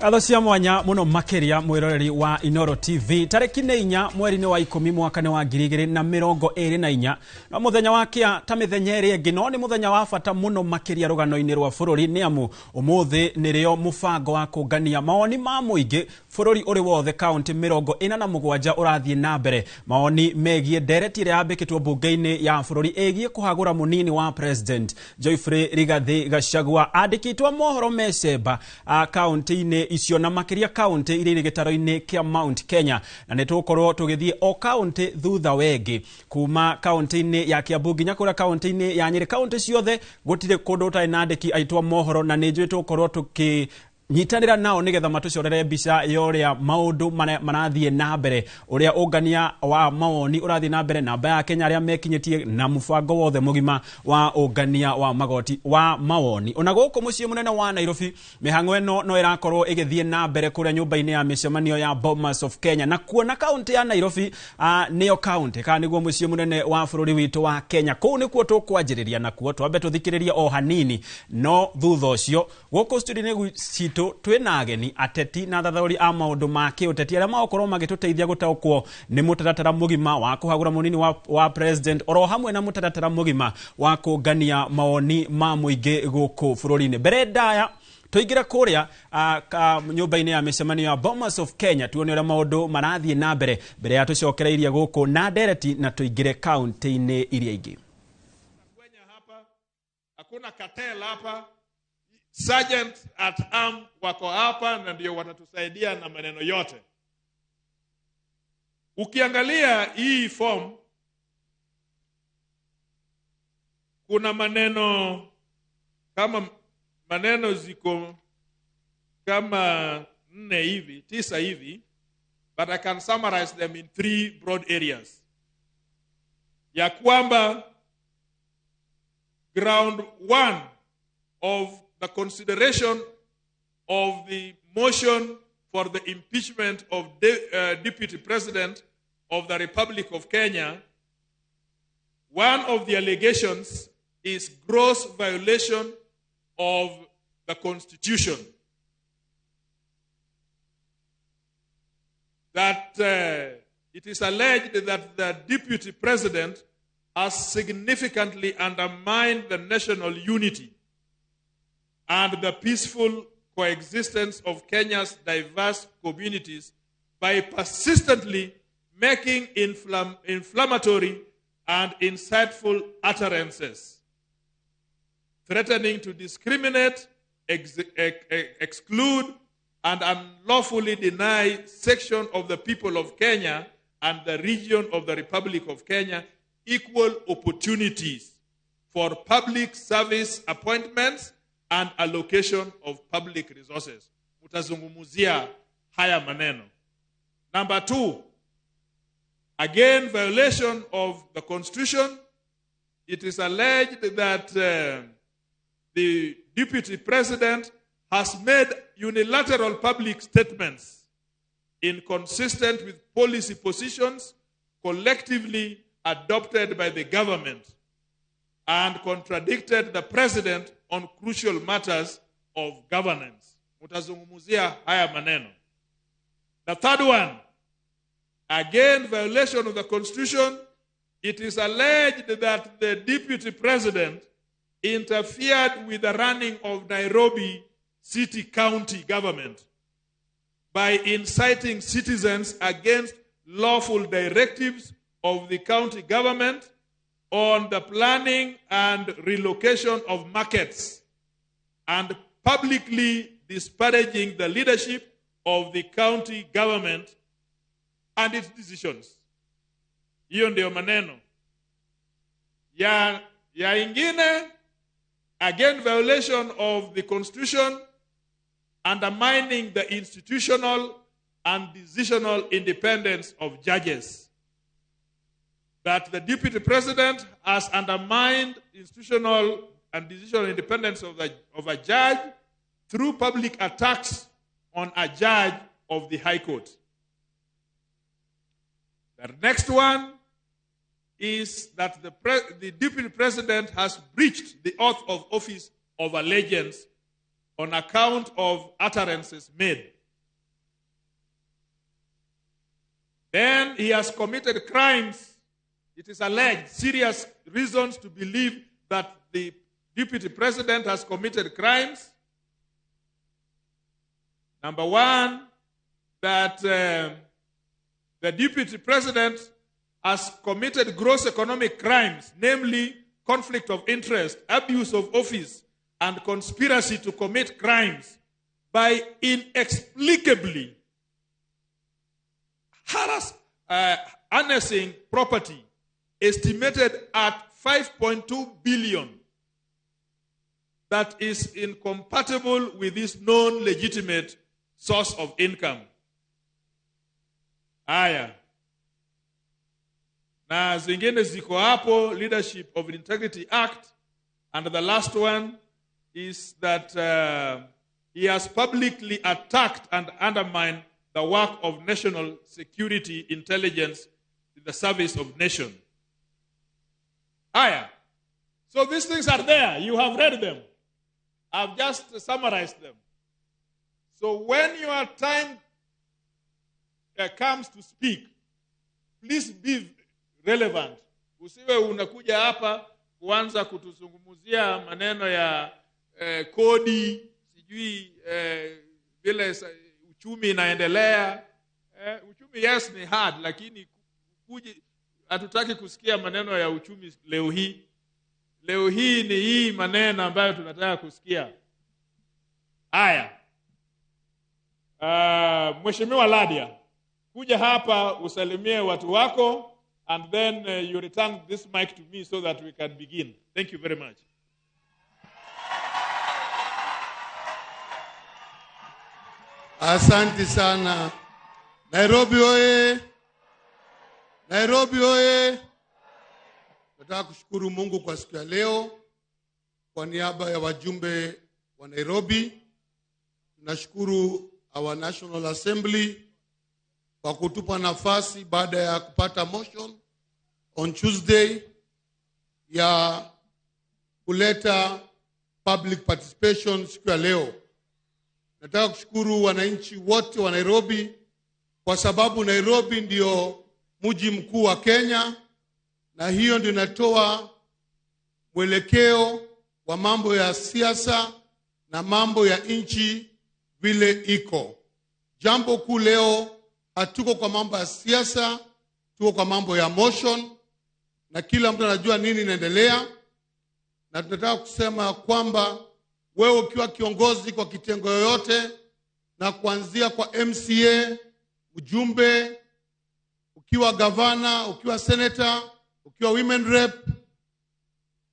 Ngatho cia mwanya muno makiria mwiroreri wa Inoro TV. Tariki nĩ 4 mweri-inĩ wa 10 mwaka-inĩ wa 2024, no muthenya wa kia ta mithenya ĩrĩa ĩngĩ, no nĩ muthenya wa bata muno makiria rũgano-inĩ rwa bũrũri, nĩ amu ũmũthĩ nĩrĩo mũbango wa kũngania mawoni ma mũingĩ bũrũri ũrĩ wothe kaunti 47 ũrathiĩ na mbere. Mawoni megiĩ ndereti ĩrĩa yambĩkĩtwo mbunge-inĩ ya bũrũri ĩgiĩ kũhagũra mũnini wa president Geoffrey Rigathi Gachagua. Andĩkĩtwo mohoro mecemba kaunti-inĩ icio na makĩria kaunti iria irĩ gĩtaro-inĩ kĩa Mount Kenya, na nĩ tũgũkorwo tũgĩthiĩ o kaunti thutha wengĩ kuma kaunti-inĩ ya Kiambu nginya kũrĩa kaunti-inĩ ya Nyĩrĩ. Kaunti ciothe gũtirĩ kũndũ gũtarĩ na andĩki aitũ a mohoro, na nĩ njũĩ tũgũkorwo tũkĩ nyitanĩra nao nĩgetha matũcorere mbica ya ũrĩa maũndũ marathiĩ na mbere, ũrĩa ũngania wa mawoni ũrathiĩ na mbere, namba ya Kenya arĩa mekinyĩtie na mũbango wothe mũgima wa ũngania wa magoti wa mawoni. Ona gũkũ mũciĩ mũnene wa Nairobi mĩhang'o ĩno no ĩrakorwo ĩgĩthiĩ na mbere kũrĩa nyũmba-inĩ ya mĩcemanio ya Bomas of Kenya, na kuona kaunti ya Nairobi nĩyo kaunti kana nĩguo mũciĩ mũnene wa bũrũri witũ wa Kenya, kũu nĩkuo tũkwanjĩrĩria, nakuo twambe tũthikĩrĩrie o hanini, no thutha ũcio gũkũ studio-inĩ citũ twĩna ageni ateti na athathaũri a maũndũ ma kĩũteti arĩa magũkorwo magĩtũteithia gũtaũkwo nĩ mũtaratara mũgima wa kũhagũra mũnini wa president, oro hamwe na mũtaratara mũgima wa kũngania mawoni ma mũingĩ gũkũ bũrũri-inĩ. Mbere ndaya tũingĩre kũrĩa nyũmba-inĩ ya mĩcemanio ya Bomas of Kenya tuone ũrĩa maũndũ marathiĩ na mbere, mbere ya tũcokereirie gũkũ na ndereti na tũingĩre kaunti-inĩ iria ingĩ. Hakuna cartel hapa. Sergeant at arm wako hapa na ndio watatusaidia na maneno yote. Ukiangalia hii form kuna maneno kama maneno ziko kama 4 hivi, 9 hivi, but I can summarize them in 3 broad areas. Ya kwamba ground 1 of the consideration of the motion for the impeachment of the Deputy President of the Republic of Kenya, one of the allegations is gross violation of the Constitution. That it is alleged that the Deputy President has significantly undermined the national unity and the peaceful coexistence of Kenya's diverse communities by persistently making inflammatory and insightful utterances, threatening to discriminate, exclude, and unlawfully deny section of the people of Kenya and the region of the Republic of Kenya equal opportunities for public service appointments and allocation of public resources. Mutazungumuzia haya maneno. Number 2, again, violation of the Constitution. It is alleged that the Deputy President has made unilateral public statements inconsistent with policy positions collectively adopted by the government and contradicted the president on crucial matters of governance. Mutazungumuzia haya maneno. The third one, again, violation of the Constitution. It is alleged that the Deputy President interfered with the running of Nairobi City County government by inciting citizens against lawful directives of the county government on the planning and relocation of markets and publicly disparaging the leadership of the county government and its decisions. Hiyo ndio maneno. Ya ingine, again, violation of the Constitution, undermining the institutional and decisional independence of judges. That the Deputy President has undermined institutional and decisional independence of a judge through public attacks on a judge of the High Court. The next one is that the Deputy President has breached the oath of office of allegiance on account of utterances made. Then he has committed crimes. It is alleged, serious reasons to believe that the deputy president has committed crimes. Number one, that the deputy president has committed gross economic crimes, namely conflict of interest, abuse of office, and conspiracy to commit crimes by inexplicably harnessing property estimated at 5.2 billion that is incompatible with this known legitimate source of income. Haya. Na zingine ziko hapo, Leadership of Integrity Act. And the last one is that he has publicly attacked and undermined the work of national security intelligence in the service of nation. Haya. So these things are there. You have read them. I've just summarized them. So when your time comes to speak, please be relevant. Usiwe unakuja hapa kuanza kutuzungumzia maneno ya kodi, sijui vile uchumi inaendelea. Uchumi, yes, ni hard, lakini hatutaki kusikia maneno ya uchumi leo hii. Leo hii ni hii maneno ambayo tunataka kusikia. Haya. Mheshimiwa Ladia, kuja hapa usalimie watu wako, and then you return this mic to me so that we can begin. Thank you very much. Asante sana. Nairobi oye! Nairobi oye! Nataka kushukuru Mungu kwa siku ya leo. Kwa niaba ya wajumbe wa Nairobi, tunashukuru our National Assembly kwa kutupa nafasi baada ya kupata motion on Tuesday ya kuleta public participation siku ya leo. Nataka kushukuru wananchi wote wa Nairobi kwa sababu Nairobi ndio mji mkuu wa Kenya, na hiyo ndio inatoa mwelekeo wa mambo ya siasa na mambo ya nchi vile iko. Jambo kuu leo, hatuko kwa mambo ya siasa, tuko kwa mambo ya motion, na kila mtu anajua nini inaendelea. Na tunataka kusema kwamba wewe ukiwa kiongozi kwa kitengo yoyote, na kuanzia kwa MCA, mjumbe, ukiwa gavana, ukiwa senator, ukiwa women rep,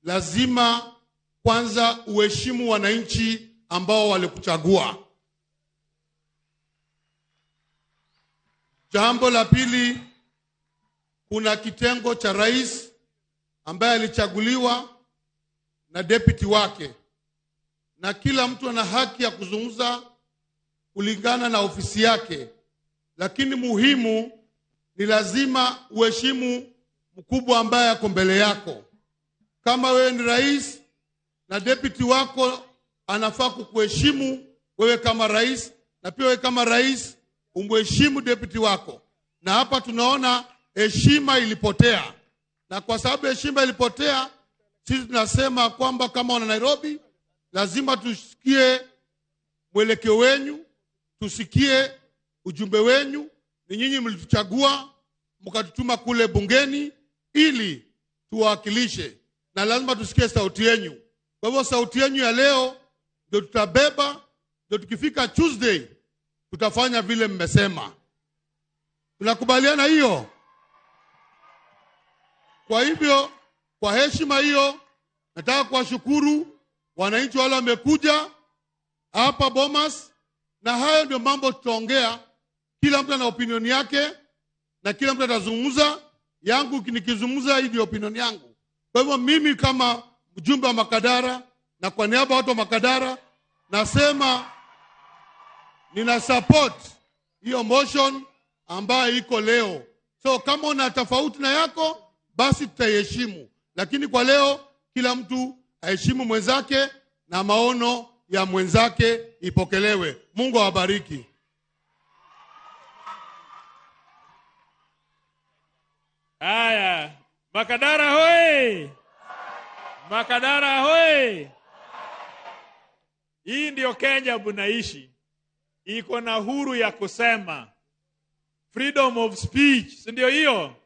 lazima kwanza uheshimu wananchi ambao walikuchagua. Jambo la pili, kuna kitengo cha rais ambaye alichaguliwa na deputy wake, na kila mtu ana haki ya kuzungumza kulingana na ofisi yake, lakini muhimu ni lazima uheshimu mkubwa ambaye ako mbele yako. Kama wewe ni rais na deputy wako anafaa kukuheshimu wewe kama rais, na pia wewe kama rais umheshimu deputy wako. Na hapa tunaona heshima ilipotea. Na kwa sababu heshima ilipotea, sisi tunasema kwamba kama wana Nairobi lazima tusikie mwelekeo wenu, tusikie ujumbe wenu. Ni nyinyi mlituchagua mkatutuma kule bungeni ili tuwakilishe, na lazima tusikie sauti yenu. Kwa hivyo sauti yenu ya leo ndio tutabeba, ndio tukifika Tuesday tutafanya vile mmesema. Tunakubaliana hiyo? Kwa hivyo, kwa heshima hiyo, nataka kuwashukuru wananchi wale wamekuja hapa Bomas, na hayo ndio mambo tutaongea. Kila mtu ana opinion yake na kila mtu atazungumza. Yangu nikizungumza hii ndio opinion yangu. Kwa hivyo mimi kama mjumbe wa Makadara na kwa niaba ya watu wa Makadara nasema nina support hiyo motion ambayo iko leo. So kama una tofauti na yako basi tutaiheshimu, lakini kwa leo kila mtu aheshimu mwenzake na maono ya mwenzake ipokelewe. Mungu awabariki. Haya, Makadara hoi! Makadara hoi! Hii ndio Kenya bunaishi, iko na huru ya kusema, freedom of speech, si ndio hiyo?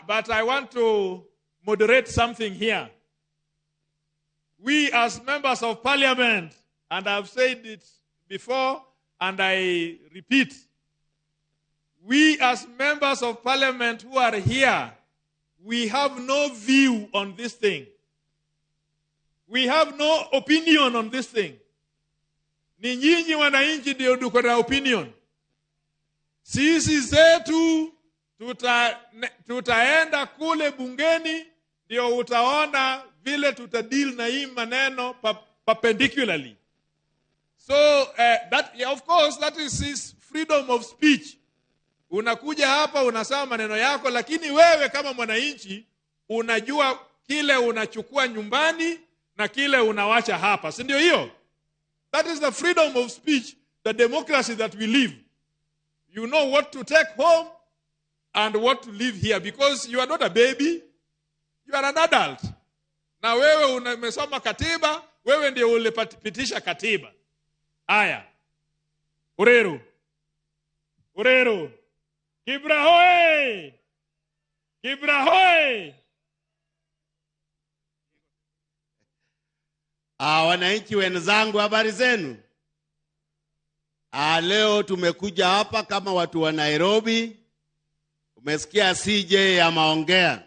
But I want to moderate something here. We as members of parliament, and I've said it before and I repeat, we as members of parliament who are here, we have no view on this thing. We have no opinion on this thing. Ni nyinyi wananchi ndio tuko na opinion. Sisi zetu tutaenda kule bungeni ndio utaona vile tutadeal na hii maneno perpendicularly. So that, yeah, of course that is his freedom of speech. Unakuja hapa unasema maneno yako, lakini wewe kama mwananchi unajua kile unachukua nyumbani na kile unawacha hapa, si ndio hiyo? That is the freedom of speech, the democracy that we live. You know what to take home and what to leave here, because you are not a baby, you are an adult. Na wewe umesoma katiba, wewe ndio ulipitisha katiba. Aya. Ureru. Ureru. Kibra hoi! Kibra hoi! Wananchi wenzangu, habari zenu? Leo tumekuja hapa kama watu wa Nairobi. Umesikia CJ ameongea.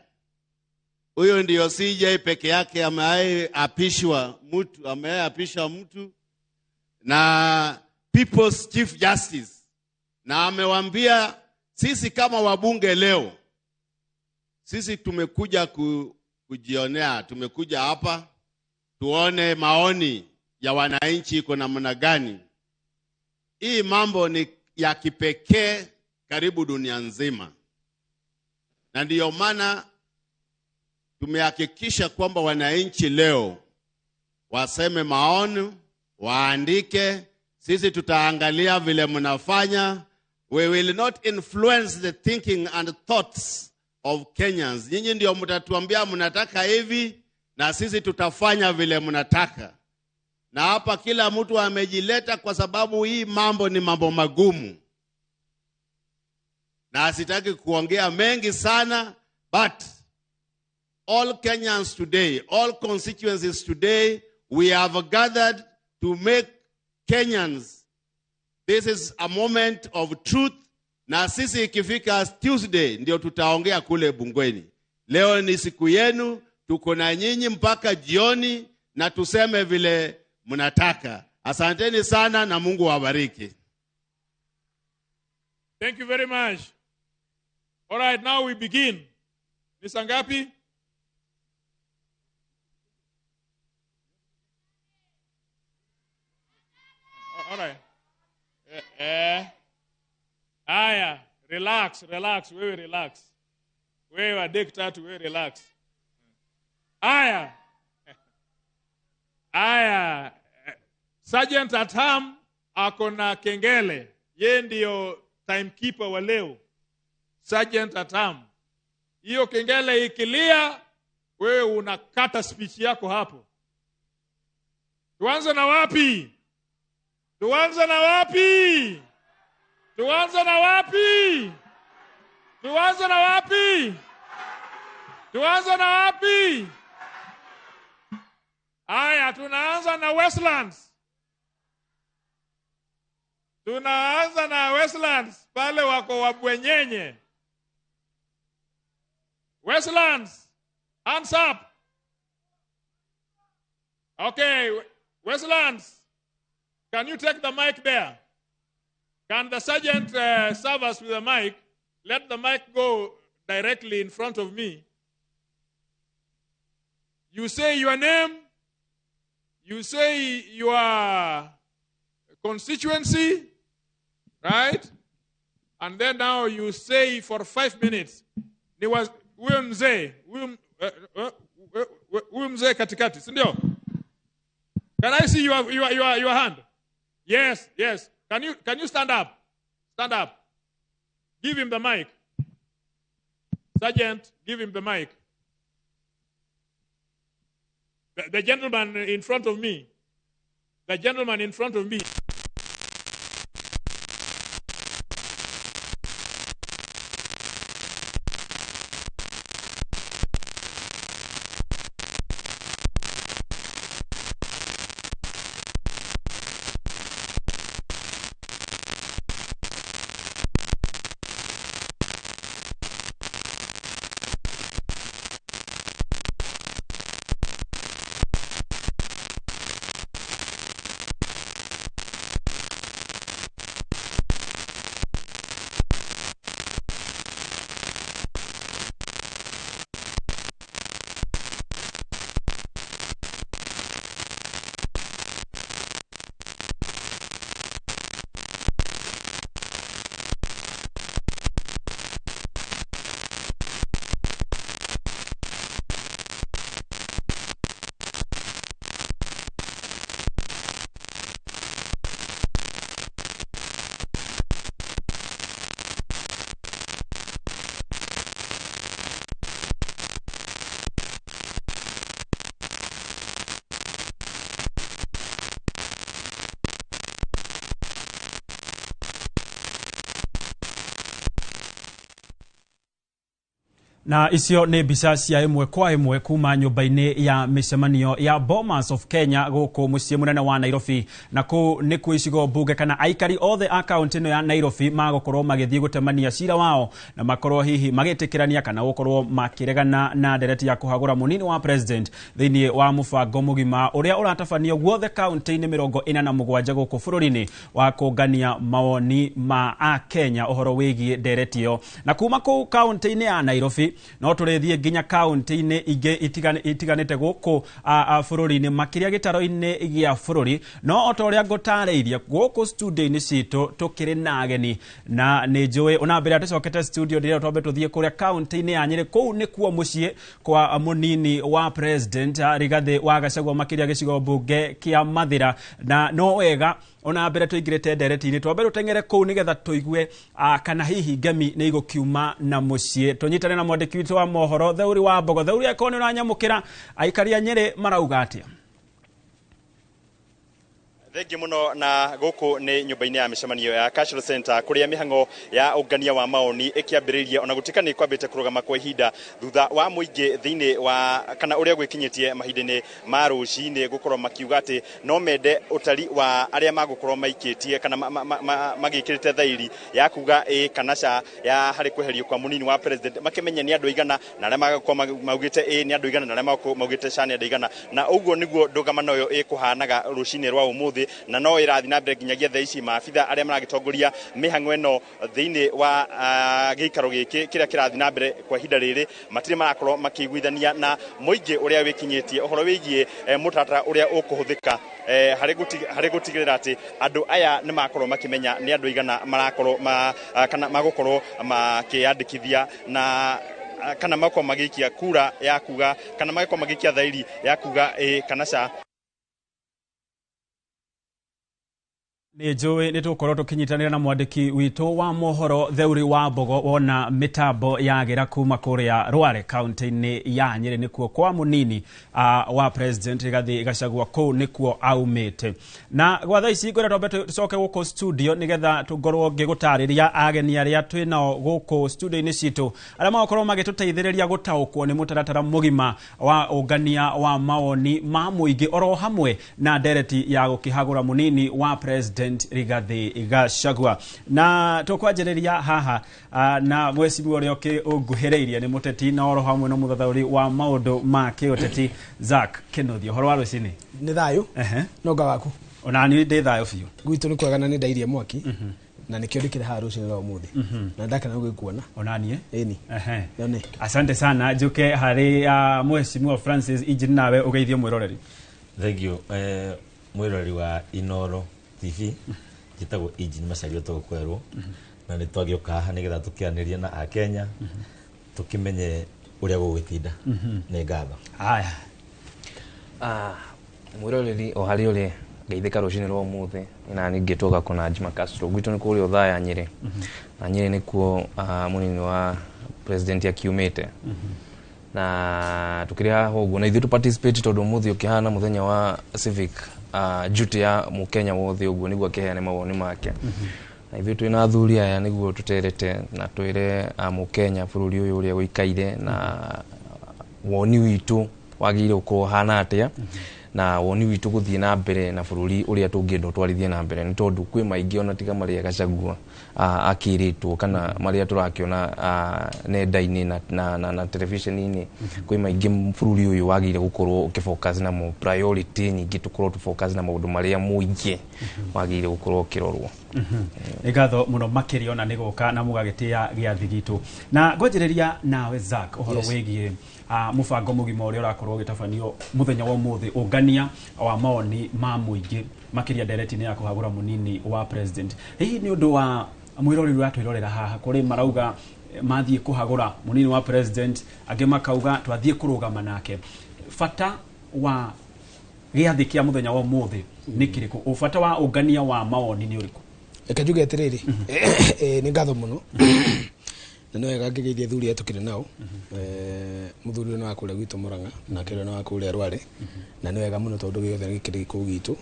Huyo ndio CJ peke yake ameapishwa mtu, ameapisha mtu na People's Chief Justice. Na amewaambia sisi kama wabunge leo, sisi tumekuja kujionea, tumekuja hapa tuone maoni ya wananchi iko namna gani. Hii mambo ni ya kipekee karibu dunia nzima. Na ndiyo maana tumehakikisha kwamba wananchi leo waseme maoni, waandike, sisi tutaangalia vile mnafanya. We will not influence the thinking and thoughts of Kenyans. Nyinyi ndio mtatuambia mnataka hivi na sisi tutafanya vile mnataka. Na hapa kila mtu amejileta kwa sababu hii mambo ni mambo magumu. Na sitaki kuongea mengi sana, but all Kenyans today, all constituencies today, we have gathered to make Kenyans. This is a moment of truth. Na sisi ikifika Tuesday ndio tutaongea kule bungeni. Leo ni siku yenu, tuko na nyinyi mpaka jioni na tuseme vile mnataka. Asanteni sana na Mungu awabariki. Thank you very much. All right, now we begin. Ni saa ngapi? All right. Aya, relax, relax, wewe relax. Wewe adek tatu, wewe relax. Aya. Aya. Sergeant Atam ako na kengele. Yeye ndio timekeeper wa leo. Sergeant Atam. Hiyo kengele ikilia, wewe unakata speech yako hapo. Tuanze na wapi? Tuanze na wapi? Tuanze na wapi? Tuanze na wapi? Tuanze na wapi? Aya, tunaanza na Westlands. Tunaanza na Westlands, pale wako wabwenyenye. Westlands, hands up. Okay, Westlands, can you take the mic there? Can the sergeant serve us with the mic? Let the mic go directly in front of me. You say your name, you say your constituency, right? And then now you say for 5 minutes. Huyo mzee, huyo mzee katikati, si ndio? Can I see your hand? Yes, yes. Can you stand up? Stand up. Give him the mic. Sergeant, give him the mic. The gentleman in front of me. The gentleman in front of me. Na icio nĩ mbica cia ĩmwe kwa ĩmwe kuma nyũmba-inĩ ya mĩcemanio ya Bomas of Kenya gũkũ mũciĩ mũnene wa Nairobi, na kũu nĩkuo icigo mbunge kana aikari othe a kaũntĩ ĩno ya Nairobi magũkorwo magĩthiĩ gũtemania cira wao na makorwo hihi magĩtĩkĩrania kana gũkorwo makĩregana na ndereti ya kũhagũra mũnini wa president thĩinĩ wa mũbango mũgima ũrĩa ũratabanio guothe kaũntĩ-inĩ 47 gũkũ bũrũri-inĩ wa kũngania mawoni ma Akenya ũhoro wĩgiĩ ndereti ĩyo. Na kuma kũu kaũntĩ-inĩ ya Nairobi no tũrĩthiĩ nginya kaũntĩ-inĩ ingĩ itiganĩte gũkũ bũrũri-inĩ, makĩria gĩtaro-inĩ gĩa bũrũri. No o ta ũrĩa ngũtarĩirie gũkũ studio-inĩ citũ tũkĩrĩ na ageni, na nĩ njũĩ ona mbere ya tũcokete studio ndĩrĩa twambe tũthiĩ kũrĩa kaũntĩ-inĩ ya Nyĩrĩ. Kũu nĩkuo mũciĩ kwa mũnini wa president Rigathĩ wa Gachagua, makĩria gĩcigo mbunge kĩa Mathĩra. Na no wega ona mbere tũingĩrĩte ndereti-inĩ twambe tũteng'ere kũu nĩgetha tũigue kana hihi ngemi nĩ igũkiuma na mũciĩ. Tũnyitane na mwandĩki witũ wa mohoro Theuri wa Mbogo. Theuri, akorwo nĩ ũranyamũkĩra, aikari a Nyĩrĩ marauga atĩa? Thengi muno. Na guku ni nyumba-inĩ ya mĩcemanio ya Cultural Center kũrĩa mĩhang'o ya ũngania wa maoni ĩkĩambĩrĩirie, ona gũtuĩka nĩ kwambĩte kũrũgama kwa ihinda thutha wa mũingĩ thĩinĩ wa kana ũrĩa gwĩkinyĩtie mahinda-inĩ ma rũcinĩ gũkorwo makiuga atĩ no mende ũtari wa arĩa magũkorwo maikĩtie kana magĩkĩrĩte thairi ya kuga ĩ kana ca ya harĩ kweherio kwa mũnini wa president, makĩmenye nĩ andũ aigana na arĩa magũkorwo maugĩte ĩ nĩ andũ aigana na arĩa magũkorwo maugĩte ca nĩ andũ aigana. Na ũguo nĩguo ndũgamano ĩyo ĩkũhanaga rũcinĩ rwa ũmũthĩ, na no ĩrathiĩ na mbere nginyagia thaa ici. Maabitha arĩa maragĩtongoria mĩhang'o ĩno thĩinĩ wa gĩikaro gĩkĩ kĩrĩa kĩrathiĩ na mbere kwa ihinda rĩrĩ matirĩ marakorwo makĩiguithania na mũingĩ ũrĩa wĩkinyĩtie ũhoro wĩgiĩ mũtaratara ũrĩa ũkũhũthĩka harĩ gũtigĩrĩra atĩ andũ aya nĩ makorwo makĩmenya nĩ andũ aigana marakorwo kana magũkorwo makĩyandĩkithia na kana makorwo magĩikia kura ya kuga kana magĩkorwo magĩikia thairi ya kuga ĩ kana ca. Nĩ njũĩ nĩ tũgũkorwo tũkĩnyitanĩra na mwandĩki witũ wa mohoro Theuri wa Mbogo wona mĩtambo yagĩra kuma kũrĩa Rware kaũntĩ-inĩ ya Nyĩrĩ, nĩkuo kwa mũnini wa president Rigathĩ Gachagua, kũu nĩkuo aumĩte. Na gwa thaa ici ngwenda twambe tũcoke gũkũ studio nĩgetha tũngorwo ngĩgũtarĩria ageni arĩa twĩ nao gũkũ studio-inĩ citũ arĩa magũkorwo magĩtũteithĩrĩria gũtaũkwo nĩ mũtaratara mũgima wa ũngania wa mawoni ma mũingĩ oro hamwe na ndereti ya gũkĩhagũra mũnini wa president Rigathĩ Gachagua. Na tũkwanjĩrĩria haha na mwecimu ũrĩa ũnguhĩrĩirie nĩ mũteti na oro hamwe na mũthathaũri wa maũndũ ma kĩũteti Zack Kĩnuthia. Ũhoro wa rũcinĩ? Nĩ thayũ. No nga waku? Ona niĩ ndĩ thayũ biũ. Gwitũ nĩ kwega na nĩ ndairie mwaki na nĩkĩo ndĩkĩrĩ haha rũcinĩ rwa ũmũthĩ na ndakena gũgĩkuona. Ona niĩ. Ĩni. Yone. Asante sana. Njuke harĩ Mheshimiwa Francis Injini, nawe ũgeithie mwĩroreri. Thank you. Mwĩroreri wa Inooro TV, njĩtagwo Injini Macharia tũgũkwerwo, na nĩ twagĩũka haha nĩgetha tũkĩanĩrie na Akenya tũkĩmenye ũrĩa gũgũgĩtinda. Nĩ ngatho. Haya. Mwĩroreri o harĩa ũrĩ, ngeithĩka rũcinĩ rwa ũmũthĩ na ningĩ tũga kũna Juma Castro. Gwitũ nĩ kũrĩa Othaya Nyĩrĩ, na Nyĩrĩ nĩkuo mũnini wa President akiumĩte na tukĩrĩ haha ũguo na ithuĩ tũ participate tondũ ũmũthĩ ũkĩhana mũthenya wa civic duty ya mũkenya wothe ũguo nĩguo akĩheane mawoni make. Na ithuĩ twĩna athuri aya nĩguo tũterete na twĩre mũkenya bũrũri ũyũ ũrĩa ũikaire na woni witũ wagĩrĩire gũkorwo ũhana atĩa na woni witũ gũthiĩ na mbere na bũrũri ũrĩa tũngĩenda ũtwarithie na mbere, nĩ tondũ kwĩ maingĩ ona tiga marĩa Gachagua akĩrĩtwo kana marĩa tũrakĩona nenda-inĩ na television-inĩ. Kwĩ maingĩ bũrũri ũyũ wagĩrĩire gũkorwo ũkĩfocus namo, priority nyingĩ tũkorwo tũfocus na maũndũ marĩa mũingĩ wagĩrĩire gũkorwo ũkĩrorwo. Nĩ ngatho mũno makĩria ona nĩ gũka na mũgagĩtĩa gĩathĩ gitũ. Na ngwanjĩrĩria nawe Zack, ũhoro wĩgiĩ mũbango mũgima ũrĩa ũrakorwo ũgĩtabanio mũthenya wa ũmũthĩ, ũngania wa mawoni ma mũingĩ, makĩria ndereti-inĩ ya kũhagũra mũnini wa president. Hihi nĩ ũndũ wa mwĩroreri ũratwĩrorera haha, kũrĩ marauga mathiĩ kũhagũra mũnini wa president, angĩ makauga twathiĩ kũrũgama nake. Bata wa gĩathĩ kĩa mũthenya wa ũmũthĩ nĩ kĩrĩkũ? Ũbata wa ũngania wa mawoni nĩ ũrĩkũ? Reke njuge atĩrĩrĩ, nĩ ngatho mũno na nĩ wega ngĩgeithia athuri aya tũkĩrĩ nao. Mũthuri ũyũ nĩ wa kũrĩa gwitũ Mũrang'a, nake ũrĩa nĩ wa kũrĩa Rware, na nĩ wega mũno tondũ gĩothe gĩkĩrĩ gĩkũyũ gitũ,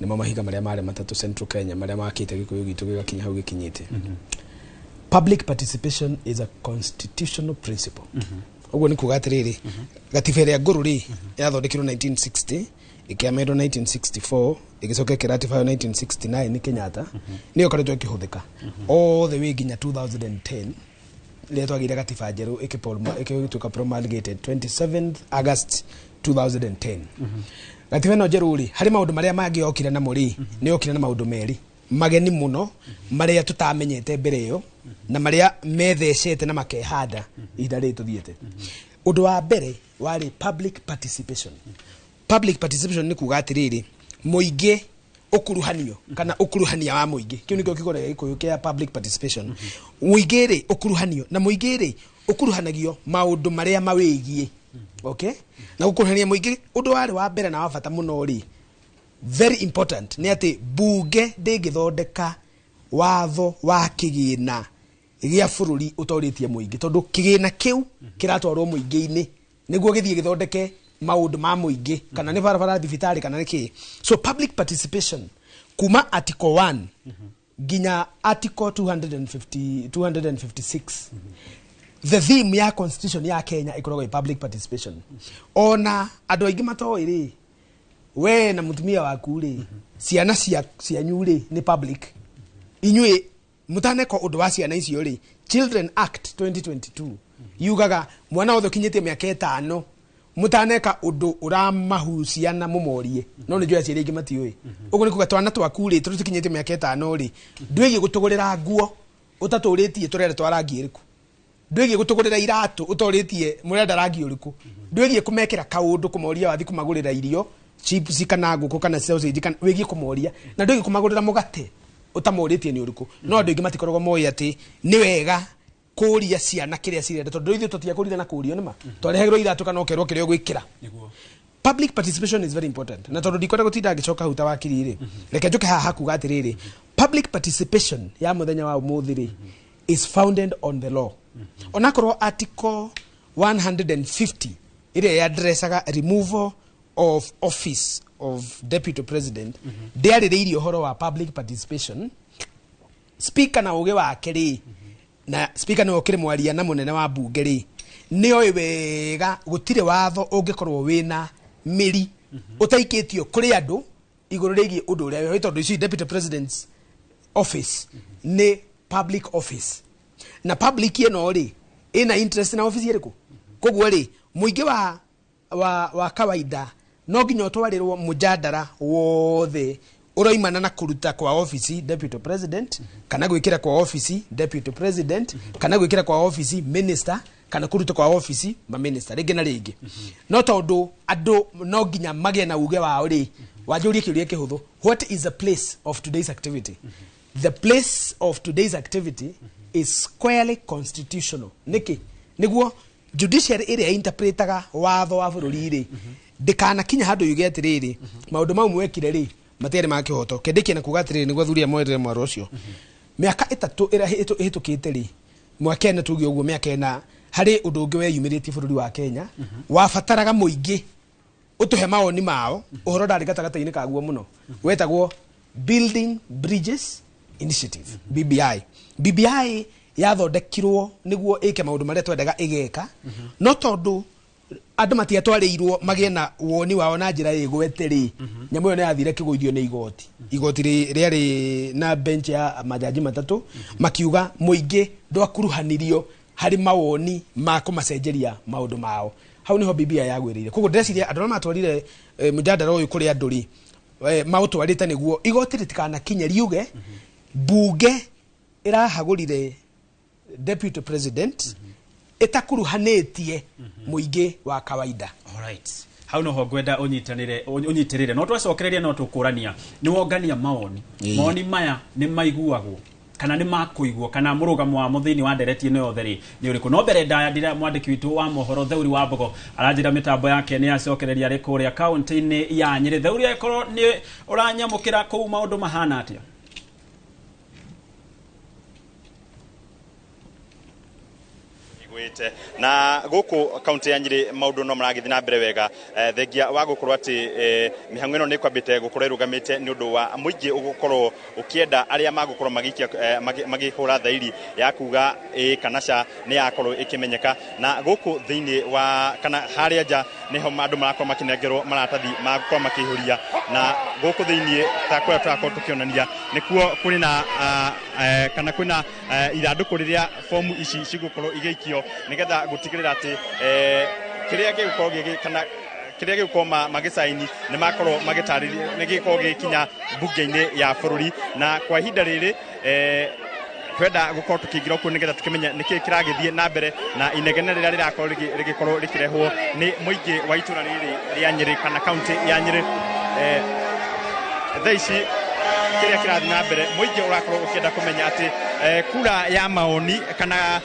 nĩmo mahiga marĩa marĩ matatũ Central Kenya marĩa makĩte gĩkũyũ gitũ gĩgakinya hau gĩkinyĩte. Public participation is a constitutional principle. Ũguo nĩ kuga atĩrĩrĩ, gatiba ĩrĩa ngũrũ rĩ, yathondekirwo 1960, ĩkĩamendwo 1964, ĩgĩcoka ĩkĩratifywo 1969 nĩ Kenyatta, nĩyo ĩkoretwo ĩkĩhũthĩka all the way nginya 2010 rĩrĩa twagĩire gatiba njerũ ĩgĩtuĩka promulgated 27th August 2010. Gatiba ĩno njerũ rĩ, harĩ maũndũ marĩa mangĩ yokire namo rĩ, nĩ yokire na maũndũ merĩ mageni mũno marĩa tũtamenyete mbere ĩyo na marĩa methecete na makehanda ihinda rĩrĩ tũthiĩte. Ũndũ wa mbere warĩ public participation. Public participation nĩ kuga atĩrĩrĩ, mũingĩ ũkuruhanio kana ũkuruhania wa mũingĩ. Kĩu nĩkĩo kiugo gĩa Gĩkũyũ kĩa public participation. Mũingĩ rĩ, ũkuruhanio na mũingĩ rĩ, ũkuruhanagio maũndũ marĩa mawĩgiĩ. Okay, na gũkuruhania mũingĩ, ũndũ warĩ wa mbere na wa bata mũno rĩ, very important, nĩ atĩ bunge ndĩngĩthondeka watho wa kĩgĩna gĩa bũrũri ũtorĩtie mũingĩ, tondũ kĩgĩna kĩu kĩratwarwo mũingĩ-inĩ nĩguo gĩthiĩ gĩthondeke maũndũ ma mũingĩ, kana nĩ barabara, thibitarĩ, kana nĩ kĩĩ. So public participation kuma article 1 nginya article 250, 256, the theme ya constitution ya Kenya ĩkoragwo ĩ public participation. Ona andũ aingĩ matoĩ rĩ, we na mũtumia waku rĩ, ciana cianyu rĩ, nĩ public. Inyuĩ mũtaneka ũndũ wa ciana icio rĩ, Children Act 2022 yugaga mwana wothe ũkinyĩtie mĩaka 5, mũtaneka ũndũ ũramahuciana mũmorie. No nĩ njũĩ aciari aingĩ matiũĩ. Ũguo nĩ kuga twana twaku rĩ, tũrĩa tũkinyĩtie mĩaka 5 rĩ, ndwĩgiĩ gũtũgũrĩra nguo ũtatũrĩtie tũrenda twa rangi ĩrĩkũ, ndwĩgiĩ gũtũgũrĩra iratũ ũtorĩtie mũrenda rangi ũrĩkũ, ndwĩgiĩ kũmekĩra kaũndũ kũmoria wathi kũmagũrĩra irio, chips kana ngũkũ kana sausage, kana wĩgiĩ kũmoria, na ndwĩgiĩ kũmagũrĩra mũgate ũtamorĩtie nĩ ũrĩkũ. No andũ aingĩ matikoragwo moĩ atĩ nĩ wega kũria ciana kĩrĩa cirenda, tondũ ithuĩ tũtiakũrire na kũrio nĩma twarehagĩrwo iratũ kana ũkerwo kĩrĩa ũgwĩkĩra. Public participation is very important. Na tondũ ndikwenda gũtinda ngĩcoka hau ta wakiri rĩ, reke njũke haha kuga atĩrĩrĩ, public participation ya mũthenya wa ũmũthĩ rĩ, is founded on the law. Onakorwo article 150 ĩrĩa yadressaga removal of office of deputy president ndĩarĩrĩirie ũhoro wa public participation, speaker na ũgĩ wake rĩ, na speaker nĩwe ũkĩrĩ mwaria na mũnene wa bunge rĩ, nĩoĩ wega gũtirĩ watho ũngĩkorwo wĩna mĩri ũtaikĩtio kũrĩ andũ igũrũ rĩgiĩ ũndũ ũrĩa wĩho, tondũ ici deputy president's office nĩ public office, na public ĩno rĩ, ĩna interest na office ĩrĩkũ. Koguo rĩ, mũingĩ wa kawaida no nginya ũtwarĩrwo mũjadara wothe ũroimana na kũruta kwa office deputy president, kana gwĩkĩra kwa office deputy president, kana gwĩkĩra kwa office minister, kana kũruta kwa office maminista rĩngĩ na rĩngĩ. No tondũ andũ no nginya magĩe na uge wao rĩ, wanjũrie kĩũria kĩhũthũ: what is the place of today's activity? The place of today's activity is squarely constitutional. Nĩkĩ? Nĩguo judiciary ĩrĩa interpretaga watho wa bũrũri rĩ, ndĩkanakinya handũ yuge atĩrĩrĩ, maũndũ mau mwekire rĩ, matiarĩ ma kĩhoto. Kendĩkie na kuga atĩrĩrĩ, nĩguo athuri moerere mwaro ũcio, mĩaka 3 ĩrĩa ĩhĩtũkĩte rĩ, mwaka 4 tuge ũguo, mĩaka 4 Harĩ ũndũ ũngĩ weyumĩrĩtie bũrũri wa Kenya wabataraga mũingĩ ũtũhe mawoni mao, ũhoro ndarĩ gatagatĩ-inĩ kaguo mũno, wetagwo Building Bridges Initiative, BBI. BBI yathondekirwo nĩguo ĩke maũndũ marĩa twendaga ĩgeka, no tondũ andũ matiatwarĩirwo magĩe na woni wao na njĩra ĩgwete rĩ, nyamũ ĩyo nĩ yathire kĩgũithio nĩ igoti. Igoti rĩarĩ na bench ya majaji matatũ, makiuga mũingĩ ndwakuruhanirio harĩ mawoni ma kũmacenjeria maũndũ mao. Hau niho BBI yagwĩrĩire. Koguo ndĩreciria andũ arĩa matwarire mũjadara ũyũ kũrĩ andũ rĩ, maũtwarĩte nĩguo igoti rĩtikanakinye riuge bunge ĩrahagũrire deputy president ĩtakuruhanĩtie mũingĩ wa kawaida. Alright. Hau noho ngwenda unyitanire unyitirire, no twacokereria no tukurania ni wongania mawoni. Mawoni maya ni maiguagwo kana nĩ makũiguo, kana mũrũgamo wamo thĩinĩ wa ndereti ĩno yothe rĩ nĩ ũrĩkũ? No mbere ndaya ndira mwandĩki witũ wa mohoro Theuri wa Mbogo aranjĩra mĩtambo yake nĩ acokereria arĩ kũrĩa kaunti-inĩ ya Nyĩrĩ. Theuri, angĩkorwo nĩ ũranyamũkĩra kũu, maũndũ mahana atĩa? Igwite na guku kaunti ya Nyeri maundu no maragithi na mbere wega, thengia wa gukorwo ati mihango ino ni kwambite gukorwo irugamite ni undu wa muingi ugukorwo ukienda aria magukorwo magikia magihura thairi ya kuga ĩ kana ca ni yakorwo ikimenyeka. Na guku thiini wa kana haria nja niho andu marakorwo makinengerwo maratathi magukorwo makihuria, na guku thiini ta kuria turakorwo tukionania nikuo kuri na kana kwina ithanduku riria fomu ici cigukorwo igĩikio nigetha gutigirira ati kiria gigukorwo gigi kana kiria gigukorwo magicaini ni makorwo magitariria ni gikorwo gikinya bunge-inĩ ya bũrũri. Na kwa ihinda rĩrĩ twenda gukorwo tukiingira kuo nigetha tukimenya niki kiragithie na mbere na inegene riria rirakorwo rigikorwo rikirehwo ni muingi wa itura riri ria Nyeri kana kaunti ya Nyeri. Thaa ici kiria kirathi na mbere muingi urakorwo ukienda kumenya ati kura ya maoni kana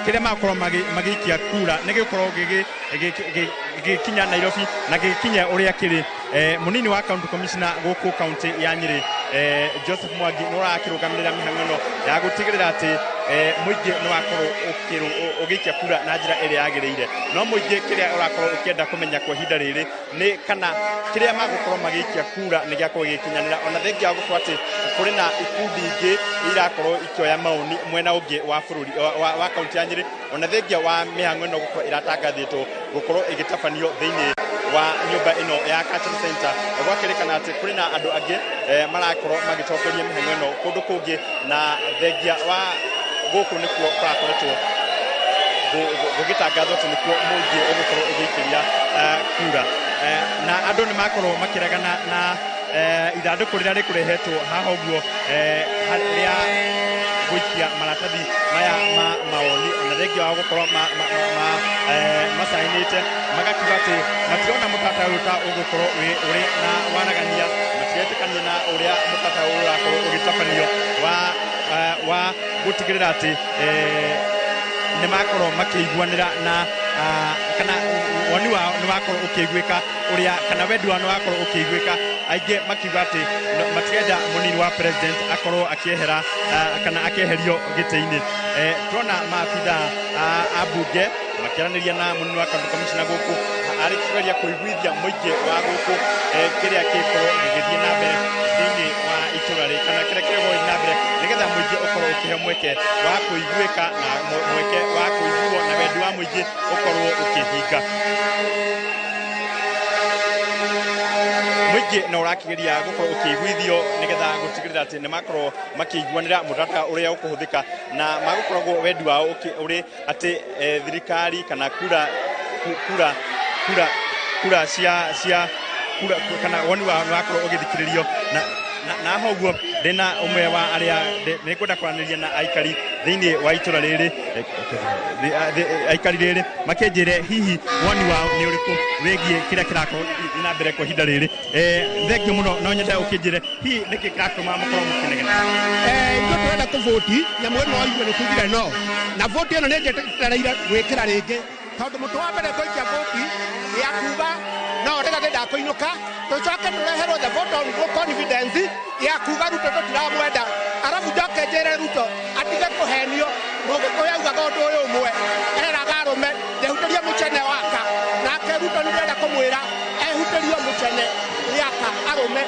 kiria makorwo magiikia kura ni gigukorwo gigikinya Nairobi na gigikinya uria kiri. Munini wa county commissioner guku county ya Nyeri Joseph Mwangi ni urakirugamirira mihango ino ya gutigirira ati muingi ni wakorwo ugiikia kura na njira iria yagiriire. No muingi kiria urakorwo ukienda kumenya kwa ihinda riri ni kana kiria magukorwo magiikia kura ni giakorwo gigikinyanira, ona thengia wa gukorwo ati kuri na ikundi ingi irakorwo ikioya maoni mwena ungi wa bururi wa kaunti ya Nyeri, ona thengia wa mihango ino gukorwo iratangathitwo gukorwo igitabanio thiini wa nyumba ino ya Cultural Center. Gwakĩrĩkana atĩ kũrĩ na andũ angĩ marakorwo magĩtongoria mĩhang'o ĩno kũndũ kũngĩ, na thengia wa gũkũ nĩkuo kũrakoretwo gũgĩtangathwo atĩ nĩkuo mũingĩ ũgũkorwo ũgĩikĩria kura. Na andũ nĩ makorwo makĩregana na ithandũkũ rĩrĩa rĩkũrehetwo haha ũguo rĩa gũikia maratathi maya ma maoni, ona thengia wa gũkorwo macainĩte, magakiuga atĩ matirona mũtaratara ũyũ ta ũgũkorwo ũrĩ na waragania, matiretĩkania na ũrĩa mũtaratara ũyũ ũrakorwo ũgĩtabanio wa gũtigĩrĩra atĩ nĩ makorwo makĩiguanĩra na kana woni wao nĩ wakorwo ũkĩiguĩka ũrĩa kana wendi wao nĩ wakorwo ũkĩiguĩka. Aingĩ makiuga atĩ matirenda mũnini wa president akorwo akĩehera kana akĩeherio gĩtĩ-inĩ. Turona maabitha a bunge makĩaranĩria na mũnini wa county commissioner gũkũ arĩ kũgeria kũiguithia mũingĩ wa gũkũ kĩrĩa gĩkorwo gĩgĩthiĩ na mbere thĩinĩ wa itũra rĩ kana kĩrĩa kĩrĩgũthiĩ na mbere nĩgetha mũingĩ ũkorwo ũkĩhe mweke wa kũiguĩka na mweke wa kũiguo na wendi wa mũingĩ ũkorwo ũkĩhinga. Mũingĩ no ũrakĩgeria gũkorwo ũkĩiguithio nĩgetha gũtigĩrĩra atĩ nĩmakorwo makĩiguanĩra mũtaratara ũrĩa ũkũhũthĩka na magũkoragwo wendi wao ũrĩ atĩ thirikari kana kura kura kura kura cia cia kura kana woni wao nĩwakorwo ũgĩthikĩrĩrio. Na ho ũguo ndĩna ũmwe wa arĩa nĩngwenda kwaranĩria na aikari thĩinĩ wa itũra rĩrĩ, aikari rĩrĩ makĩnjĩre hihi woni wao nĩ ũrĩkũ wĩgiĩ kĩrĩa kĩrakorwo gĩgĩthiĩ na mbere kwa ihinda rĩrĩ. Thengio mũno, no nyende ũkĩnjĩre hihi nĩkĩ kĩratũma mũkorwo mũkĩnegena? Ithuĩ tũrenda kũvũti nyamũ ĩno ithuĩ nĩ tugire no na vũti ĩno nĩ njetereire gwĩkĩra rĩngĩ, tondũ mũtũ wa mbere ngũikia vũti ya kuga no Rigathĩ ndakũinũka, tũcoke tũreherwo the vote of no confidence ya kuga Ruto tũtiramwenda, arabu njoke njĩre Ruto atige kũhenio Mũgĩkũyũ augaga ũndũ ũyũ ũmwe, eraga arũme ndehutĩrie mũcene waka, nake Ruto nĩ ndĩrenda kũmwĩra ehutĩrio mũcene rĩaka arũme,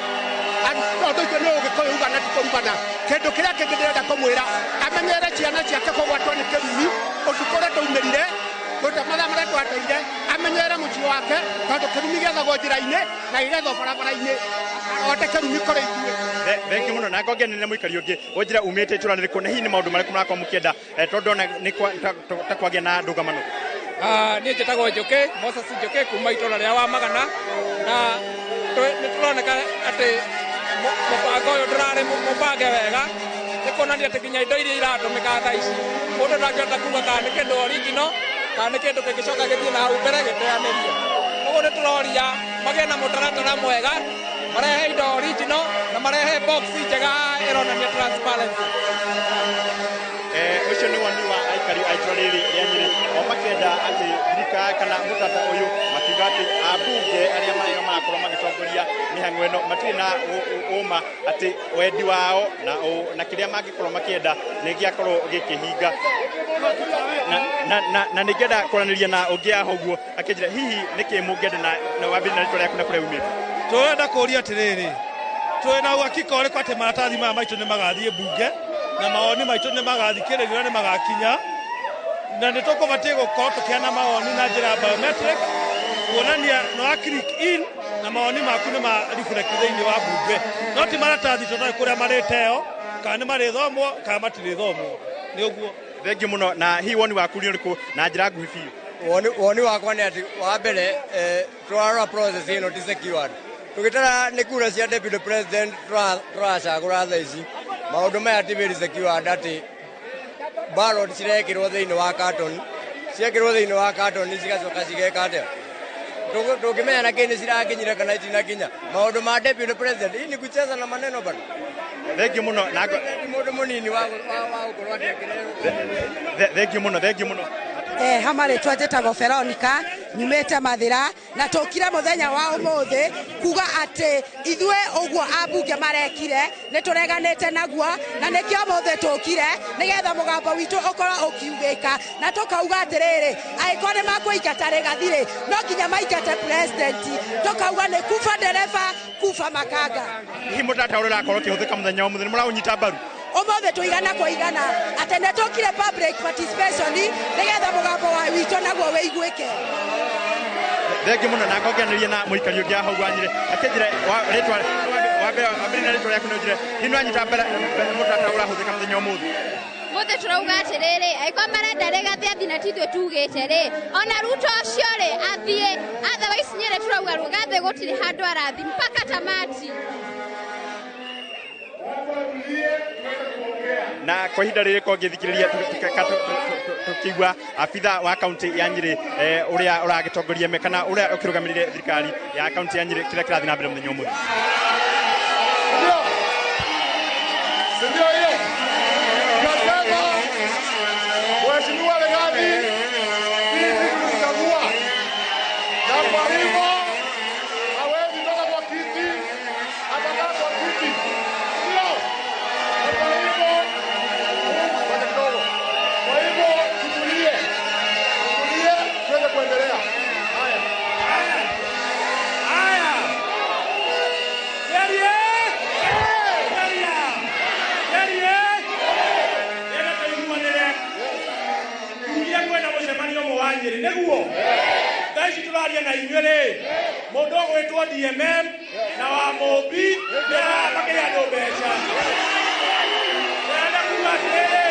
tondũ ũcio nĩ ũgĩkũyũ uga na ti kũrugana. Kĩndũ kĩrĩa kĩngĩ ndĩrenda kũmwĩra, amenyere ciana ciake kũgwatwo nĩ kĩrumi ũtukũ ũrĩa twaumĩrire gũte mathaa marĩa twateire, amenyere mũciĩ wake, tondũ kĩrumi gĩethagwo njĩra-inĩ na gĩgethwo barabara-inĩ, arote kĩrumi kũrĩ ithuĩ. Thengiũ mũno. Na ngongenia na mũikari ũngĩ, ũnjĩre umĩte itũra rĩrĩkũ na hihi nĩ maũndũ marĩkũ marakorwo mũkĩenda, tondũ ona nĩ ta kwagĩa na ndũgamano? Niĩ njĩtagwo Njũkĩ Moses Njũkĩ kuma itũra rĩa Wamagana, na nĩ tũroneka atĩ mũbango ũyũ ndũrarĩ mũbange wega. Nĩ kuonania atĩ nginya indo iria iratũmĩka thaa ici mũndũ ndangĩhota kuga kana nĩ kĩndũ original kana nĩ kĩndũ kĩngĩcoka gĩthiĩ na hau mbere gĩteanĩrio. Ũguo nĩ tũroria magĩe na mũtaratara mwega, marehe indo original na marehe box njega ĩronania transparency. Ũcio nĩ woni wa aikari a itũra rĩrĩ rĩa Nyĩrĩ, o makĩenda atĩ thirikari kana mũtata ũyũ, makiuga atĩ ambunge arĩa marĩa marakorwo magĩtongoria mĩhang'o ĩno matirĩ na ũma atĩ wendi wao na kĩrĩa mangĩkorwo makĩenda nĩ gĩakorwo gĩkĩhinga. Na nĩngĩenda kwaranĩria na ũngĩ haha ũguo akĩnjĩra hihi nĩkĩ mũngĩenda, na wambĩrĩrie na rĩtwa rĩaku na kũrĩa umĩte. Tũrenda kũria atĩrĩrĩ, twĩ na uhakika ũrĩkũ atĩ maratathi maya maitũ nĩ magathiĩ mbunge na mawoni maitũ nĩ magathikĩrĩrio na nĩ magakinya, na nĩ tũkũbatiĩ gũkorwo tũkĩheana mawoni na njĩra ya biometric kuonania no wa click in na mawoni maku nĩ ma reflect thĩinĩ wa mbunge, no ti maratathi tũtoĩ kũrĩa marĩteo, kana nĩ marĩthomwo kana matirĩthomwo, nĩ ũguo. Thengiũ mũno. Na hihi woni waku nĩ ũrĩkũ na njĩra nguhĩ biũ? Woni wakwa nĩ atĩ wa mbere, tũrarora process ĩno ti secured. Tũgĩtara nĩ kura cia deputy president tũracagũra thaa ici, maũndũ maya ti very secured, atĩ ballot cirekĩrwo thĩinĩ wa carton, ciekĩrwo thĩinĩ wa carton cigacoka cigeka atĩa? Tũngĩmenya na kĩ nĩ cirakinyire kana itinakinya? Maũndũ ma deputy president, hii ni kucheza na maneno bana. Thengiũ mũno na Ti mũndũ mũnini wa gũkorwo atĩ akĩrerwo. Thengiũ mũno, thengiũ mũno. Hama rĩtwa njĩtagwo Veronica, nyumĩte Mathĩra, na tũkire mũthenya wa ũmũthĩ kuga atĩ ithuĩ ũguo ambunge marekire nĩ tũreganĩte naguo, na nĩkĩo ũmũthĩ tũkire nĩgetha mũgambo witũ ũkorwo ũkiugĩka, na tũkauga atĩrĩrĩ, angĩkorwo nĩ makũingata Rigathi-rĩ, no nginya maingate president. Tũkauga nĩ kuba ndereba kuba makanga. Hihi mũtaratara ũrĩa ũrakorwo ũkĩhũthĩka mũthenya wa ũmũthĩ nĩ mũraũnyita mbaru? Ũmũthĩ tũigana kwa igana atĩ nĩ tũkire public participation nĩgetha mũgambo wa witũ naguo wĩiguĩke. Thengiũ mũno. Na ngongeranĩria na mũikari ũngĩ haha ũguo anyire akĩnjĩre rĩtwa wambĩrĩrie na rĩtwa rĩaku, nĩ ũnjĩre hihi nĩ wanyita mũtaratara ũrahũthĩka mũthenya wa ũmũthĩ? Mũthĩ tũrauga atĩrĩrĩ, angĩkorwo marenda Rigathi athiĩ na ti ithuĩ tugĩte rĩ, ona Ruto ũcio rĩ athiĩ, otherwise Nyĩrĩ tũrauga Rigathi gũtirĩ handũ arathiĩ mpaka tamati. Na kwa ihinda rĩrĩ kongĩthikĩrĩria tũkĩigua abitha wa kaunti ya Nyĩrĩ, ũrĩa ũragĩtongoria kana ũrĩa ũkĩrũgamĩrĩire thirikari ya kaunti ya Nyĩrĩ, kĩrĩa kĩrathiĩ na mbere mũthenya ũmũthĩ. Sindio hiyo? Tunasema Mheshimiwa Rigathi, sisi tulimchagua, na kwa hivyo hawezi toka kwa kiti, atakaa kwa kiti. Ndio? Na kwa hivyo, ngoja kidogo. Kwa hivyo tutulie, tutulie tuweze kuendelea. Haya. Haya. Yerie! Yeria! Yerie! Enda tũiguanĩre. Tuuria kwĩna mũcemanio ũmwe wa Nyĩrĩ, nĩguo? Thaa ici tũraria na inyuĩ rĩ, mũndũ ũgwĩtwo DMM na wa Mũmbi nĩ aramakĩria andũ mbeca. Ndĩrenda kuga atĩrĩrĩ,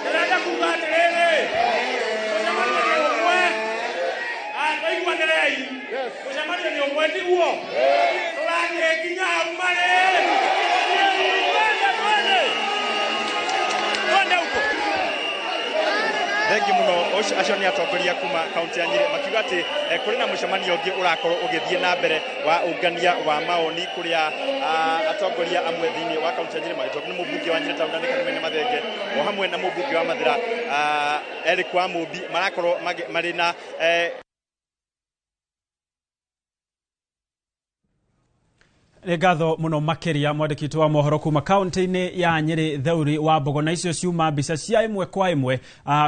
ndĩrenda kuga atĩrĩrĩ, mũcemanio nĩ ũmwe. Aya, tũiguanĩrei. Mũcemanio nĩ ũmwe, tiguo? Tũrathiĩ nginya hau marĩ. Twende, twende. Twende huko. Thengiũ mũno. Acio nĩ atongoria kuma kaunti ya Nyĩrĩ makiuga atĩ kũrĩ na mũcemanio ũngĩ ũrakorwo ũgĩthiĩ na mbere wa ũngania wa maoni, kũrĩa atongoria amwe thĩinĩ wa kaunti ya Nyĩrĩ magĩtongorio nĩ mũmbunge wa Nyĩrĩ Town na Kamene Mathenge o hamwe na mũmbunge wa Mathĩra, Eric wa Mũmbi, marakorwo marĩ na Nĩ ngatho mũno makĩria mwandĩki witũ wa mohoro kuma kaunti-inĩ ya Nyĩrĩ, Theuri wa Mbogo. Na icio ciuma mbica cia ĩmwe kwa ĩmwe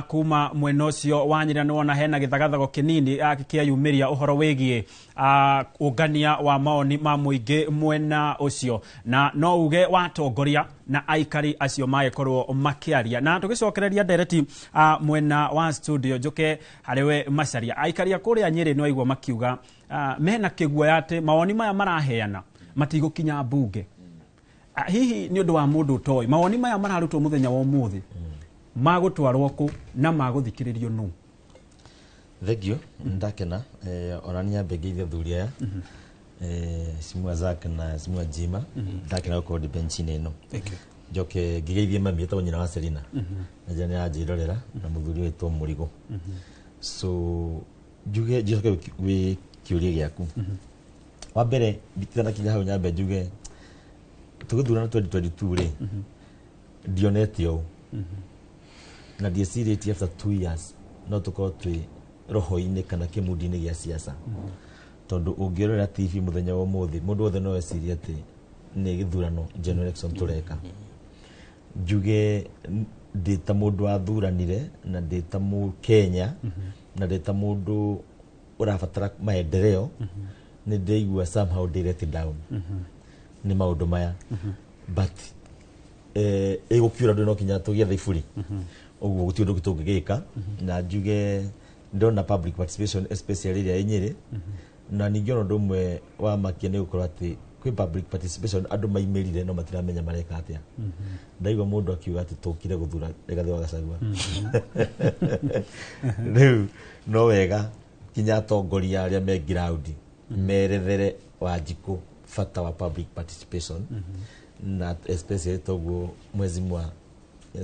kuma mwena ũcio wa Nyĩrĩ, na nĩwona hena gĩthagathago kĩnini kĩayumĩria ũhoro wĩgiĩ ũngania wa maoni ma mũingĩ mwena ũcio, na no uge watongoria na aikari acio magĩkorwo makĩaria. Na tũgĩcokereria ndereti mwena wa studio, njũke harĩ we Macharia. Aikari a kũrĩa Nyĩrĩ nĩ waigua makiuga mena kĩguoya atĩ mawoni maya maraheana matigũkinya mbunge. Hihi nĩ ũndũ wa mũndũ ũtoĩ, mawoni maya mararutwo mũthenya wa ũmũthĩ magũtwarwo kũ na magũthikĩrĩrio nũ? Thank you, ndakena ona nyambe ngeithie athuri aya, Simua Zack na Simua Jima. Ndakena gũkorwo ndĩ bench-inĩ ĩno. Thank you. Njoke ngĩgeithie mami etagwo nyina wa Selina na njĩra nĩ aranjĩrorera na mũthuri wĩtwo Mũrigo. So njuge, njoke gwĩ kĩũria gĩaku wa mbere, nditanakinya hau, nyambe njuge tũgĩthurana 2022 rĩ, ndionete ũũ na ndiecirĩtie after 2 years no tũkorwo twĩ roho-inĩ kana kĩmundi-inĩ gĩa siasa, tondũ ũngĩrora TV mũthenya wa ũmũthĩ, mũndũ wothe no ecirie atĩ nĩ gĩthurano, general election tũreka. Njuge ndĩ ta mũndũ wathuranire na ndĩ ta mũkenya na ndĩ ta mũndũ ũrabatara maendeleo, nĩ ndĩigua somehow ndĩ let down nĩ maũndũ maya, but ĩgũkiura ndũ no kinya tũgĩetha iburi ũguo, gũtirĩ ũndũ ũngĩ tũngĩgĩka. Na njuge ndona public participation, especially ĩrĩa ĩ Nyĩrĩ, na ningĩ ona ũndũ ũmwe wa makia nĩ gũkorwo atĩ kwĩ public participation, andũ maimĩrire no matiramenya mareka atĩa. Ndaigua mũndũ akiuga atĩ tũkire gũthura Rigathĩ wa Gachagua. Rĩu no wega kinya atongoria arĩa me ground merethere Wanjikũ bata wa public participation, na especially toguo mwezi mwa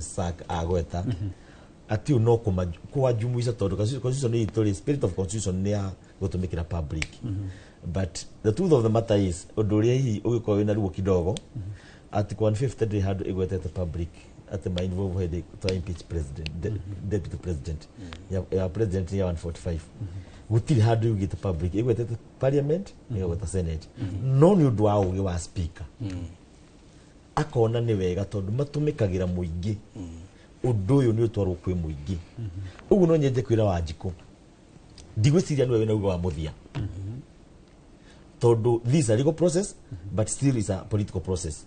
Sak agweta ati ũyũ no kũwajumuisha, tondũ constitution itũ rĩ, spirit of constitution nĩ ya gũtũmĩkĩra public. But the truth of the matter is, ũndũ ũrĩa hihi ũgĩkorwo wĩna ruo kidogo, article 150 ndĩrĩ handũ ĩgwetete public atĩ ma involve hĩndĩ twa impeach president, deputy president. Ya president nĩ ya 145, gũtirĩ handũ yugĩte public, ĩgwetete parliament, ĩgagweta senate. No nĩ ũndũ wa ũgĩ wa speaker, akona nĩ wega tondũ matũmĩkagĩra mũingĩ, ũndũ ũyũ nĩ ũtwarwo kwĩ mũingĩ. Ũguo no nyende kwĩra Wanjikũ, ndigwĩciria nĩwe wĩna uga wa mũthia, tondũ this is a legal process, but still is a political process.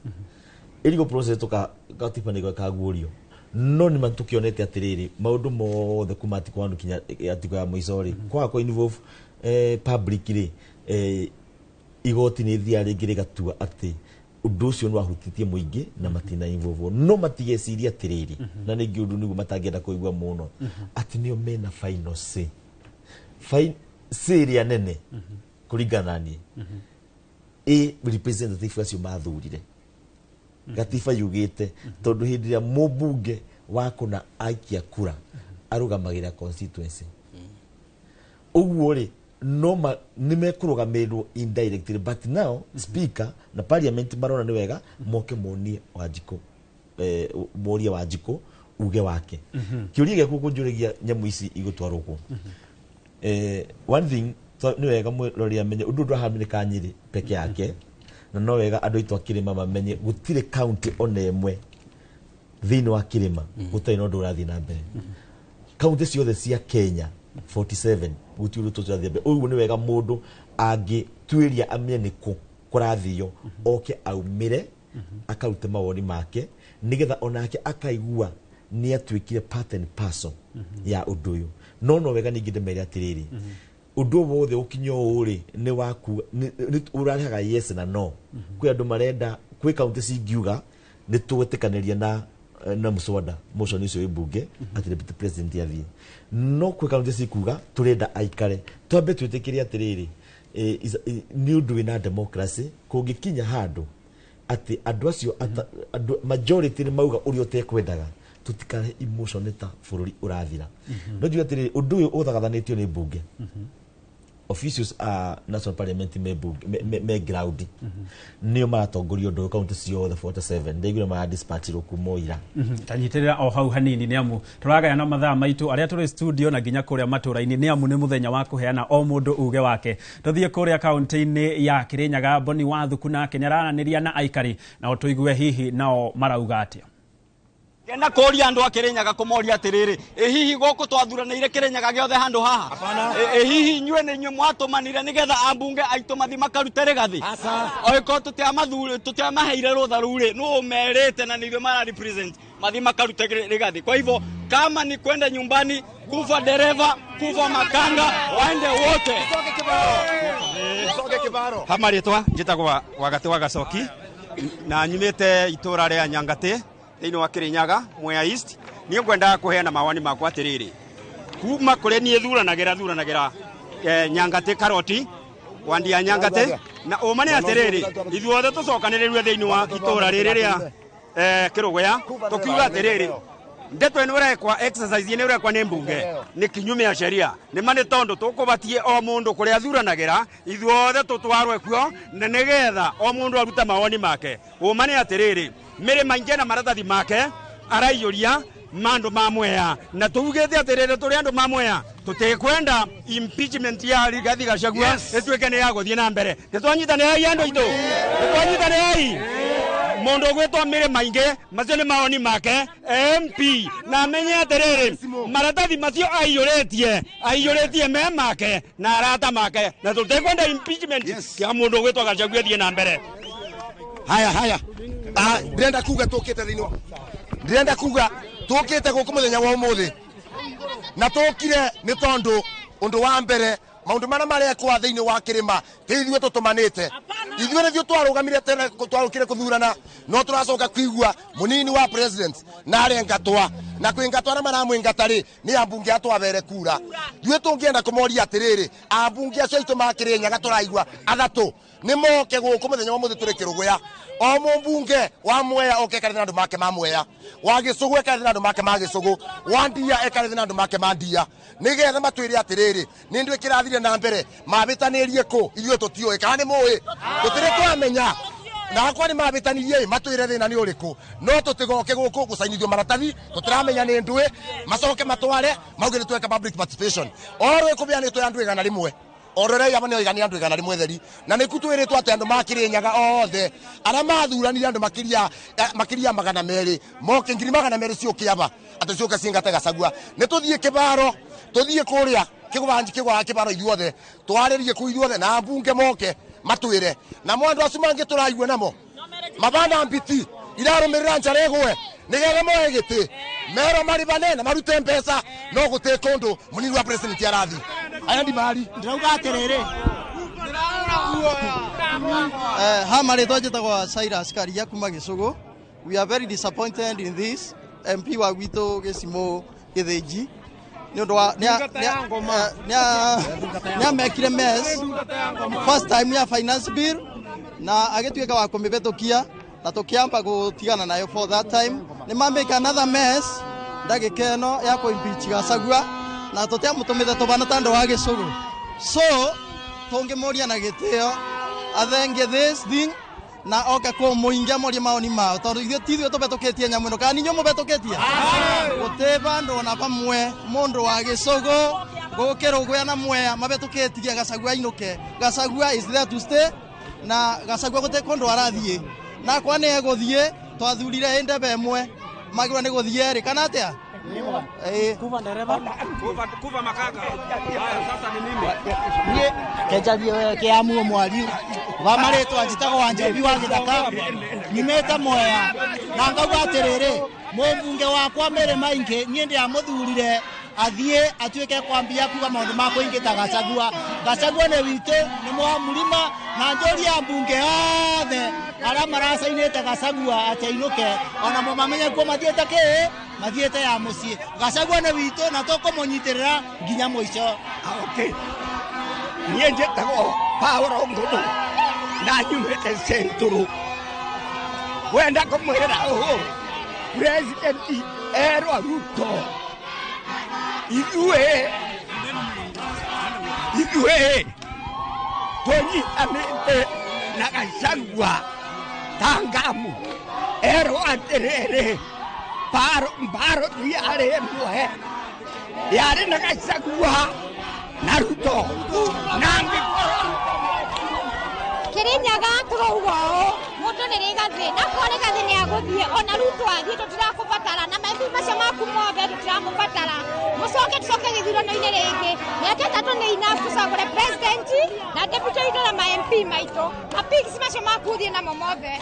Ĩ legal process tuka gatiba nĩ kaguũrio, no nĩ ma tũkĩonete atĩrĩrĩ, maũndũ mothe kuma article 1 kinya article ya mũico rĩ, kwaga kũ involve public rĩ, igoti nĩ thiaga rĩngĩ rĩgatua atĩ ũndũ ũcio nĩ wahutĩtie mũingĩ na matina involve. No matigecirie atĩrĩrĩ, na ningĩ ũndũ nĩguo matangĩenda kũigua mũno, atĩ nĩo mena final say, say ĩrĩa nene kũringana na niĩ ĩ representative acio mathurire. Gatiba yugĩte tondũ hĩndĩ ĩrĩa mũmbunge wa kũna aikia kura arũgamagĩra constituency, ũguo rĩ, no nĩ mekũrũgamĩrĩrwo indirectly. But now speaker na parliament marona nĩ wega moke monie Wanjikũ, morie Wanjikũ uge wake. Kĩũria gĩaku kũnjũragia nyamũ ici igũtwarwo kũ? One thing nĩ wega mwĩrori amenye ũndũ ndũrahanĩka Nyĩrĩ peke yake, na no wega andũ aitũ a kĩrĩma mamenye gũtirĩ county ona ĩmwe thĩinĩ wa kĩrĩma gũtarĩ na ũndũ ũrathiĩ na mbere. Kaunti ciothe cia Kenya 47 gũtirĩ ũndũ tũrathiĩ na mbere. Ũguo nĩ wega mũndũ angĩtuĩria amenye nĩ kũ kũrathio, oke aumĩre akarute mawoni make, nĩgetha onake akaigua nĩ atuĩkire part and parcel ya ũndũ ũyũ. No wega ningĩ ndĩmere atĩrĩrĩ, ũndũ o wothe ũkinya ũũ rĩ, nĩ waku ũrarehaga yes na no. Kwĩ andũ marenda, kwĩ kaunti cingiuga nĩ tũgwĩtĩkanĩria na mũswada motion ũcio wĩ mbunge atĩ deputy president athiĩ, no kwĩ kaunti cikuga tũrenda aikare. Twambe twĩtĩkĩre atĩrĩrĩ, nĩ ũndũ wĩna democracy, kũngĩkinya handũ atĩ andũ acio andũ majority nĩ mauga ũrĩa ũtekwendaga, tũtikarehe emotion ta bũrũri ũrathira. No njuge atĩrĩrĩ, ũndũ ũyũ ũthagathanĩtio nĩ mbunge. Officials a National Parliament me ground nio maratongoria undu kaunti ciothe 47 ndaiguire mara dispatch kuma ira. Tanyitirira o hau hanini ni amu turagayana mathaa maitu aria turi studio na nginya kuria matura-ini ni amu ni muthenya wa kuheana o mundu uge wake. Tuthie kuria kaunti-ini ya Kirinyaga Boni Wathuku nake nĩaranĩria na aikari nao tuigue hihi nao marauga atia. Ngenda kũria andũ a Kirinyaga kũmoria atĩrĩrĩ, ĩ hihi gũkũ twathuranĩire Kirinyaga gĩothe handũ haha? Ĩ hihi inyuĩ nĩ inyuĩ mwatũmanire nĩgetha ambunge aitũ mathi makarute Rigathi? Oĩkorwo tũtiamaheire rũtha rũu rĩ, nũ ũmerĩte na nĩ ithuĩ mara represent mathi makarute Rigathi. Kwa hivyo kama ni kwenda nyumbani, kufa dereva, kufa makanga, waende wote. Hama rĩtwa njĩtagwo Wagati wa Gacoki na nyumĩte itũra rĩa Nyangati thĩinĩ wa Kirinyaga Mwea East. Niĩ ngwendaga kũheana mawoni makwa atĩrĩrĩ, kuma kũrĩ niĩ thuranagĩra Nyangati Karoti wandi ya Nyangati, na ũma nĩ atĩrĩrĩ, ithuothe tũcokanĩrĩrue thĩinĩ wa itũra rĩrĩ rĩa Kĩrũgũya tũkiuga atĩrĩrĩ, ndeto ĩno ĩrekwa exercise ĩno ĩrekwa nĩ mbunge nĩ kinyume ya sheria. Nĩ ma nĩ tondũ tũkũbatie o mũndũ kũrĩa athuranagĩra ithuothe tũtwarwe kuo na nĩgetha o mũndũ arute mawoni make. Ũma nĩ atĩrĩrĩ, mĩrĩ maingĩ na maratathi make araiyũria mandu ma Mwea, na tugĩte atĩrĩrĩ tũrĩ andũ ma Mwea tũtikwenda impeachment ya Rigathi Gachagua ĩtuĩke nĩ ya gũthiĩ na mbere. Nĩtwanyitanĩrai andũ aitũ, nĩtwanyitanĩrai. Mundu gwitwo mĩrĩ maingĩ macio nĩ mawoni make MP, na amenye atĩrĩrĩ maratathi macio aiyũrĩtie me make na arata make, na tũtikwenda impeachment ya mũndũ gwitwo Gachagua ĩthiĩ na mbere. Haya ndĩrenda kuga tũkĩte thĩinĩ, ndĩrenda kuga tũkĩte gũkũ mũthenya wa ũmũthĩ na tũkire nĩ tondũ ũndũ wa mbere maũndũ marĩa marekwa thĩinĩ wa kĩrĩma ti ithuĩ tũtũmanĩte, ithuĩ nĩthuĩ twarũgamire tene twarũkire kũthurana, no tũracoka kũigua mũnini wa president na arengatwa na kwingatwa na maramwingata rĩ nĩ ambunge atwathere kura. Ithuĩ tũngĩenda kũmoria atĩrĩrĩ, ambunge acio aitũ ma Kĩrĩnyaga tũraigua athatũ nĩ moke gũkũ mũthenya wa ũmũthĩ tũrĩ Kĩrũgũya. O mũmbunge wa Mwea oke ekarĩte na andũ make ma Mwea, wa Gĩcũgũ ekarĩte na andũ make ma Gĩcũgũ, wa Ndia ekarĩte na andũ make ma Ndia, nĩgetha matwĩre atĩrĩrĩ nĩ ndũ ĩkĩrathire na mbere mabĩtanĩrie kũ ithuĩ tũtiũĩ kana nĩ mũĩ tũtirĩ twamenya na akwa nĩ mabĩtanirie matwĩre thĩna nĩ ũrĩkũ, no tũtigoke gũkũ gũcainithio maratathi tũtiramenya nĩ ndũĩ macoke matware mauge nĩ tweka public participation. Oro ĩkũbeanĩtwo ya andũ 100 ororei aba nĩ oigania andũ 100 theri, na nĩ kutwĩrĩtwo atĩ andũ ma Kĩrĩnyaga othe arĩa mathuranire andũ makĩria 200 moke 200,000 ciũke aba atĩ ciũke cingate Gachagua. Nĩ tũthiĩ kĩbaro, tũthiĩ kũrĩa kĩgwa kĩbaro ithuothe twarĩrie kũu ithuothe na ambunge moke matwĩre, namo andũ acio mangĩ tũraigua namo mabana mbiti irarũmĩrĩra njara ĩgwe nĩgetha moe gĩtĩ mero maribane na marute mbeca no gũtĩ kũndũ mũnini wa president arathi. Aya ndimari ndĩrauga atĩrĩrĩ, ha marĩtwa njĩtagwo Cyrus Karia kuma Gĩcũgũ. We are very disappointed in this MP wa gwitũ Gĩcimũ Gĩthĩnji nĩ ũndũ wa nĩ amekire mess first time ya finance bill na agĩtuĩka wa kũmĩbĩtũkia na tũkĩamba gũtigana nayo for that time. Nĩ mamĩka another mess ndagĩka ĩno ya kũ-impeach Gachagua na tũtiamũtũmĩte tũbana ta andũ a Gĩcũgũ. So tũngĩmũria na gĩtĩo athenge this thing na oke kũ mũingĩ amorie maoni mao tondũ ithuĩ ti ithuĩ tũbetũkĩtie nyamũ ĩno kana nĩ inyuĩ mũbetũkĩtie. Gũtĩ bandũ ona bamwe mũndũ wa Gĩcũgũ gũkĩrũgũya na Mwea mabetũkĩtie Gachagua ainũke. Gachagua is there to stay na Gachagua gũtĩ kũndũ arathiĩ na kwa nĩ egũthiĩ twathurire ndebe ĩmwe magĩrĩirwo nĩ gũthiĩ erĩ kana atĩa? Kuva dereva, kuva makanga. Haya sasa ni mimi. Niĩ kenjarie kĩamuo mwariu wa marĩtwa njĩtagwo Wanjambi wa Gĩthaka nyumĩte Mwea na ngauga atĩrĩrĩ mũmbunge wakwa Mĩrĩ Maingĩ niĩ ndĩamũthurire athiĩ atuĩke kwambia kuga maũndũ ma kũingĩta Gachagua. Gachagua nĩ witũ nĩ mwa mũrima na njũria mbunge othe arĩa maracainĩte Gachagua atĩ ainũke onamo mamenye kuo mathiĩte kĩ mathiĩte ya mũciĩ. Gachagua nĩ witũ na tũkũmũnyitĩrĩra nginya mũico. Okay. Niĩ njĩtagwo Paul Ngũndũ na nyumĩte Central. Wenda kũmwĩra ũũ President erwo Ruto ithuĩ Tũnyitanĩte na Gachagua ta ngamu erwo atĩrĩrĩ mbarothi yarĩ ĩmwe yarĩ na Gachagua na Ruto na angĩkorwo Kirinyaga tũrauga ũũ mũndũ nĩ Rigathĩ na korwo Rigathĩ nĩ agũthiĩ ona Ruto athiĩ tũtirakũbatara na ma MP macio maku mothe tũtiramũbatara mũcoke tũcoke gĩthurano-inĩ rĩngĩ mĩaka 3 nĩ enough tũcagũre president na deputy witũ na ma MP maitũ na pigs macio maku ũthiĩ namo mothe.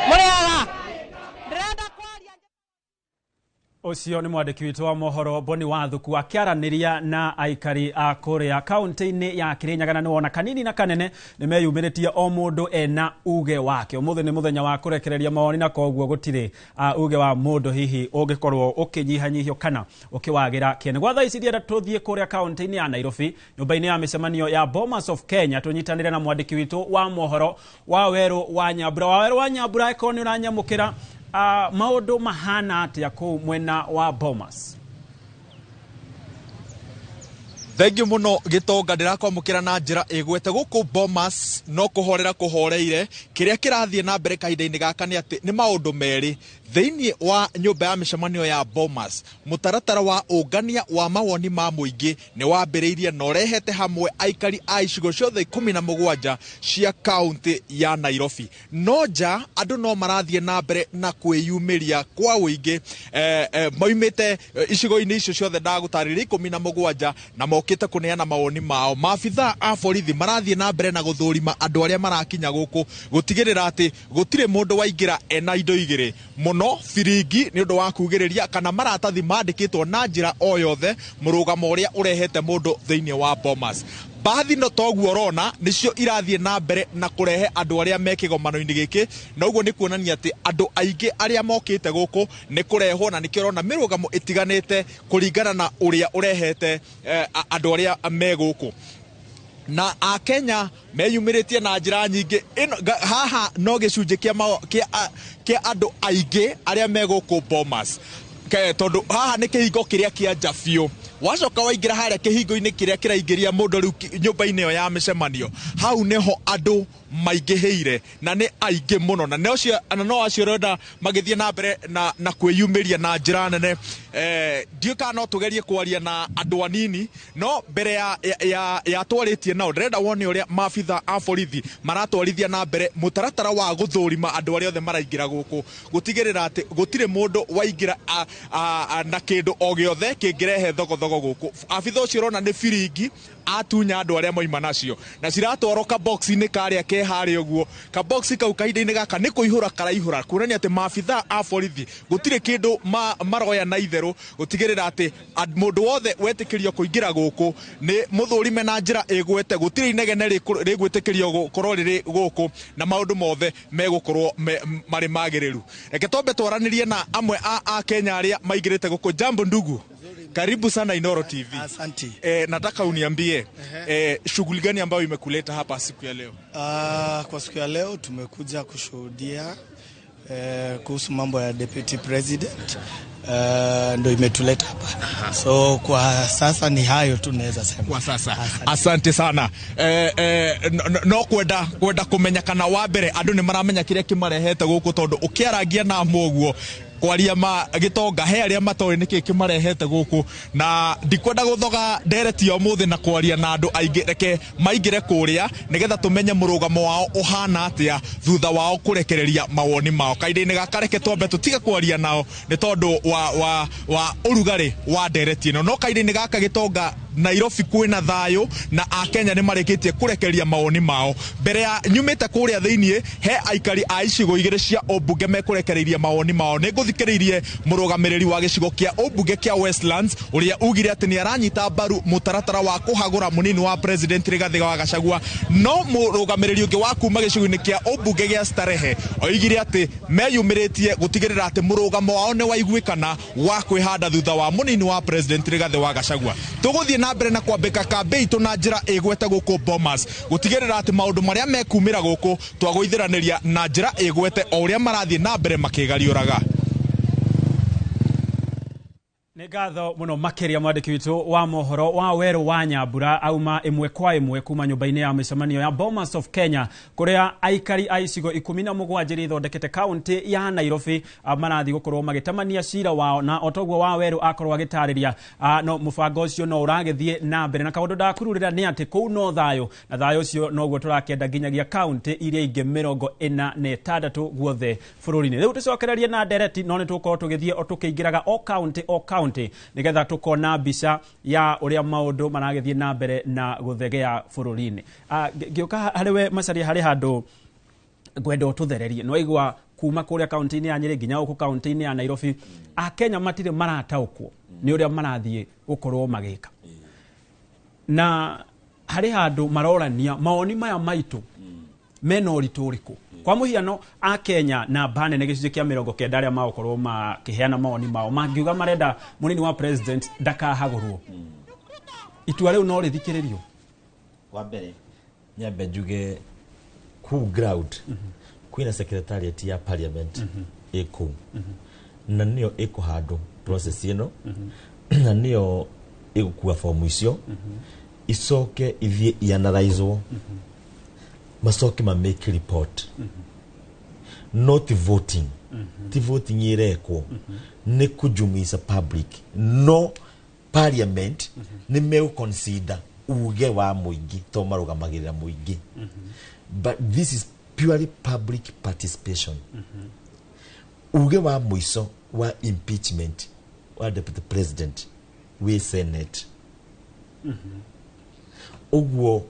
Mũrĩaga. Ũcio nĩ mwandĩki witũ wa mohoro Boni Wathuku akĩaranĩria na aikari a kũrĩa kaunti-inĩ ya Kirinyaga, na nĩwona kanini na kanene nĩ meyumĩrĩtie o mũndũ ena uge wake. Ũmũthĩ nĩ mũthenya wa kũrekereria mawoni na koguo gũtirĩ uge wa mũndũ hihi ũngĩkorwo ũkĩnyihanyihio kana ũkĩwagĩra kĩene. Gwa thaa ici ndĩrenda tũthiĩ kũrĩa kaunti-inĩ ya Nairobi nyũmba-inĩ ya mĩcemanio ya Bomas of Kenya tũnyitanĩre na mwandĩki witũ wa mohoro Wawerũ wa Nyambura. Wawerũ wa Nyambura, ĩkorwo nĩ ũranyamũkĩra, maũndũ mahana atĩa kũu mwena wa Bomas? Thengiũ mũno Gĩtonga, ndĩrakwamũkĩra na njĩra ĩgwete gũkũ Bomas no kũhorera kũhoreire. Kĩrĩa kĩrathiĩ na mbere kahinda-inĩ gaka nĩ atĩ nĩ maũndũ merĩ thĩinĩ wa nyũmba ya mĩcemanio ya Bomas. Mũtaratara wa ũngania wa mawoni ma mũingĩ nĩ wambĩrĩirie na ũrehete hamwe aikari a icigo ciothe 17 cia kaunti ya Nairobi. No nja andũ no marathiĩ na mbere na kwĩyumĩria kwa ũingĩ, maumĩte icigo-inĩ icio ciothe ndagũtarĩria 17 na mokĩte kũneana mawoni mao. Maabithaa a borithi marathiĩ na mbere na gũthũrima andũ arĩa marakinya gũkũ gũtigĩrĩra atĩ gũtirĩ mũndũ waingĩra ena indo igĩrĩ mũno biringi nĩ ũndũ wa kugĩrĩria kana maratathi mandĩkĩtwo na njĩra o yothe mũrũgamo ũrĩa ũrehete mũndũ thĩinĩ wa Bomas. Bathi no toguo ũrona nĩcio irathiĩ na mbere na kũrehe andũ arĩa me kĩgomano-inĩ gĩkĩ, na ũguo nĩ kuonania atĩ andũ aingĩ arĩa mokĩte gũkũ nĩ kũrehwo, na nĩkĩo ũrona mĩrũgamo ĩtiganĩte kũringana na ũrĩa ũrehete andũ arĩa me gũkũ. Na Akenya meyumĩrĩtie na njĩra nyingĩ. Haha no gĩcunjĩ kĩa andũ aingĩ arĩa me gũkũ Bomas, tondũ haha nĩ kĩhingo kĩrĩa kĩa nja biũ. Wacoka waingĩra harĩa kĩhingo-inĩ kĩrĩa kĩraingĩria mũndũ rĩu nyũmba-inĩ ĩyo ya mĩcemanio, hau nĩho andũ maingĩhĩire na nĩ aingĩ mũno, na no acio ũrenda magĩthiĩ na mbere na kwĩyumĩria na njĩra nene. Ndiũĩ kana no tũgerie kwaria na andũ anini, no mbere ya twarĩtie nao ndĩrenda wone ũrĩa maabitha a borithi maratwarithia na mbere mũtaratara wa gũthũrima andũ arĩa othe maraingĩra gũkũ, gũtigĩrĩra atĩ gũtirĩ mũndũ waingĩra na kĩndũ o gĩothe kĩngĩrehe thogothogo gũkũ. Abitha ũcio ũrona nĩ biringi atunya andũ arĩa moima nacio na ciratwarwo kabox-inĩ karĩa ke harĩa ũguo. Kabox kau kahinda-inĩ gaka nĩ kũihũra karaihũra, kuonania atĩ maabitha a borithi gũtirĩ kĩndũ maroya na itherũ gũtigĩrĩra atĩ mũndũ wothe wetĩkĩrio kũingĩra gũkũ nĩ mũthũrime na njĩra ĩgwete, gũtirĩ inegene rĩgwĩtĩkĩrio gũkorwo rĩrĩ gũkũ na maũndũ mothe megũkorwo marĩ magĩrĩru. Reke twambe twaranĩrie na amwe a Akenya arĩa maingĩrĩte gũkũ. Jambo ndugu, karibu sana Inooro TV. Asante. Nataka uniambie shughuli gani ambayo imekuleta hapa siku ya leo? Kwa siku ya leo tumekuja kushuhudia kuhusu mambo ya deputy president, ndo imetuleta hapa. So kwa sasa ni hayo tu naweza sema. Kwa sasa. Asante sana. No kwenda kumenya kana wa mbere andu ni maramenya kiria kimarehete guku, tondu ukiaragia na muguo kwaria ma Gĩtonga he arĩa matoĩ nĩkĩ kĩmarehete gũkũ, na ndikwenda gũthoga ndereti ya ũmũthĩ na kwaria na andũ aingĩ. Reke maingĩre kũrĩa nĩgetha tũmenye mũrũgamo wao ũhana atĩa thutha wao kũrekereria mawoni mao. Kahinda-inĩ gaka reke twambe tũtige kwaria nao nĩ tondũ wa ũrugarĩ wa ndereti ĩno, no kahinda-inĩ gaka Gĩtonga, Nairobi kwĩna thayũ na Akenya nĩ marĩkĩtie kũrekereria mawoni mao. Mbere ya nyumĩte kũrĩa thĩiniĩ he aikari a icigo igĩrĩ cia ũmbunge mekũrekereirie mawoni mao. Nĩ ngũthikĩrĩirie mũrũgamĩrĩri wa gĩcigo kĩa ũmbunge kĩa Westlands ũrĩa ugire atĩ nĩ aranyita mbaru mũtaratara wa kũhagũra mũnini wa president Rigathĩ wa Gachagua, no mũrũgamĩrĩri ũngĩ wa kuma gĩcigo-inĩ kĩa ũmbunge gĩa Starehe oigire atĩ meyumĩrĩtie gũtigĩrĩra atĩ mũrũgamo wao nĩ waiguĩkana wa kwĩhanda thutha wa mũnini wa president Rigathĩ wa Gachagua. Tũgũthiĩ na mbere na kwambĩka kambĩ itũ na njĩra ĩgwete gũkũ Bomas gũtigĩrĩra atĩ maũndũ marĩa mekumĩra gũkũ twagũithiranĩria na njĩra ĩgwete o ũrĩa marathiĩ na mbere makĩgariũraga. Nĩ ngatho mũno makĩria mwandĩki witũ wa mohoro wa werũ wa Nyambura auma ĩmwe kwa ĩmwe kuma nyũmba-inĩ ya mĩcemanio ya Bomas of Kenya, kũrĩa aikari a icigo 17 iria ithondekete kaunti ya Nairobi marathiĩ gũkorwo magĩtamania cira wao, na o toguo wa werũ akorwo agĩtarĩria, no mũbango ũcio no ũragĩthiĩ na mbere, na kaũndũ ndakururĩra nĩ atĩ kũu no thayũ, na thayũ ũcio noguo tũrakĩenda nginyagia kaunti iria ingĩ 46 guothe bũrũri-inĩ. Rĩu tũcokererie na ndereti, no nĩ tũgũkorwo tũgĩthiĩ o tũkĩingĩraga o kaunti o kaunti nĩgetha tũkona mbica ya ũrĩa maũndũ maragĩthiĩ na mbere na gũthegea bũrũri-inĩ. Ngĩũka harĩ we Macharia, harĩ handũ ngwenda ũtũthererie. Nĩwaigua kuma kũrĩa kaunti-inĩ ya Nyĩrĩ nginya gũkũ kaunti-inĩ ya Nairobi, Akenya matirĩ marataũkwo nĩ ũrĩa marathiĩ gũkorwo magĩka, na harĩ handũ marorania mawoni maya maitũ mena ũritũ ũrĩkũ. Kwa mũhiano, Akenya namba nene gĩcunjĩ kĩa 90 arĩa magũkorwo makĩheana mawoni mao mangiuga marenda mũnini wa president ndakahagũrwo, itua rĩu no rĩthikĩrĩrio? Wa mbere nyambe njuge kuu ground kwĩna secretariat ya parliament ĩ kũu, na nĩyo ĩkũhandũ process ĩno, na nĩyo ĩgũkua fomu icio, icoke ithiĩ ianalyzwo, macoke ma make report. Not voting, ti voting irekwo, nĩ kujumuisha public. No parliament nĩ megũ-consider uge wa mũingĩ to marũgamagĩrĩra mũingĩ, but this is purely public participation. Uge wa mũico wa impeachment wa deputy president wĩ Senate. Ũguo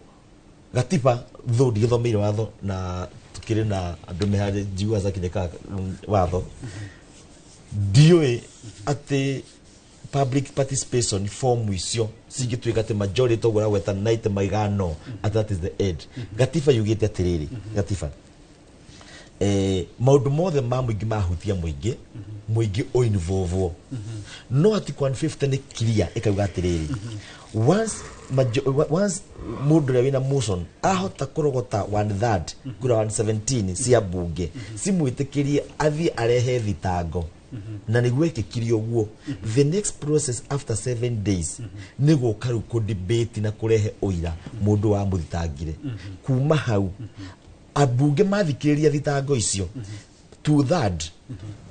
gatiba though ndigĩthomeire watho, na tukĩrĩ na andũ meharĩ njiguaga cakinyĩkaga watho, ndiũĩ atĩ public participation form icio cingĩtuĩka atĩ majority ũguo ũragweta 90 maiga no, at that is the end. Gatiba yugĩte atĩrĩrĩ, gatiba maũndũ mothe ma mũingĩ mahutia mũingĩ, mũingĩ ũinvolvwo. No article 150 nĩ clear, ĩkauga atĩrĩrĩ, once mũndũ ũrĩa wĩna motion ahota kũrogota one third kura 117 cia bunge cimwĩtĩkĩrie athiĩ arehe thitango, na nĩguo ĩkĩkire ũguo, the next process after 7 days nĩ gũka rĩu kũ-debate na kũrehe ũira mũndũ wa mũthitangire. Kuma hau ambunge mathikĩrĩria thitango icio, two third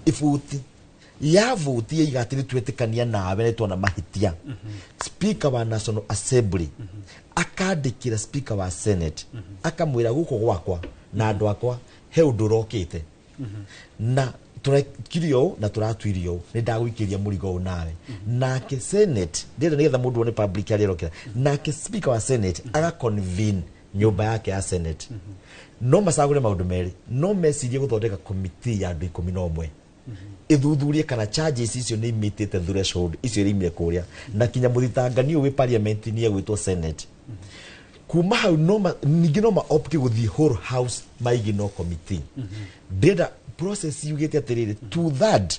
ibuti ya voti yaiga atĩ nĩ twetĩkania nawe, nĩ tuona mahĩtia, speaker wa National Assembly akandĩkĩra speaker wa Senate, akamwĩra gũkũ gwakwa na andũ akwa he ũndũ ũrokĩte na tũrekire ũũ na tũratuire ũũ, nĩ ndagũikĩria mũrigo ũyũ nawe. Nake Senate ndĩrenda nĩgetha mũndũ one public arĩa arokĩra, nake speaker wa Senate agaconvene nyũmba yake ya Senate. No macagũre maũndũ merĩ: no mecirie gũthondeka committee ya andũ 11 ĩthuthurie kana charges icio nĩ imitĩte threshold icio iraimire kũrĩa, na kinya mũthitangani ũyũ wĩ parliament nĩ egwĩtwo Senate. Kuma hau no ningĩ no ma-opt gũthiĩ whole house maigino committee. Ndĩrenda process yugĩte atĩrĩrĩ, two third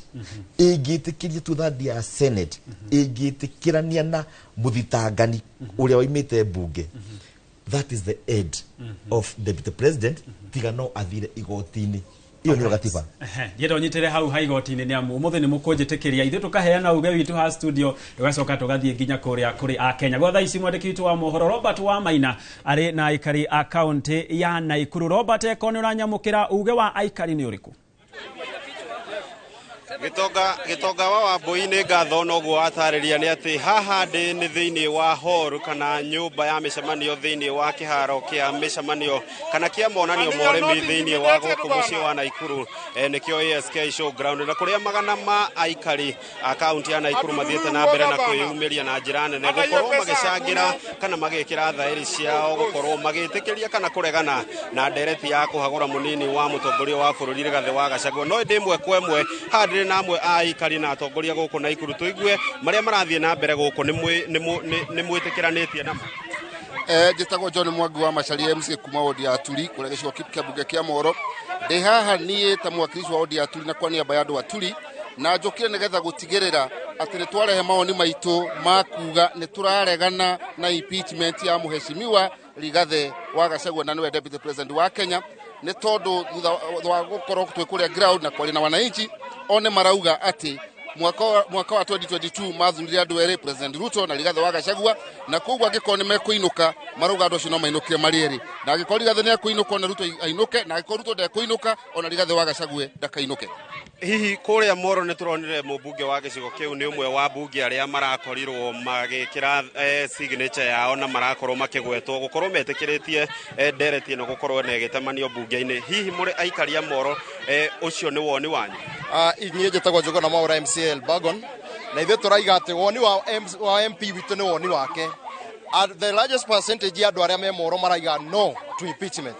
ĩngĩtĩkĩria, two third ya Senate ĩngĩtĩkĩrania na mũthitangani ũrĩa waimĩte mbunge, that is the end of deputy president, tiga no athire igoti-inĩ. Iyo nĩyo gatiba. Ndienda ũnyitĩre hau ha igoti-inĩ, nĩ amu ũmũthĩ nĩ mũkũnjĩtĩkĩria ithuĩ tũkaheana uge witũ ha studio, tũgacoka tũgathiĩ nginya kũrĩa kũrĩ a Kenya. Gwa thaa ici mwandĩki witũ wa mohoro Robert wa Maina arĩ na aikari a kaunti ya Naikuru. Robert, eko nĩ ũranyamũkĩra, uge wa aikari nĩ ũrĩkũ? Gĩtonga, Gĩtonga wa Wambui, nĩ ngatho. Noguo watarĩria nĩ atĩ haha ndĩ nĩ thĩinĩ wa hall kana nyũmba ya mĩcemanio thĩinĩ wa kĩharo kĩa mĩcemanio kana kĩa monanio ma ũrĩmi thĩinĩ wa gũkũ mũciĩ wa Naikuru, nĩkĩo ASK Showground, na kũrĩa magana ma aikari a kaunti ya Naikuru mathiĩte na mbere na kwĩyumĩria na njĩra nene gũkorwo magĩcangĩra kana magĩkĩra thaĩri ciao gũkorwo magĩtĩkĩria kana kũregana na ndereti ya kũhagũra mũnini wa mũtongoria wa bũrũri Rigathĩ wa Gachagua. No ĩndĩ ĩmwe kwa ĩmwe haha ndĩrĩ na amwe a aikari na atongoria gũkũ Naikuru, tũigue marĩa marathiĩ na mbere gũkũ nĩ mwĩtĩkĩranĩtie namo. Njĩtagwo John Mwangi wa Macharia, MC kuma wodi ya Turi kũrĩa gĩcigo kĩa mbunge kĩa Moro. Ndĩ haha niĩ ta mwakilishi wa wodi ya Turi na kwa niaba ya andũ a Turi, na njũkire nĩgetha gũtigĩrĩra atĩ nĩ twarehe mawoni maitũ ma kuga nĩ tũraregana na impeachment ya mũheshimiwa Rigathĩ wa Gachagua, na nĩwe deputy president wa Kenya, nĩ tondũ thutha wa gũkorwo twĩ kũrĩa ground na kwaria na wananchi one marauga atĩ Mwaka wa 2022 mathurire andũ erĩ, President Ruto na Rigathi wa Gachagua, na koguo angĩkorwo nĩ mekũinũka marauga andũ acio no mainũkire marĩ erĩ, na angĩkorwo Rigathi nĩ ekũinũka ona Ruto ainũke, na angĩkorwo Ruto ndekũinũka ona Rigathi wa Gachagua ndakainũke. Hihi kũrĩa Moro nĩ tũronire mũmbunge wa gĩcigo kĩu nĩ ũmwe wa mbunge arĩa marakorirwo magĩkĩra signature yao na marakorwo makĩgwetwo gũkorwo metĩkĩrĩtie ndereti ĩno gũkorwo na ĩgĩtemanio mbunge-inĩ. Hihi mũrĩ aikari a Moro, ũcio nĩ woni wanyu? Niĩ njĩtagwo Njuguna Mwaura MCL Bagon, na ithuĩ tũraiga atĩ woni wa MP witũ nĩ woni wake. The largest percentage ya andũ arĩa me Moro maraiga no to impeachment.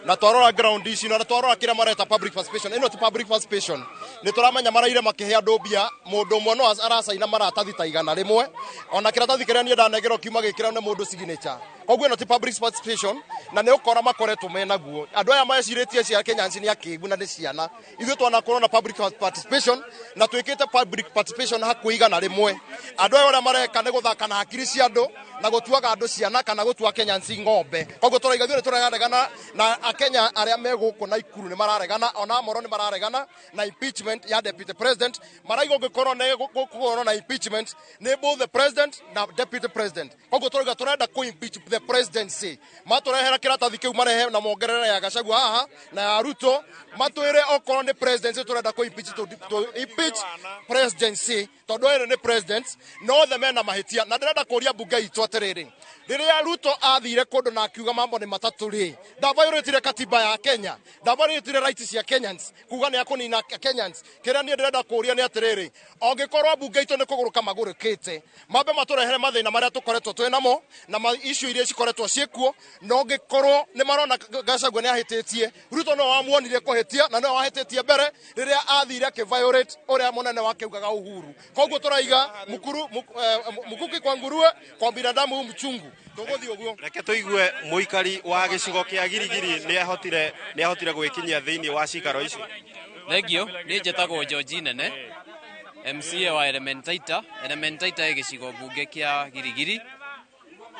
Na twarora ground ici na twarora kĩrĩa mareta public participation, ĩno ti public participation. Nĩ tũramenya maraire makĩhe andũ mbia, mũndũ ũmwe no aracaina maratathi ta 100, ona kĩratathi kĩrĩa niĩ ndanengerwo kiuma gĩkĩra nĩ mũndũ signature. Koguo ĩno ti public participation, na nĩ ũkora makoretwo menaguo. Andũ aya mecirĩtie cia Kenya nĩ akĩgu na nĩ ciana. Ithuĩ twanakorwo na public participation na twĩkĩte public participation hakuhĩ 100. Andũ aya ũrĩa mareka nĩ gũthaka na hakiri cia andũ na gũtuaga andũ ciana kana gũtua Kenya ng'ombe. Koguo tũraiga ithuĩ nĩ tũraregana na Akenya arĩa me gũkũ Naikuru nĩ mararegana, ona Moro nĩ mararegana na impeachment ya deputy president. Maraiga ũngĩkorwo nĩ gũkorwo na impeachment nĩ both the president na deputy president. Koguo tũraiga tũrenda kũ impeach the presidency. Matũrehera kĩratathi kĩu marehe na mongerere ya Gachagua haha na ya Ruto, matwĩre okorwo nĩ presidency tũrenda kũ impeach, to impeach presidency tondũ ĩrĩ nĩ president no othe mena mahĩtia. Na ndĩrenda kũria mbunge itũ atĩrĩrĩ, rĩrĩa Ruto athire kũndũ na akiuga mambo nĩ matatũ rĩ, ndavayoretire katiba ya Kenya, ndavayoretire rights cia Kenyans, kuga nĩ akũnina Kenyans. Kĩrĩa niĩ ndĩrenda kũria nĩ atĩrĩrĩ, angĩkorwo mbunge itũ nĩ kũgũrũka magũrũkĩte, mambe matũrehere mathĩna marĩa tũkoretwo twĩ namo na issue iria cikoretwo ciĩkuo, na ũngĩkorwo nĩ marona Gachagua nĩ ahĩtĩtie, Ruto no wamuonire kũhĩtia na no wahĩtĩtie mbere rĩrĩa athire akĩviolate ũrĩa mũnene wake augaga Uhuru. Koguo tũraiga mukuru mukuki kwa nguruwe kwa binadamu mchungu. Tũgũthiĩ ũguo. Reke tũigue mũikari wa gĩcigo kĩa Girigiri nĩ ahotire gwĩkinyia thĩinĩ wa cikaro ici. Thengio, niĩ njĩtagwo George Nene, MCA wa Elementaita, Elementaita ĩ gĩcigo mbunge kĩa Girigiri.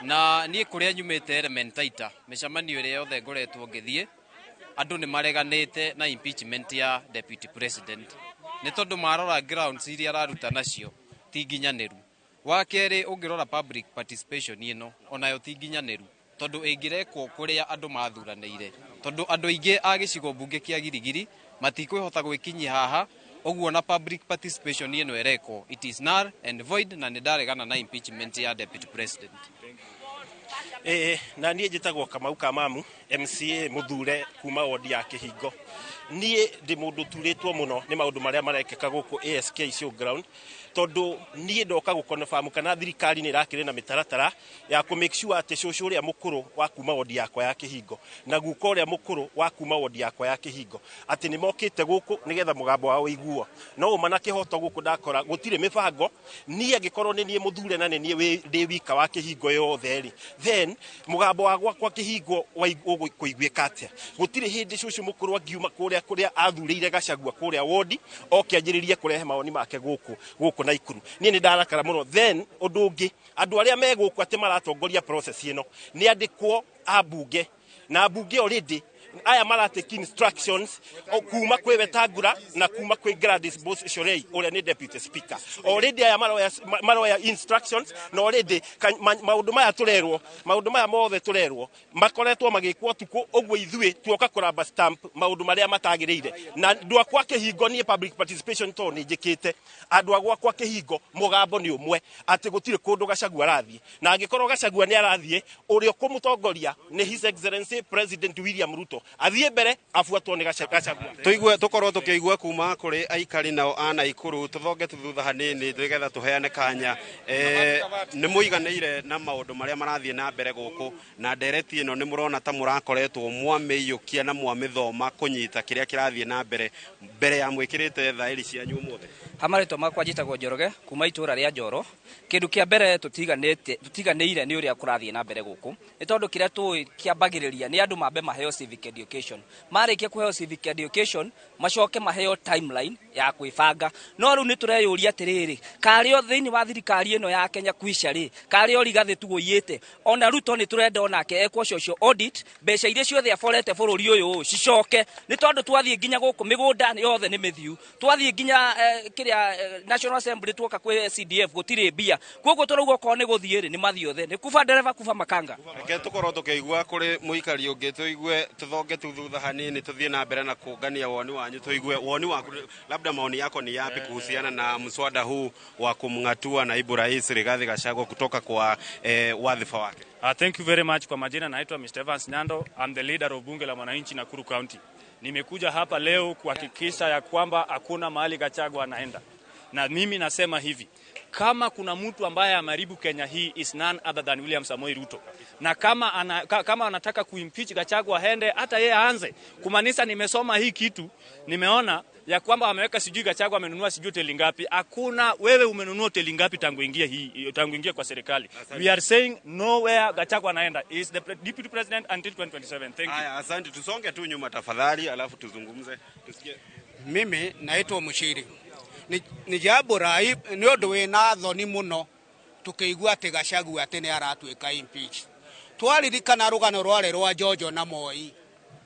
Na niĩ kũrĩa nyumĩte Elementaita, mĩcemanio ĩrĩa yothe ngoretwo ngĩthiĩ, andũ nĩ mareganĩte na impeachment ya deputy president. Nĩ tondũ marora grounds iria araruta nacio ti nginyanĩru. Wa kerĩ, ũngĩrora public participation ĩno onayo ti nginyanĩru, tondũ ĩngĩrekwo kũrĩa andũ mathuranĩire, tondũ andũ aingĩ a gĩcigo mbunge kĩa Girigiri matikwĩhota gwĩkinyia haha, ũguo na public participation ĩno ĩrekwo it is null and void, na nĩ ndaregana na impeachment ya deputy president. Na niĩ njĩtagwo Kamau Kamamu, MCA mũthure kuma wodi ya Kĩhingo. Niĩ ndĩ mũndũ turĩtwo mũno nĩ maũndũ marĩa marekĩka gũkũ ASK showground, tondũ niĩ ndoka gũconfirm kana thirikari nĩ ĩrakĩrĩ na mĩtaratara ya kũ make sure atĩ cũcũ ũrĩa mũkũrũ wa kuma wodi yakwa ya Kĩhingo na guka ũrĩa mũkũrũ wa kuma wodi yakwa ya Kĩhingo atĩ nĩ mokĩte gũkũ nĩgetha mũgambo wao ũiguo. No ũma na kĩhoto gũkũ ndakora gũtirĩ mĩbango. Niĩ angĩkorwo nĩ niĩ mũthure na nĩ niĩ ndĩ wika wa Kĩhingo yothe rĩ, then mũgambo wa gwakwa Kĩhingo ũkũiguĩka atĩa? Gũtirĩ hĩndĩ cũcũ mũkũrũ angiuma kũrĩa kũrĩa athurĩire Gachagua kũrĩa wodi oke anjĩrĩrie kũrehe mawoni make gũkũ Naikuru. Niĩ nĩ ndarakara mũno. Then ũndũ ũngĩ, andũ arĩa me gũkũ atĩ maratongoria process ĩno nĩ andĩkwo a mbunge, na mbunge already aya maratake instructions kuma kwĩ Wetangula na kuma kwĩ Gladys Boss Shorei ũrĩa nĩ deputy speaker. Already aya maroya instructions, na already maũndũ maya tũrerwo, maũndũ maya mothe tũrerwo makoretwo magĩkwo ũtukũ, ũguo ithuĩ tuoka kũramba stamp maũndũ marĩa matagĩrĩire. Na andũ akwa Kĩhingo, niĩ public participation tondũ nĩ njĩkĩte, andũ a gwakwa Kĩhingo mũgambo nĩ ũmwe atĩ gũtirĩ kũndũ Gachagua arathiĩ, na angĩkorwo Gachagua nĩ arathiĩ, ũrĩa ũkũmũtongoria nĩ His Excellency President William Ruto, athiĩ mbere abuatwo nĩ Gachagua. Tũigue tũkorwo tũkĩigua kuma kũrĩ aikari nao a Naikuru, tũthonge thutha hanini nĩgetha tũheane kanya. Nĩ mũiganĩire na maũndũ marĩa marathiĩ na mbere gũkũ, na ndereti ĩno nĩ mũrona ta mũrakoretwo mwamĩiyũkia na mwamĩthoma kũnyita kĩrĩa kĩrathiĩ na mbere mbere ya mwĩkĩrĩte thaĩri cianyu ũmũthĩ? Ha marĩtwa makwa njĩtagwo Njoroge kuma itũra rĩa Njoro. Kĩndũ kĩa mbere tũtiganĩire nĩ ũrĩa kũrathiĩ na mbere gũkũ, nĩ tondũ kĩrĩa tũĩ kĩambagĩrĩria nĩ andũ mambe maheo civic education. Marĩkia kũheo civic education macoke maheo timeline ya kwĩbanga. No rĩu nĩ tũreyũria atĩrĩrĩ, karĩ o thĩinĩ wa thirikari ĩno ya Kenya kwisha rĩ, karĩ o Rigathĩ tugũiyĩte, ona Ruto nĩ tũrenda onake ekwo social audit, mbeca iria ciothe aborete bũrũri ũyũ cicoke, nĩ tondũ twathiĩ nginya gũkũ mĩgũnda yothe nĩ mĩthiu, twathiĩ nginya kĩrĩa kĩrĩa National Assembly tuoka kwĩ CDF gũtirĩ mbia. Koguo tũrauga okorwo nĩ gũthiĩ rĩ, nĩ mathiĩ othe, nĩ kuba ndereba kuba makanga. Reke tũkorwo tũkĩigua kũrĩ mũikari ũngĩ, tũigue tũthonge tu thutha hanini, tũthiĩ na mbere na kũngania woni wanyu, tũigue woni waku, labda maoni yako ni yapi kuhusiana na mswada huu wa kumng'atua naibu rais Rigathi Gachagua kutoka kwa wadhifa wake. Thank you very much. Kwa majina naitwa Mr. Evans Nyando. I'm the leader of Bunge la Mwananchi Nakuru County. Nimekuja hapa leo kuhakikisha ya kwamba hakuna mahali Gachagua anaenda. Na mimi nasema hivi, kama kuna mtu ambaye ameharibu Kenya hii is none other than William Samoei Ruto. Na kama anataka kuimpeach Gachagua aende, hata yeye aanze. Kumaanisha nimesoma hii kitu, nimeona ya kwamba ameweka sijui Gachagua amenunua sijui hoteli ngapi. Hakuna, wewe umenunua hoteli ngapi tangu ingie kwa serikali? We are saying nowhere Gachagua anaenda. He is the deputy president until 2027. Thank you. Haya, asante. Tusonge tu nyuma tafadhali, alafu tuzungumze. Tusikie. Mimi naitwa Mushiri. Ni jambo la ni ũndũ wĩna thoni mũno tũkĩigua atĩ Gachagua atĩ nĩ aratuĩka impeach. Twaririkana rũgano rwarĩ rwa Jojo na Moi,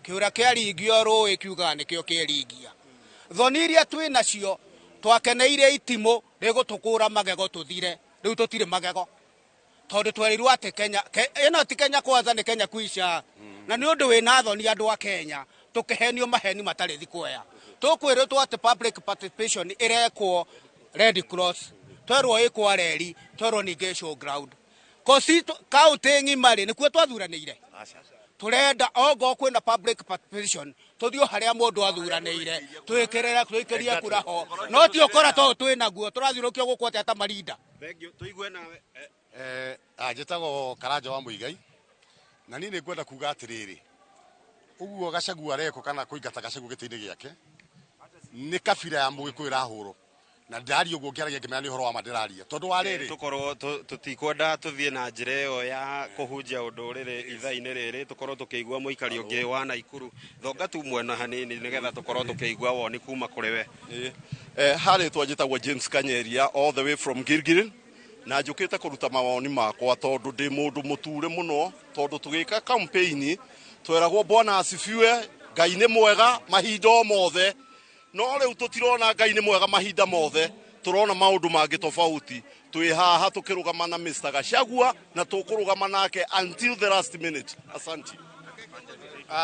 kĩũra kĩaringio rũĩ kiugaga nĩkĩo kĩringia. Thoni iria twĩ nacio twakeneire itimũ rĩgũtũkũra magego tũthire, rĩu tũtirĩ magego tondũ twerirwo atĩ Kenya ĩno ti Kenya kwanza, nĩ Kenya kuisha. Na nĩ ũndũ wĩna thoni andũ a Kenya tũkĩhenio maheni matarĩ thikwea. Tũkwĩrĩtwo atĩ public participation ĩrekwo Red Cross, twerwo ĩkwa reri, twerwo ningĩ showground. Kosi kaunti ng'ima rĩ nĩkuo twathuranĩire. Tũrenda ongo kwĩna public participation tũthiĩ harĩa mũndũ athuranĩire, twĩkĩrĩre twĩkĩrie kura ho, no ti ũkora tondũ twĩnaguo tũrathiũrũkio gũkũ atĩa ta marinda. Thank you. Tũigue nawe. Njĩtagwo Karanja wa Mũigai, na niĩ nĩngwenda kuga atĩrĩrĩ, ũguo Gachagua arekwo kana kũingata Gachagua gĩtĩ-inĩ gĩake nĩ kabira ya Mũgĩkũyũ ĩrahũrwo, na ndĩraria ũguo ngĩaragia ngĩmenya nĩ ũhoro wa ma ndĩraria tondũ wa rĩrĩ tũkorwo tũtikwenda tũthiĩ na njĩra ĩyo ya kũhunjia ũndũrĩrĩ ithaa-inĩ rĩrĩ, tũkorwo tũkĩigua mũikari ũngĩ wa Naikuru. Thonga tu mwena hanini nĩgetha tũkorwo tũkĩigua woni kuma kũrĩ we. Harĩtwa njĩtagwo James Kanyeria all the way from Gilgil, na njũkĩte kũruta mawoni makwa tondũ ndĩ mũndũ mũture mũno, tondũ tũgĩka campaign tweragwo Bwana asifiwe, Ngai nĩ mwega mahinda o mothe, no rĩu tũtirona Ngai nĩ mwega mahinda mothe, tũrona maũndũ mangĩ tofauti. Twĩ haha tũkĩrũgama na Mr. Gachagua na tũkũrũgama nake until the last minute. Asante.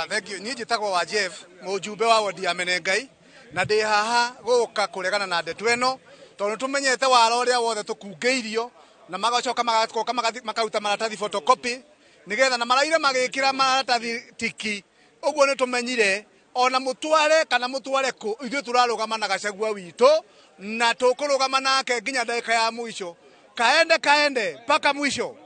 Thank you. Niĩ njĩtagwo wa Jeff, mũjumbe wa wodi ya Menengai, na ndĩ haha gũka kũregana na ndeto ĩno tondũ tũmenyete wara ũrĩa wothe tũkungĩirio, na magacoka magacoka makaruta maratathi photocopy nĩgetha na maraire magĩkĩra maratathi tiki. Ũguo nĩ tũmenyire ona mũtware kana mũtware kũ, ithuĩ tũrarũgama na Gachagua witũ na tũkũrũgama nake nginya ndagĩka ya mũico. Kaende kaende mpaka mwisho.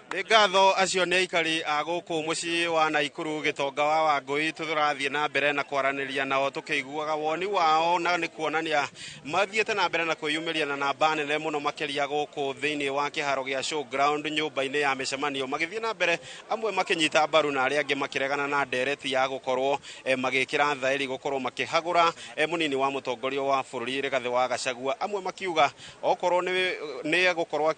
Nĩ ngatho acio nĩ aikari a gũkũ mũciĩ wa Naikuru gĩtonga wa Wangũi, tũrathiĩ na mbere na kwaranĩria nao tũkĩiguaga woni wao, na nĩ kuonania mathiĩte na mbere na kwĩyumĩria na namba nene mũno makĩria gũkũ thĩinĩ wa kĩharo gĩa showground nyũmba-inĩ ya mĩcemanio, magĩthiĩ na mbere amwe makĩnyita mbaru na arĩa angĩ makĩregana na ndereti ya gũkorwo magĩkĩra thaĩri gũkorwo makĩhagũra mũnini wa mũtongoria wa bũrũri Rigathĩ wa Gachagua, amwe makiuga okorwo nĩ egũkorwo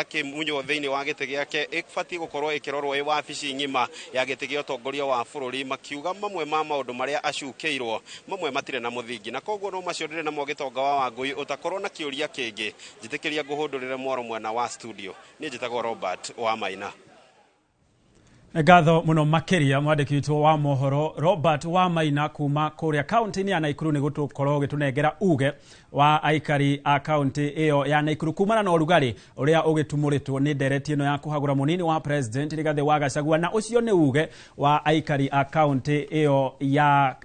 akĩmunywo thĩinĩ wa gĩtĩ gĩake ĩbatiĩ gũkorwo ĩkĩrorwo ĩ wabici ng'ima ya gĩtĩ gĩa ũtongoria wa bũrũri, makiuga mamwe ma maũndũ marĩa acukĩirwo mamwe matirĩ na mũthingi, na koguo no macio ndĩrĩ namo gĩtonga wa Wangũi ũtakorwo na kĩũria kĩngĩ. Njĩtĩkĩria ngũhũndũrĩre mwaro mwena wa studio. Niĩ njĩtagwo Robert wa Maina. Ngatho muno makiria mwandĩki witũ wa mohoro Robert wa Maina kuma kũrĩa kaunti-inĩ ya Naikuru nĩ gũtũkorwo gĩtũnengera uge wa aikari a kaunti ĩyo ya Naikuru kumana na ũrugarĩ ũrĩa ũgĩtumũrĩtwo nĩ ndereti ĩno ya kũhagũra mũnini wa president Rigathĩ wa Gachagua, na ũcio nĩ uge wa aikari a kaunti ĩyo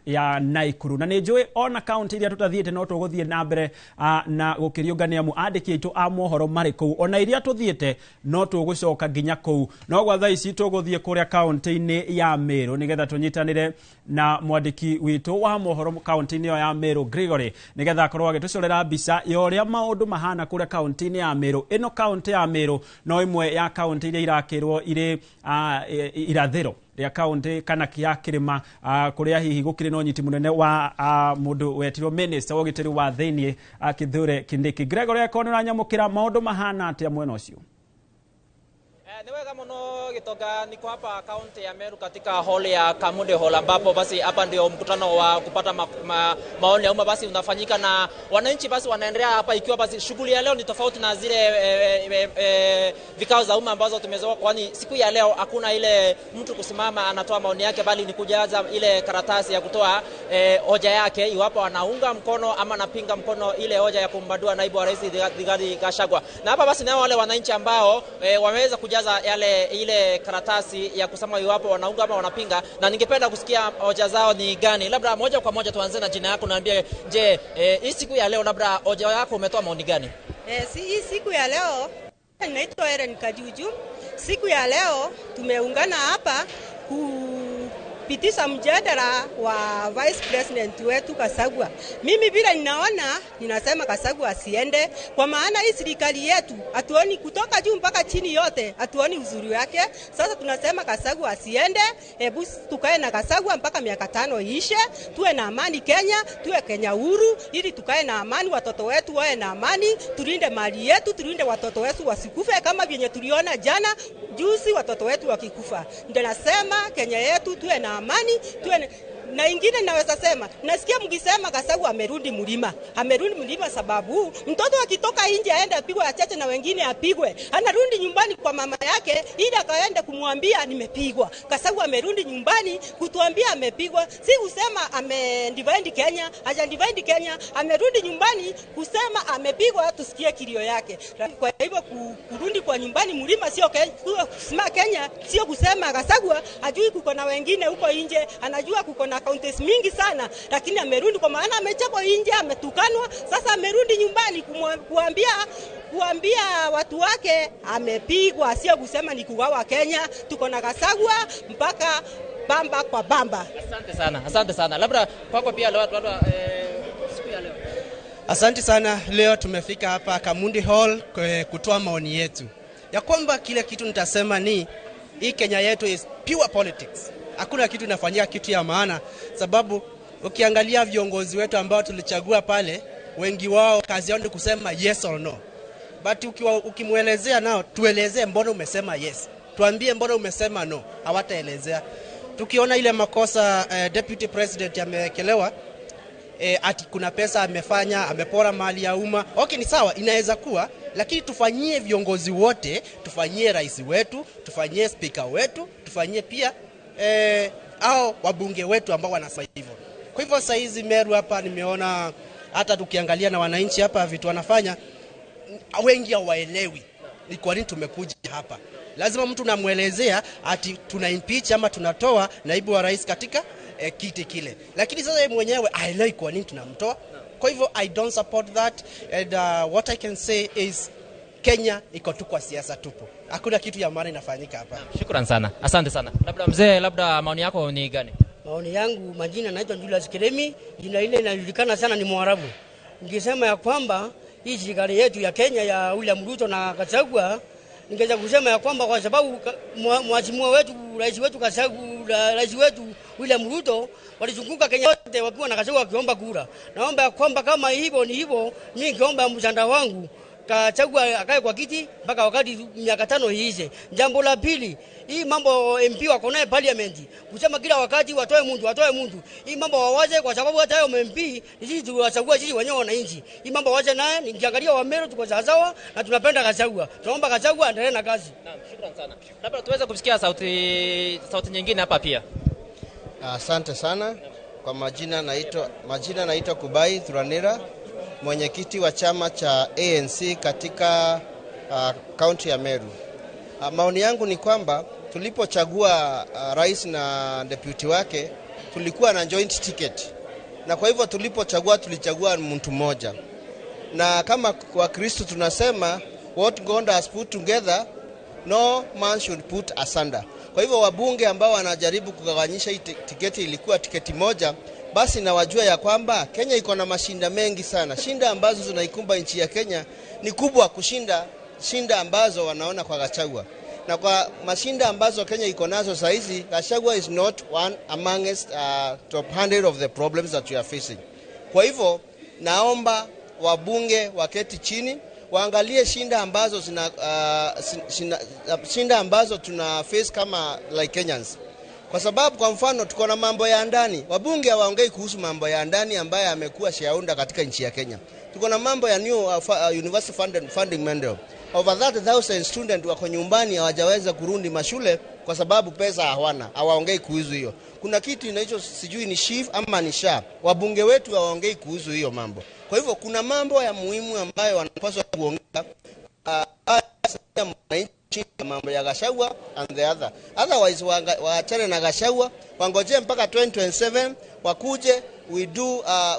ya Naikuru. Na nĩ njũĩ ona kaunti iria tũtathiĩte no tũgũthiĩ na mbere na gũkĩriũngania amu andĩki aitũ a mohoro marĩ kũu, ona iria tũthiĩte no tũgũcoka nginya kũu. No gwa thaa ici tũgũthiĩ kũrĩa kaunti-inĩ ya Meru nigetha tũnyitanĩre na mwandĩki witũ wa mohoro kaunti-inĩ ĩyo ya Meru Gregory nigetha akorwo agĩtũcorera mbica ya ũrĩa maũndũ mahana kũrĩa kaunti-inĩ ya Meru. Ĩno kaunti ya Meru no ĩmwe ya kaunti iria irakĩrwo irĩ irathĩro rĩa kaunti kana kĩa kĩrĩma, kũrĩa hihi gũkĩrĩ na ũnyiti mũnene wa mũndũ wetirwo minister wa ũgitĩri wa thĩinĩ Kithure Kindiki. Gregory akorwo nĩ ũranyamũkĩra, maũndũ mahana atĩa mwena ũcio? Ni wega muno Gitoga, niko hapa kaunti ya Meru katika hall ya Kamunde Hall, ambapo basi hapa ndio mkutano wa kupata maoni ya umma basi unafanyika na wananchi basi wanaendelea hapa, ikiwa basi shughuli ya leo ni tofauti na zile vikao za umma ambazo tumezoea, kwani siku ya leo hakuna ile mtu kusimama anatoa maoni yake, bali ni kujaza ile karatasi ya kutoa hoja yake iwapo anaunga mkono ama anapinga mkono ile hoja ya kumbadua naibu wa rais Rigathi Gachagua. Na hapa basi nao wale wananchi ambao wameweza kujaza yale ile karatasi ya kusema iwapo wanaunga ama wanapinga, na ningependa kusikia hoja zao ni gani. Labda moja kwa moja tuanze na jina yako, naambie, je, hii siku ya leo labda hoja yako umetoa maoni gani? Hii siku ya leo naitwa Eren Kajuju. Siku ya leo tumeungana hapa kupitisha mjadala wa Vice President wetu Gachagua. Mimi bila ninaona, ninasema Gachagua asiende, kwa maana hii serikali yetu hatuoni kutoka juu mpaka chini yote, hatuoni uzuri wake. Sasa tunasema Gachagua asiende, hebu tukae na Gachagua mpaka miaka 5 iishe, tuwe na amani Kenya, tuwe Kenya huru, ili tukae na amani, watoto wetu wawe na amani, tulinde mali yetu, tulinde watoto wetu wasikufe kama vyenye tuliona jana juzi watoto wetu wakikufa. Ndio nasema Kenya yetu tuwe na amani, tuwe na ingine naweza sema, nasikia mkisema Gachagua amerudi mlima. Amerudi mlima sababu mtoto akitoka nje aende apigwe achache na wengine apigwe. Anarudi nyumbani kwa mama yake ili akaende kumwambia nimepigwa. Gachagua amerudi nyumbani kutuambia amepigwa, si kusema ame divide Kenya, haja divide Kenya, amerudi nyumbani kusema amepigwa tusikie kilio yake. Kwa hivyo kurudi kwa nyumbani mlima sio kusema Kenya, sio kusema Gachagua ajui kuko na wengine huko nje, anajua kuko na counties mingi sana, lakini amerudi kwa maana amechapwa nje, ametukanwa. Sasa amerudi nyumbani kuambia watu wake amepigwa, sio kusema ni kugawa Kenya. Tuko na Gachagua mpaka bamba kwa bamba. Asante sana, asante sana. Labda kwako pia labda siku ya leo. Asante sana. Leo tumefika hapa Kamundi Hall kutoa maoni yetu ya kwamba kile kitu nitasema ni hii Kenya yetu is pure politics. Hakuna kitu inafanyika kitu ya maana, sababu ukiangalia viongozi wetu ambao tulichagua pale, wengi wao kazi yao ni kusema yes or no. But ukimuelezea nao, tuelezee mbona umesema yes, tuambie mbona umesema no, hawataelezea. Tukiona ile makosa Deputy President amewekelewa, ati kuna pesa amefanya, amepora mali ya umma. Okay, ni sawa, inaweza kuwa, lakini tufanyie viongozi wote, tufanyie rais wetu, tufanyie speaker wetu, tufanyie pia au wabunge wetu ambao wanasema hivyo. Kwa hivyo sasa hizi Meru hapa nimeona hata tukiangalia na wananchi hapa vitu wanafanya, wengi hawaelewi ni kwa nini tumekuja hapa. Lazima mtu namuelezea ati tuna impeach ama tunatoa naibu wa rais katika kiti kile. Lakini sasa yeye mwenyewe haelewi kwa nini tunamtoa. Kwa hivyo I don't support that, and what I can say is Kenya iko tu kwa siasa tupo. Hakuna kitu ya maana inafanyika hapa. Shukrani sana. Asante sana. Labda mzee, labda maoni yako ni gani? Maoni yangu, majina naitwa Julius Kiremi, jina ile inajulikana sana ni Mwarabu. Ningesema ya kwamba hii serikali yetu ya Kenya ya William Ruto na Gachagua, ningeweza kusema ya kwamba kwa sababu mheshimiwa wetu, rais wetu Gachagua, rais wetu William Ruto walizunguka Kenya yote wakiwa na Gachagua wakiomba kura. Naomba ya kwamba kama hivyo ni hivyo, mimi ningeomba mchanda wangu Gachagua akae kwa kiti mpaka wakati miaka 5 iishe. Jambo la pili, hii mambo MP wako naye parliament kusema kila wakati watoe mtu. Hii mambo wawaze, kwa sababu hata hayo MP sisi tuliwachagua sisi wenyewe wananchi. Hii mambo wawaze naye. Nikiangalia wa Meru tuko sawa na tunapenda Gachagua. Tunaomba Gachagua aendelee na kazi. Naam, shukrani sana. Labda tuweze kusikia sauti nyingine hapa pia. Asante sana. Kwa majina naitwa Kubai Thuranira, mwenyekiti wa chama cha ANC katika kaunti ya Meru. Maoni yangu ni kwamba tulipochagua rais na deputy wake tulikuwa na joint ticket, na kwa hivyo tulipochagua tulichagua mtu mmoja, na kama kwa Kristo tunasema what God has put together no man should put asunder. Kwa hivyo wabunge ambao wanajaribu kugawanyisha hii tiketi ilikuwa tiketi moja, basi na wajua ya kwamba Kenya iko na mashinda mengi sana. Shinda ambazo zinaikumba nchi ya Kenya ni kubwa kushinda shinda ambazo wanaona kwa Gachagua. Na kwa mashinda ambazo Kenya iko nazo saa hizi, Gachagua is not one amongst top 100 of the problems that we are facing. Kwa hivyo naomba wabunge waketi chini, Waangalie shinda ambazo zina shinda ambazo tuna face kama like Kenyans. Kwa sababu kwa mfano tuko na mambo ya ndani. Wabunge hawaongei kuhusu mambo ya ndani ambayo amekuwa shaunda katika nchi ya Kenya. Tuko na mambo ya new university funding model. Over 30,000 student wako nyumbani hawajaweza kurudi mashule kwa sababu pesa hawana. Hawaongei kuhusu hiyo. Kuna kitu inaitwa sijui ni SHIF ama ni SHA. Wabunge wetu hawaongei kuhusu hiyo mambo. Kwa hivyo kuna mambo ya muhimu ambayo wanapaswa kuongea mwananchi, mambo ya Gachagua and the other. Otherwise waachane na Gachagua, wangojee mpaka 2027 wakuje,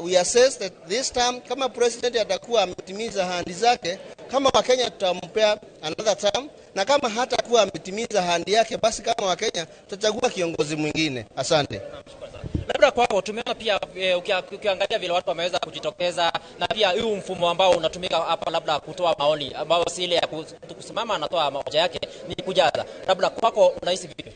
we assess that this term kama president atakuwa ametimiza ahadi zake, kama Wakenya tutampea another term, na kama hatakuwa ametimiza ahadi yake, basi kama Wakenya tutachagua kiongozi mwingine. Asante. Labda kwako tumeona pia ukiangalia vile watu wameweza kujitokeza, na pia huu mfumo ambao unatumika hapa labda kutoa maoni ambao si ile ya kusimama anatoa hoja yake, ni kujaza. Labda kwako unahisi vipi?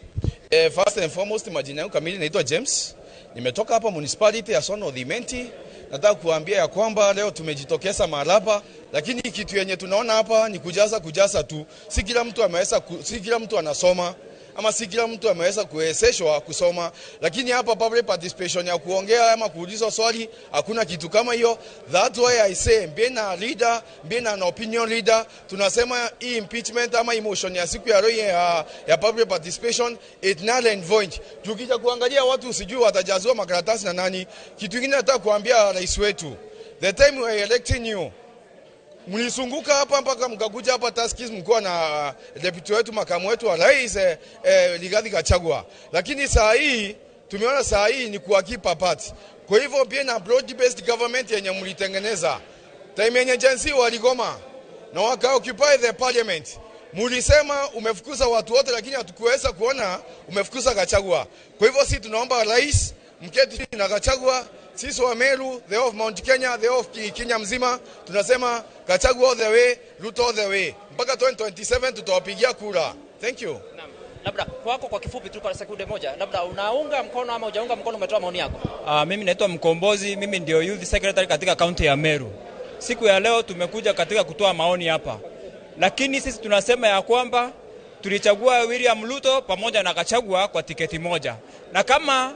First and foremost, majina yangu kamili naitwa James. Nimetoka hapa municipality ya Sono Dhimenti. Nataka kuambia ya kwamba leo tumejitokeza mahali hapa, lakini kitu yenye tunaona hapa ni kujaza tu. Si kila mtu ameweza, si kila mtu anasoma ama si kila mtu ameweza kuwezeshwa kusoma, lakini hapa public participation ya kuongea ama kuuliza swali hakuna kitu kama hiyo. That's why I say being a leader, being an opinion leader, tunasema hii impeachment ama motion ya siku ya leo ya public participation it null and void. Tukija kuangalia watu sijui watajazua makaratasi na nani. Kitu kingine nataka kuambia rais wetu, the time we are electing you, mlisunguka hapa mpaka mkakuja hapa Tuskys mkiwa na deputy wetu, makamu wetu wa rais Rigathi Gachagua. Lakini saa hii tumeona saa hii ni kuwakipa party. Kwa hivyo pia na broad based government yenye mlitengeneza, time yenye Gen Z waligoma na waka occupy the parliament, mulisema umefukuza watu wote, lakini hatukuweza kuona umefukuza Gachagua. Kwa hivyo sisi tunaomba rais mketi na Gachagua. Sisi wa Meru, the of Mount Kenya, the of Kenya mzima, tunasema Gachagua all the way, Ruto all the way. Mpaka 2027 tutawapigia kura. Thank you. Naam. Labda kwako kwa kifupi tu kwa sekunde moja, labda unaunga mkono ama hujaunga mkono, umetoa maoni yako? Mimi naitwa Mkombozi, mimi ndio youth secretary katika kaunti ya Meru. Siku ya leo tumekuja katika kutoa maoni hapa. Lakini sisi tunasema ya kwamba tulichagua William Ruto pamoja na Gachagua kwa tiketi moja. Na kama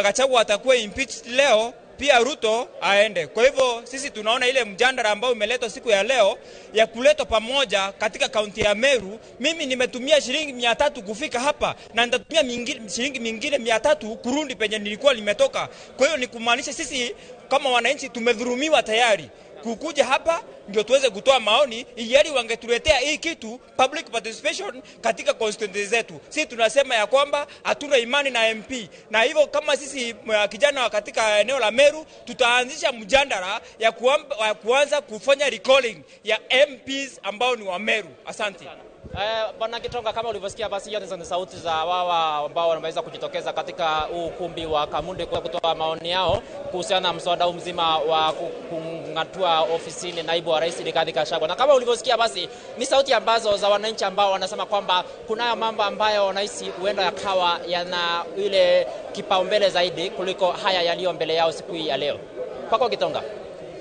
Gachagua atakuwa impeached leo, pia Ruto aende. Kwa hivyo sisi tunaona ile mjadala ambao umeletwa siku ya leo ya kuletwa pamoja katika kaunti ya Meru. Mimi nimetumia shilingi 300 kufika hapa na nitatumia shilingi mingine 300 kurudi penye nilikuwa nimetoka. Kwa hiyo ni kumaanisha sisi kama wananchi tumedhulumiwa tayari. Kukuja hapa ndio tuweze kutoa maoni, ili wangetuletea hii kitu public participation katika constituency zetu. Sisi tunasema ya kwamba hatuna imani na MP, na hivyo kama sisi kijana katika eneo la Meru tutaanzisha mjadala ya kuanza kufanya recalling ya MPs ambao ni wa Meru. Asante. Bwana Gitonga, kama ulivyosikia basi hiyo ni sauti za wawa ambao wameweza kujitokeza katika ukumbi wa Kamunde kwa kutoa maoni yao kuhusiana na mswada mzima wa kungatua ofisini naibu wa rais Rigathi Gachagua. Na kama ulivyosikia basi ni sauti ambazo za wananchi ambao wanasema kwamba kunayo mambo ambayo wanahisi huenda yakawa yana ile kipaumbele zaidi kuliko haya yaliyo mbele yao siku hii ya leo. Kwako Gitonga.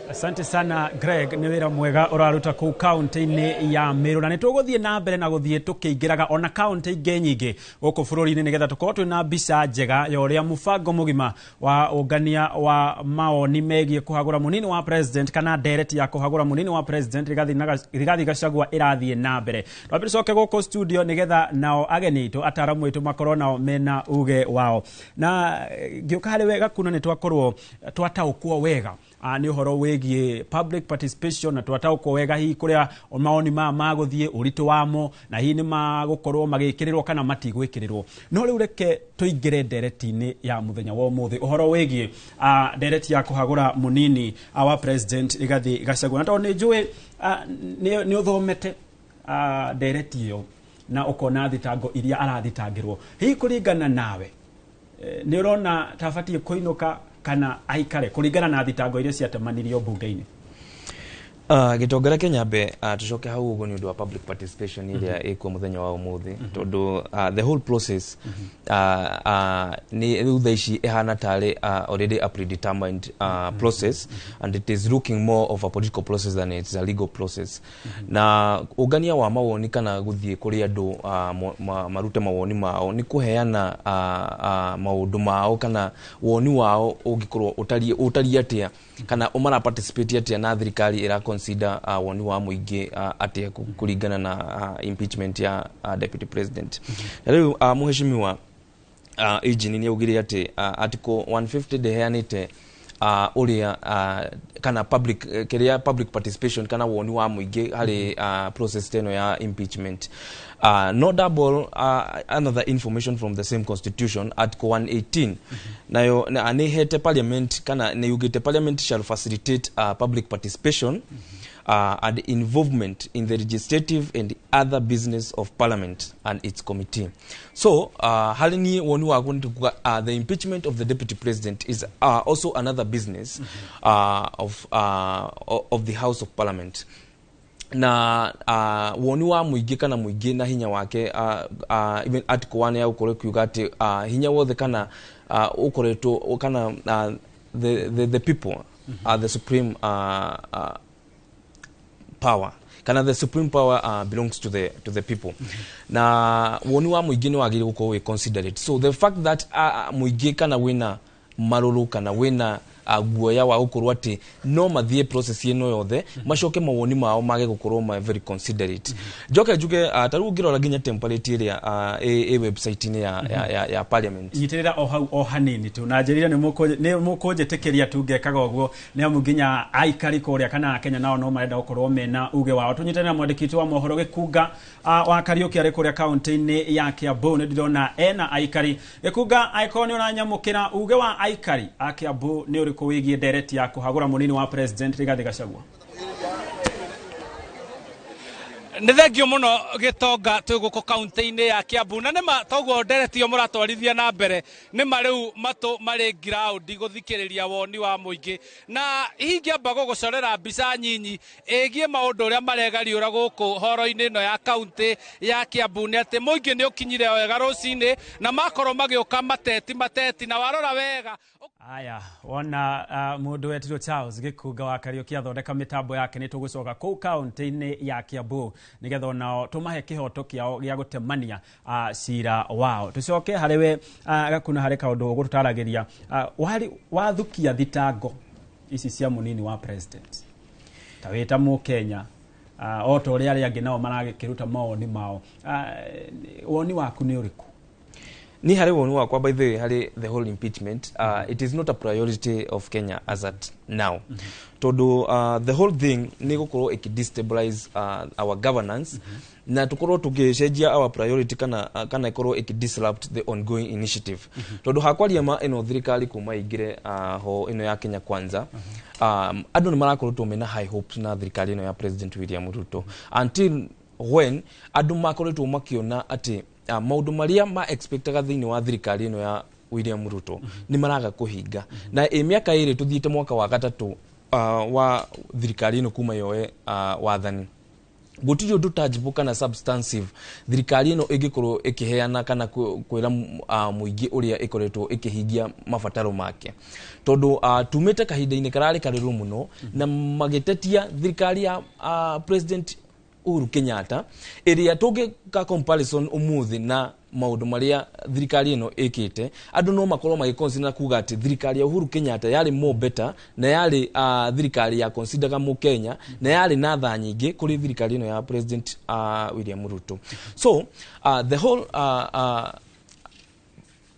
Asante sana Greg, nĩ wĩra mwega ũraruta kũu kaunti-inĩ ya Meru, na nĩ tũgũthiĩ na mbere na gũthiĩ tũkĩingĩraga ona kaunti ingĩ nyingĩ gũkũ bũrũri-inĩ nĩgetha tũkorwo twĩna mbica njega ya ũrĩa mũbango mũgima wa ũngania wa maoni megiĩ kũhagũra mũnini wa president kana ndereti ya kũhagũra mũnini wa president Rigathi Gachagua ĩrathiĩ na mbere. Twambe tũcoke gũkũ studio nĩgetha nao ageni aitũ ataaramu aitũ makorwo nao mena uge wao. Na ngĩũka harĩ wega kuna nĩ twakorwo twataũkwo wega nĩ ũhoro wĩgiĩ public participation, na twataũkwo wega hihi kũrĩa maoni ma magũthiĩ, ũritũ wamo, na hihi nĩ magũkorwo magĩkĩrĩrwo kana matigwĩkĩrĩrwo. No rĩu reke tũingĩre ndereti-inĩ ya mũthenya wa ũmũthĩ, ũhoro wĩgiĩ ndereti ya kũhagũra mũnini wa president Rigathi Gachagua. Na tondũ nĩ njũĩ nĩ ũthomete ndereti ĩyo na ũkona thitango iria arathitangĩrwo, hihi kũringana nawe nĩ ũrona ta abatiĩ kũinũka kana aikare kũringana na thitango iria ciatemanirio mbunge-inĩ? Gĩtonga reke nyambe tũcoke hau ũguo nĩ ũndũ wa public participation ĩrĩa ĩkuo mũthenya wa ũmũthĩ, tondũ the whole process nĩ rĩu thaa ici ĩhana tarĩ already a predetermined process, and it is looking more of a political process than it's a legal process. Na ũngania wa mawoni kana gũthiĩ kũrĩ andũ marute mawoni mao nĩ kũheana maũndũ mao kana woni wao ũngĩkorwo ũtariĩ atĩa kana mara participate atĩa na thirikari ĩra consider woni wa mũingĩ atĩa kũringana na impeachment ya deputy president. Na rĩu mũheshimiwa Eugene nĩ augire atĩ article 150 ndĩheanĩte ũrĩa kana public kĩrĩa public participation kana woni wa mũingĩ harĩ process ta ĩno ya impeachment. No double another information from the same constitution, article 118 nayo na nĩ hete parliament kana nĩ yugĩte parliament shall facilitate public participation and involvement in the legislative and other business of parliament and its committee. So harĩ niĩ woni wakwa nĩ kuga the impeachment of the deputy president is also another business of the house of parliament. Na woni wa mũingĩ kana mũingĩ na hinya wake, even article 1 ya gũkorwo ĩkiuga atĩ hinya wothe kana ũkoretwo kana the people are the supreme power kana the supreme power belongs to the people. Na woni wa mũingĩ nĩ wagĩrĩire gũkorwo wĩ considerate. So the fact that mũingĩ kana wĩna marũrũ kana wĩna guoya wa gũkorwo atĩ no mathiĩ process ĩno yothe macoke mawoni mao mage gũkorwo ma very considerate. Njoke njuge ta rĩu ũngĩrora nginya template ĩrĩa ĩ website-inĩ ya parliament. Nyitĩrĩra o hau o hanini tu na njĩrire nĩ mũkũnjĩtĩkĩria tu ngekaga ũguo nĩ amu nginya aikari kũrĩa kana Kenya nao no marenda gũkorwo mena uge wao. Tũnyitane na mwandĩki witũ wa mohoro Gĩkunga wa Kariũki arĩ kũrĩa kaunti-inĩ ya Kiambu. Nĩ ndĩrona ena aikari. Gĩkunga, angĩkorwo nĩ ũranyamũkĩra, uge wa aikari a Kiambu nĩ ũrĩkũ wĩgiĩ ndereti ya kũhagũra mũnini wa president Rigathĩ Gachagua? Nĩ thengio mũno, Gĩtonga. Twĩ gũkũ kaunti-inĩ ya Kiambu na nĩma toguo ndereti ĩyo mũratwarithia na mbere. Nĩma rĩu matũ marĩ ngiraundi gũthikĩrĩria woni wa mũingĩ, na hihi ingĩamba gũgũcorera mbica nyinyi ĩgiĩ maũndũ ũrĩa maregariũra gũkũ horo-inĩ ĩno ya kaunti ya Kiambu nĩ atĩ mũingĩ nĩ ũkinyire wega rũcinĩ na makorwo magĩũka mateti mateti na warora wega. Aya, wona mũndũ wetirwo Charles Gĩkunga wa Kariũki athondeka mĩtambo yake, nĩ tũgũcoka kũu kaunti-inĩ ya Kiambu nĩgetha onao tũmahe kĩhoto kĩao gĩa gũtemania cira wao. Tũcoke harĩ we Gakuna, harĩ kaũndũ ũgũtũtaragĩria wathukia thitango ici cia mũnini wa president ta wĩ ta mũkenya, o ta ũrĩa arĩa angĩ nao maragĩkĩruta mawoni mao, woni waku nĩ ũrĩkũ? Ni harĩ woni wakwa, by the way, harĩ the whole impeachment, it is not a priority of Kenya as at now, tondũ the whole thing nĩ gũkorwo ĩkĩ-destabilize our governance na tũkorwo tũgĩcenjia our priority kana ĩkorwo ĩkĩ-disrupt the ongoing initiative, tondũ hakwaria ma ĩno thirikari kuma ĩingĩre ho ĩno ya Kenya Kwanza, andũ nĩ marakoretwo mena high hopes na thirikari ĩno ya President William Ruto, until when andũ makoretwo makiona atĩ maũndũ marĩa ma expectaga thĩinĩ wa thirikari ĩno ya William Ruto nĩ maraga kũhinga. Na ĩ mĩaka 2 tũthiĩte mwaka wa gatatũ wa thirikari ĩno kuma yoe wathani, gũtirĩ ũndũ tangible kana substantive thirikari ĩno ĩngĩkorwo ĩkĩheana kana kwĩra mũingĩ ũrĩa ĩkoretwo ĩkĩhingia mabataro make, tondũ tumĩte kahinda-inĩ kararĩ karĩrũ mũno na magĩtetia thirikari ya President Uhuru Kenyatta, ĩrĩa tũngĩka comparison ũmũthĩ na maũndũ marĩa thirikari ĩno ĩkĩte, andũ no makorwo magĩconsider kuga atĩ thirikari ya Uhuru Kenyatta yarĩ more better na yarĩ thirikari ya consideraga mũkenya na yarĩ na tha nyingĩ kũrĩ thirikari ĩno ya President William Ruto. So the whole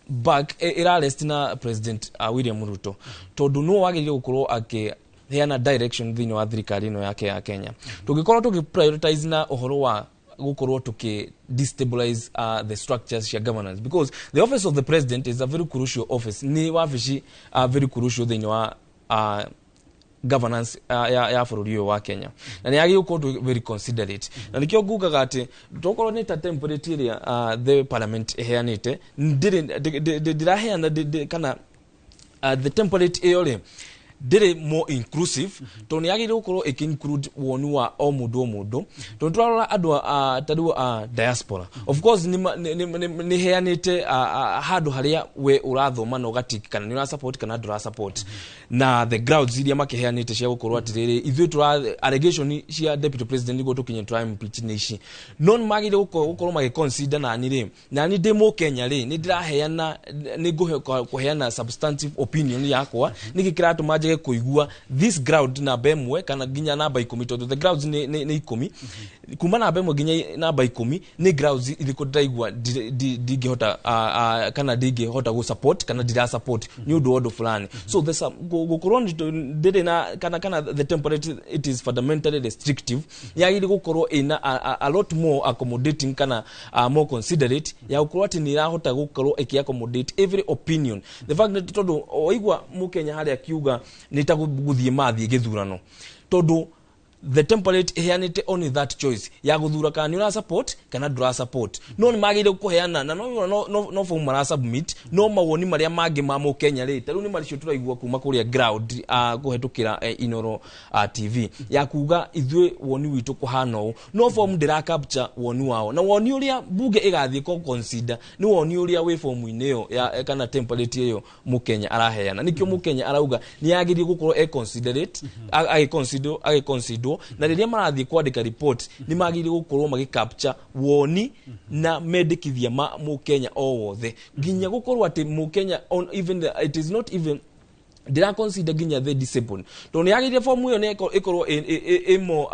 back ĩrarest na President William Ruto, tondũ nĩwe wagĩrĩire gũkorwo akĩheana direction thĩinĩ wa thirikari ĩno yake ya Kenya. Tũngĩkorwo tũgĩ prioritize na ũhoro wa gũkorwo tũkĩ destabilize the structures cia governance, because the office of the president is a very crucial office, nĩ wabici very crucial thĩinĩ wa governance ya bũrũri ũyũ wa Kenya, na nĩ yagĩrĩirwo gũkorwo very considerate. Na nĩkĩo ngugaga atĩ tokorwo nĩ ta template ĩrĩa the parliament ĩheanĩte, ndĩrĩ ndĩraheana kana the template ĩyo rĩ Ndĩrĩ more inclusive, tondũ nĩ yagĩrĩirwo gũkorwo ĩkĩ include woni wa o mũndũ o mũndũ, tondũ tũrarora andũ ta rĩu a diaspora. Of course nĩ heanĩte handũ harĩa we ũrathoma na ũgatiki kana nĩ ũra support kana ndũra support, na the grounds iria makĩheanĩte cia gũkorwo atĩrĩrĩ, ithuĩ tũra allegation cia deputy president nĩguo tũkinye tũra impeach nĩ ici. No nĩ magĩrĩire gũkorwo magĩ consider nani rĩ, nani ndĩ mũkenya rĩ, nĩ ndĩraheana, nĩ kũheana substantive opinion yakwa, nĩkĩ kĩratũma njage kũigua this ground namba 1 kana nginya namba 10, tondũ the grounds nĩ 10, kuma namba 1 nginya namba 10 nĩ grounds irĩkũ ndĩraigua ndingĩhota kana ndingĩhota gũ support kana ndira support nĩ ũndũ wa ũndũ fulani. So there's some gũkorwo ndĩrĩ na kana the template, it is fundamentally restrictive. Yagĩrĩire gũkorwo ĩna a lot more accommodating kana more considerate ya gũkorwo atĩ nĩ ĩrahota gũkorwo ĩkĩ accommodate every opinion. The fact that tondũ waigua mũkenya harĩa akiuga nĩ ta gũthiĩ mathiĩ gĩthurano, tondũ the template iheanĩte only that choice ya gũthura kana nĩ ũra support kana ndũra support. No nĩ magĩrĩire kũheana na no form mara submit, no mawoni marĩa mangĩ ma mũkenya rĩ, ta rĩu nĩ maricio tũraigua kuma kũrĩa ground kũhetũkĩra Inoro TV ya kuga ithuĩ woni witũ kũhana ũũ, no form ndĩra capture woni wao, na woni ũrĩa bunge ĩgathiĩ kũ consider nĩ woni ũrĩa wĩ form-inĩ ĩyo ya kana template ĩyo mũkenya araheana. Nĩkĩo mũkenya arauga nĩ yagĩrĩire gũkorwo e considerate, agĩconsider, na rĩrĩa marathiĩ kwandĩka report nĩ magĩrĩire gũkorwo magĩ capture woni na mendekithia ma mũkenya o wothe, nginya gũkorwo atĩ mũkenya even it is not even ndĩra consider nginya the disabled, tondũ nĩ yagĩrĩire form ĩyo nĩ ĩkorwo ĩ more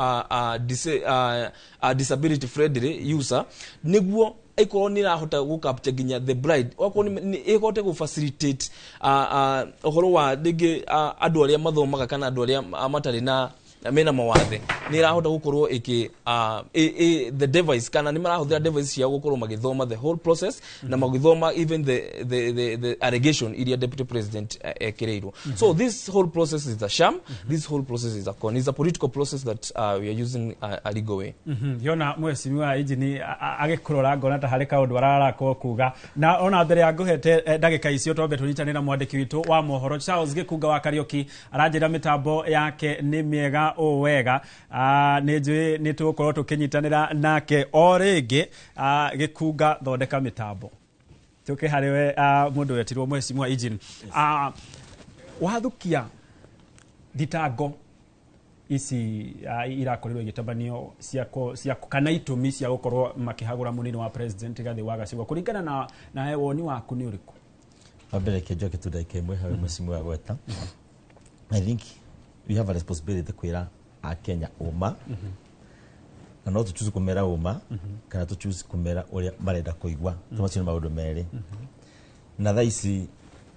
disability friendly user, nĩguo ĩkorwo nĩ ĩrahota gũ capture nginya the blind, okorwo nĩ ĩhote gũ facilitate ũhoro wa rĩngĩ andũ arĩa mathomaga kana andũ arĩa matarĩ na mena mawathe, nĩ ĩrahota gũkorwo ĩkĩ the device kana nĩ marahũthĩra device ciao gũkorwo magĩthoma the whole process na magĩthoma even the allegation iria deputy president ekĩrĩirwo. So this whole process is a sham. This whole process is a con. It's a political process that we are using a legal way. Yona mheshimiwa injini agĩkũrora ngona ta harĩ kaũndũ ararakorwo kuga, na ona mbere ya ngũhete ndagĩka icio twambe tũnyitanĩra mwandĩki witũ wa mohoro Charles Gĩkunga wa Kariũki, aranjĩra mĩtambo yake nĩ mĩega ũũ wega. Nĩ njũĩ nĩ tũgũkorwo tũkĩnyitanĩra nake o rĩngĩ. Gĩkunga, thondeka mĩtambo tũke harĩ we. Mũndũ wetirwo mheshimiwa injini, wathukia thitango ici irakorirwo igĩtabanio cia kana itũmi cia gũkorwo makĩhagũra mũnini wa president Rigathĩ wa Gachagua, kũringana na woni waku nĩ ũrĩkũ? Wa mbere, reke njoke tu ndagĩka 1 harĩ mheshimiwa gweta. I think we have a responsibility kwĩra akenya ũma, na no tũ choose kũmera ũma kana tũ choose kũmera ũrĩa marenda kũigua. To macio nĩ maũndũ merĩ. Na thaa ici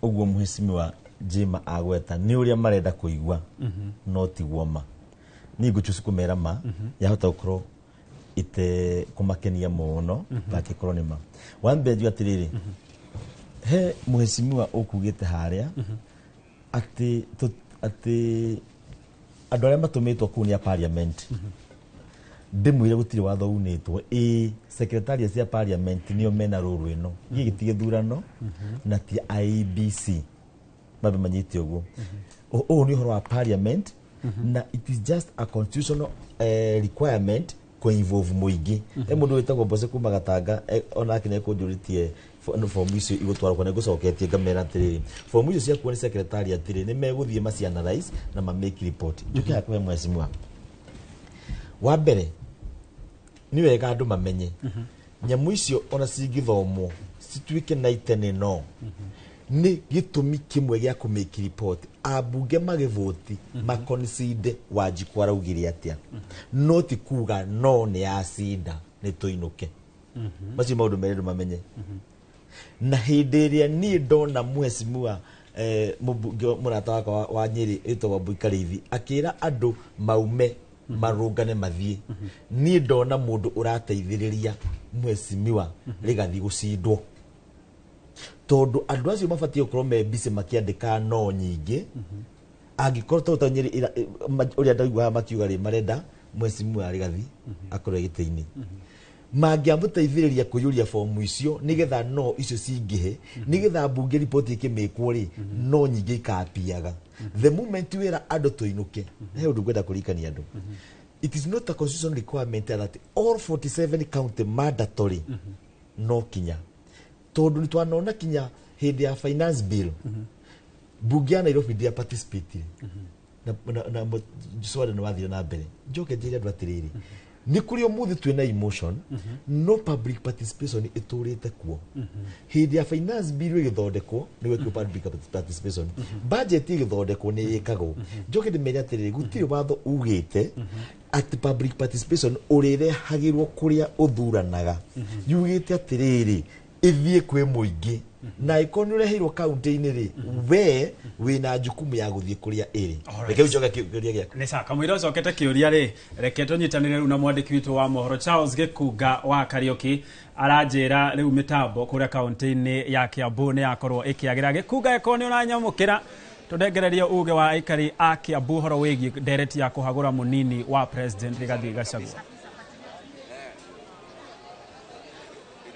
ũguo mheshimiwa Jima agweta nĩ ũrĩa marenda kũigua, no tiguo ma. Niĩ ngũ choose kũmera ma, yahota gũkorwo ite kũmakenia mũno, but ĩkorwo nĩ ma. Wa mbere, njuge atĩrĩrĩ, he mheshimiwa ũkugĩte harĩa atĩ andũ arĩa matũmĩtwo kũu nĩ a parliament. Ndĩmwĩre gũtirĩ watho unĩtwo ĩ secretariat cia parliament nĩo mena rũrũ ĩno, gĩkĩ ti gĩthurano na ti IEBC, mambe manyite ũguo. Ũyũ nĩ ũhoro wa parliament na it is just a constitutional requirement kũ-involve mũingĩ. He mũndũ wĩtagwo Mbose kuma Gatanga, onake nĩ ekũnjũrĩtie fomu icio igũtwarwo kwa, nĩngũcoketie ngamera atĩrĩrĩ, fomu icio ciakuo nĩ secretariat rĩ, nĩ megũthiĩ macianalyze na ma make report. Njũke haha kũhe mheshimiwa. Wa mbere, nĩ wega andũ mamenye nyamũ icio ona cingĩthomwo cituĩke na itene, no nĩ gĩtũmi kĩmwe gĩa kũ make report, ambunge magĩvoti maconcede Wanjikũ araugire atĩa, no ti kuga no nĩ yacinda nĩ tũinũke. Macio maũndũ merĩ andũ mamenye. Na hĩndĩ ĩrĩa niĩ ndona mheshimiwa mũmbunge mũrata wakwa wa Nyĩrĩ wĩtagwo Mbui Karĩithi akĩra andũ maume marũngane mathiĩ, niĩ ndona mũndũ ũrateithĩrĩria mheshimiwa Rigathi gũcindwo, tondũ andũ acio mabatiĩ gũkorwo me busy makĩandĩka no nyingĩ, angĩkorwo ta Nyĩrĩ ũrĩa ndaigua haha makiuga rĩ, marenda mheshimiwa Rigathi akorwo e gĩtĩ-inĩ. Mangĩamũteithĩrĩria kũiyũria fomu icio nĩgetha no icio cingĩhe, nĩgetha mbunge riboti ĩkĩmĩkwo rĩ, no nyingĩ ikapiaga. The moment wĩra andũ tũinũke, he ũndũ ngwenda kũririkania andũ. It is not a constitutional requirement that all 47 county mandatory no kinya, tondũ nĩ twanona kinya hĩndĩ ya finance bill mbunge ya Nairobi ndĩa participate na mswada nĩ wathire na mbere. Njoke njĩre andũ atĩrĩrĩ, nĩ kũrĩ ũmũthĩ twĩna emotion, no public participation ĩtũrĩte kuo. Hĩndĩ ya finance bill ĩgĩthondekwo nĩ gwekwo public participation, budget ĩgĩthondekwo nĩ ĩkagwo. Njoke ndĩmere atĩrĩrĩ, gũtirĩ watho ugĩte atĩ public participation ũrĩrehagĩrwo kũrĩa ũthuranaga. Yugĩte atĩrĩrĩ, ĩthiĩ kwĩ mũingĩ, na ĩkorwo nĩ ũreheirwo kaunti-inĩ rĩ, we wĩna jukumu ya gũthiĩ kũrĩa ĩrĩ. Reke ũcoke kĩũria gĩaku. Nĩ sawa, kamũira ũcokete kĩũria rĩ, reke tũnyitanĩre rĩu na mwandĩki witũ wa mohoro Charles Gĩkunga wa Kariũki. Aranjĩra rĩu mĩtambo kũrĩa kaunti-inĩ ya Kiambu nĩ yakorwo ĩkĩagĩra. Gĩkunga, ĩkorwo nĩ ũranyamũkĩra, tũnengererie uge wa aikari a Kiambu ũhoro wĩgiĩ ndereti ya kũhagũra mũnini wa president Rigathi Gachagua.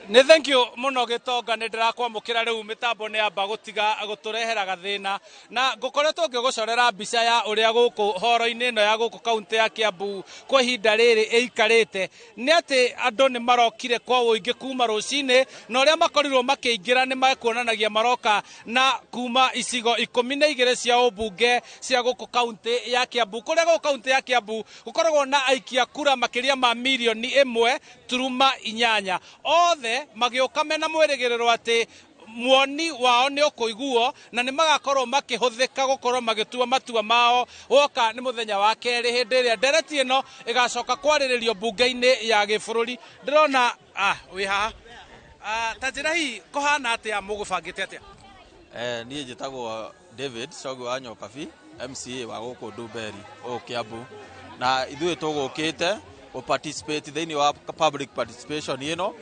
Nĩ thank you mũno Gĩtonga, nĩ ndĩrakwamũkĩra rĩu mĩtambo nĩ yamba gũtiga gũtũrehera gathĩna, na ngũkoretwo ngĩgũcorera mbica ya ũrĩa gũkũ horo-inĩ ĩno ya gũkũ kaunti ya Kiambu kwa ihinda rĩrĩ ĩikarĩte. Nĩ atĩ andũ nĩ marokire kwa ũingĩ kuma rũcinĩ, na ũrĩa makorirwo makĩingĩra nĩ mekuonanagia maroka na kuma icigo 12 cia ũmbunge cia gũkũ kaunti ya Kiambu, kũrĩa gũkũ kaunti ya Kiambu gũkoragwo na aikia kura makĩria ma 1.8 mirioni. Othe magĩũka mena mwĩrĩgĩrĩro atĩ muoni wao nĩ ũkũiguo na nĩ magakorwo makĩhũthĩka gũkorwo magĩtua matua mao woka nĩ mũthenya wa kerĩ, hĩndĩ ĩrĩa ndereti ĩno ĩgacoka kwarĩrĩrio mbunge-inĩ ya gĩbũrũri. Ndĩrona wĩ haha, ta njĩra hihi kũhana atĩa, mũgũbangĩte atĩa? Niĩ njĩtagwo David Cogi wa Nyokabi, MCA wa gũkũ Ndumberi gũkũ Kiambu, na ithuĩ tũgũkĩte gũ participate thĩinĩ wa public participation ĩno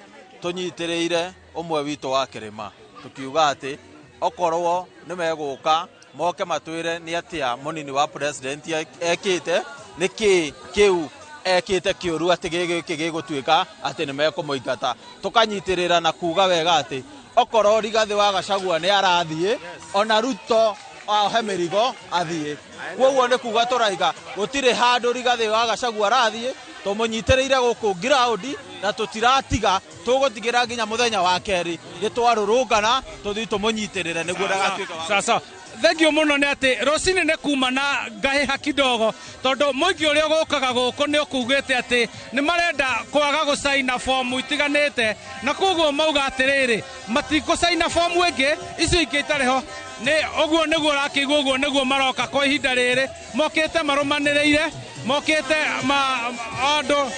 tũnyitĩrĩire ũmwe witũ wa kĩrĩma, tũkiuga atĩ okorwo nĩ megũka moke matwĩre nĩ atĩa mũnini wa president ekĩte, nĩ kĩ kĩu ekĩte kĩũru atĩ gĩgĩkĩ gĩgũtuĩka atĩ nĩ mekũmũingata. Tũkanyitĩrĩra na kuga wega atĩ okorwo Rigathĩ wa Gachagua nĩ arathiĩ, ona Ruto ohe mĩrigo athiĩ. Koguo nĩ kuga tũraiga gũtirĩ handũ Rigathĩ wa Gachagua arathiĩ, tũmũnyitĩrĩire gũkũ ground na tũtiratiga, tũgũtigĩra nginya mũthenya wa kerĩ nĩ twarũrũngana tũthiĩ tũmũnyitĩrĩre nĩguo ndagatuĩke wa Sasa thank you mũno. Nĩ atĩ rũcinĩ nĩ kuma na ngahĩha kidogo, tondũ mũingĩ ũrĩa ũgũkaga gũkũ nĩ ũkugĩte atĩ nĩ marenda kwaga gũcaina fomu itiganĩte, na koguo mauga atĩrĩrĩ, matikũcaina fomu ĩngĩ icio ingĩ itarĩ ho. Nĩ ũguo nĩguo ũrakĩigua, ũguo nĩguo maroka kwa ihinda rĩrĩ, mokĩte marũmanĩrĩire, mokĩte ma andũ.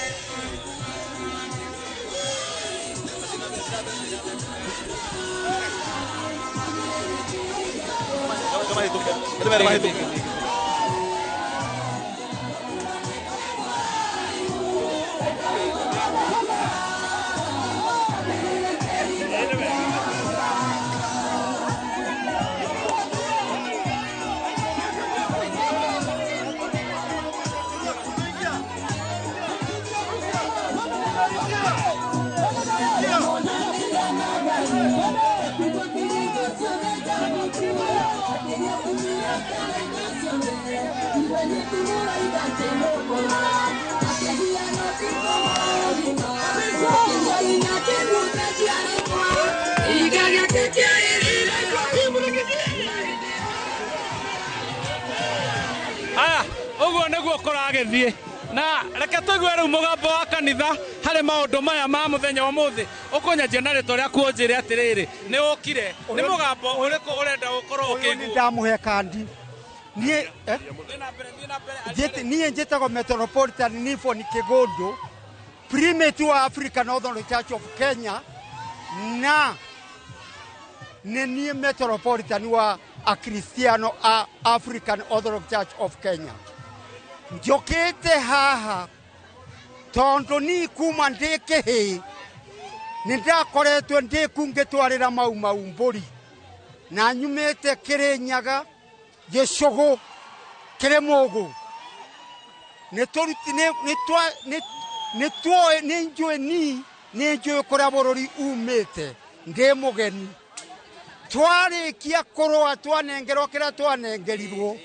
Aya, ũguo nĩguo kũragĩthiĩ, na reke tũigue rĩu mũgambo wa kanitha harĩ maũndũ maya ma mũthenya wa ũmũthĩ. Ũkũnyanjia na rĩtwa rĩaku, ũnjĩre atĩrĩrĩ, nĩ ũkire, nĩ mũgambo ũrĩkũ ũrenda gũkorwo ũkĩiguo? Ndamũhe kandi niĩ, niĩ njĩtagwo Metropolitan Nifon Kĩgũndũ, primate wa African Northern Church of Kenya, na nĩ niĩ Metropolitan wa Akristiano a African Orthodox Church of Kenya. Njũkĩte haha tondũ ni kuma ndĩ kĩhĩĩ nĩ ndakoretwo ndĩ kungĩtwarĩra mau mau mbũri, na nyumĩte Kĩrĩnyaga, gĩcũgũ kĩrĩ mũgũ nĩ tũruti nĩ twa nĩ nĩ tuoĩ nĩ njũĩ ni Nĩ njũĩ kũrĩa bũrũri umĩte, ndĩ mũgeni. Twarĩkia kũrũa twanengerwo kĩrĩa twanengerirwo.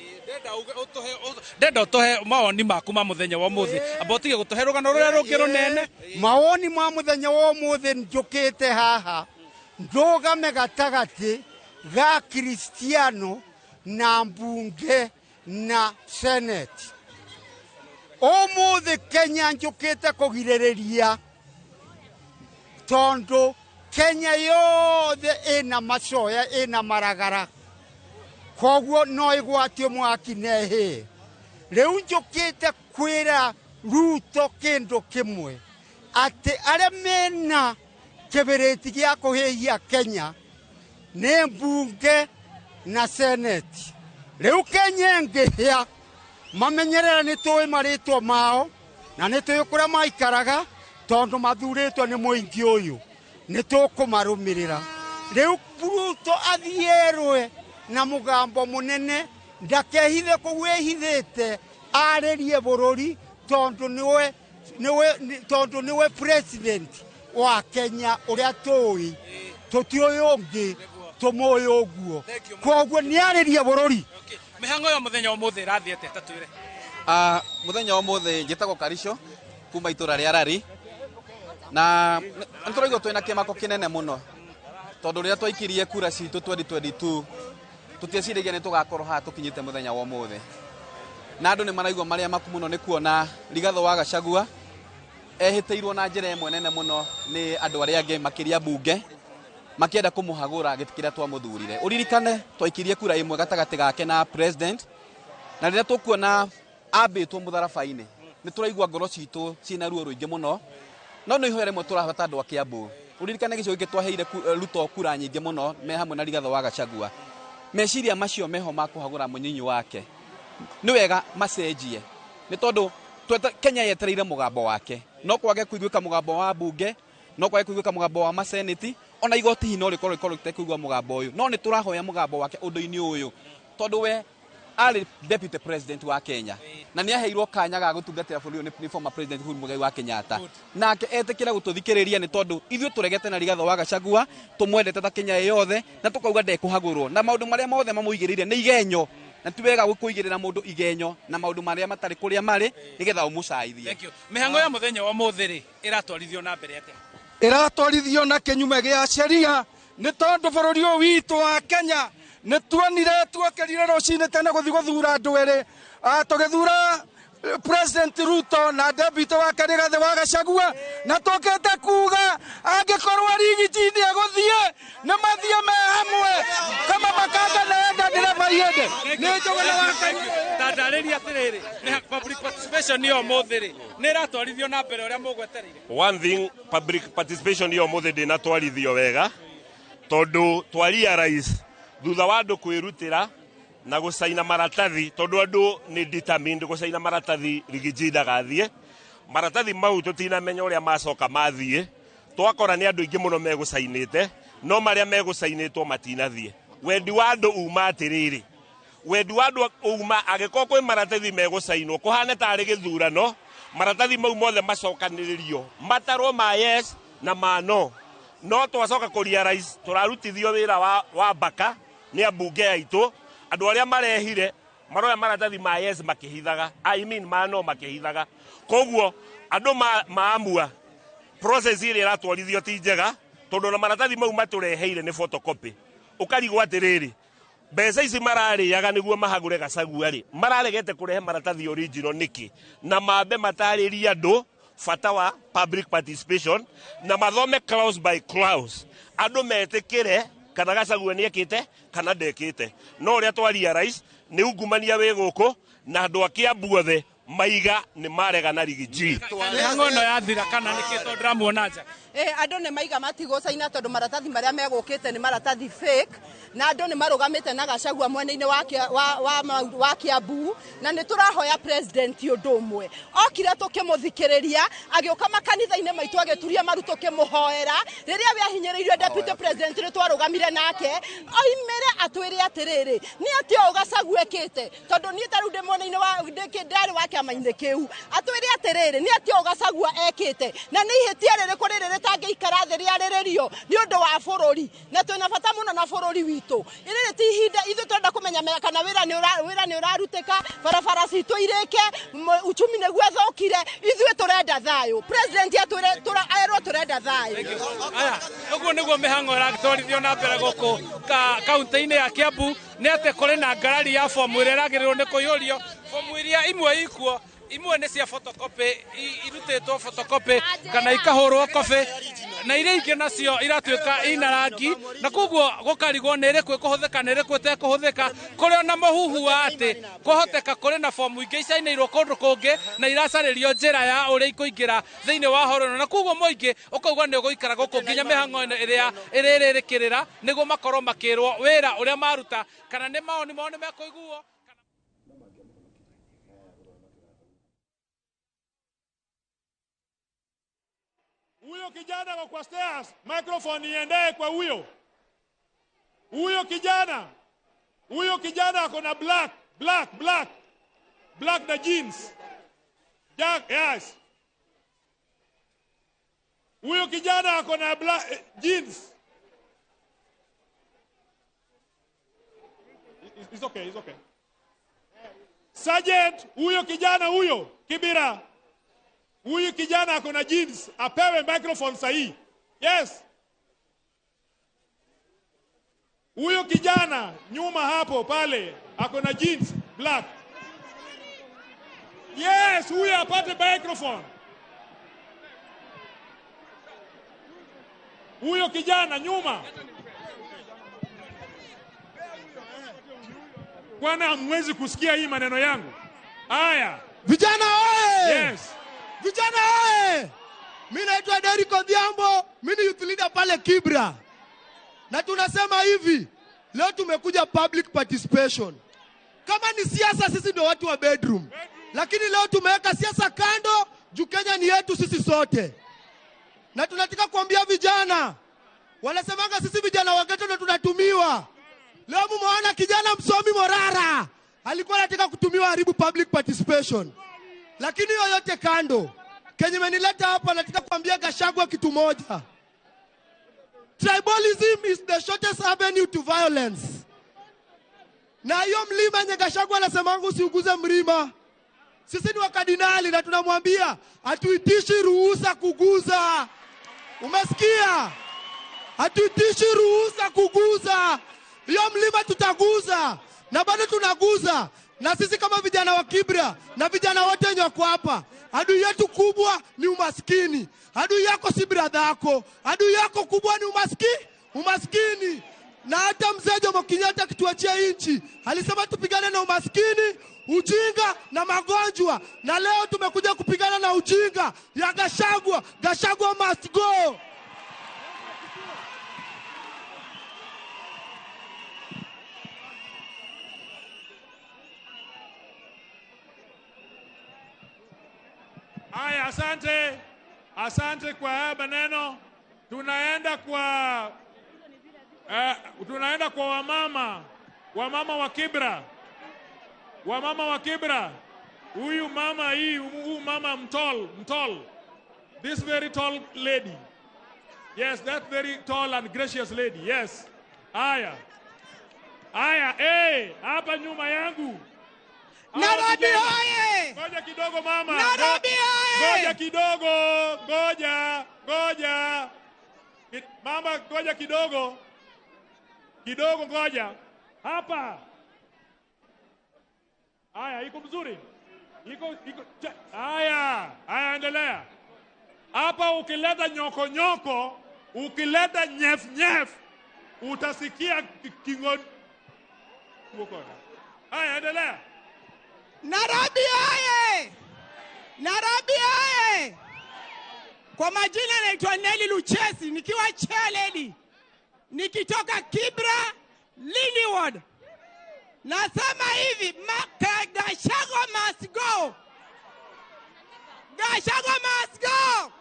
Ndenda ũtũhe mawoni maku ma mũthenya wa ũmũthĩ, amba ũtige gũtũhe rũgano rũrĩa rũngĩ rũnene. Mawoni ma mũthenya wa ũmũthĩ, njũkĩte haha ndũgame gatagatĩ ga Kristiano na mbunge na senate. Ũmũthĩ Kenya njũkĩte kũgirĩrĩria, tondũ Kenya yothe ĩna macoya, ĩna maragara, koguo no ĩgwatio mwaki na ĩhĩe. Rĩu njũkĩte kwĩra Ruto kĩndũ kĩmwe, atĩ arĩa mena kĩbĩrĩti gĩa kũhĩhia Kenya nĩ mbunge na senate. Rĩu Kenya ĩngĩhĩa, mamenyerera nĩ tũĩ marĩtwa mao na nĩ tũĩ kũrĩa maikaraga, tondũ mathurĩtwo nĩ mũingĩ ũyũ, nĩ tũkũmarũmĩrĩra. Rĩu Ruto athiĩ erwe na mũgambo mũnene, ndakehithe kũu ĩhithĩte, arĩrie bũrũri, tondũ nĩwe president wa Kenya ũrĩa tũĩ, tũtiũĩ ũngĩ, tũmũĩ ũguo. Koguo nĩ arĩrie bũrũri. Mĩhang'o ya mũthenya wa ũmũthĩ ĩrathiĩ atĩa? Ta twĩre. Mũthenya wa ũmũthĩ njĩtagwo Karisho kuma itũra rĩa Rari, na nĩ tũraigua twĩna kĩmako kĩnene mũno, tondũ rĩrĩa twaikirie kura citũ 2022 tũtieciragia nĩ tũgakorwo haha tũkinyĩte mũthenya wa ũmũthĩ. Na andũ nĩ maraigua marĩa maku mũno nĩ kuona Rigathĩ wa Gachagua ehĩtĩirwo na njĩra ĩmwe nene mũno nĩ andũ arĩa angĩ, makĩria mbunge, makĩenda kũmũhagũra gĩtĩ kĩrĩa twamũthurire. Ũririkane twaikirie kura ĩmwe gatagatĩ gake na president, na rĩrĩa tũkuona ambĩtwo mũtharaba-inĩ nĩ tũraigua ngoro citũ ciĩna ruo rũingĩ mũno. No nĩ ihoya rĩmwe tũrabata andũ a Kiambu. Ũririkane gĩcigo gĩkĩ twaheire Ruto kura nyingĩ mũno me hamwe na Rigathĩ wa Gachagua. Meciria macio meho ma kũhagũra mũnyinyi wake nĩ wega macenjie, nĩ tondũ Kenya yetereire mũgambo wake. No kwage kũiguĩka mũgambo wa mbunge, no kwage kũiguĩka mũgambo wa maseneti, ona igoti hihi no rĩkorwo rĩtekũigua mũgambo ũyũ, no nĩ tũrahoya mũgambo wake ũndũ-inĩ ũyũ, tondũ we arĩ deputy president wa Kenya na nĩ aheirwo kanya ga gũtungatĩra bũrũri ũyũ nĩ former president Uhuru Muigai wa Kenyatta, nake etĩkĩra gũtũthikĩrĩria, nĩ tondũ ithuĩ tũregete na Rigathĩ wa Gachagua, tũmwendete ta Kenya ĩ yothe, na tũkauga ndekũhagũrwo, na maũndũ marĩa mothe mamũigĩrĩire nĩ igenyo, na ti wega gũkũigĩrĩra mũndũ igenyo na maũndũ marĩa matarĩ kũrĩa marĩ nĩgetha ũmũcaithie. Thank you. Mĩhang'o ya mũthenya wa ũmũthĩ rĩ, ĩratwarithio na mbere atĩa? Ĩratwarithio na kĩnyume gĩa sheria, nĩ tondũ bũrũri ũyũ witũ wa Kenya nĩ tuonire tuokĩrire rũcinĩ tene gũthiĩ gũthura andũ erĩ, tũgĩthura President Ruto na deputy wake Rigathĩ wa Gachagua, na tũkĩte kuga angĩkorwo Riggy G nĩ egũthiĩ, nĩ mathiĩ me hamwe, kama makanga naenda ndereba iende. Nĩ Njũgũna wa Kenya. Ta ndarĩria atĩrĩrĩ, nĩ public participation ya ũmũthĩ rĩ, nĩ ĩratwarithio na mbere ũrĩa mũgwetereire? One thing, public participation ya ũmũthĩ ndĩnatwarithio wega, tondũ twaria rais thutha wa andũ kwĩrutĩra na gũcaina maratathi, tondũ andũ nĩ determined gũcaina maratathi Riggy G ndagathiĩ. Maratathi mau tũtinamenya ũrĩa macoka mathiĩ, twakora nĩ andũ aingĩ mũno megũcainĩte, no marĩa megũcainĩtwo matinathiĩ. Wendi wa andũ uma atĩrĩrĩ, wendi wa andũ uma angĩkorwo kwĩ maratathi megũcainwo kũhane tarĩ gĩthurano, maratathi mau mothe macokanĩrĩrio matarwo ma yes na ma no. No twacoka kũ realize tũrarutithio wĩra wa mbaka nĩ ambunge aitũ, andũ arĩa marehire maroya maratathi ma yes makĩhithaga, I mean ma no makĩhithaga. Koguo andũ maamua process ĩrĩa ĩratwarithio ti njega, tondũ na maratathi mau matũreheire nĩ photocopy. Ũkarigwo atĩrĩrĩ, mbeca ici mararĩaga nĩguo mahagũre Gachagua rĩ, mararegete kũrehe maratathi original nĩkĩ? Na mambe matarĩrie andũ bata wa public participation na mathome clause by clause, andũ metĩkĩre kana Gachagua nĩ ekĩte kana ndekĩte. No ũrĩa twaria rais nĩ ungumania wĩ gũkũ, na andũ a Kiambu othe maiga nĩ marega na Riggy G. Mĩhang'o ĩno yathira kana nĩkĩ, tondũ ndĩramuona nja? Andũ nĩ maiga matigũcaina, tondũ maratathi marĩa megũkĩte nĩ maratathi fake, na andũ nĩ marũgamĩte na Gachagua mwena-inĩ wa Kiambu, na nĩ tũrahoya president ũndũ ũmwe. Okire tũkĩmũthikĩrĩria, agĩũka makanitha-inĩ maitũ agĩturia maru tũkĩmũhoera. Rĩrĩa we ahinyĩrĩirio deputy president nĩ twarũgamire nake, oimĩre atwĩre atĩrĩrĩ, nĩ atĩa ũũ Gachagua ekĩte, tondũ niĩ ta rĩu ndĩ mwena-inĩ wa ndarĩ wa kĩama-inĩ kĩu. Atwĩre atĩrĩrĩ, nĩ atĩa Gachagua ekĩte na nĩ ihĩtia rĩrĩkũ rĩrĩ rĩtangĩikara thĩ rĩarĩrĩrio nĩ ũndũ wa bũrũri, na twĩna bata mũno na bũrũri witũ. Rĩrĩ ti ihinda ithuĩ tũrenda kũmenya kana wĩra nĩ ũrarutĩka, barabara citũ irĩke, uchumi nĩguo ĩthũkire. Ithuĩ tũrenda thayũ. President erwo tũrenda thayũ. Aya, ũguo nĩguo mĩhang'o ĩratwarithio na mbere gũkũ kaunti-inĩ ya Kiambu. Nĩ atĩ kũrĩ na ngarari ya fomu ĩrĩa ĩragĩrĩrwo nĩ kũiyũrio. Fomu iria imwe ikuo, imwe nĩ cia photocopy, irutĩtwo photocopy kana ikahũrwo kobi, na iria ingĩ nacio iratuĩka ina rangi, na koguo gũkarigwo nĩ ĩrĩkũ ĩkũhũthĩka nĩ ĩrĩkũ ĩtekũhũthĩka. Kũrĩ ona mũhuhu wa atĩ kwahoteka kũrĩ na fomu ingĩ icainĩirwo kũndũ kũngĩ na iracarĩrio njĩra ya ũrĩa ikũingĩra thĩinĩ wa horo ĩno, na koguo mũingĩ ũkauga nĩ ũgũikara gũkũ nginya mĩhang'o ĩno ĩrĩa ĩrĩrĩkĩrĩra nĩguo makorwo makĩrwo wĩra ũrĩa maruta kana nĩ maoni mao nĩ mekũiguo. Huyo kijana kwa stairs, microphone iendee kwa huyo. Huyo kijana ako na black, black, black. Black na jeans. Jack, yes. Huyo kijana ako na black jeans. It's okay, it's okay. Sergeant, huyo kijana huyo, Kibira. Huyu kijana ako na jeans, apewe microphone sahihi. Yes. Huyu kijana nyuma hapo pale ako na jeans black. Yes, huyu apate microphone. Huyo kijana nyuma. Bwana, hamwezi kusikia hii maneno yangu. Haya. Vijana oye! Yes. Vijana oye! Mimi naitwa Derrick Odhiambo, mimi ni youth leader pale Kibra. Na tunasema hivi, leo tumekuja public participation. Kama ni siasa sisi ndio watu wa bedroom. Lakini leo tumeweka siasa kando, juu Kenya ni yetu sisi sote. Na tunataka kuambia vijana, wanasemanga sisi vijana wa ghetto ndio tunatumiwa. Leo mumeona kijana msomi Morara alikuwa anataka kutumiwa haribu public participation. Lakini yoyote kando, kenye menileta hapa nataka kuambia Gachagua kitu moja. Tribalism is the shortest avenue to violence. Na hiyo mlima yenye Gachagua anasemanga usiuguze mlima. Sisi ni wakardinali na tunamwambia hatuitishi ruhusa kuguza. Umesikia? Hatuitishi ruhusa kuguza. Hiyo mlima tutaguza na bado tunaguza. Na sisi kama vijana wa Kibra na vijana wote wenye wako hapa, adui yetu kubwa ni umaskini. Adui yako si brother yako. Adui yako kubwa ni umaskini. Na hata mzee Jomo Kenyatta akituachia nchi alisema tupigane na umaskini, ujinga na magonjwa. Na leo tumekuja kupigana na ujinga ya Gachagua. Gachagua must go. Aya, asante. Asante kwa haya maneno. Tunaenda kwa wamama. Wamama wa Kibra. Wamama wa Kibra. Huyu mama hii, huyu mama mtall. This very tall lady. Yes, that very tall and gracious lady. Yes. Aya. Aya, eh, hapa nyuma yangu. Nairobi oye! Ngoja kidogo mama. Nairobi oye! Ngoja kidogo, ngoja, ngoja. Mama, ngoja kidogo. Kidogo ngoja. Hapa. Aya, iko mzuri. Iko. Aya, aya endelea. Hapa ukileta nyoko nyoko, ukileta nyef nyef, utasikia kingo. Aya, endelea. Nairobi oye! Nairobi oye! Kwa majina naitwa Nelly Luchesi, nikiwa chair lady, nikitoka Kibra, Lindi Ward. Nasema hivi, Gachagua must go. Gachagua must go.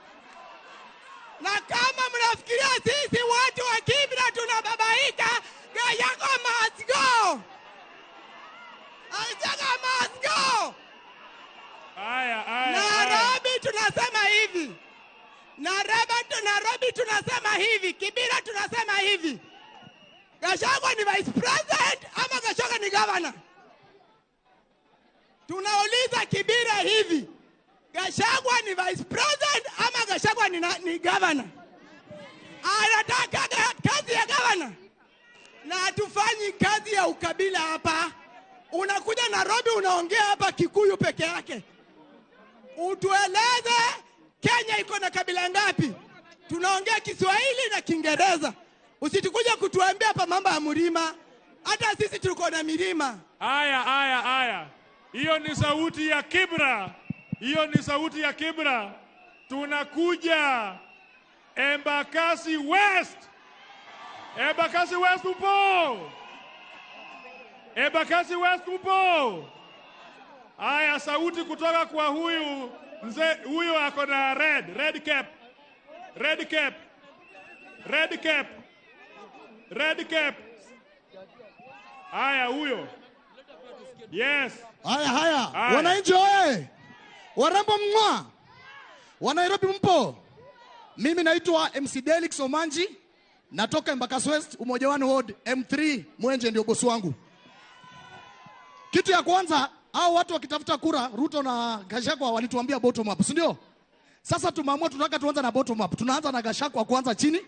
Na kama mnafikiria sisi watu wa Kibra tunababaika, Gachagua must go. Gachagua must go. Kibira tunasema hivi, Gachagua ni vice president ama Gachagua ni governor? Tunauliza Kibira hivi, Gachagua ni vice president ama Gachagua ni governor? Anataka kazi ya governor, na hatufanyi kazi ya ukabila hapa. Unakuja Nairobi unaongea hapa Kikuyu peke yake. Utueleze Kenya iko na kabila ngapi? Tunaongea Kiswahili na Kiingereza. Usitukuja kutuambia hapa mambo ya mlima. Hata sisi tuko na milima. Aya, aya, aya. Hiyo ni sauti ya Kibra. Hiyo ni sauti ya Kibra. Tunakuja Embakasi West. Embakasi West upo. Embakasi West upo. Aya, sauti kutoka kwa huyu mzee, huyu ako na red cap. Red cap. Red cap. Red cap. Aya, huyo. Yes. Haya, haya. Wananchi oye. Warembo mwa. Wa Nairobi mpo. Mimi naitwa MC Delix Omanji. Natoka Embakasi West, Umoja One Ward, M3 Mwenje ndio bosi wangu. Kitu ya kwanza, hao watu wakitafuta kura, Ruto na Gachagua walituambia bottom up, si ndio? Sasa tumeamua tunataka tuanze na bottom up. Tunaanza na Gachagua kwanza chini.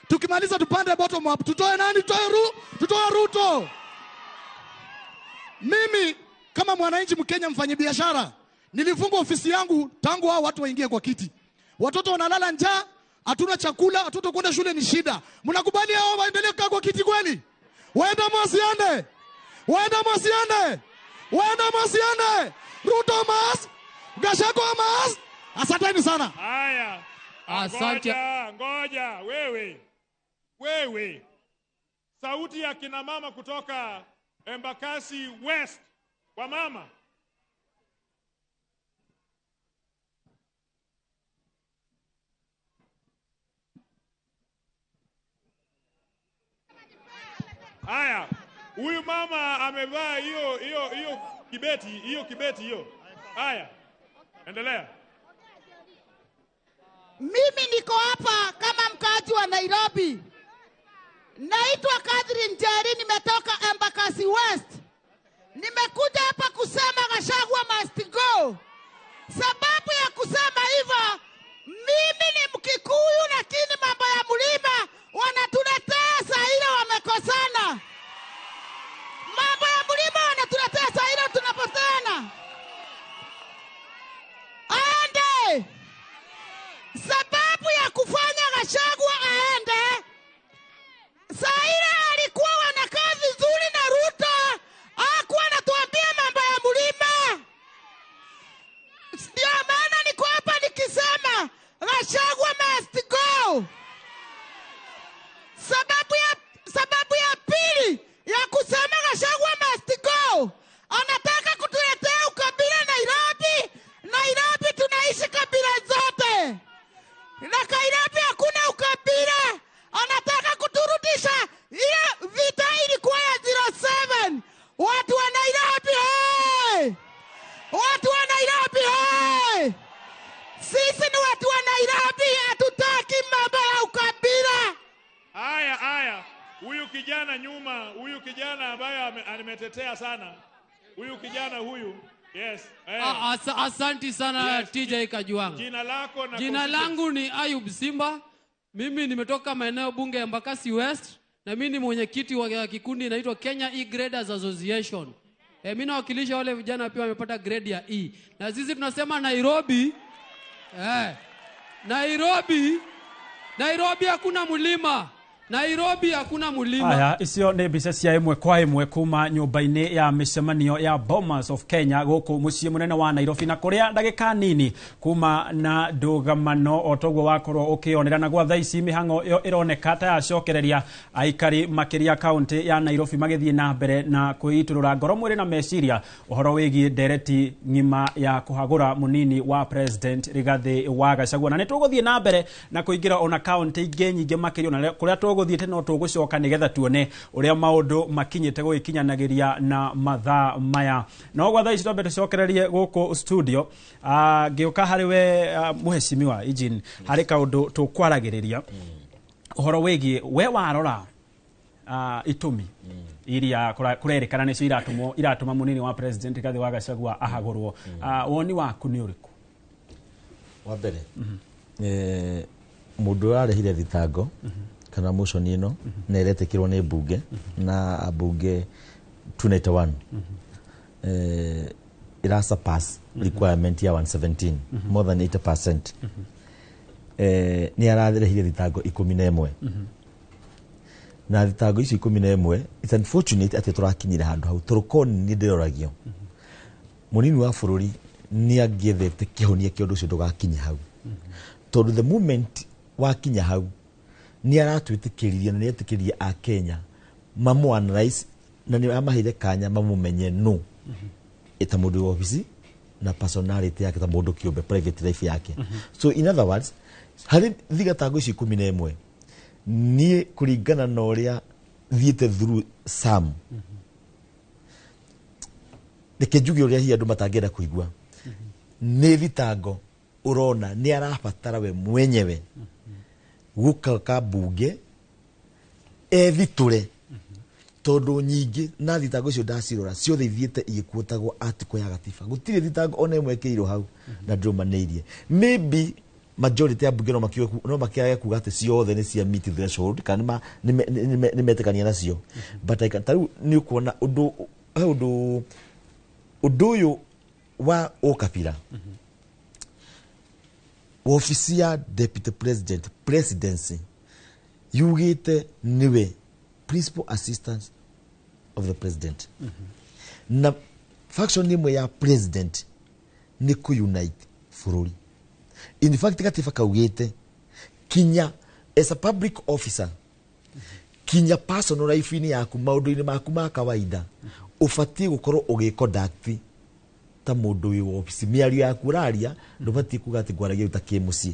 Tukimaliza tupande bottom up. Tutoe nani? Tutoe Ruto. Mimi kama mwananchi Mkenya mfanyabiashara, nilifunga ofisi yangu tangu hao watu waingie kwa kiti. Watoto wanalala njaa, hatuna chakula, watoto kwenda shule ni shida. Mnakubali hao waendelee kukaa kwa kiti kweli? Waenda masiande. Waenda masiande. Waenda masiande. Ruto mas, Gachagua mas. Asanteni sana. Haya. Asante. Ngoja, wewe. Wewe. Sauti ya kina mama kutoka Embakasi West. Kwa mama. Haya, huyu mama amevaa hiyo kibeti, hiyo kibeti hiyo. Haya. Endelea. Mimi niko hapa kama mkaaji wa Nairobi. Naitwa Catherine Njeri, nimetoka Embakasi West. Nimekuja hapa kusema Gachagua must go. Sababu ya kusema hivyo, mimi ni Mkikuyu lakini mambo ya mlima wanatuletea saa ile wamekosana. Mambo ya mlima wanatuletea saa ile tunapotana. Aende. Sababu ya kufanya Gachagua aende, saa ile alikuwa wanakaa vizuri na Ruto, hakuwa anatuambia mambo ya mlima. Ndio maana niko hapa nikisema Gachagua must go. Sababu ya pili ya kusema Gachagua must go, anataka kutuletea ukabila Nairobi. Nairobi tunaishi kabila zote. Na Nairobi hakuna ukabila. Anataka kuturudisha ile vita ilikuwa ya 07. Watu wa Nairobi hey! Watu wa Nairobi hey! Sisi ni watu wa Nairobi, hatutaki mambo ya ukabila. Aya, aya. Huyu kijana nyuma, huyu kijana ambaye ametetea sana. Huyu kijana huyu. Yes. Asanti sana yes. TJ Kajwang. Jina lako na jina langu ni Ayub Simba. Mimi nimetoka maeneo bunge ya Embakasi West na mimi ni mwenyekiti wa kikundi inaitwa Kenya E-Graders Association. Mimi nawakilisha wale vijana pia wamepata grade ya E. Na sisi tunasema Nairobi, Nairobi hakuna mlima. Nairobi hakuna mulima. Aya, icio nĩ mbica cia ĩmwe kwa ĩmwe kuma nyũmba-inĩ ya mĩcemanio ya Bomas of Kenya gũkũ mũciĩ mũnene wa Nairobi, na kũrĩa ndagĩka nini kuma na ndũgamano o toguo wakorwo ũkĩonera. Na gwa thaa ici mĩhang'o ĩyo ĩroneka ta yacokereria aikari makĩria kaunti ya Nairobi magĩthiĩ na mbere na kwĩitũrũra ngoro mwĩrĩ na meciria ũhoro wĩgiĩ ndereti ng'ima ya kũhagũra mũnini wa President Rigathi wa Gachagua. Na nĩ tũgũthiĩ na mbere na kũingĩra ona kaunti ingĩ nyingĩ makĩria, ona kũrĩa tũgũthiĩte no tũgũcoka nĩgetha tuone ũrĩa maũndũ makinyĩte gũgĩkinyanagĩria na mathaa maya. No gwa thaa ici twambe tũcokererie gũkũ studio. Ngĩũka harĩ we mũheshimiwa Eugene, harĩ kaũndũ tũkwaragĩrĩria. Ũhoro wĩgiĩ we warora itũmi iria kũrerĩkana nĩcio iratũma mũnini wa president Rigathĩ wa Gachagua ahagũrwo, woni waku nĩ ũrĩkũ? Wa mbere, mũndũ ũrarehire thitango kana motion ĩno na ĩretĩkĩrwo nĩ mbunge na ambunge 291, ĩra surpass requirement ya 117, more than 80%. Nĩ ararehire thitango 11, na thitango icio 11, it's unfortunate atĩ tũrakinyire handũ hau tondũ korwo nĩ ndĩroragio mũnini wa bũrũri nĩ angĩethete kĩhonia kĩa ũndũ ũcio ndũgakinye hau, tondũ the moment wakinya hau nĩ aratwĩtĩkĩririe na nĩ etĩkĩririe a Kenya mamũ analyze na nĩ amaheire kanya mamũmenye no ta mũndũ wa obici na personality yake ta mũndũ kĩũmbe, private life yake. So in other words, harĩ thigatango icio 11, niĩ kũringana na ũrĩa thiĩte through sam, reke njuge ũrĩa hihi andũ matangĩenda kũigua, nĩ thitango ũrona nĩ arabatara we mwenyewe gũka mbunge ethitũre, tondũ nyingĩ na thitango icio ndacirora ciothe ithiĩte igĩkuotagwo article ya gatiba. Gũtirĩ thitango ona ĩmwe ĩkĩirwo hau na ndĩrũmanĩirie. Maybe majority ya mbunge no makĩage kuga atĩ ciothe nĩ cia meet threshold kana nĩ metĩkania nacio, but I can, ta rĩu nĩ ũkuona ũndũ he ũndũ ũyũ wa ũkabira, wabici ya deputy president, presidency yugĩte nĩwe principal assistant of the president, na function ĩmwe ya president nĩ kũ-unite bũrũri. In fact, gatiba kaugĩte kinya as a public officer, kinya personal life-inĩ yaku, maũndũ-inĩ maku ma kawaida, ũbatiĩ gũkorwo ũgĩ-conduct ta mũndũ wĩ wabici. Mĩario yaku ũraria ndũbatiĩ kuga atĩ ngwaragia ta kĩ mũciĩ.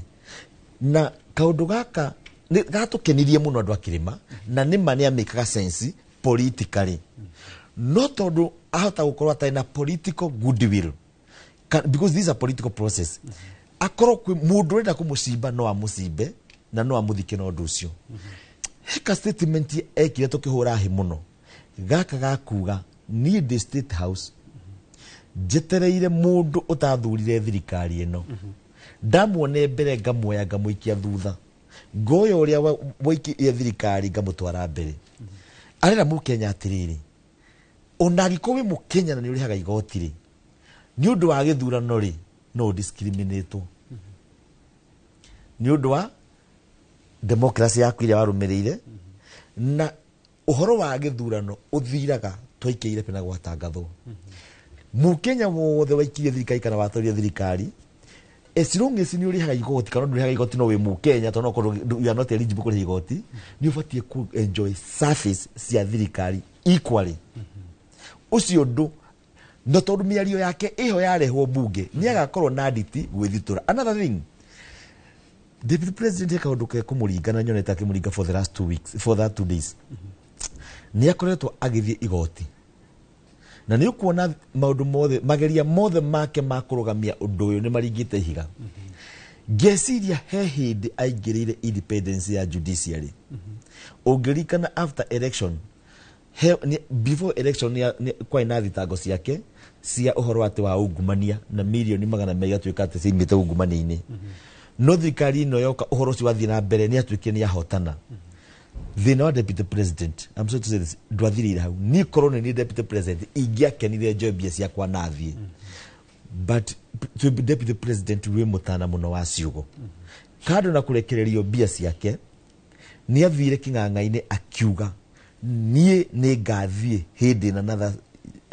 Na kaũndũ gaka nĩ gatũkenirie mũno andũ a kĩrĩma, na nĩ ma nĩ amĩkaga sense politically, no tondũ ahota gũkorwo atarĩ na political goodwill, because this is a political process, akorwo kwĩ mũndũ ũrenda kũmũcimba no amũcimbe na no amũthike na ũndũ ũcio. Heka statement ekire tũkĩhũra hĩ mũno gaka gakuga niĩ ndĩ State House njetereire mũndũ ũtathurire thirikari ĩno, ndamuone mbere ngamuoya ngamũikia thutha, ngoya ũrĩa waikirie thirikari ngamũtwara mbere. Arera mũkenya atĩrĩrĩ, ona angĩkorwo wĩ mũkenya na nĩ ũrĩhaga igoti rĩ, nĩ ũndũ wa gĩthurano rĩ, no ũdiscriminatwo nĩ ũndũ wa democracy yaku ĩrĩa warũmĩrĩire. Na ũhoro wa gĩthurano ũthiraga twaikĩire pena gwatangathwo. Mũkenya wothe waikirie thirikari kana watorire thirikari, as long as nĩ ũrĩhaga igoti kana ndũrĩhaga igoti, no wĩ mũkenya, tondũ no korwo you are not eligible kũrĩha igoti, nĩ ũbatiĩ ku enjoy service cia thirikari equally. Ũcio ũndũ na tondũ mĩario yake ĩho yarehwo mbunge nĩ agakorwo na nditi gwĩthitũra. Another thing, deputy president he kaũndũ ke kũmũringa na nyonete akĩmũringa for the last 2 weeks, for that 2 days, nĩ akoretwo agĩthiĩ igoti, na nĩ ũkuona maũndũ mothe, mageria mothe make ma kũrũgamia ũndũ ũyũ nĩ maringĩte ihiga. Ngeciria he hĩndĩ aingĩrĩire independence ya judiciary. Ũngĩririkana after election, before election kwarĩ na thitango ciake cia ũhoro atĩ wa ungumania na mirioni 200 igatuĩka atĩ ciumĩte ungumania-inĩ, no thirikari ĩno yoka ũhoro ũcio wathiĩ na mbere nĩ atuĩkire nĩ ahotana. Thĩna wa deputy president, I'm sorry to say this, ndwathirĩire hau. Niĩ korwo nĩ niĩ deputy president ingĩakenire njoe mbia ciakwa na thiĩ, but deputy president wĩ mũtana mũno wa ciugo, kando na kũrekererio mbia ciake, nĩ athire kĩng'ang'a-inĩ akiuga niĩ nĩ ngathiĩ hĩndĩ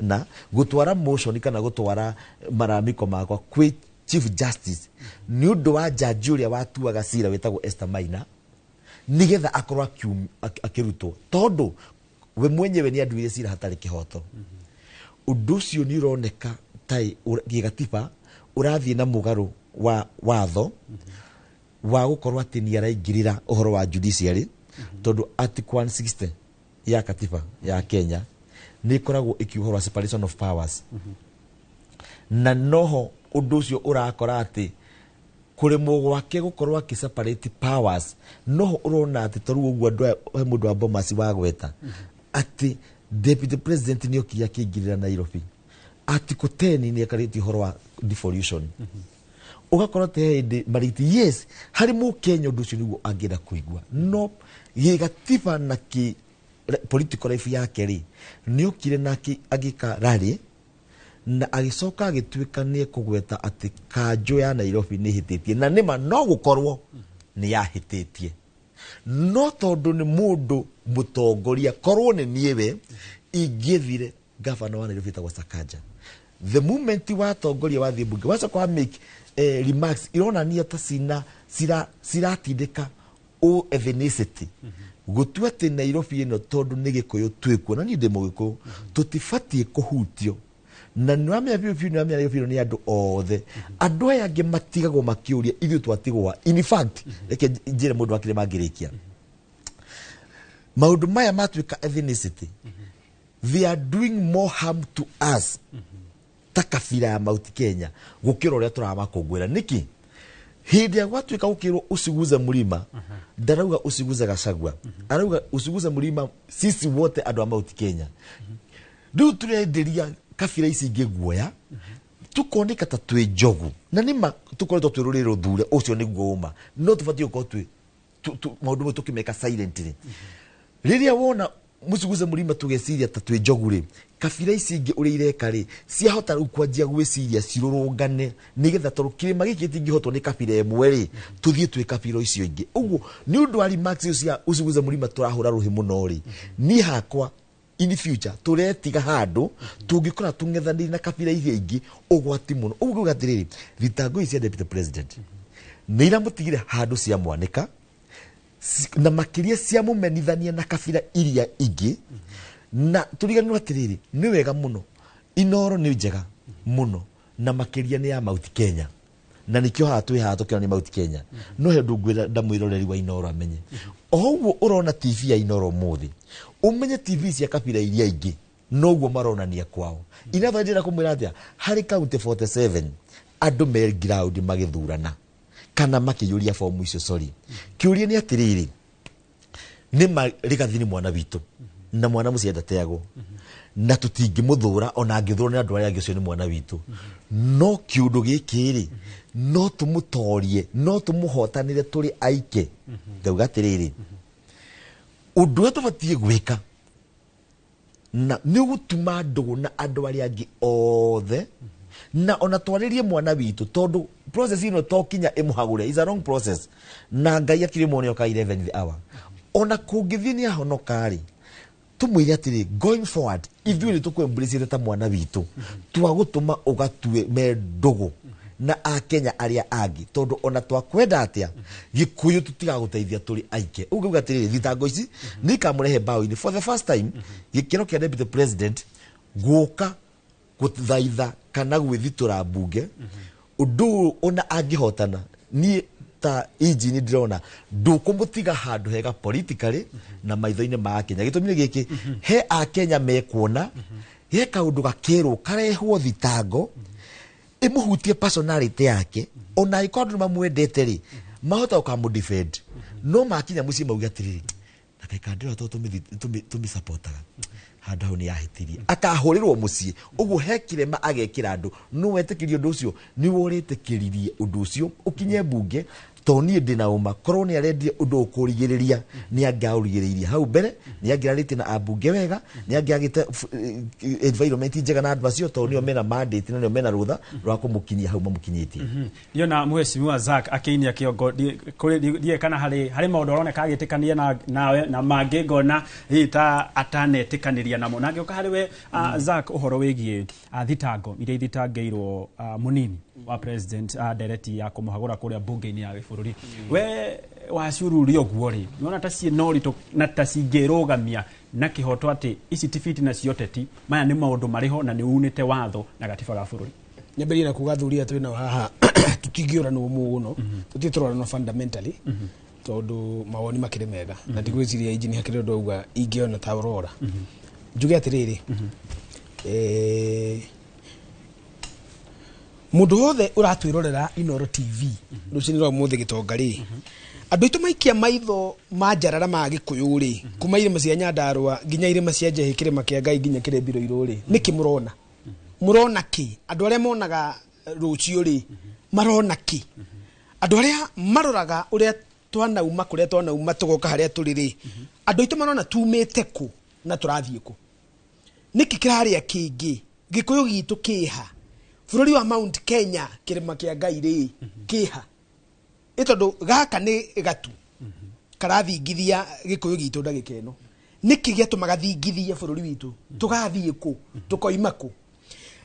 na gũtwara motion kana gũtwara maramiko makwa kwĩ chief justice nĩ ũndũ wa jaji ũrĩa watuaga cira wĩtagwo Esther Maina, nigetha akorwo akĩrutwo tondũ we mwenyewe nĩ anduire cira hatarĩ kĩhoto. Ũndũ ũcio nĩ ũroneka ta gĩgatiba ũrathiĩ na mũgarũ wa watho wa gũkorwo atĩ nĩ araingĩrĩra ũhoro wa judiciary, tondũ article 160 ya katiba ya Kenya nĩ ĩkoragwo ĩkiuga ũhoro wa separation of powers, na noho ũndũ ũcio ũrakora atĩ Kuremwo gwake gukorwo akĩ separate powers no urona atĩ toru ũguo andũ aya he mũndũ wa Bomas wagweta atĩ deputy president nĩ okire akĩingĩrĩra Nairobi. Article 10 nĩ ekarĩtie ũhoro wa devolution. Ũgakora atĩ he hĩndĩ marigiti, yes, harĩ mũkenya ũndũ ũcio nĩguo angĩenda kũigua, no gĩgatiba na kĩ political life yake rĩ, nĩ okire na agĩka rally na agĩcoka agĩtuĩka nĩ ekũgweta atĩ kanjũ ya Nairobi nĩ ĩhĩtĩtie, na nĩma no gũkorwo nĩ yahĩtĩtie, no tondũ nĩ mũndũ mũtongoria, korwo nĩ niĩ we ingĩthire gavana wa Nairobi etagwo Sakaja, the moment watongoria wathiĩ mbunge wacoka wa make remarks ironania ta cina ciratindĩka o ethnicity gũtua atĩ Nairobi ĩno tondũ nĩ gĩkũyũ twĩkuo na niĩ ndĩ mũgĩkũyũ tũtibatiĩ kũhutio, na nĩ wamenya biũ biũ nĩ wamenya Nairobi ĩno nĩ andũ othe, andũ aya angĩ matigagwo makĩũria ithuĩ twatigwo. In fact, reke njĩre mũndũ wa kĩrĩma ngĩrĩkia, maũndũ maya matuĩka ethnicity, they are doing more harm to us ta kabira ya Mount Kenya gũkĩra ũrĩa tũramakũngũĩra. Nĩkĩ hĩndĩ ya gwatuĩka gũkĩrwo usiguze mlima, ndarauga usiguze Gachagua, arauga usiguze mlima sisi wote andũ a Mount Kenya. Rĩu tũrenderia kabira ici ingĩ guoya, tukoneka ta twĩ njogu, na nĩma tũkoretwo twĩ rũrĩrĩ rũthure, ũcio nĩguo ũma, no tũbatiĩ gũkorwo twĩ maũndũ mau tũkĩmeka silently. Rĩrĩa wona mũciguze mũrima tũgeciria ta twĩ njogu rĩ, kabira ici ingĩ ũrĩa ireka rĩ, ciahota rĩu kwanjia gwĩciria cirũrũngane nĩgetha tondũ kĩrĩma gĩkĩ gĩtingĩhotwo nĩ kabira ĩmwe rĩ, tũthiĩ twĩ kabira icio ingĩ. Ũguo nĩ ũndũ wa remarks icio cia ũciguze mũrima tũrahũra rũhĩ mũno rĩ, niĩ hakwa in future tũretiga handũ tũngĩkora tũng'ethanĩire na kabira iria ingĩ ũgwati mũno. Ũguo ngauga atĩrĩrĩ, thitango ici cia deputy president nĩ iramũtigire handũ cia mwanĩka na makĩria ciamũmenithania na kabira iria ingĩ. Na tũriganĩrwo atĩrĩrĩ, nĩ wega mũno Inoro nĩ njega mũno na makĩria nĩ ya Mount Kenya, na nĩkĩo haha twĩ haha tũkĩona nĩ Mount Kenya, no he ũndũ ngwĩra ndamwĩroreri wa Inoro amenye, o ũguo ũrona TV ya Inoro ũmũthĩ, ũmenye TV cia kabira iria ingĩ noguo maronania kwao. Inatha ndĩrenda kũmwĩra atĩa, harĩ county 47 andũ me ground magĩthurana kana makĩiyũria fomu icio, sorry, kĩũria nĩ atĩrĩrĩ, nĩ Rigathi nĩ mwana witũ na mwana mũciĩ ndateagwo na tũtingĩmũthũra ona angĩthũrwo nĩ andũ arĩa angĩ, ũcio nĩ mwana witũ, no kĩũndũ gĩkĩ rĩ, no tũmũtorie, no tũmũhotanĩre tũrĩ aike. Ngauga atĩrĩrĩ, ũndũ ũrĩa tũbatiĩ gwĩka na nĩ gũtuma ndũgũ na andũ arĩa angĩ othe, na ona twarĩrie mwana witũ, tondũ process ĩno to kinya ĩmũhagũre, is a long process, na Ngai akĩrĩ mwone oka 11th hour, ona kũngĩthiĩ nĩ ahonoka rĩ, tũmwĩre atĩrĩ, going forward ithuĩ nĩ tũkũ ta mwana witũ, twagũtũma ũgatue me ndũgũ na akenya arĩa angĩ, tondũ ona twakwenda atĩa gĩkũyũ tũtigagũteithia tũrĩ aike. Ũguo ngauga atĩrĩrĩ, thitango ici nĩ ikamũrehe mbaũ-inĩ for the first time. Gĩkĩro kĩa deputy president gũka gũthaitha kana gwĩthitũra mbunge, ũndũ ũyũ ona angĩhotana, niĩ ta injini ndĩrona ndũkũmũtiga handũ hega politically na maitho-inĩ ma Akenya. Gĩtũmi nĩ gĩkĩ, he Akenya mekuona he kaũndũ gakerwo karehwo thitango ĩmũhutie personality yake, ona angĩkorwo andũ nĩmamwendete rĩ, mahota gũkamũ defend, no makinya mũciĩ mauge atĩrĩrĩ, na kaĩ kandĩra tondũ tũmĩsupportaga handũ hau nĩ yahĩtirie, akahũrĩrwo mũciĩ. Ũguo he kĩrema agekĩra andũ, no wetĩkĩrie ũndũ ũcio, nĩwe ũrĩtĩkĩririe ũndũ ũcio ũkinye mbunge, tondũ niĩ ndĩna ũma korwo nĩ arendire ũndũ ũkũrigĩrĩria nĩ angĩaũrigĩrĩirie hau mbere, nĩ angĩarĩtie na ambunge wega, nĩ angĩagĩte environment njega na andũ acio, tondũ nĩo mena mandate na nĩo mena rũtha rwa kũmũkinyia hau mamũkinyĩtie. Ndiona mheshimiwa Zack akĩinia kĩongo, ndiĩ kana harĩ maũndũ aroneka agĩtĩkania nawe na mangĩ ngona hihi ta atanetĩkanĩria namo. Na ngĩũka harĩ we Zack, ũhoro wĩgiĩ thitango iria ithitangĩirwo mũnini wa president, ndereti ya kũmũhagũra kũrĩa mbunge-inĩ ya gĩbũrũri, we wacururia ũguo rĩ, nĩwona ta ciĩ na ũritũ na ta cingĩrũgamia na kĩhoto atĩ ici ti fitina cia ũteti, maya nĩ maũndũ marĩ ho na nĩ unĩte watho na gatiba ga bũrũri? Nyambĩrĩrie na kuga athuri aya twĩ nao haha tũtingĩũranwo mũno, tũtirĩ tũrorano fundamentally, tondũ mawoni makĩrĩ mega na ndigwĩciria injinia hakĩrĩ ũndũ auga ingĩona ta ũrora. Njuge atĩrĩrĩ, Mũndũ wothe ũratwĩrorera Inoro TV rũcinĩ rwa ũmũthĩ gĩtonga rĩ, andũ aitũ maikia maitho ma njarara ma Gĩkũyũ rĩ, kuma irĩma cia Nyandarũa nginya irĩma cia Njahĩ, kĩrĩma kĩa Ngai nginya kĩrĩa Mbirũirũ rĩ, nĩkĩ mũrona? Mũrona kĩ? Andũ arĩa monaga rũciũ rĩ, marona kĩ? Andũ arĩa maroraga ũrĩa twanauma kũrĩa twanauma tũgoka harĩa tũrĩ rĩ, andũ aitũ marona tumĩte kũ na tũrathiĩ kũ? Nĩkĩ kĩrarĩa kĩngĩ? Gĩkũyũ gitũ kĩha? Bũrũri wa Mount Kenya kĩrĩma kĩa Ngai rĩ, kĩha? Ĩ tondũ gaka nĩ gatu karathingithia gĩkũyũ gitũ ndagĩka ĩno, nĩkĩ gĩatũma gathingithie bũrũri witũ? Tũgathiĩ kũ? Tũkoima kũ?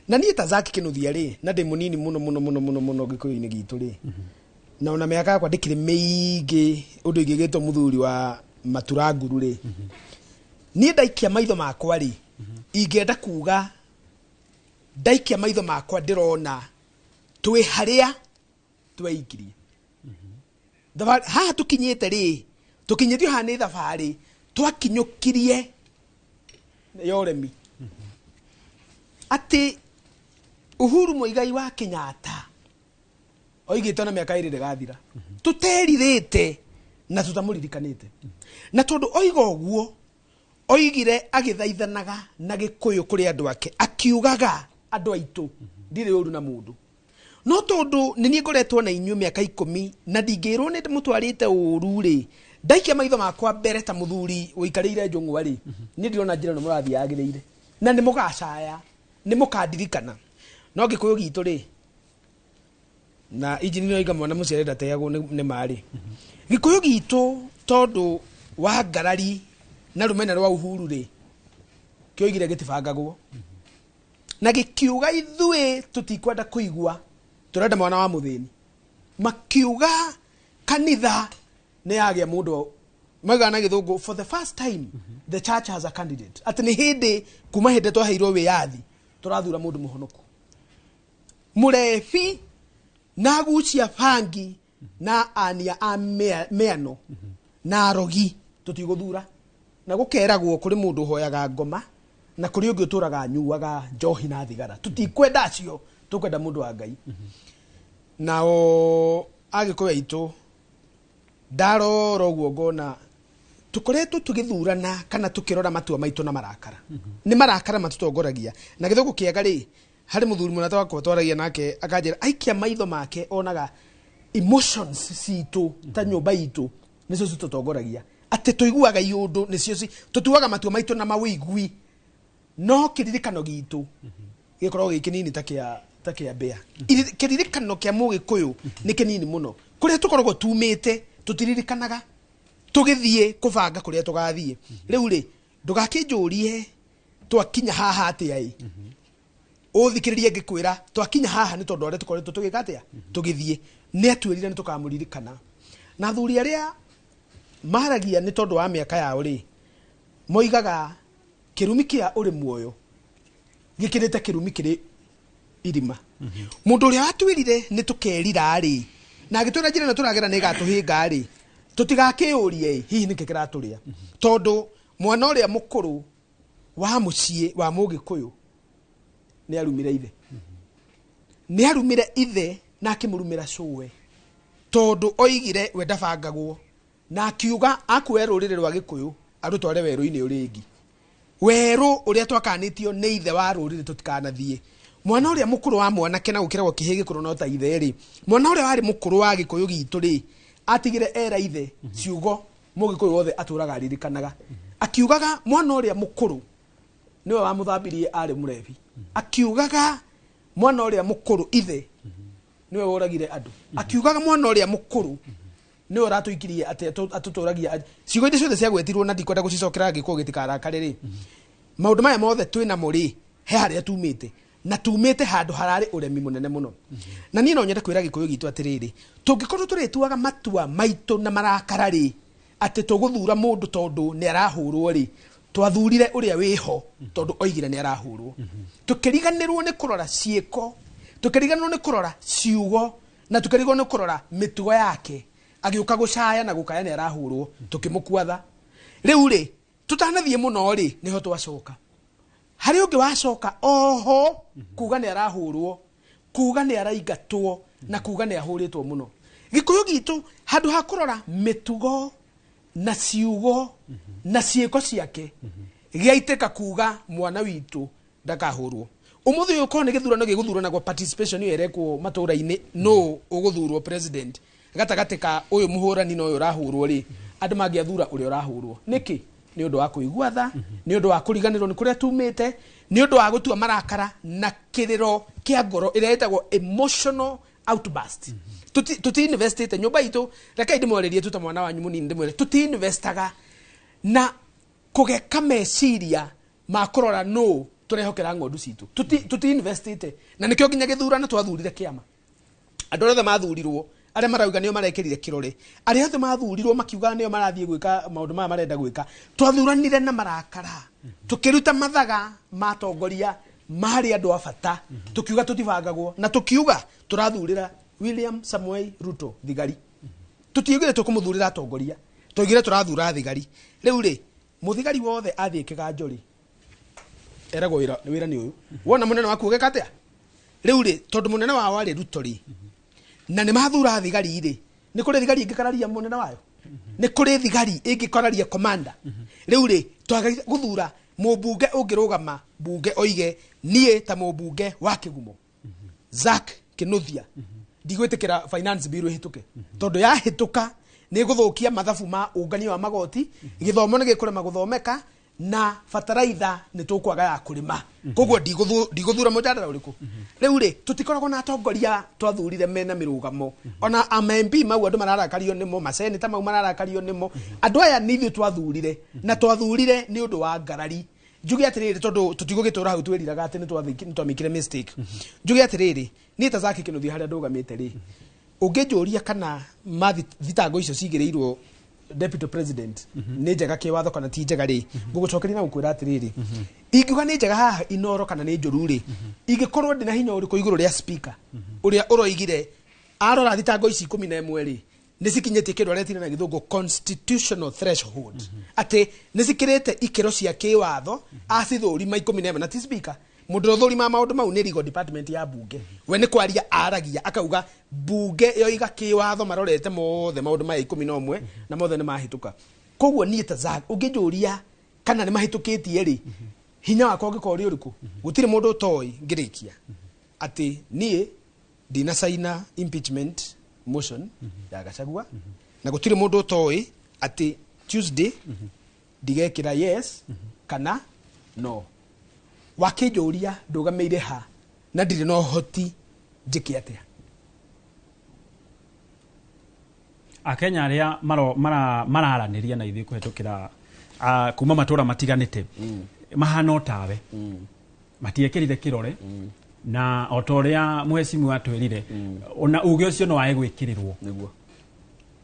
Na niĩ ta Zack Kinuthia rĩ, na ndĩ mũnini mũno mũno mũno mũno mũno gĩkũyũ-inĩ gitũ rĩ, na ona mĩaka yakwa ndĩkĩrĩ mĩingĩ ũndũ ingĩgĩtwo mũthuri wa maturanguru rĩ, niĩ ndaikia maitho makwa rĩ, ingĩenda kuga ndaikia maitho makwa ndĩrona twĩ harĩa tweikirie. Thabarĩ haha tũkinyĩte rĩ, tũkinyĩtio haha nĩ thabarĩ twakinyũkirie ya ũremi, atĩ Uhuru Muigai wa Kenyatta oigĩte ona mĩaka ĩrĩ ndĩgathira, tũterirĩte na tũtamũririkanĩte. Na tondũ oiga ũguo, oigire agĩthaithanaga na Gĩkũyũ kũrĩ andũ ake, akiugaga andũ aitũ ndirĩ ũru na mũndũ, no tondũ nĩ niĩ ngoretwo na inyuĩ mĩaka 10 na ndingĩrwo nĩ mũtwarĩte ũru rĩ, ndaikia maitho makwa mbere ta mũthuri ũikarĩire njũng'wa rĩ, niĩ ndirona njĩra ĩno mũrathiĩ yagĩrĩire, na nĩ mũgacaya, nĩ mũkandirikana. No Gĩkũyũ gitũ rĩ, na injini no iga mwana mũciare ndateagwo nĩ marĩ. Gĩkũyũ gitũ tondũ wa ngarari na rũmena rwa Uhuru rĩ, kĩoigire gĩtibangagwo, na gĩkiuga ithuĩ tũtikwenda kũigua, tũrenda mwana wa mũthĩni. Makiuga kanitha nĩ yagĩa mũndũ, maugaga na gĩthũngũ for the first time the church has a candidate, atĩ nĩ hĩndĩ kuma hĩndĩ twaheirwo wĩyathi tũrathura mũndũ mũhonoku. Mũrebi na agucia bangi na ania a mĩano na arogi tũtigũthura. Na gũkeragwo kũrĩ mũndũ ũhoyaga ngoma na kũrĩ ũngĩ ũtũraga anyuaga njohi na thigara, tũtikwenda acio, tũkwenda mũndũ wa Ngai. Nao Agĩkũyũ aitũ ndarora ũguo ngona tũkoretwo tũgĩthurana kana tũkĩrora matua maitũ na marakara. Nĩ marakara matũtongoragia. Na gĩthũngũ kĩega rĩ, harĩ mũthuri mũrata wakwa twaragia nake akanjĩra aikia maitho make onaga emotions citũ ta nyũmba itũ nĩcio citũtongoragia, atĩ tũiguaga iũndũ nĩcio tũtuaga matua maitũ na mawĩigui, no kĩririkano gitũ gĩkoragwo gĩ kĩnini ta kĩa mbĩa. Kĩririkano kĩa Mũgĩkũyũ nĩ kĩnini mũno. Kũrĩa tũkoragwo tumĩte tũtiririkanaga, tũgĩthiĩ kũbanga kũrĩa tũgathiĩ. Rĩu rĩ, ndũgakĩnjũrie twakinya haha atĩa ĩ, ũthikĩrĩrie ngĩkwĩra twakinya haha nĩ tondũ arĩa tũkoretwo tũgĩka atĩa, tũgĩthiĩ. Nĩ atuĩrire nĩ tũkamũririkana. Na athuri arĩa maragia nĩ tondũ wa mĩaka yao rĩ, moigaga kĩrumi kĩa ũrĩ muoyo gĩkĩrĩte kĩrumi kĩrĩ irima. Mũndũ ũrĩa watuĩrire nĩ tũkerira rĩ, na agĩtwĩra njĩra ĩno tũragera nĩ ĩgatũhĩnga rĩ, tũtigakĩũrie ĩ, hihi nĩkĩ kĩratũrĩa? Tondũ mwana ũrĩa mũkũrũ wa mũciĩ wa Mũgĩkũyũ nĩ arumire ithe. Nĩ arumire ithe na akĩmũrumĩra cũwe, tondũ oigire we ndabangagwo, na akiuga akue rũrĩrĩ rwa Gĩkũyũ arũtware werũ-inĩ ũrĩngi, werũ ũrĩa twakanĩtio nĩ ithe wa rũrĩrĩ tũtikanathiĩ. Mwana ũrĩa mũkũrũ wa mwanake na gũkĩragwo kĩhĩ gĩkũrũ no ta ithe rĩ, mwana ũrĩa warĩ mũkũrũ wa Gĩkũyũ gitũ rĩ, atigire era ithe ciugo Mũgĩkũyũ wothe atũraga aririkanaga, akiugaga mwana ũrĩa mũkũrũ nĩwe wamũthambirie arĩ mũrebi, akiugaga mwana ũrĩa mũkũrũ ithe nĩwe woragire andũ, akiugaga mwana ũrĩa mũkũrũ nĩwe ũratũikirie atĩ atũtũragia. Ciugo iria ciothe ciagwetirwo na ndikwenda gũcicokera Gĩkũyũ gĩtikarakare rĩ, maũndũ maya mothe twĩ namo rĩ, he harĩa tumĩte, na tumĩte handũ hararĩ ũremi mũnene mũno. Na niĩ no nyende kwĩra Gĩkũyũ gitũ atĩrĩrĩ, tũngĩkorwo tũrĩtuaga matua maitũ na marakara rĩ, atĩ tũgũthura mũndũ tondũ nĩ arahũrwo rĩ, twathurire ũrĩa wĩho tondũ oigire nĩ arahũrwo. Tũkĩriganĩrwo nĩ kũrora ciĩko, tũkĩriganĩrwo nĩ kũrora ciugo, na tũkĩriganĩrwo nĩ kũrora mĩtugo yake. Agĩũka gũcaya na gũkaya nĩ arahũrwo, tũkĩmũkuatha. Rĩu rĩ, tũtanathiĩ mũno rĩ, nĩho twacoka. Harĩ ũngĩ wacoka oho kuga nĩ arahũrwo. Kuga nĩ araingatwo na kuga nĩ ahũrĩtwo mũno. Gĩkũyũ gitũ handũ ha kũrora mĩtugo na ciugo na ciĩko ciake, gĩaitĩka kuga mwana witũ ndakahũrwo. Ũmũthĩ ũyũ korwo nĩ gĩthurano gĩgũthuranagwo, participation ĩyo ĩrekwo matũra-inĩ, nũ ũgũthurwo president gatagatĩ ka ũyũ mũhũrani na ũyũ ũrahũrwo rĩ, andũ mangĩathura ũrĩa ũrahũrwo. Nĩkĩ? Nĩ ũndũ wa kũigua tha, nĩ ũndũ wa kũriganĩrwo nĩ kũrĩa tumĩte, nĩ ũndũ wa gũtua marakara na kĩrĩro kĩa ngoro ĩrĩa ĩtagwo emotional outburst. Tuti investĩte nyũmba itũ. Rekei ndĩmwarĩrie tu ta mwana wanyu mũnini, ndĩmwĩre tuti investaga na kũgeka meciria ma kũrora nũ tũrehokera ng'ondu citũ. Tuti investĩte, na nĩkĩo nginya gĩthurano twathurire kĩama. Andũ arĩa othe mathurirwo, arĩa marauga nĩo marekĩrire kĩrore, arĩa othe mathurirwo makiuga nĩo marathiĩ gwĩka maũndũ maya marenda gwĩka, twathuranire na marakara, tũkĩruta mathaga ma atongoria marĩ andũ a bata, tũkiuga tũtibangagwo, na tũkiuga tũrathurĩra William Samoei Ruto thigari. Tũtiugire tũkũmũthurĩra atongoria, twaugire tũrathura thigari. Rĩu rĩ, mũthigari wothe athiĩ kĩganjo rĩ, eragwo wĩra wĩra nĩ ũyũ, wona mũnene waku ũgeka atĩa. Rĩu rĩ, tondũ mũnene wao arĩ Ruto rĩ, na nĩ mathura thigari rĩ, nĩ kũrĩ thigari ĩngĩkararia mũnene wayo? Nĩ kũrĩ thigari ĩngĩkararia commander? Rĩu rĩ, twagĩrĩire gũthura mũmbunge ũngĩrũgama bunge oige, niĩ ta mũmbunge wa Kĩgumo Zack Kinuthia ndigwĩtĩkĩra finance bill ĩhĩtũke, tondũ yahĩtũka nĩ gũthũkia mathabu ma ũngania wa magoti, gĩthomo nĩ gĩkũrema gũthomeka, na bataraitha nĩ tũkwaga ya kũrĩma, koguo ndigũthura mũjadara ũrĩkũ. Rĩu rĩ, tũtikoragwo na atongoria twathurire mena mĩrũgamo. Ona ama MP mau andũ mararakario nĩmo, maseneta mau mararakario nĩmo, andũ aya nĩ ithuĩ twathurire, na twathurire nĩ ũndũ wa ngarari. Njuge atĩrĩrĩ, tondũ tũtigũgĩtũra hau twĩriraga atĩ nĩ twamĩkire mistake, njuge atĩrĩrĩ, niĩ ta Zack Kinuthia harĩa ndũgamĩte rĩ, ũngĩnjũria kana ma thitango icio cigĩrĩirwo deputy president nĩ njega kĩwatho kana ti njega rĩ, ngũgũcokeria na gũkwĩra atĩrĩrĩ, ingiuga nĩ njega haha Inoro kana nĩ njũru rĩ, ingĩkorwo ndĩna hinya ũrĩkũ igũrũ rĩa speaker ũrĩa ũroigire arora thitango ici 11 rĩ, nĩ cikinyĩtie kĩndũ aretire na gĩthũngũ constitutional threshold, atĩ nĩ cikĩrĩte ikĩro cia kĩwatho, acithũrima 11. Na ti speaker mũndũ ũrĩa ũthũrimaga maũndũ mau, nĩ legal department ya bunge. We nĩ kwaria aragia akauga bunge yoiga kĩwatho marorete mothe maũndũ maya 11 na mothe nĩ mahĩtũka. Koguo niĩ ta Zack, ũngĩnjũria kana nĩ mahĩtũkĩtie rĩ, hinya wakwa ũngĩkorwo ũrĩ ũrĩkũ? Gũtirĩ mũndũ ũtoĩ ngĩrĩkia atĩ niĩ ndina saina impeachment motion ya Gachagua, na gũtirĩ mũndũ ũtoĩ atĩ Tuesday ndigekĩra yes kana no. Wakĩnjũria ndũgamĩire ha na ndirĩ na ũhoti njĩke atĩa? Akenya arĩa mararanĩria na ithuĩ kũhetũkĩra kuma matũra matiganĩte mahana o tawe, matiekĩrire kĩrore, na o ta ũrĩa mũhecimu atwĩrire, ona uge ũcio no wae gwĩkĩrĩrwo.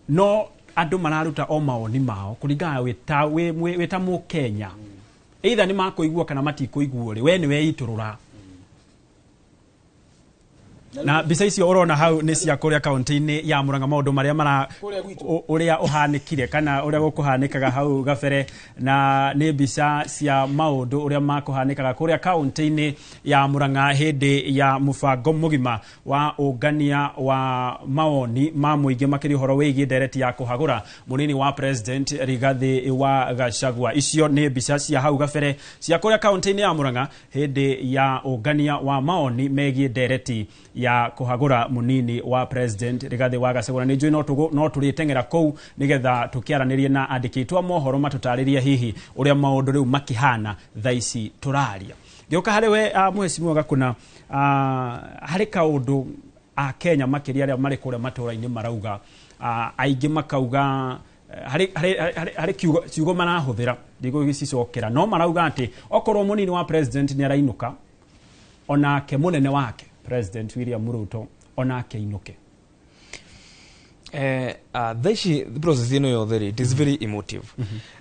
No andũ mararuta o mawoni mao kũringana na wĩ ta mũkenya, either nĩ makũigua kana matikũiguo rĩ, we nĩ weitũrũra. Na mbica icio ũrona hau nĩ cia kũrĩa kaunti-inĩ ya Murang'a, maũndũ marĩa mara Kũrĩa gwitũ. Ũrĩa ũhanĩkire kana ũrĩa gũkũhanĩkaga hau gabere, na nĩ mbica cia maũndũ ũrĩa makũhanĩkaga kũrĩa kaunti-inĩ ya Murang'a hĩndĩ ya mũbango mũgima wa ũngania wa mawoni ma mũingĩ, makĩria ũhoro wĩgiĩ ndereti ya kũhagũra mũnini wa president Rigathi wa Gachagua. Icio nĩ mbica cia hau gabere cia kũrĩa kaunti-inĩ ya Murang'a hĩndĩ ya ũngania wa maoni megiĩ ndereti ya kũhagũra mũnini wa president Rigathi wa Gachagua. Na nĩ njũĩ no tũrĩteng'era kũu nĩgetha tũkĩaranĩrie na andĩki aitũ a mohoro matũtarĩrie hihi ũrĩa maũndũ rĩu makĩhana thaa ici tũraria. Ngĩũka harĩ we, mũhecimiwa Gakuna, harĩ kaũndũ a Kenya makĩria arĩa marĩ kũrĩa matũra-inĩ marauga, aingĩ makauga harĩ ciugo marahũthĩra, ndigũgĩcicokera, no marauga atĩ okorwo mũnini wa president nĩ arainũka, onake mũnene wake President William Ruto onake ainũke. Thaa ici process ĩno yothe rĩ, it is very emotive.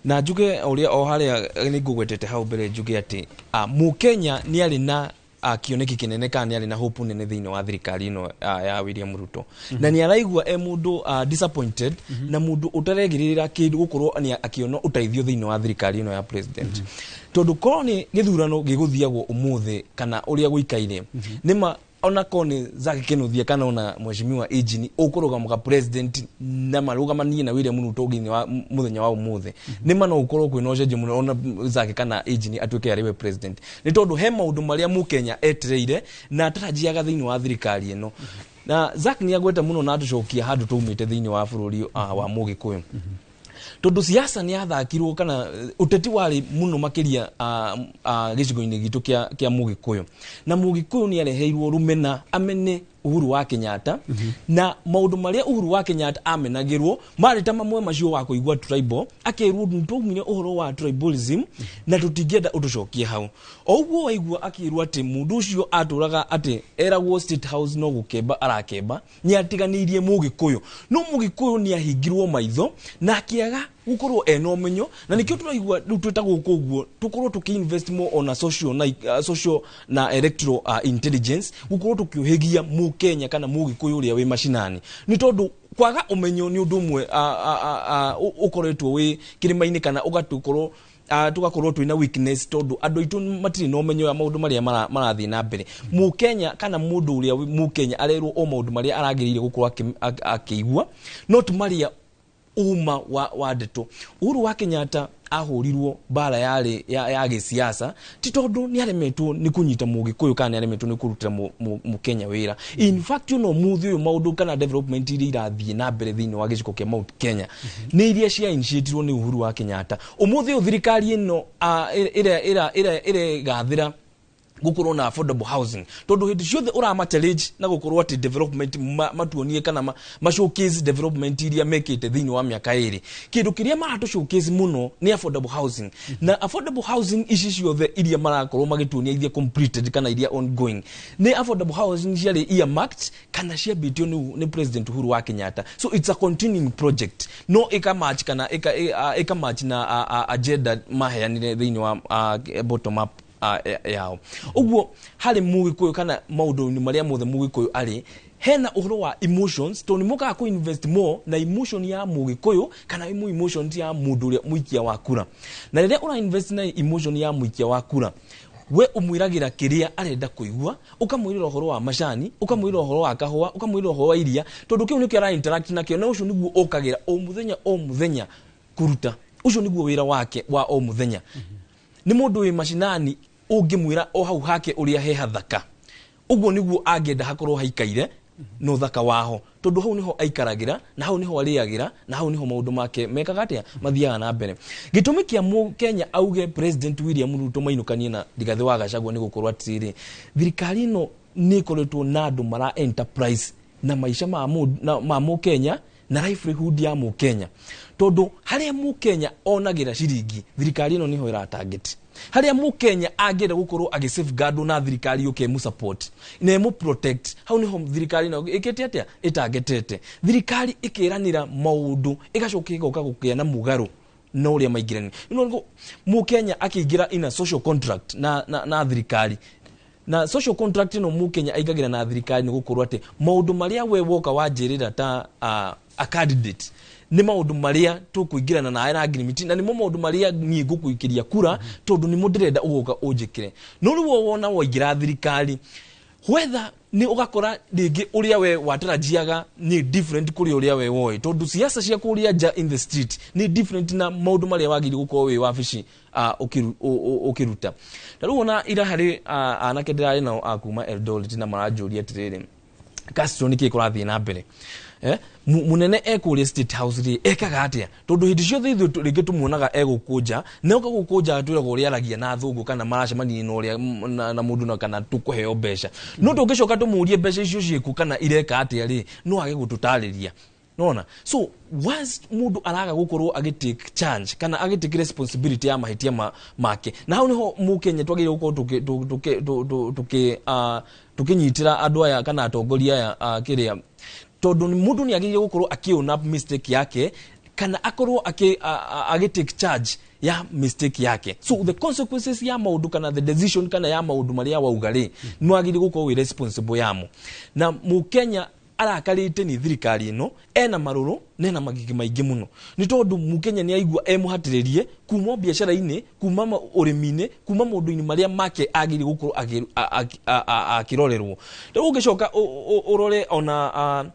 Na njuge ũrĩa o harĩa nĩ ngũgwetete hau mbere, njuge atĩ mũkenya nĩ arĩ na kĩoneki kĩnene kana nĩ arĩ na hope nene thĩinĩ wa thirikari ĩno ya William Ruto, na nĩ araigua e mũndũ disappointed na mũndũ ũtaregĩrĩra kĩndũ gũkorwo nĩ akĩona ũteithio thĩinĩ wa thirikari ĩno ya president, tondũ korwo nĩ gĩthurano gĩgũthiagwo ũmũthĩ kana ũrĩa gũikaire nĩma. Ona ko nĩ Zack Kinuthia kana ona mheshimiwa Eugene ũkũrũgama president na marũgamanie na William Ruto thĩinĩ wa mũthenya wa ũmũthĩ, nĩ ma no ũkorwo kwĩna ũcenjio mũno ona Zack kana Eugene atuĩke arĩ we president, nĩ tondũ he maũndũ marĩa mũkenya etereire na atarajiaga thĩinĩ wa thirikari ĩno. Na Zack nĩ agweta mũno na atũcokia handũ twaumĩte thĩinĩ wa bũrũri wa mũgĩkũyũ, tondũ siasa nĩ yathakirwo kana ũteti warĩ mũno makĩria gĩcigo-inĩ gitũ kĩa mũgĩkũyũ, na mũgĩkũyũ nĩ areheirwo rũmena amene Uhuru wa Kenyatta. Na maũndũ marĩa Uhuru wa Kenyatta amenagĩrwo marĩ ta mamwe macio wa kũigua tribal, akerwo nĩ twaumire ũhoro wa tribalism na tũtingĩenda ũtũcokie hau. O ũguo waigua akĩrwo atĩ mũndũ ũcio atũraga atĩ eragwo State House no gũkemba arakemba, nĩ atiganĩirie mũgĩkũyũ. No mũgĩkũyũ nĩ ahingirwo maitho na akĩaga gũkorwo ena ũmenyo, na nĩkĩo tũraigua rĩu twĩta gũkũ ũguo tũkorwo tũkĩ-invest more ona social na, social na electoral intelligence, gũkorwo tũkĩũhĩgia mũkenya kana mũgĩkũyũ ũrĩa wĩ macinani, nĩ tondũ kwaga ũmenyo nĩ ũndũ ũmwe ũkoretwo wĩ kĩrĩma-inĩ kana ũgatũkorwo tugakorwo twĩna weakness, tondũ andũ aitũ matirĩ na ũmenyo wa maũndũ marĩa marathiĩ na mbere. Mũkenya kana mũndũ ũrĩa mũkenya arerwo o maũndũ marĩa aragĩrĩire gũkorwo akĩigua, not marĩa uma wa ndeto. Uhuru wa Kenyatta ahũrirwo mbara yarĩ ya gĩsiasa, ti tondũ nĩ aremetwo nĩ kũnyita mũgĩkũyũ kana nĩ aremetwo nĩ kũrutĩra mũkenya wĩra. In fact, ona ũmũthĩ ũyũ maũndũ kana development iria irathiĩ na mbere thĩinĩ wa gĩcigo kĩa Mount Kenya nĩ iria cia initiatirwo nĩ Uhuru wa Kenyatta. Ũmũthĩ ũyũ thirikari ĩno ĩrĩa ĩregathĩra gukorwo na affordable housing, tondu hindi ciothe urama challenge na gukorwo ati development matuonie kana ma showcase development iria mekite thiini wa miaka iri, kindu kiria maratu showcase muno ni affordable housing. Na affordable housing ici ciothe iria marakorwo magituonia, iria completed kana iria ongoing, ni affordable housing ciarĩ earmarked kana ciambĩtio nĩ President Uhuru wa Kenyatta. So it's a continuing project, no ika match kana ika match na agenda maheanire thiini wa bottom up yao. Ũguo harĩ mũgĩkũyũ kana maũndũ-inĩ marĩa mothe mũgĩkũyũ arĩ hena ũhoro wa emotions, tondũ nĩ mokaga kũ invest more na emotion ya mũgĩkũyũ kana emotions ya mũndũ ũrĩa mũikia wa kura. Na rĩrĩa ũra invest na emotion ya mũikia wa kura, we umwiragira kĩrĩa arenda kũigua, ũkamwĩrĩra ũhoro wa macani, ũkamwĩrĩra ũhoro wa kahũa, ũkamwĩrĩra ũhoro wa iria, tondũ kĩu nĩkĩo ara interact nakĩo, na ũcio nĩguo ũkagĩra o mũthenya o mũthenya kũruta. Ũcio nĩguo wĩra wake wa o mũthenya. Nĩ mũndũ wĩ macinani ũngĩmwĩra o hau hake ũrĩa he hathaka, ũguo nĩguo angĩenda hakorwo haikaire no thaka waho, tondũ hau niho aikaragĩra na hau niho arĩagĩra na hau niho maũndũ make mekaga atĩa mathiaga na mbere. Gĩtũmi kĩa mũkenya auge President William Ruto mainũkanie na Rigathĩ wa Gachagua nĩ gũkorwo atĩrĩrĩ, thirikari ĩno nĩ ĩkoretwo na andũ mara enterprise na maica ma mũkenya na livelihood ya mũkenya, tondũ harĩa mũkenya onagĩra ciringi, thirikari ĩno nĩho ĩra target. Harĩa mũkenya angĩenda gũkorwo agĩ safeguard na thirikari yũke ĩmũ support na ĩmũ protect, hau nĩho thirikari ĩno ĩkĩte atĩa ĩtargetete. Thirikari ĩkĩranĩra maũndũ ĩgacoka ĩgoka gũkĩa na mũgarũ na ũrĩa maingĩrani. Mũkenya akĩingĩra in a social contract na thirikari, na social contract ĩno mũkenya aingagĩra na thirikari nĩ gũkorwo atĩ maũndũ marĩa we woka wanjĩrĩra ta a candidate nĩ maũndũ marĩa tũkũingĩrana nawe na agreement, na nĩmo maũndũ marĩa niĩ ngũkũikĩria kura, tondũ nĩmo ndĩrenda ũgoka ũnjĩkĩre. No rĩu wona waingĩra thirikari, whether nĩ ũgakora rĩngĩ ũrĩa we watarajiaga nĩ different kũrĩ ũrĩa we woĩ, tondũ siasa cia kũrĩa nja in the street nĩ different na maũndũ marĩa wagĩrĩire gũkorwo wĩ wabici ũkĩruta. Ta rĩu ona ira harĩ anake ndĩrarĩ nao a kuma Eldoret na maranjũria atĩrĩrĩ, Castro, nĩkĩ kũrathiĩ na mbere? Munene ekũrĩa State House rĩ, ekaga atĩa? Tondũ hĩndĩ ciothe ithuĩ rĩngĩ tũmuonaga egũkũnja na oka gũkũnja twĩragwo ũrĩa aragia na thũngũ kana maracemania na ũrĩa na mũndũ na kana tũkũheo mbeca, no tũngĩcoka tũmũrie mbeca icio ciĩkũ kana ireka atĩa rĩ, no age gũtũtarĩria. Nona so once mũndũ araga gũkorwo agĩ take charge kana agĩ take responsibility ya mahĩtia make, na hau niho mũkenya twagĩrĩirwo gũkorwo tũkĩnyitĩra andũ aya kana atongoria aya kĩrĩa, tondũ mũndũ nĩ agĩrĩire gũkorwo akĩ own up mistake yake kana akorwo agĩ take charge ya mistake yake. So the consequences ya maũndũ kana the decision kana ya maũndũ marĩa wauga rĩ, nĩ wagĩrĩire gũkorwo wĩ responsible yamo. Na mũkenya Arakarĩte nĩ thirikari ĩno, ena marũrũ na ena magigi maingĩ mũno, nĩ tondũ Mũkenya nĩ aigua emũhatĩrĩrie kuma biacara-inĩ, kuma ũrĩmi-inĩ, kuma maũndũ-inĩ marĩa make agĩrĩire gũkorwo akĩrorerwo. Rĩu ũngĩcoka ũrore ona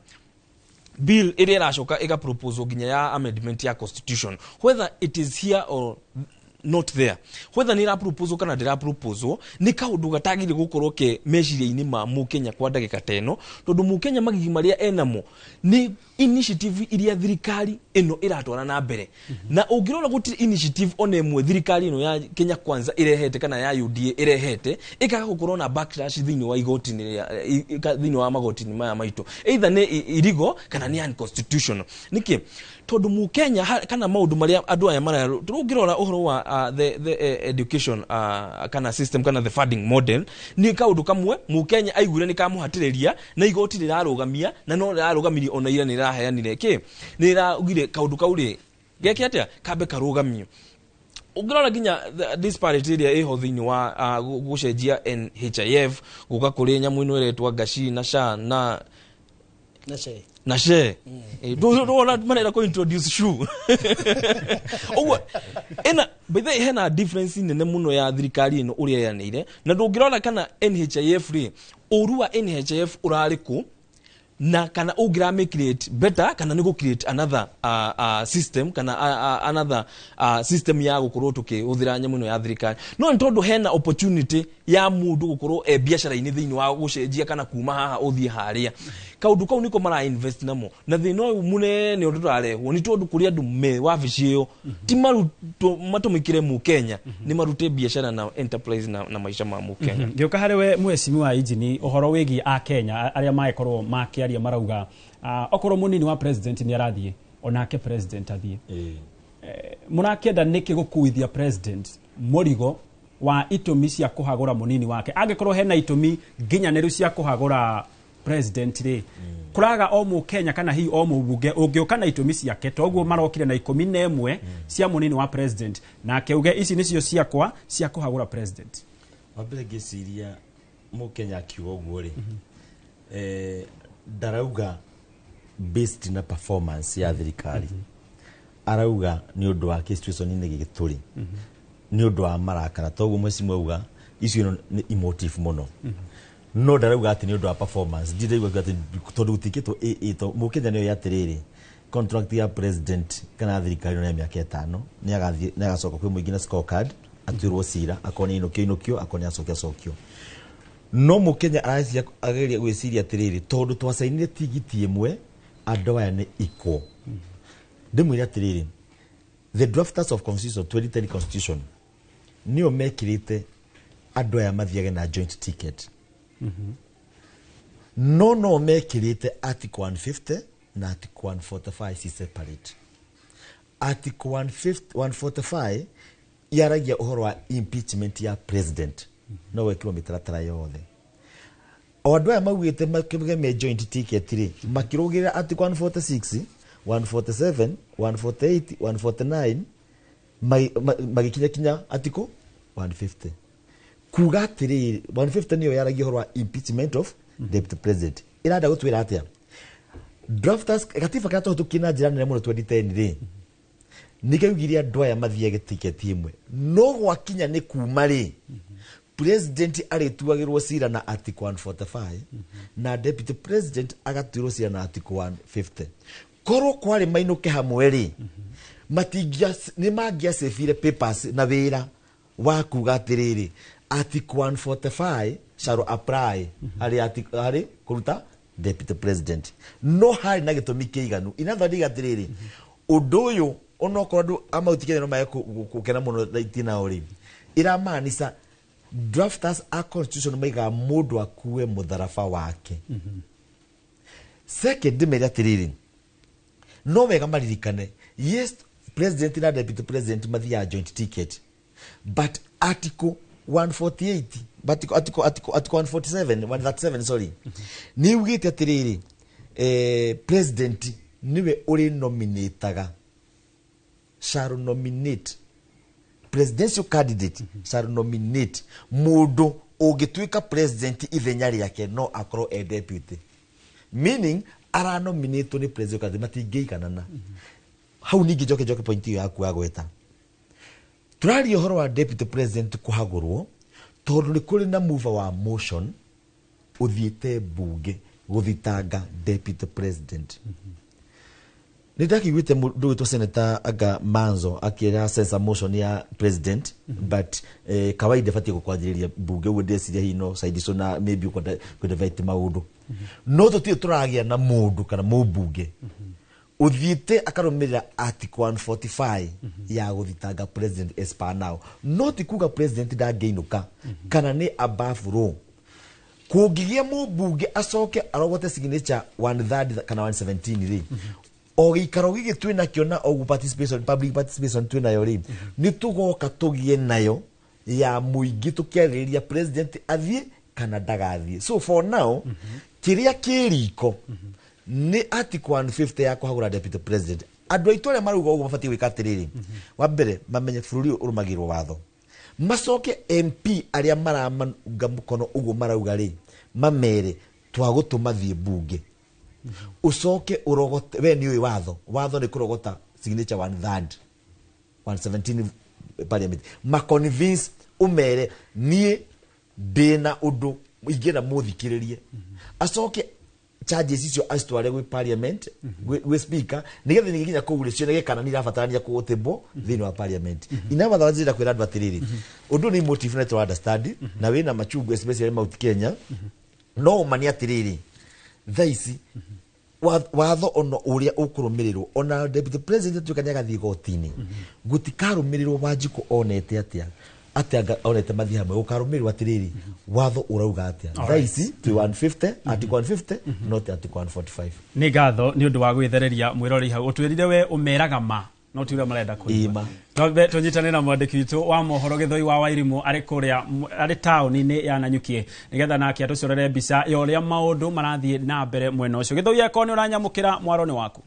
bill ĩrĩa ĩracoka ĩga proposal nginya ya amendment ya constitution, whether it is here or not there, whether nĩ ĩra proposal kana ndĩra proposal, nĩ kaũndũ gatagĩrĩire gũkorwo ke meciria-inĩ ma Mũkenya kwa ndagĩka ta ĩno, tondũ Mũkenya magigi marĩa enamo nĩ initiative iria thirikari ĩno ĩratwara na mbere. Na ũngĩrora, gũtirĩ initiative ona ĩmwe thirikari ĩno ya Kenya Kwanza ĩrehete kana ya UDA ĩrehete ĩkaga gũkorwo na backlash thĩinĩ wa igoti-inĩ thĩinĩ wa magoti-inĩ maya maitũ, either nĩ illegal kana nĩ unconstitutional. Nĩkĩ? Tondũ Mũkenya kana maũndũ marĩa andũ aya maraya. Ũngĩrora ũhoro wa the education kana system kana the funding model, nĩ kaũndũ kamwe Mũkenya aiguire nĩ kamũhatĩrĩria na igoti rĩrarũgamia, na no rĩrarũgamirie ona ira nĩ rĩraheanire kĩ, nĩ rĩraugire kaũndũ kau rĩ geke atĩa, kambe karũgamio. Ũngĩrora nginya the disparity ĩrĩa ĩho thĩinĩ wa gũcenjia NHIF gũka kũrĩ nyamũ ĩno ĩretwa ngaci na SHA na na SHE. Na SHE. Ndũrona marenda kũ introduce SHU ũguo ĩna. By the way, hena difference nene mũno ya thirikari ĩno ũrĩa ĩranĩire, na ndũngĩrora kana NHIF rĩ, ũru wa NHIF ũrarĩ kũ, na kana ũngĩrame create better kana nĩ gũ create another system kana another system ya gũkorwo tũkĩhũthĩra nyamũ ĩno ya thirikari. No nĩ tondũ hena opportunity ya mũndũ gũkorwo e biacara-inĩ thĩinĩ wa gũcenjia kana kuma haha ũthiĩ harĩa, kaũndũ kau nĩko mara invest namo. Na thĩna ũyũ mũnene ũndũ ũrarehwo nĩ tondũ kũrĩ andũ me wabici ĩyo ti marutwo matũmĩkĩre Mũkenya, nĩ marute biacara na enterprise na maica ma Mũkenya. Ngĩũka harĩ we, mheshimiwa injini, ũhoro wĩgiĩ Akenya arĩa magĩkorwo makĩaria marauga okorwo mũnini wa president nĩ arathiĩ, onake president athiĩ. Mũrakĩenda nĩkĩ gũkuithia president mũrigo wa itũmi cia kũhagũra mũnini wake, angĩkorwo hena itũmi nginyanĩru cia kũhagũra president rĩ, kũraga o Mũkenya kana hihi o mũbunge ũngĩũka na itũmi ciake? Toguo marokire na 11 cia mũnini wa president, nake uge ici nĩcio ciakwa cia kũhagũra president. Wambere, ngĩciria Mũkenya akiuga ũguo rĩ, ndarauga based na performance ya thirikari, arauga nĩ ũndũ wa situation-inĩ gĩkĩ tũrĩ, nĩ ũndũ wa marakara. Toguo mheshimiwa auga icio ĩno nĩ emotive mũno, no ndarauga atĩ nĩ ũndũ wa performance. Ndiraigua atĩ tondũ gũtikĩtwo ĩ to Mũkenya nĩ oĩ atĩrĩrĩ, contract ya president kana thirikari ĩno nĩ ya mĩaka 5, nĩ agathiĩ, nĩ agacoka kwĩ mũingĩ na scorecard, atuĩrwo cira, akorwo nĩ ainũkio ainũkio, akorwo nĩ acokio acokio. No Mũkenya aracia ageria gwĩciria atĩrĩrĩ, tondũ twacainire tigiti ĩmwe, andũ aya nĩ equal. Ndĩmwĩre atĩrĩrĩ, the drafters of constitution, 2010 constitution, nĩo mekĩrĩte andũ aya mathiage na joint ticket, no mekĩrĩte article 150 na article 145 ci separate. Article 150, 145 yaragia ũhoro wa impeachment ya president, no wekirwo mĩtaratara yothe. O andũ aya maugĩte makĩge me joint ticket rĩ, makĩrũgĩrĩra article 146, 147, 148, 149, magĩkinya kinya article 150, kuga atĩrĩrĩ, 150 nĩyo yaragia ũhoro wa impeachment of deputy president. Ĩrenda gũtwĩra atĩa? Drafters gatiba karĩa twahĩtũkirie na njĩra nene mũno 2010 rĩ, nĩkaugire andũ aya mathiage tiketi ĩmwe, no gwakinya nĩ kuma rĩ, president arĩtuagĩrwo cira na article 145 na deputy president agatuĩrwo cira na article 150. Korwo kwarĩ mainũke hamwe rĩ, matingia nĩ mangĩacĩbire papers na wĩra wa kuga atĩrĩrĩ, article 145 shall apply harĩ harĩ kũruta deputy president, no harĩ na gĩtũmi kĩiganu. Inatho ndiga atĩrĩrĩ, ũndũ ũyũ onokorwo andũ a Mount Kenya no mage gũkena mũno itinao rĩ, ĩramaanisha drafters a constitution maigaga mũndũ akue mũtharaba wake. Second, ndĩmere atĩrĩrĩ, no wega maririkane, yes, president na deputy president mathiaga joint ticket, but article 148, but article 147, 137, sorry, nĩ ugĩte atĩrĩrĩ, president niwe ũrĩ nominataga, shall nominate presidential candidate, shall nominate mũndũ ũngĩtuĩka president ithenya rĩake, no akorwo e deputy. Meaning aranominatwo nĩ president kathi matingĩiganana. Hau ningĩ njoke point ĩyo yaku ya gweta. Tũraria ũhoro wa deputy president kũhagũrwo tondũ nĩ kũrĩ na mover wa motion ũthiĩte mbunge gũthitanga deputy president. Nĩ ndakĩiguĩte mũndũ wĩtwo Senator anga Manzo akĩra censor motion ya president, but kawaida batiĩ gũkwanjĩrĩria mbunge. Ũguo ndĩreciria hihi no side icio na maybe ũkwenda kũdivert maũndũ, no tũtirĩ tũragĩa na mũndũ kana mũmbunge ũthiĩte akarũmĩrĩra article 145 ya gũthitanga president as per now. No ti kuga president ndangĩinũka kana nĩ above law. Kũngĩgĩa mũmbunge acoke arogote signature one third kana 117 rĩ, o gĩikaro gĩkĩ twĩ nakĩo na ũguo participation, public participation twĩ nayo rĩ, nĩ tũgoka tũgĩe nayo ya mũingĩ tũkĩarĩrĩria president athiĩ kana ndagathiĩ. So for now, kĩrĩa kĩ riko nĩ article 150 ya kũhagũra deputy president. Andũ aitũ arĩa marauga ũguo mabatiĩ gwĩka atĩrĩrĩ: wa mbere, mamenye bũrũri ũyũ ũrũmagĩrĩrwo watho. Macoke MP arĩa maramanunga mũkono ũguo marauga rĩ, mamere twagũtũma thiĩ mbunge, ũcoke ũrogote. We nĩ ũĩ watho, watho nĩ kũrogota signature one third, 117 parliament. Maconvince, ũmere niĩ ndĩna ũndũ ingĩenda mũthikĩrĩrie. Acoke charges icio acitware gwĩ parliament, gwĩ speaker, nĩgetha nĩgĩkinya kũu rĩ, cioneke kana nĩ irabatarania kũgũtĩmbwo thĩinĩ wa parliament. Ina watho njĩra kwĩra andũ atĩrĩrĩ, ũndũ nĩ motive na tũ understand na wĩna machungu, especially Mount Kenya. No ũma nĩ atĩrĩrĩ, thaa ici watho ona ũrĩa ũkũrũmĩrĩrwo, ona deputy president atuĩka nĩ agathiĩ igoti-inĩ, gũtikarũmĩrĩrwo Wanjikũ onete atĩa atĩ anga onete mathiĩ hamwe. Gũkarũmĩrĩrwo atĩrĩrĩ, watho ũrauga atĩa? Thaa ici twĩ 150, article 150, not article 145. Nĩ ngatho nĩ ũndũ wa gwĩthereria mwĩrori hau. Ũtwĩrire we ũmeraga ma no ti ũrĩa marenda kũigua. Ĩma. Twambe tũnyitane na mwandĩki witũ wa mohoro Gĩthũi wa Wairimũ arĩ kũrĩa arĩ taũni-inĩ ya Nanyuki, nĩgetha nake atũcorere mbica ya ũrĩa maũndũ marathiĩ na mbere mwena ũcio. Gĩthũi, akorwo nĩ ũranyamũkĩra, mwaro nĩ waku.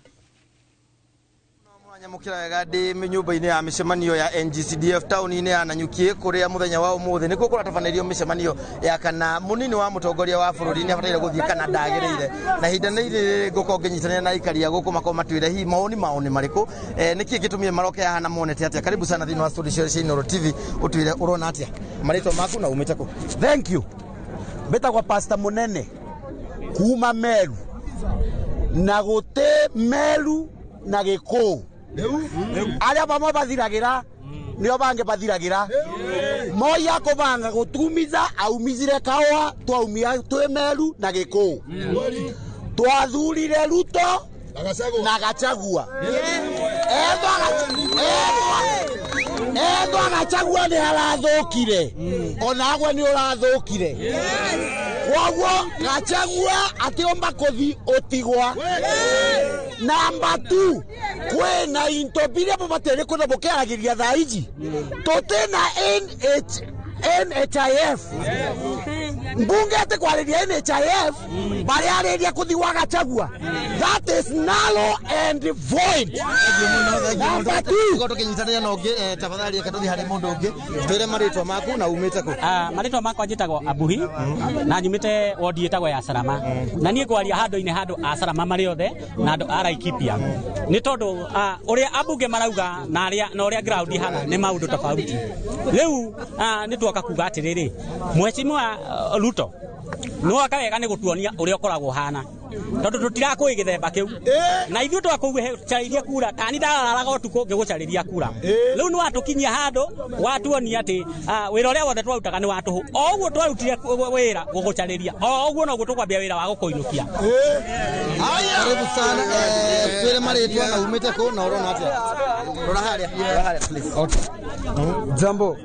Nyamũkĩra wega. Ndĩ nyũmba-inĩ ya mĩcemanio ya NGCDF taũni-inĩ ya Nanyuki, kũrĩa mũthenya wa ũmũthĩ nĩkuo kũratabanĩrio mĩcemanio ya kana mũnini wa mũtongoria wa bũrũri nĩ abataire gũthiĩ kana ndagĩrĩire. Na ihinda nĩ rĩrĩ ngũkorwo ngĩnyitanĩra na aikari a gũkũ, makorwo matwĩre hihi mawoni mao nĩ marĩkũ, nĩkĩ gĩtũmire maroke haha na monete atĩa. Karibu sana thĩinĩ wa studio cia Inooro TV. Ũtwĩre ũrona atĩa, marĩtwa maku na umĩte kũ? Thank you. Mbĩtagwo Pastor Munene kuma Meru, na gũtĩ Meru na Gĩkũũ arĩa bamwe bathiragĩra nĩo bangĩ bathiragĩra. Moi akũbanga gũtumiza aumizire kaũa, twaumia twĩ Meru na Gĩkũũ. Twathurire Ruto na Gachagua. Ethwa Gachagua nĩ arathũkire, onagwe nĩ ũrathũkire. Koguo Gachagua atiomba kũthi ũtigwa. Namba 2, kwĩna into biria mũbataire kwĩna mũkĩaragĩria thaa ici. Tũtĩna NH NHIF. Mbunge ati kwarĩria NHIF marĩarĩria kũthi gwa Gachagua, that is null and void. Namba 2. Tũkĩnyitanĩra na ũngĩ, tafadhali reke tũthiĩ harĩ mũndũ ũngĩ. Twĩre marĩtwa maku na umĩte kũ? Ah, marĩtwa makwa njĩtagwo Abuhi na nyumĩte wodi ĩtagwo ya Salama, na niĩ ngwaria handũ-inĩ handũ a Salama marĩ othe na andũ a Laikipia, nĩ tondũ ũrĩa ambunge marauga na arĩa na ũrĩa ground ihana nĩ maũndũ tofauti. Rĩu nĩ tuoka kuga atĩrĩrĩ, mheshimiwa Ruto nĩ waka wega nĩ gũtuonia ũrĩa ũkoragwo ũhana, tondũ tũtirakũĩ gĩthemba kĩu na ithuĩ twakũcarĩria kura tani ndararaga ũtukũ ngĩgũcarĩria kura. Rĩu nĩ watũkinyia handũ watuonia atĩ wĩra ũrĩa wothe twarutaga nĩ wa tũhũ. O ũguo twarutire wĩra gũgũcarĩria, o ũguo noguo tũkwambia wĩra wa gũkũinũkia. Karibu sana. Twĩre marĩtwa na umĩte kũ na ũrona atĩa. Rora harĩa, rora harĩa, please. Okay. Jambo,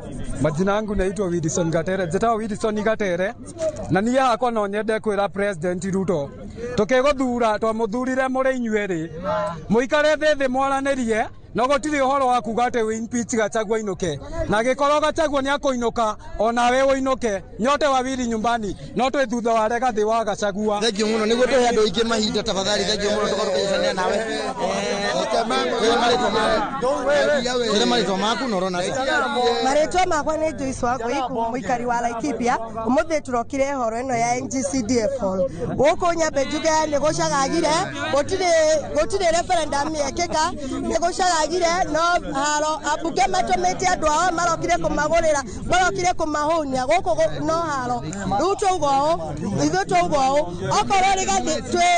majina yangu naitwa Wilson Gatere, njĩtagwo Wilson Gatere, na niĩ hakwa no nyende kwĩra President Ruto, tũkĩgũthura twamũthurire mũrĩ inyuerĩ mũikare thĩ mwaranĩrie. No gũtirĩ ũhoro wa kuga atĩ we impeach Gachagua ainũke, na gĩkorwo Gachagua nĩ akũinũka onawe ũinũke, nyote wawili nyumbani, no twĩ thutha wa Rigathĩ wa Gachagua. Thengiũ mũno nĩguo tũhe andũ aingĩ mahinda tafadhali. Thengiũ mũno tũkorwo tũkĩnyitanĩra nawe. Twĩre marĩtwa maku. Twĩre marĩtwa maku na ũrona atĩa? Marĩtwa makwa nĩ Joyce Wangũi, mũikari wa Laikipia. Ũmũthĩ tũrokire horo ĩno ya NGCDF hall gũkũ. Nyambe njuge nĩ gũcagagire, gũtirĩ referendum yekĩka, nĩ gũcagagire no haro. Ambunge matũmĩte andũ ao marokire kũmagũrĩra, marokire kũmahũnia gũkũ, no haro. Rĩu twauga ũũ, ithuĩ twauga ũũ, okorwo Rigathĩ twĩ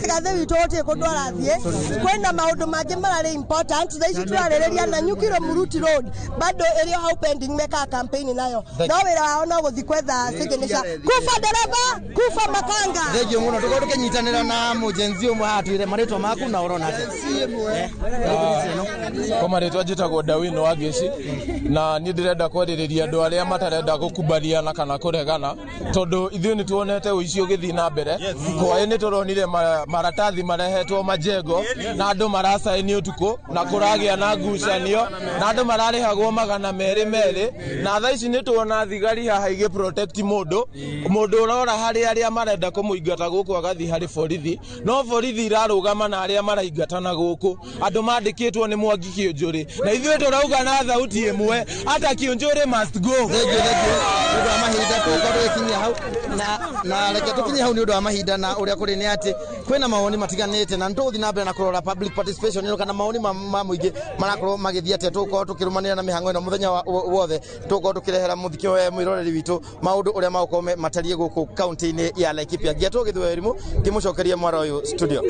Rigathĩ witũ gũtirĩ kũndũ arathiĩ, kwĩna maũndũ mangĩ mararĩ important. Thaa ici tũrarĩrĩria na Nyukiro Muruti Road bado ĩrĩ o hau pending, mekaga campaign nayo, no wĩra wao no gũthiĩ kwetha signature. Kufa dereva, kufa makanga. Thengiũ mũno tũkorwo tũkĩnyitanĩra na mũjenzi ũmwe haha. Twĩre marĩtwa maku na ũrona atĩa? Kwa marĩtwa njĩtagwo Dawin wa Gĩci, na niĩ ndĩrenda kwarĩrĩria andũ arĩa matarenda gũkubaliana kana kũregana, tondũ ithuĩ nĩ tuonete ũici ũgĩthiĩ na mbere. Kwaĩ nĩ tũronire maratathi marehetwo majengo na andũ maracaini ũtukũ, na kũragĩa na ngucanio, na andũ mararĩhagwo 200 200, na thaa ici nĩ tuona thigari haha igĩ protect mũndũ ũrora harĩ arĩa marenda kũmũingata gũkũ, agathiĩ harĩ borithi, no borithi irarũgama na arĩa maraingatana gũkũ, andũ mandĩkĩtwo nĩ Mwangi Kĩũnjũrĩ, na ithuĩ tũrauga na thauti ĩmwe ata Kĩũnjũrĩ must go. Thengiũ, thengiũ. Nĩ ũndũ wa mahinda tũgũkorwo tũgĩkinyia hau, na reke tũkinye hau nĩ ũndũ wa mahinda. Na ũrĩa kũrĩ nĩ atĩ kwĩna mawoni matiganĩte, na nĩtũgũthiĩ na mbere na kũrora public participation ĩno kana mawoni ma mũingĩ marakorwo magĩthiĩ atĩa. Tũgũkorwo tũkĩrũmanĩrĩra na mĩhang'o ĩno mũthenya wothe, tũgũkorwo tũkĩrehera mũthikio mwĩroreri witũ maũndũ ũrĩa magũkorwo matariĩ gũkũ kaunti-inĩ ya Laikipia. Ngiatwo Gĩthũa Ĩrimũ, ngĩmũcokeria mwara ũyũ studio.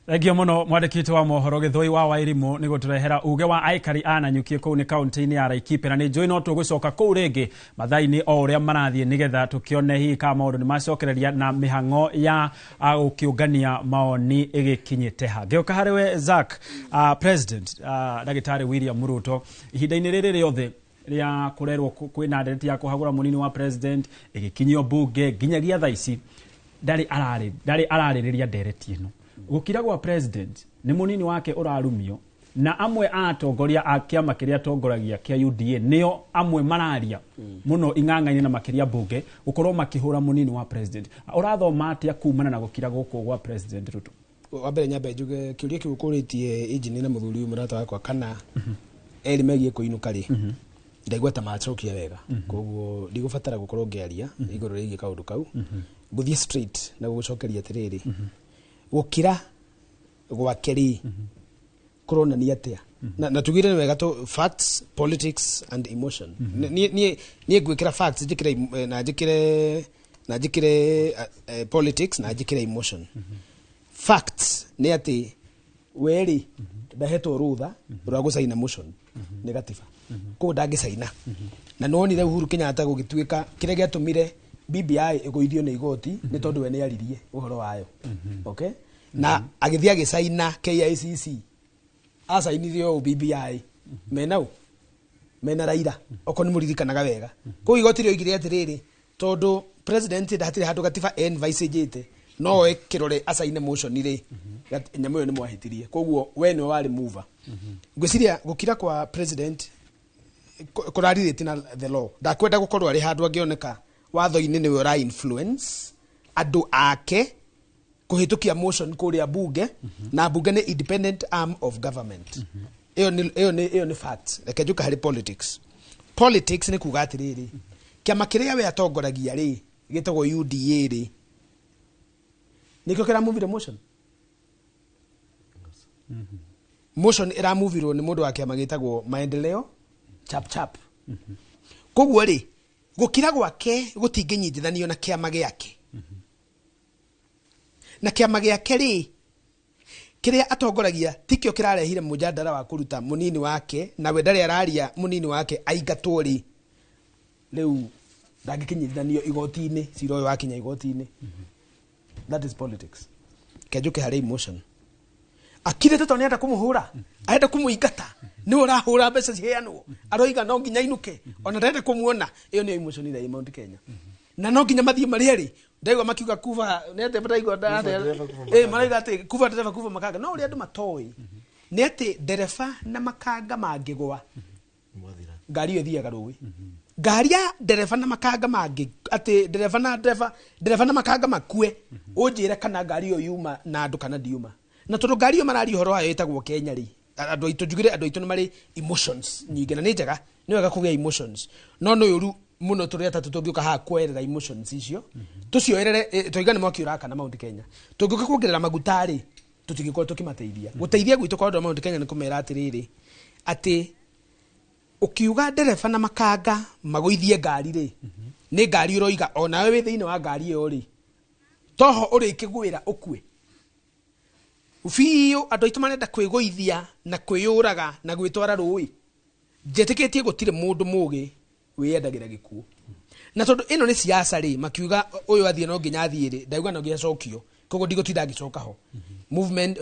Thengio mũno mwandĩki witũ wa mohoro Gĩthũi wa Wairimũ nĩ gũtũrehera uge wa aikari a Nanyuki kũu nĩ kaunti-inĩ ya Laikipia, na nĩ njũĩ no tũgũcoka kũu rĩngĩ mathaa-inĩ o ũrĩa marathiĩ nĩgetha tũkĩone hihi kana maũndũ nĩ macokereria na mĩhang'o ya gũkĩũngania maoni ĩgĩkinyĩte ha. Ngĩũka harĩ we Zack, President Ndagĩtarĩ William Ruto, ihinda-inĩ rĩrĩ rĩothe rĩa kũrerwo kwĩna ndereti ya kũhagũra mũnini wa president ĩgĩkinyio mbunge nginyagia thaa ici, ndarĩ ararĩrĩria ndereti ĩno. Gũkira gwa president nĩ mũnini wake ũrarumio, na amwe a atongoria a kĩama kĩrĩa atongoragia kĩa UDA nĩo amwe mararia mũno ing'ang'a-inĩ na makĩria mbunge gũkorwo makĩhũra mũnini wa president. Ũrathoma atĩa kumana na gũkira gũkũ gwa President Ruto? Wa mbere nyambe njuge kĩũria kĩu ũkũrĩtie injinia na mũthuri ũyũ mũrata wakwa kana erĩ megiĩ kũinũka rĩ, ndaigua ta macokia wega, koguo ndigũbatara gũkorwo ngĩaria igũrũ rĩgiĩ kaũndũ kau. Ngũthiĩ straight na gũgũcokeria atĩrĩrĩ, gũkira gwake rĩ kũronania atĩa? Na tugire nĩ wega tu facts, politics and emotion. Niĩ ngwĩkĩra facts, njĩkĩre na njĩkĩre politics na njĩkĩre emotion. Facts nĩ atĩ we rĩ ndahetwo rũtha rwa gũcaina motion nĩ gatiba, koguo ndangĩcaina. Na nĩwonire Uhuru Kenyatta gũgĩtuĩka kĩrĩa gĩatũmire BBI ĩgũithio nĩ igoti nĩ tondũ we nĩ aririe ũhoro wayo, okay, na agĩthiĩ agĩcaina KICC, acainire ũũ BBI mena ũ mena Raila, okorwo nĩ mũririkanaga wega. Koguo igoti rĩoigire atĩrĩrĩ, tondũ president ndahatirĩ handũ gatiba envisagĩte no oe kĩrore acaine motion rĩ, nyamũ ĩyo nĩ mwahĩtirie, koguo we nĩwe warĩ mover. Ngwĩciria gũkira kwa president kũrarirĩte na the law. Ndakwenda gũkorwo arĩ handũ angĩoneka watho-inĩ nĩwe ũra influence andũ ake kũhĩtũkia motion kũrĩa bunge, na bunge nĩ independent arm of government. Ĩyo nĩ fact. Reke njũka harĩ politics. Politics nĩ kuga atĩrĩrĩ, kĩama kĩrĩa we atongoragia rĩ gĩtagwo UDA rĩ, nĩkĩo kĩramuvire motion. Motion ĩramuvirwo nĩ mũndũ wa kĩama gĩtagwo Maendeleo Chap Chap. Koguo rĩ, gũkira gwake gũtingĩnyitithanio na kĩama gĩake, na kĩama gĩake rĩ kĩrĩa atongoragia tikĩo kĩrarehire mũjadara wa kũruta mũnini wake, na we ndarĩ araria mũnini wake aingatwo rĩ. Rĩu ndangĩkinyithanio igoti-inĩ, cira ũyũ wakinya igoti-inĩ. That is politics. Kenjuke harĩ emotion. Akirĩte tondũ nĩarenda kũmũhũra, arenda kũmũingata, nĩwe ũrahũra mbeca ciheanwo, aroiga no nginya ainũke ona ndarenda kũmuona. Ĩyo nĩyo emotion ĩrĩa ĩ Mount Kenya, na no nginya mathiĩ marĩ erĩ. Ndaigua makiuga kuba nĩ atĩa, ndaigua marauga atĩ kuba dereva, kuba makanga. No ũrĩa andũ matoĩ Nĩ atĩ ndereba na makanga mangĩgwa, ngari ĩyo ĩthiaga rũĩ. Ngari ya ndereba na makanga mangĩ, atĩ ndereba na ndereba ndereba na makanga makue, ũnjĩre kana ngari ĩyo yuma na andũ kana ndiuma. Na tondũ ngari ĩyo mararia ũhoro wayo ĩtagwo Kenya rĩ, andũ aitũ, njugire andũ aitũ nĩ marĩ emotions nyingĩ, na nĩ njega, nĩ wega kũgĩa emotions, no nĩ ũru mũno tũrĩ atatũ tũngĩũka haha kuoerera emotions icio, tũcioerere. Tũiga nĩ mwaki ũrakana Mount Kenya, tũngĩũka kuongerera maguta rĩ, tũtingĩkorwo tũkĩmateithia. Gũteithia gwitũ kwa andũ a Mount Kenya nĩ kũmera atĩrĩrĩ, atĩ ũkiuga ndereba na makanga magũithie ngari rĩ, nĩ ngari ũroiga onawe wĩ thĩinĩ wa ngari ĩyo rĩ, toho ũrĩkĩgwĩra ũkue biũ. Andũ aitũ marenda kwĩgũithia na kwĩyũraga na gwĩtwara rũĩ. Njĩtĩkĩtie gũtirĩ mũndũ mũgĩ wĩyendagĩra gĩkuũ, na tondũ ĩno nĩ siasa rĩ, makiuga ũyũ athiĩ no nginya athiĩ rĩ, ndauga no nginya acokio, koguo ndigũtinda ngĩcoka ho. Movement,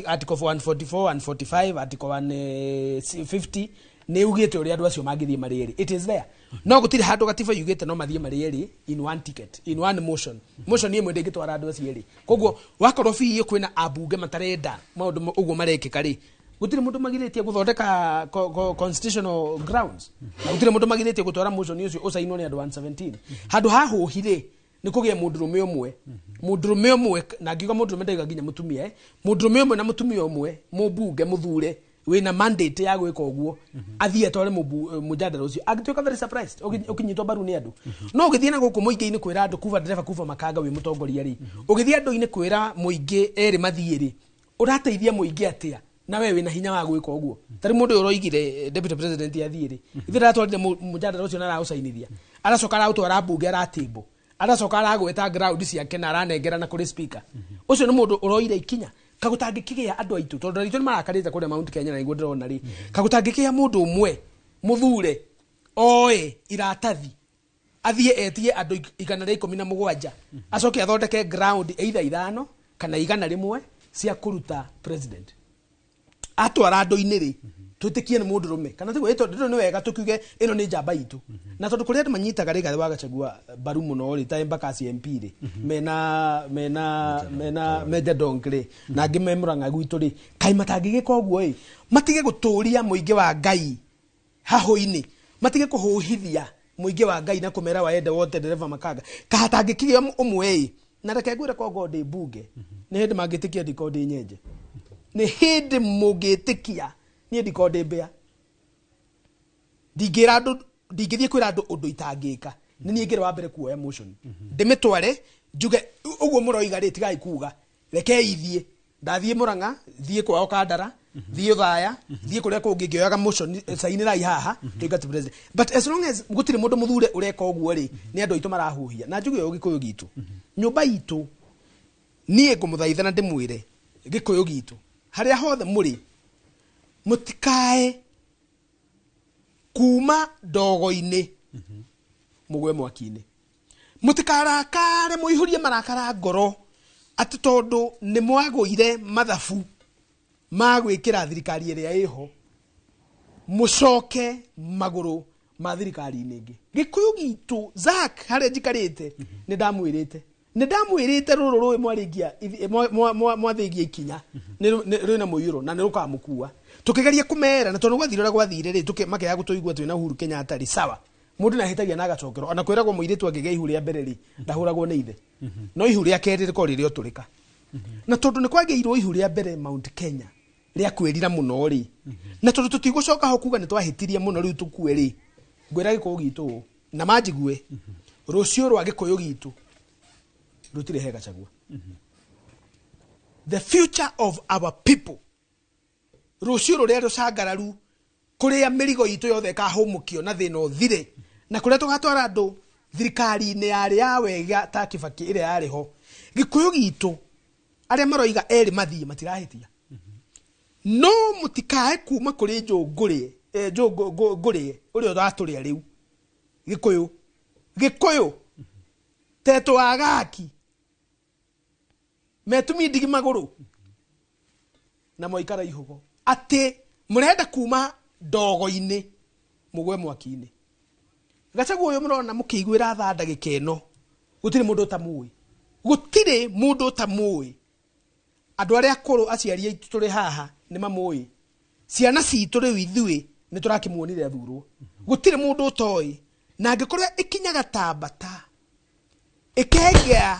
article 144, 145, article 150 nĩ ugĩte ũrĩa andũ acio mangĩthiĩ marĩ erĩ. It is there, no gũtirĩ handũ gatiba yugĩte no mathiĩ marĩ erĩ in one ticket, in one motion. Motion ĩmwe ndĩngĩtwara andũ acio erĩ. Koguo wakorwo biũ kwĩna ambunge matarenda maũndũ ũguo marekĩka rĩ, gũtirĩ mũndũ magirĩtie gũthondeka constitutional grounds, na gũtirĩ mũndũ magirĩtie gũtwara motion ũcio ũcainwo nĩ andũ 117. Handũ ha hũhi rĩ, nĩ kũgĩa mũndũrũme ũmwe, mũndũrũme ũmwe, na ngiuga mũndũrũme ndaiga nginya mũtumia, mũndũrũme ũmwe na mũtumia ũmwe, mũmbunge mũthure wĩna mandate ya gwĩka ũguo, athiĩ atware mũjadala ũcio, angĩtuĩka very surprised ũkĩnyitwo mbaru nĩ andũ. No ũgĩthiĩ na gũkũ mũingĩ-inĩ kwĩra andũ kuba ndereba kuba makanga wĩ mũtongoria rĩ, ũgĩthiĩ andũ-inĩ kwĩra mũingĩ erĩ mathiĩ rĩ, ũrateithia mũingĩ atĩa na we wĩna hinya wa gwĩka ũguo? Tarĩ mũndũ ũyũ ũroigire, deputy president athiĩ rĩ, ithuĩ ndaratwarire mũjadala ũcio na araũcainithia, aracoka araũtwara mbunge, aratĩmbũ, aracoka aragweta ground ciake na aranengerana kũrĩ speaker. Ũcio nĩ mũndũ ũroire ikinya kagũtangĩkĩgĩa andũ aitũ, tondũ andũ aitũ nĩ marakarĩte kũrĩa Mount Kenya, na nĩguo ndĩrona rĩ, kagũtangĩkĩgĩa mũndũ ũmwe mũthure oe iratathi, athiĩ etie andũ 117, acoke athondeke ground either 5 kana 100 cia kũruta president, atwara andũ-inĩ rĩ, twĩtĩkie nĩ mũndũrũme kana tiguo? Tondũ nĩ wega tũkiuge ĩno nĩ njamba itũ, na tondũ kũrĩa andũ manyitaga Rigathĩ wa Gachagua mbaru mũno rĩ, ta Embakasi MP rĩ, mena Mejja Donk rĩ, na angĩ me Murang'a gwitũ rĩ, kaĩ matangĩgĩka ũguo ĩ, matige gũtũria mũingĩ wa Ngai hahũ-inĩ, matige kũhũhithia mũingĩ wa Ngai na kũmera waende wote ndereba makanga kahatangĩkĩgĩa ũmwe ĩ. Na reke ngwĩre, kongo ndĩ mbunge, nĩ hĩndĩ mangĩtĩkia ndiko ndĩ nyenje, nĩ hĩndĩ mũngĩtĩkia niĩ ndiko ndĩ mbĩa. Ndingĩra andũ, ndingĩthiĩ kwĩra andũ ũndũ itangĩka. Nĩ niĩ ngĩrĩ wa mbere kuoya motion, ndĩmĩtware, njuge ũguo mũroiga rĩ, tigai kuga, rekei ithiĩ. Ndathiĩ Mũrang'a, thiĩ kwao Kandara, thiĩ Othaya, thiĩ kũrĩa kũngĩ ngĩoyaga motion, cainĩrai haha tũingate president. But as long as gũtirĩ mũndũ mũthure ũreka ũguo rĩ, nĩ andũ aitũ marahuhia. Na njuge ũũ, Gĩkũyũ gitũ, nyũmba itũ, niĩ ngũmũthaitha na ndĩmwĩre, Gĩkũyũ gitũ harĩa hothe mũrĩ, mũtikae kuma ndogo-inĩ mũgwe mwaki-inĩ, mũtikarakare, mũihũrie marakara ngoro atĩ tondũ nĩ mwagũire mathabu ma gwĩkĩra thirikari ĩrĩa ĩho, mũcoke magũrũ ma thirikari-inĩ ĩngĩ. Gĩkũyũ gitũ, Zack, harĩa njikarĩte, nĩ ndamwĩrĩte rũrũ rũĩ mwarĩngia mwathĩgia ikinya rwĩna mũiyũro na nĩ rũkamũkua. Tũkĩgeria kũmera, na tondũ gwathire ũrĩa gwathire rĩ, makĩaga gũtũigua twĩna Uhuru Kenyatta rĩ, sawa, mũndũ nĩ ahĩtagia na agacokerwo. Ona kwĩragwo mũirĩtu angĩgĩa ihu rĩa mbere rĩ, ndahũragwo nĩ ithe, no ihu rĩa kerĩ rĩkorwo rĩrĩ ũtũrĩka. Na tondũ nĩ kwagĩirwo ihu rĩa mbere Mount Kenya rĩa kwĩrira mũno rĩ, na tondũ tũtigũcoka ho kuga nĩ twahĩtirie mũno rĩu tũkue rĩ, ngwĩra Gĩkũyũ gitũ ũũ na manjigue, rũciũ rwa Gĩkũyũ gitũ rũtirĩ he Gachagua. The future of our people, rũciũ rũrĩa rũcangararu, kũrĩa mĩrigo itũ yothe ĩkahũmũkio na thĩna ũthire, na kũrĩa tũgatwara andũ thirikari-inĩ yarĩ ya wega ta Kibaki ĩrĩa yarĩ ho. Gĩkũyũ gitũ, arĩa maroiga erĩ mathiĩ matirahĩtia, no mũtikae kuma kũrĩ njũngũrĩe, ngũrĩe ũrĩa ũratũrĩa rĩu. Gĩkũyũ, Gĩkũyũ tetũ wa gaki metumi ndigi magũrũ na mwaikara ihugo atĩ mũrenda kuma ndogo-inĩ mũgwe mwaki-inĩ. Gachagua ũyũ mũrona mũkĩiguĩra tha ndagĩka ĩno, gũtirĩ mũndũ ũtamũĩ, gũtirĩ mũndũ ũtamũĩ. Andũ arĩa akũrũ, aciari aitũ tũrĩ haha, Nĩ mamũĩ ciana citũ. Rĩu ithuĩ nĩ tũrakĩmuonire athurwo, gũtirĩ mũndũ ũtoĩ, na angĩkorwo ĩkinyaga ta mbata ĩkengea,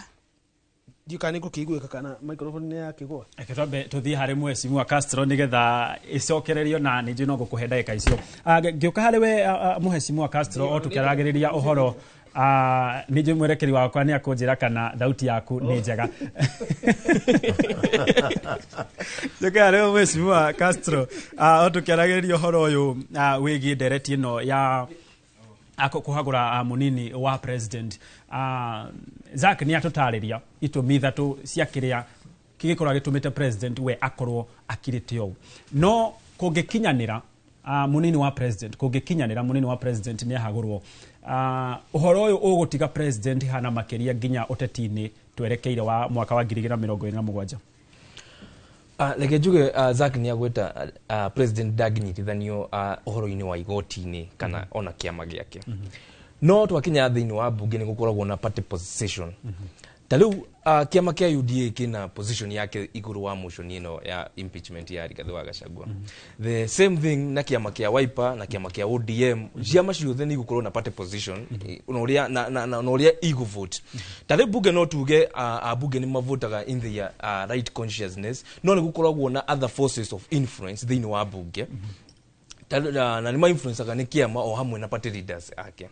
ndiũ kana nĩngũkĩiguĩka kana microphone nĩ yakĩgwa. Reke twambe tũthiĩ harĩ Mheshimiwa Castro nĩgetha ĩcokererio, na nĩ njũĩ no ngũkũhe ndagĩka icio. Ngĩũka harĩ we, Mheshimiwa Castro, o tũkĩaragĩrĩria ũhoro, nĩ njũĩ mwerekeri wakwa nĩ akũnjĩra kana thauti yaku nĩ njega. Njũke harĩ we, Mheshimiwa Castro, o tũkĩaragĩrĩria ũhoro ũyũ wĩgiĩ ndereti ĩno ya kũhagũra mũnini wa president. Zack nĩ atũtarĩria itũmi ithatũ cia kĩrĩa kĩgĩkorwo gĩtũmĩte president we akorwo akirĩte ũũ, no kũngĩkinyanĩra mũnini wa president, kũngĩkinyanĩra mũnini wa president nĩ ahagũrwo, ũhoro ũyũ ũgũtiga president hana makĩria nginya ũteti-inĩ twerekeire wa mwaka wa 2027? Reke njuge, Zack nĩ agweta president ndangĩnyitithanio ũhoro-inĩ wa igoti-inĩ kana ona kĩama gĩake, no twakinya thĩinĩ wa mbunge nĩ gũkoragwo na party position. Ta rĩu kĩama kĩa UDA kĩna position yake igũrũ wa motion ĩno ya impeachment ya Rigathĩ wa Gachagua. The same thing na kĩama kĩa Wiper na kĩama kĩa ODM. Ciama ciothe nĩ igũkorwo na party position na ũrĩa na ũrĩa igũvote. Ta rĩu bunge, no tuge ambunge nĩ mavotaga in their right consciousness, no nĩ gũkoragwo na other forces of influence thĩinĩ wa bunge. Na nĩ ma-influencaga nĩ kĩama o hamwe na party leaders ake.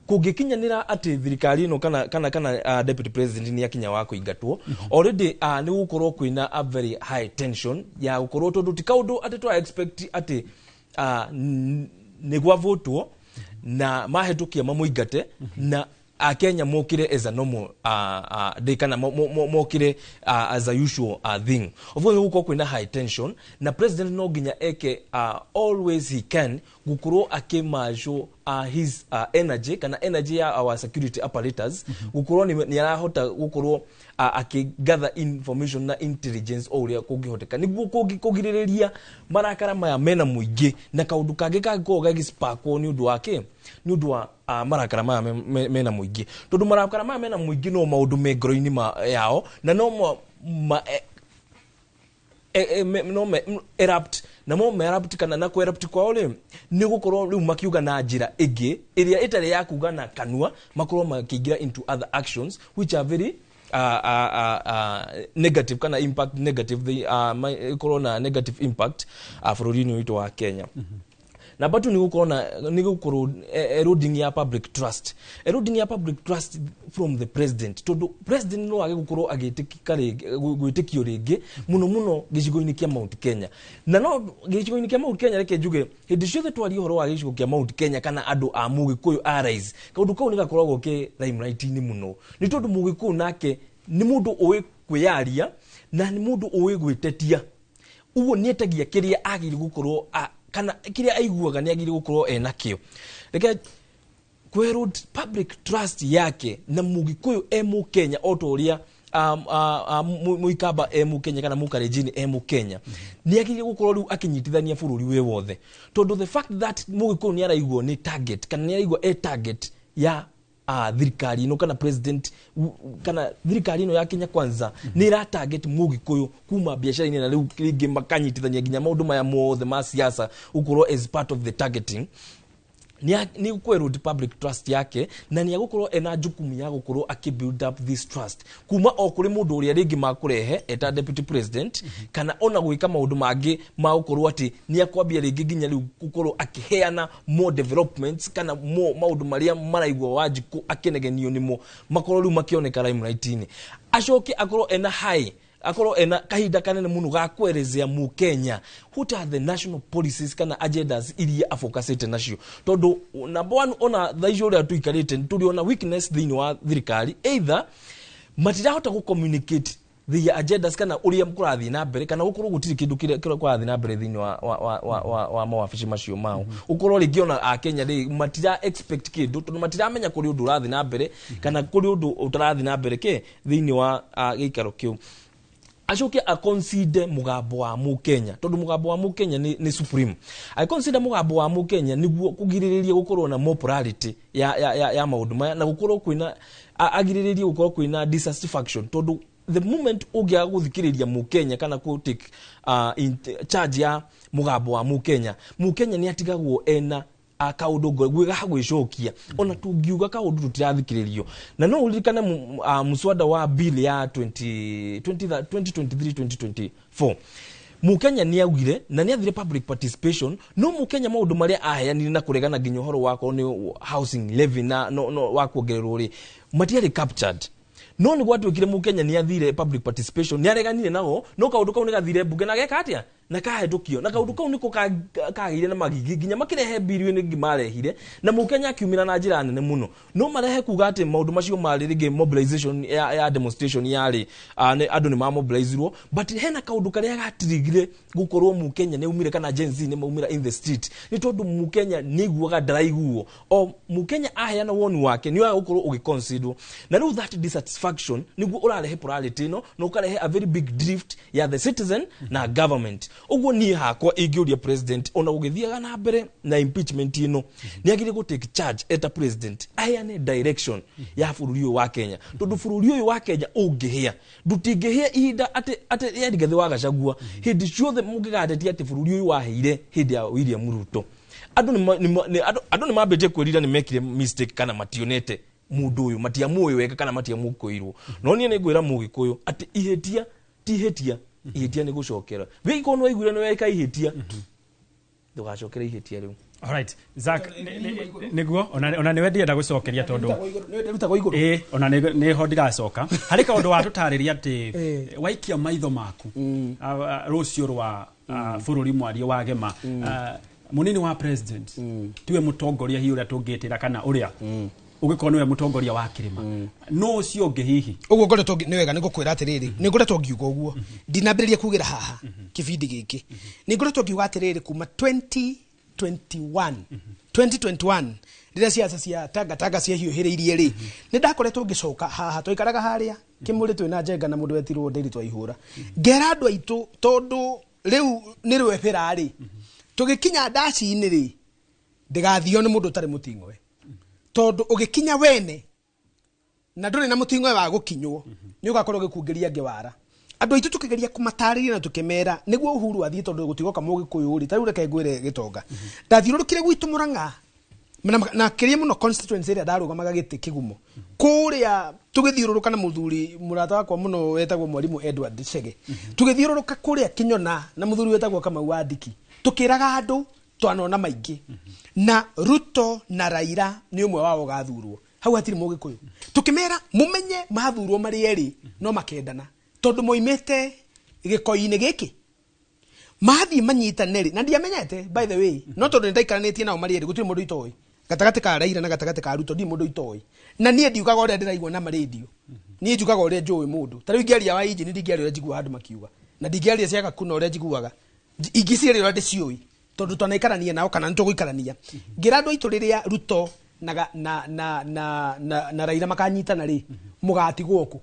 Kũngĩkinyanĩra atĩ thirikari ĩno kana deputy president nĩ akinya wa kũingatwo, already nĩ gũkorwo kwĩna a very high tension ya gũkorwo, tondũ ti kaũndũ atĩ twa expect atĩ nĩ gwavotwo na mahĩtũkia mamũingate na Akenya mokire as a normal day kana mokire as a usual thing. Of course gũkorwo kwĩna high tension, na president no nginya eke always he can gũkorwo akĩmaco his energy kana energy ya our security apparatus, gũkorwo nĩ arahota gũkorwo akĩgather information na intelligence o ũrĩa kũngĩhoteka nĩguo kũgirĩrĩria marakara maya mena mũingĩ, na kaũndũ kangĩ kangĩkorwo gagĩsparkwo nĩ ũndũ wa kĩ, nĩ ũndũ wa marakara maya mena mũingĩ, tondũ marakara maya mena mũingĩ no maũndũ me ngoro-inĩ yao na no ma, e, e, e, me, no me, erupt na mo me erupt kana na kũ erupt kwao rĩ, nĩ gũkorwo rĩu makiuga na njĩra ĩngĩ ĩrĩa ĩtarĩ ya kuga na kanua, makorwo makĩingĩra into other actions which are very negative kana impact negative, ĩkorwo na negative impact bũrũri-inĩ witũ wa Kenya. Namba tu nĩ gũkorwo na nĩ gũkorwo eroding ya public trust, eroding ya public trust from the president, tondũ president no age gũkorwo agĩtĩkĩka rĩngĩ, gwĩtĩkio rĩngĩ, mũno mũno gĩcigo-inĩ kĩa Mount Kenya. Na no gĩcigo-inĩ kĩa Mount Kenya, reke njuge, hĩndĩ ciothe twaria ũhoro wa gĩcigo kĩa Mount Kenya kana andũ a Mũgĩkũyũ a rise, kaũndũ kau nĩ gakoragwo ke limelight-inĩ mũno, nĩ tondũ Mũgĩkũyũ nake nĩ mũndũ ũĩ kwĩyaria na nĩ mũndũ ũĩ gwĩtetia. Ũguo nĩ etagia kĩrĩa agĩrĩire gũkorwo kana kĩrĩa aiguaga nĩ agĩrĩire gũkorwo ena kĩo. Reke kwerode public trust yake na Mũgĩkũyũ e Mũkenya o ta ũrĩa Mũikamba e Mũkenya kana Mũkarenjini e Mũkenya, nĩ agĩrĩire gũkorwo rĩu akĩnyitithania bũrũri wĩ wothe, tondũ the fact that Mũgĩkũyũ nĩ araiguo nĩ target kana nĩ araigua e target ya thirikari ĩno kana president kana thirikari ĩno ya Kenya Kwanza nĩ ĩra target Mũgĩkũyũ kuma biacara-inĩ, na rĩu rĩngĩ makanyitithania nginya maũndũ maya mothe ma siasa gũkorwo as part of the targeting, nĩ kũ public trust yake, na nĩ agũkorwo ena jukumu ya gũkorwo akĩ build up this trust kuma o kũrĩ mũndũ ũrĩa rĩngĩ makũrehe eta deputy president, kana ona gwĩka maũndũ mangĩ ma gũkorwo atĩ nĩ akwambia rĩngĩ nginya rĩu gũkorwo akĩheana more developments kana more maũndũ marĩa maraigua Wanjikũ akĩnegenio nĩmo makorwo rĩu makĩoneka limelight-inĩ. Acoke akorwo ena high, akorwo ena kahinda kanene muno ga kwerezea Mũkenya what are the national policies kana agendas iria afocusĩte nacio, tondũ number one, ona thaa icio ũrĩa tũikarĩte tũrĩ ona weakness thĩinĩ wa thirikari, either matirahota gũ communicate the agendas kana ũrĩa kũrathiĩ na mbere, kana gũkorwo gũtirĩ kĩndũ kĩrĩa kũrathiĩ na mbere thĩinĩ wa mawabici macio mao. Ũkorwo rĩngĩ ona Akenya rĩ matira expect kĩndũ, tondũ matiramenya kũrĩ ũndũ ũrathiĩ na mbere kana kũrĩ ũndũ ũtarathiĩ na mbere kĩ thĩinĩ wa gĩikaro kĩu. Acoke aconsider mũgambo wa Mũkenya, tondũ mũgambo wa Mũkenya nĩ supreme. Aconsider mũgambo wa Mũkenya nĩguo kũgirĩrĩria gũkorwo na more plurality ya maũndũ maya na gũkorwo kwĩna agirĩrĩrie gũkorwo kwĩna dissatisfaction, tondũ The moment ũngĩaga gũthikĩrĩria mũkenya kana kũ take in charge ya mũgambo wa mũkenya, mũkenya nĩ atigagwo ena kaũndũ gwĩga gwĩcokia. Ona tũngiuga kaũndũ tũtirathikĩrĩrio. Na no ũririkane muswada wa bill ya 20, 20, 2023 2024, mukenya nĩ augire na nĩ athire public participation, no mukenya maũndũ marĩa aheanire na kũregana nginya ũhoro wakorwo nĩ housing levy na no, no, wa kuongererwo rĩ, matiarĩ captured. No nĩ gwatuĩkire mukenya nĩ athire public participation, nĩ areganire nao, no kaũndũ kau nĩ gathire mbunge na geka atĩa na kahĩtũkio, na kaũndũ kau nĩko kagĩire na magigi nginya makĩrehe birioni ĩngĩ marehire, na mũkenya akiumĩra na njĩra nene mũno. No marehe kuga atĩ maũndũ macio marĩ rĩngĩ mobilization ya demonstration yarĩ andũ nĩ mamobilizirwo, but hena kaũndũ karĩa gatirigire gũkorwo mũkenya nĩ aumire kana Gen Z nĩ maumĩra in the street, nĩ tondũ mũkenya nĩ aiguaga ndaraiguo. O mũkenya aheana woni wake nĩ waga gũkorwo ũgĩconsiderwo, na rĩu that dissatisfaction nĩguo ũrarehe plurality ĩno na ũkarehe a very big drift ya the citizen na government. Ũguo niĩ hakwa ingĩũria president, ona gũgĩthiaga na mbere na impeachment ĩno, nĩ agĩrĩire gũ take charge eta president, aheane direction ya bũrũri ũyũ wa Kenya, tondũ bũrũri ũyũ wa Kenya ũngĩhĩa ndũtingĩhĩa ihinda atĩ ya Rigathĩ wa Gachagua. Hĩndĩ ciothe mũngĩgatetia atĩ bũrũri ũyũ wahĩire hĩndĩ ya William Ruto, andũ nĩ mambĩtie kwĩrira nĩ mekire mistake kana mationete mũndũ ũyũ, matiamũĩ wega kana matiamũkũirwo. No niĩ nĩ ngwĩra mũgĩkũyũ atĩ ihĩtia ti ihĩtia, ihĩtia nĩ gũcokera. Wĩkorwo nĩ waiguire nĩ weka ihĩtia, ndũgacokere ihĩtia rĩu. Alright, Zack, nĩguo ona nĩwe ndĩrenda gũcokeria tondũ Ndĩrutagwo igũrũ. Ĩĩ, ona nĩho ndiracoka harĩ kaũndũ watũtarĩria atĩ waikia maitho maku rũciũ rwa bũrũri mwarie wa gema, mũnini wa president tiwe mũtongoria hihi ũrĩa tũngĩtĩra, kana ũrĩa ũgĩkorwo nĩwe mũtongoria wa kĩrĩma, no ũcio ũngĩ hihi? Ũguo ngoretwo nĩ wega nĩ ngũkwĩra atĩrĩrĩ, nĩ ngoretwo ngiuga ũguo, ndinambĩrĩria kugĩra haha kĩbindi gĩkĩ, nĩ ngoretwo ngiuga atĩrĩrĩ kuma 2021 2021 rĩrĩa ciaca cia tangatanga ciahiũhĩrĩirie rĩ, nĩ ndakoretwo ngĩcoka haha. Twaikaraga harĩa kĩmũrĩ twĩna njenga na mũndũ wetirwo ndĩri twaihũra, ngera andũ aitũ tondũ rĩu nĩ rwebera rĩ, tũgĩkinya ndaci-inĩ rĩ, ndĩgathio nĩ mũndũ ũtarĩ mũting'oe, tondũ ũgĩkinya wene na ndũrĩ na mũting'oe wa gũkinywo, nĩ ũgakorwo ũgĩkungĩria angĩ wara. Andũ aitũ tũkĩgeria kũmatarĩria na tũkĩmera nĩguo Uhuru athiĩ, tondũ gũtigoka mũgĩkũyũ rĩ. Ta rĩu reke ngwĩre gĩtonga, ndathiũrũrũkire gwitũ Mũrang'a na kĩrĩa mũno constituency ĩrĩa ndarũgamaga gĩtĩ kĩgumo kũrĩa, tũgĩthiũrũrũka na mũthuri mũrata wakwa mũno wetagwo mwarimũ Edward Chege, tũgĩthiũrũrũka kũrĩa Kĩnyona na mũthuri wetagwo Kamau wa Ndiki, tũkĩraga andũ twanona maingĩ na Ruto na Raila nĩ ũmwe wao ũgathurwo, hau hatirĩ mũgĩkũyũ. Tũkĩmera mũmenye mathurwo marĩ erĩ no makendana, tondũ moimĩte gĩkoi-inĩ gĩkĩ mathiĩ manyitane rĩ, na ndiamenyete by the way, no tondũ nĩndaikaranĩtie nao marĩ erĩ, gũtirĩ mũndũ itoĩ gatagatĩ ka Raila na gatagatĩ ka Ruto, ndirĩ mũndũ itoĩ. Na niĩ ndiugaga ũrĩa ndĩraigua na marendio, niĩ njugaga ũrĩa njũĩ mũndũ. Ta rĩu ingĩaria wa injini, ndingĩaria ũrĩa njiguaga andũ makiuga, na ndingĩaria cia Gakuna ũrĩa njiguaga, ingĩciaria ũrĩa ndĩciũĩ, tondũ twanaikarania nao kana nĩtũgũikarania. Ngĩra andũ aitũ rĩrĩa Ruto na, ga- na, na, na, na, na Raila makanyitana rĩ, mũgatigwo kũ?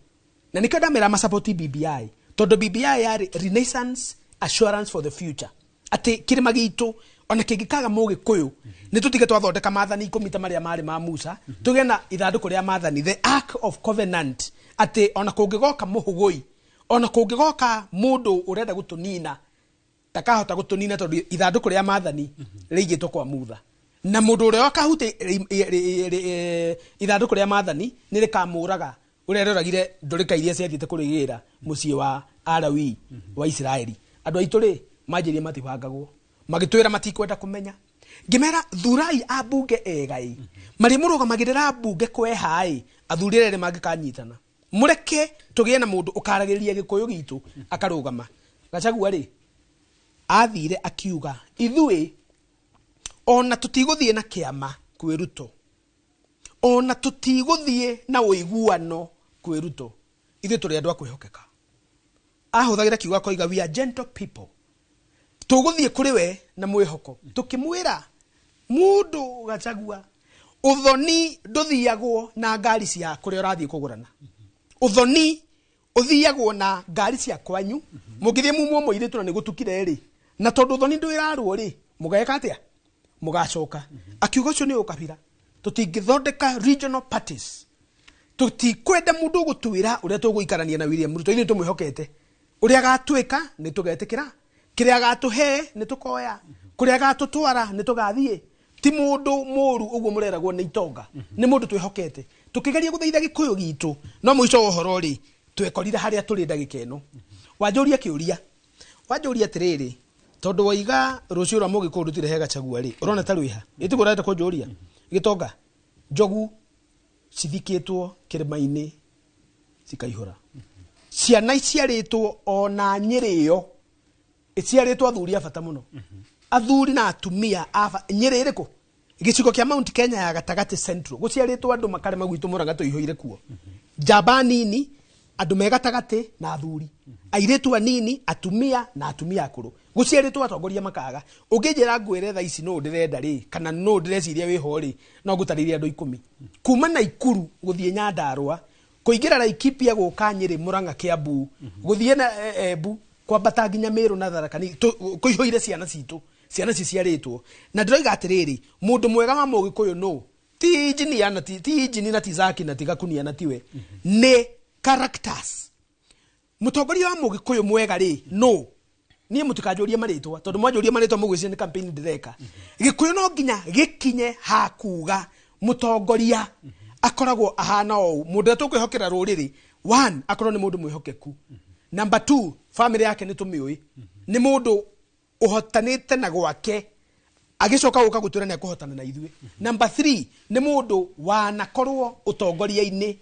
Na nĩkĩo ndamera masapoti BBI, tondũ BBI yarĩ renaissance assurance for the future, atĩ kĩrĩma gitũ ona kĩngĩkaga mũgĩkũyũ nĩ tũtige twathondeka maathani 10 ta marĩa marĩ ma Musa, tũgĩe na ithandũkũ rĩa maathani, the ark of covenant, atĩ ona kũngĩgoka mũhũgũi, ona kũngĩgoka mũndũ ũrenda gũtũnina, ndakahota gũtũnina, tondũ ithandũkũ rĩa maathani rĩigĩtwo kwa mutha, na mũndũ ũrĩa ũkahutia ithandũkũ rĩa maathani nĩ rĩkamũraga, ũrĩa rĩoragire ndũrĩka iria ciathiĩte kũrĩgĩra mũciĩ wa Alawii wa Isiraeli. Andũ aitũ rĩ manjĩrie matibangagwo, magĩtwĩra matikwenda kũmenya. Ngĩmera thurai ambunge ega ĩ marĩ mũrũgamagĩrĩra mbunge kweha ĩ athuri arĩa erĩ mangĩkanyitana, mũreke tũgĩe na mũndũ ũkaragĩrĩria gĩkũyũ gitũ akarũgama. Gachagua rĩ athire akiuga ithuĩ ona tũtigũthiĩ na kĩama kwĩ Ruto, ona tũtigũthiĩ na ũiguano kwĩ Ruto, ithuĩ tũrĩ andũ a kwĩhokeka. Ahũthagĩra kiugo akoiga we are gentle people, tũgũthiĩ kũrĩ we na mwĩhoko. Tũkĩmwĩra mũndũ Gachagua, ũthoni ndũthiagwo na ngari cia kũrĩa ũrathiĩ kũgũrana, ũthoni ũthiagwo na ngari cia kwanyu. Mũngĩthiĩ mumwo mũirĩtu na nĩ gũtukire rĩ, na tondũ ũthoni ndwĩrarwo rĩ, mũgeka atĩa? Mũgacoka. Akiuga ũcio nĩ ũkabira, tũtingĩthondeka regional parties. Tũtikwenda mũndũ ũgũtwĩra ũrĩa tũgũikarania na William Ruto. Ithuĩ tũmwĩhokete, ũrĩa agatwĩka nĩ tũgetĩkĩra, kĩrĩa agatũhe nĩ tũkoya, kũrĩa agatũtwara nĩ tũgathiĩ. Ti mũndũ mũru ũguo mũreragwo nĩ itonga, nĩ mũndũ twĩhokete. Tũkĩgeria gũthaitha gĩkũyũ gitũ, no mũico wa ũhoro rĩ, twekorire harĩa tũrĩ ndagĩka ĩno. Wanjũria kĩũria, wanjũria atĩrĩrĩ, tondũ waiga rũciũ rwa mũgĩkũyũ rũtirĩ he Gachagua rĩ, ũrona ta rwĩha ĩtiguo ũrenda kũnjũria? Gĩtonga, njogu cithikĩtwo kĩrĩma-inĩ cikaihũra, ciana iciarĩtwo ona Nyĩrĩ ĩyo iciarĩtwo athuri a bata mũno, athuri na atumia a Nyĩrĩ ĩrĩkũ? Gĩcigo kĩa Mount Kenya ya gatagatĩ, Central, gũciarĩtwo andũ makarema gwitũ Mũrang'a tũihũire kuo, njamba nini, andũ me gatagatĩ na athuri, airĩtu anini, atumia na atumia akũrũ, gũciarĩtwo atongoria makaga. Ũngĩnjĩra ngwĩre thaa ici nũ ndĩrenda rĩ, kana nũ ndĩreciria wĩho rĩ, no ngũtarĩrie andũ 10 kuma Naikuru gũthiĩ Nyandarũa, kũingĩra Laikipia, gũka Nyĩrĩ, Mũrang'a, Kĩambu, gũthiĩ na Embu, kwambata nginya Mĩrũ na Tharaka Nithi, kũihũire ciana citũ, ciana ciciarĩtwo. Na ndĩroiga atĩrĩrĩ, mũndũ mwega wa mũgĩkũyũ nũ? Ti engineer na ti engineer na ti Zaki na ti Gakunia na tiwe, nĩ characters. Mũtongoria wa mũgĩkũyũ mwega rĩ no niĩ mũtikanjũrie marĩtwa, tondũ mwanjũria marĩtwa mũgwĩciria nĩ campaign ndĩreka. Gĩkũyũ no nginya gĩkinye hakuga mũtongoria akoragwo ahana ũũ, mũndũ ũrĩa tũkwĩhokera rũrĩrĩ. One, akorwo nĩ mũndũ mwĩhokeku. Number two, family yake nĩ tũmĩũĩ, nĩ mũndũ ũhotanĩte na gwake, agĩcoka gũka gũtwĩra nĩ ekũhotana na ithuĩ. Number three, nĩ mũndũ wanakorwo ũtongoria-inĩ,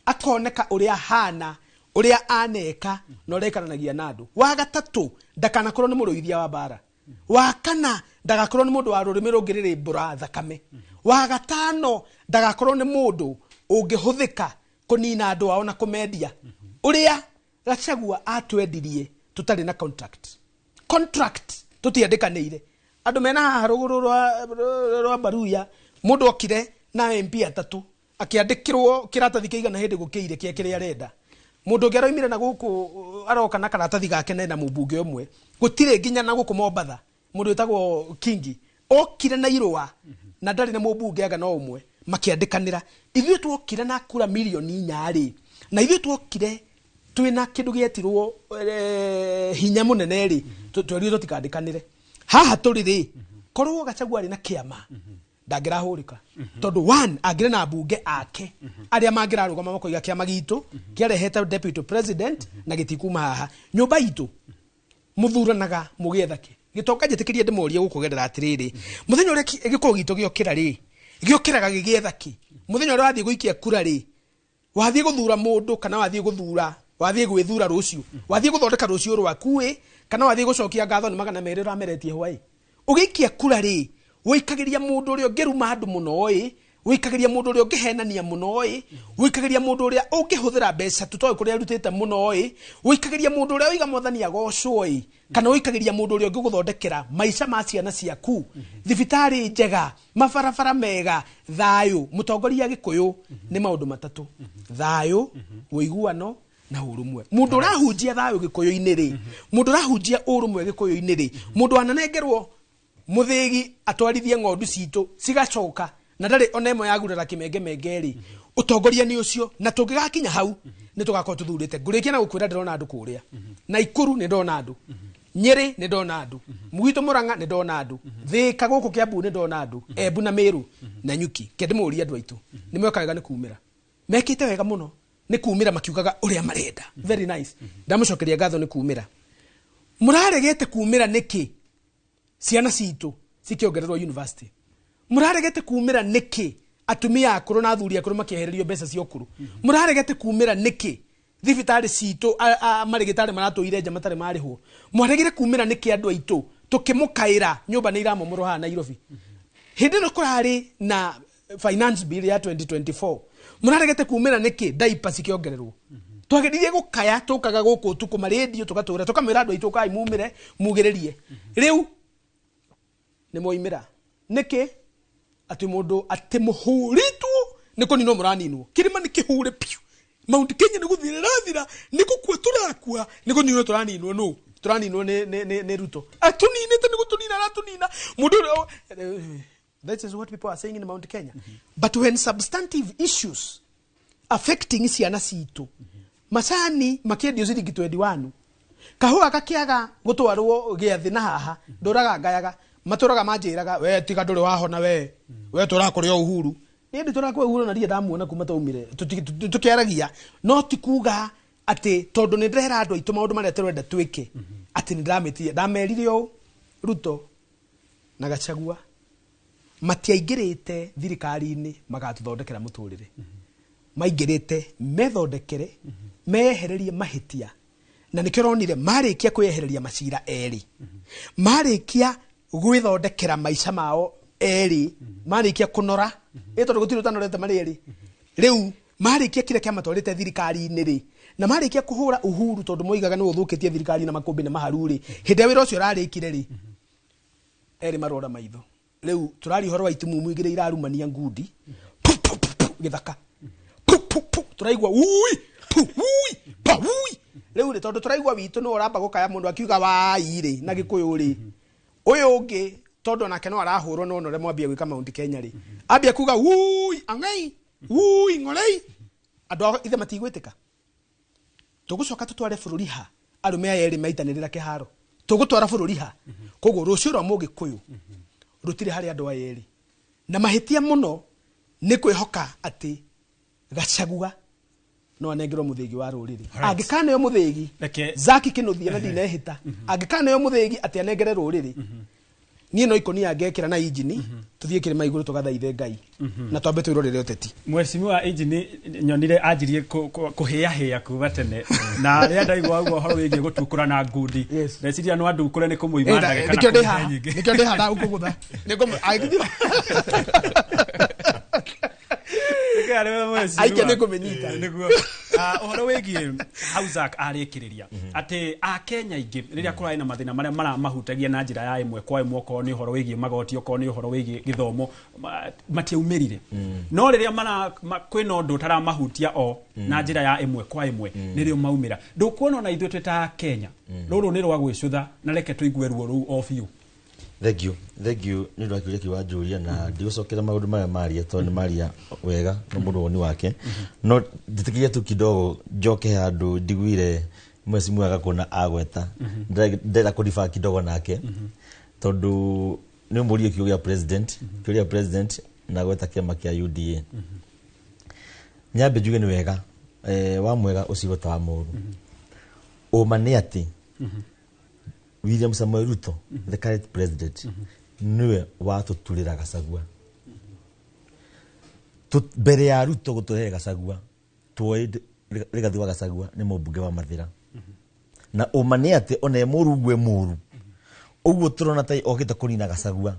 akoneka ũrĩa ahana, ũrĩa aneka na ũrĩa aikaranagia na andũ. Wa gatatũ, ndakanakorwo nĩ mũrũithia wa mbara. Wa kana, ndagakorwo nĩ mũndũ wa rũrĩmĩ rũngĩrĩrĩmbũra thakame. Wa gatano, ndagakorwo nĩ mũndũ ũngĩhũthĩka kũnina andũ ao na kũmendia ũrĩa Gachagua atwendirie tũtarĩ na contract tũtiandĩkanĩire. Andũ mena haha rũgũrũ rwa Baruya, mũndũ okire na MP atatũ, akĩandĩkĩrwo kĩratathi kĩigana hĩndĩ gũkĩire kĩa kĩrĩa arenda. Mũndũ ũngĩ aroimire na gũkũ aroka na karatathi gake na ena mũmbunge ũmwe, gũtirĩ nginya na gũkũ Mombatha. Mũndũ wĩtagwo Kingi okire na irũa na ndarĩ na mũmbunge anga no ũmwe, makĩandĩkanĩra. Ithuĩ tuokire na kura mirioni 4 rĩ, na ithuĩ tuokire twĩna kĩndũ gĩetirwo hinya mũnene rĩ, twerirwo tũtikandĩkanĩre. Haha tũrĩ rĩ, korwo Gachagua arĩ na kĩama ndangĩrahũrĩka, tondũ one, angĩrĩ na mbunge ake arĩa mangĩrarũgama makoiga kĩama gitũ kĩarehete deputy president na gĩtikuma haha. Nyũmba itũ mũthuranaga mũgĩetha kĩ? Gĩtonga, njĩtĩkĩrie ndĩmorie gũkũgerera atĩrĩrĩ, mũthenya ũrĩa gĩkũyũ gitũ gĩokĩra rĩ, gĩokĩraga gĩgĩetha kĩ? Mũthenya ũrĩa wathiĩ gũikia kura rĩ, wathiĩ gũthura mũndũ kana wathiĩ gũthura, wathiĩ gwĩthura rũciũ, wathiĩ gũthondeka rũciũ rwaku ĩ, kana wathiĩ gũcokia ngatho nĩ 200 ũrameretie hwaĩ? Ũgĩikia kura rĩ, wĩikagĩria mũndũ ũrĩa ũngĩruma andũ mũno ĩ, wĩikagĩria mũndũ ũrĩa ũngĩhenania mũno ĩ, wĩikagĩria mũndũ ũrĩa ũngĩhũthĩra mbeca tũtoĩ kũrĩa arutĩte mũno ĩ, wĩikagĩria mũndũ ũrĩa ũiga mwathani agocwo ĩ, kana wĩikagĩria mũndũ ũrĩa ũngĩgũthondekera maica ma ciana ciaku, thibitarĩ njega, mabarabara mega, thayũ. Mũtongoria gĩkũyũ nĩ maũndũ matatũ: thayũ, ũiguano na ũrũmwe. Mũndũ ũrahunjia thayũ gĩkũyũ-inĩ rĩ, mũndũ ũrahunjia ũrũmwe gĩkũyũ-inĩ rĩ, mũndũ wananengerwo mũthĩgi atwarithie ng'ondu citũ cigacoka na ndarĩ ona ĩmwe yagurara kĩmengemenge rĩ, ũtongoria nĩ ũcio. Na tũngĩgakinya hau nĩ tũgakorwo tũthurĩte. Ngũrĩkia na gũkwĩra ndĩrona andũ kũrĩa Naikuru, nĩ ndona andũ Nyĩrĩ, nĩ ndona andũ Mũgitũ Mũrang'a, nĩ ndona andũ Thĩka, gũkũ Kĩambu nĩ ndona andũ Embu na Mĩrũ na Nyuki. Ke ndĩmũrie, andũ aitũ nĩ mweka wega nĩ kumĩra, mekĩte wega mũno nĩ kumĩra makiugaga ũrĩa marenda. Very nice, ndamũcokeria ngatho nĩ kumĩra. Mũraregete kumĩra nĩkĩ ciana citũ cikĩongererwo university? Mũraregete kumĩra nĩkĩ atumia akũrũ na athuri akũrũ makĩehererio mbeca cia ũkũrũ? Mũraregete kumĩra nĩkĩ thibitarĩ citũ marĩgĩtarĩ maratũire nja matarĩ marĩhwo? Mwaregire kumĩra nĩkĩ andũ aitũ tũkĩmũkaĩra nyũmba nĩ iramomorwo haha Nairobi hĩndĩ ĩno kũrarĩ na finance bill ya 2024? Mũraregete kumĩra nĩkĩ diaper cikĩongererwo? Twageririe gũkaya, tũkaga gũkũ ũtukũ marĩndio, tũgatũra tũkamwĩra andũ aitũ kai mumĩre mugĩrĩrie. Rĩu nĩ mwoimĩra nĩkĩ atĩ mũndũ atĩ mũhũrĩtwo nĩ kũninwo mũraninwo? Kĩrĩma nĩ kĩhũre piũ, Mount Kenya nĩ gũthira ĩrathira, nĩ gũkua tũrakua, nĩ kũninwo tũraninwo. Nũ tũraninwo? Nĩ Ruto atũninĩte, nĩ gũtũnina aratũnina. Mũndũ ũrĩa, that is what people are saying in Mount Kenya. But when substantive issues Affecting ciana citũ, macani makiendio ciringi 21, kahũa gakĩaga gũtwarwo gĩathĩ na haha ndũraga ngayaga matũraga manjĩraga we tiga ndũrĩ wahona we we tũrakũrĩa Uhuru. Niĩ ndĩ tũrakũrĩa Uhuru na ndirĩ ndamuona kuma twaumire tũkĩaragia, no ti kuga atĩ tondũ nĩ ndĩrera andũ aitũ maũndũ marĩa tũrenda twĩke atĩ nĩ ndĩramĩtia. Ndamerire ũũ, Ruto na Gachagua matiaingĩrĩte thirikari-inĩ magatũthondekera mũtũrĩre, maingĩrĩte methondekere, meyehererie mahĩtia, na nĩkĩo ũronire marĩkia kwĩyehereria macira erĩ, marĩkia gwĩthondekera maica mao erĩ, marĩkia kũnora ĩ tondũ gũtirĩ ũtanorete marĩ erĩ. Rĩu marĩkia kĩrĩa kĩamatwarĩte thirikari-inĩ rĩ, na marĩkia kũhũra Uhuru tondũ moigaga nĩwe ũthũkĩtie thirikari na makũmbĩ nĩ maharu rĩ, hĩndĩ ĩrĩa wĩra ũcio ũrarĩkire rĩ, erĩ marora maitho. Rĩu tũraria ũhoro wa itumumu igĩrĩ irarumania ngundi pu, pu, pu, pu, gĩthaka pu, pu, pu, tũraigua ui pu, ui pa ui. Rĩu rĩ, tondũ tũraigua witũ nĩwe ũramba gũkaya mũndũ akiuga wai rĩ na Gĩkũyũ rĩ, ũyũ ũngĩ tondũ onake no arahũrwo no ũrĩa mwambia gwĩka Mount Kenya rĩ, ambia kuga ui ang'ei ui ng'orei, andũ ao ithe matigwĩtĩka. Tũgũcoka tũtware bũrũri ha arũme aya erĩ maitanĩrĩra kĩharo, tũgũtwara bũrũri ha? Koguo rũciũ rwa Mũgĩkũyũ rũtirĩ harĩ andũ aya erĩ, na mahĩtia mũno nĩ kwĩhoka atĩ Gachagua no anengerwo mũthĩgi wa rũrĩrĩ. Angĩkaneo mũthĩgi Zaki Kĩnũthia na ndinehĩta, angĩkaneo mũthĩgi atĩ anengere rũrĩrĩ, niĩ no ikũnia ngekĩra na injini tũthiĩ kĩrĩma igũrũ tũgathaithe Ngai na twambe twĩrorere ũteti. Mheshimiwa injini nyonire anjirie kũhĩahĩa kuma tene, na rĩrĩa ndaigua ũguo ũhoro wĩgiĩ gũtukũra na ngundi, ndeciria no andukũre nĩ kũmũima ndagĩka na Nĩkĩo ndĩ kũmũhe haha. nyingĩ. Nĩkĩo ndĩ haha ndagũkũgũtha. Aike nĩ kũmĩnyita. Nĩguo. Ũhoro wĩgiĩ Hausak arĩkĩrĩria atĩ akenya aingĩ rĩrĩa kũrarĩ na mathĩna marĩa maramahutagia na njĩra ya ĩmwe kwa ĩmwe, okorwo nĩ ũhoro wĩgiĩ magoti, okorwo nĩ ũhoro wĩgiĩ gĩthomo, matiaumĩrire, no rĩrĩa kwĩna ũndũ ũtaramahutia o na njĩra ya ĩmwe kwa ĩmwe, nĩrĩo maumĩra. Ndũkuona ona ithuĩ twĩ ta Kenya rũrũ nĩ rwa gwĩcũtha, na reke tũigue ruo rũu o biũ. Thank you, thank you nĩ ũndũ wa kĩũria kĩu wanjũria, na ndigũcokera maũndũ marĩa maria tondũ nĩ maria wega no mũndũ woni wake, no njĩtĩkĩria tu kidogo njoke handũ njiguire mheshimiwa Gakũna agweta. Ndĩrenda kũriba kidogo nake tondũ nĩ ũmũrie kiugo gĩa president, kĩũria president na gweta kĩama kĩa UDA. Nyambe njuge nĩ wega wa mwega ũcigo ta wa mũru. Ũma nĩ atĩ William Samoei Ruto, the current president, niwe watũturĩra Gachagua. Mbere ya Ruto gũtũhe Gachagua, tuoĩ Rigathi wa Gachagua nĩ mũmbunge wa Mathĩra, na ũma nĩ atĩ ona e mũru ũguo e mũru ũguo tũrona ta okĩte kũnina Gachagua,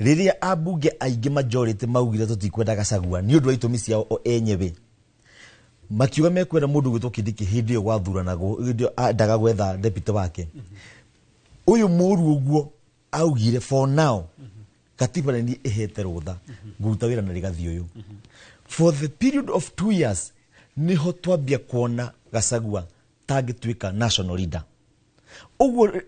rĩrĩa ambunge aingĩ majority maugire tũtikwenda Gachagua nĩ ũndũ wa itũmi ciao o enyewe, makiuga mekwenda mũndũ gwĩtwo Kindiki. Hĩndĩ ĩyo gwathuranagwo, hĩndĩ ĩyo endaga gwetha deputy wake ũyũ mũru ũguo, augire for now katiba nĩ niĩ ĩhete rũtha ngũruta wĩra na Rigathi ũyũ for the period of 2 years. Niho twambia kuona Gachagua tangĩtuĩka national leader. Ũguo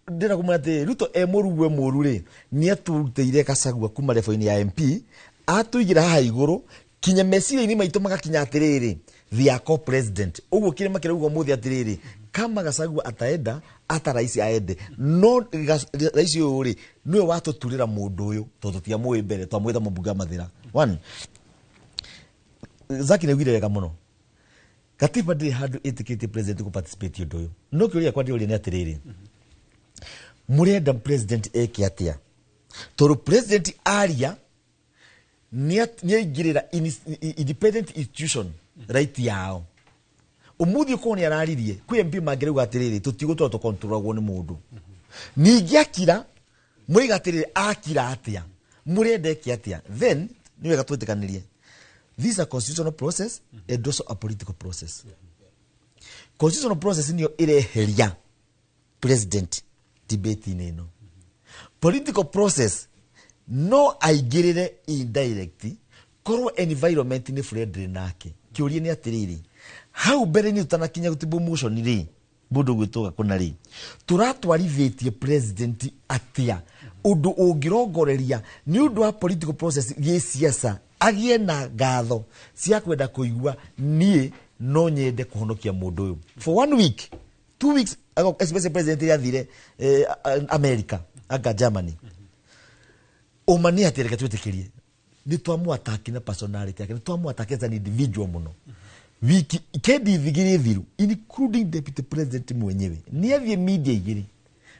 ndĩra kũmwĩra atĩ Ruto e mũru gwe mũru rĩ, nĩ atũrutĩire Gachagua kuma level-inĩ ya MP, atũigĩra haha igũrũ kinya meciria-inĩ maitũ magakinya atĩrĩrĩ, they are co-president. Ũguo kĩrĩma kĩrauga ũmũthĩ atĩrĩrĩ, kama Gachagua ataenda ata rais aende, no rais ũyũ rĩ nĩwe watũturĩra mũndũ ũyũ tondũ tũtiamũĩ mbere, twamwĩta mũmbunge wa Mathĩra. One Zaki nĩaugire wega mũno, katiba ndĩrĩ handũ ĩtĩkĩtie president kũ participate ũndũ ũyũ, no kĩũria gĩakwa ndĩroria nĩ atĩrĩrĩ, mũrenda president eke atĩa? Tondũ president aria nĩaingĩrĩra independent institution right yao. Ũmũthĩ ũkorwo nĩ araririe kwĩ MP mangĩrauga atĩrĩrĩ, tũtigũtũra tũkontrolagwo nĩ mũndũ. Ningĩ akira mũraiga atĩrĩrĩ, akira atĩa? Mũrenda eke atĩa? Then nĩ wega twĩtĩkanĩrie this is a constitutional process and also a political process. Constitutional process nĩyo ĩreheria president debate-inĩ ĩno. Political process no aingĩrĩre indirect korwo environment nĩ friendly nake. Kĩũria nĩ atĩrĩrĩ, hau mbere-inĩ tũtanakinya gũtibwo motion rĩ, mũndũ gwĩtwo Gakũna rĩ, tũratwarithĩtie president atĩa ũndũ ũngĩrongoreria nĩ ũndũ wa political process gĩsiasa? Agĩe na ngatho cia kwenda kũigua niĩ no nyende kũhonokia mũndũ ũyũ for 1 week, 2 weeks ago, especially president ĩrĩa athire America anga Germany. Ũma nĩ atĩ reke twĩtĩkĩrie nĩ twamũataki na personality yake, nĩ twamũataki as an individual mũno. Wiki kendi igĩrĩ thiru, including deputy president mwenyewe nĩ athiĩ media igĩrĩ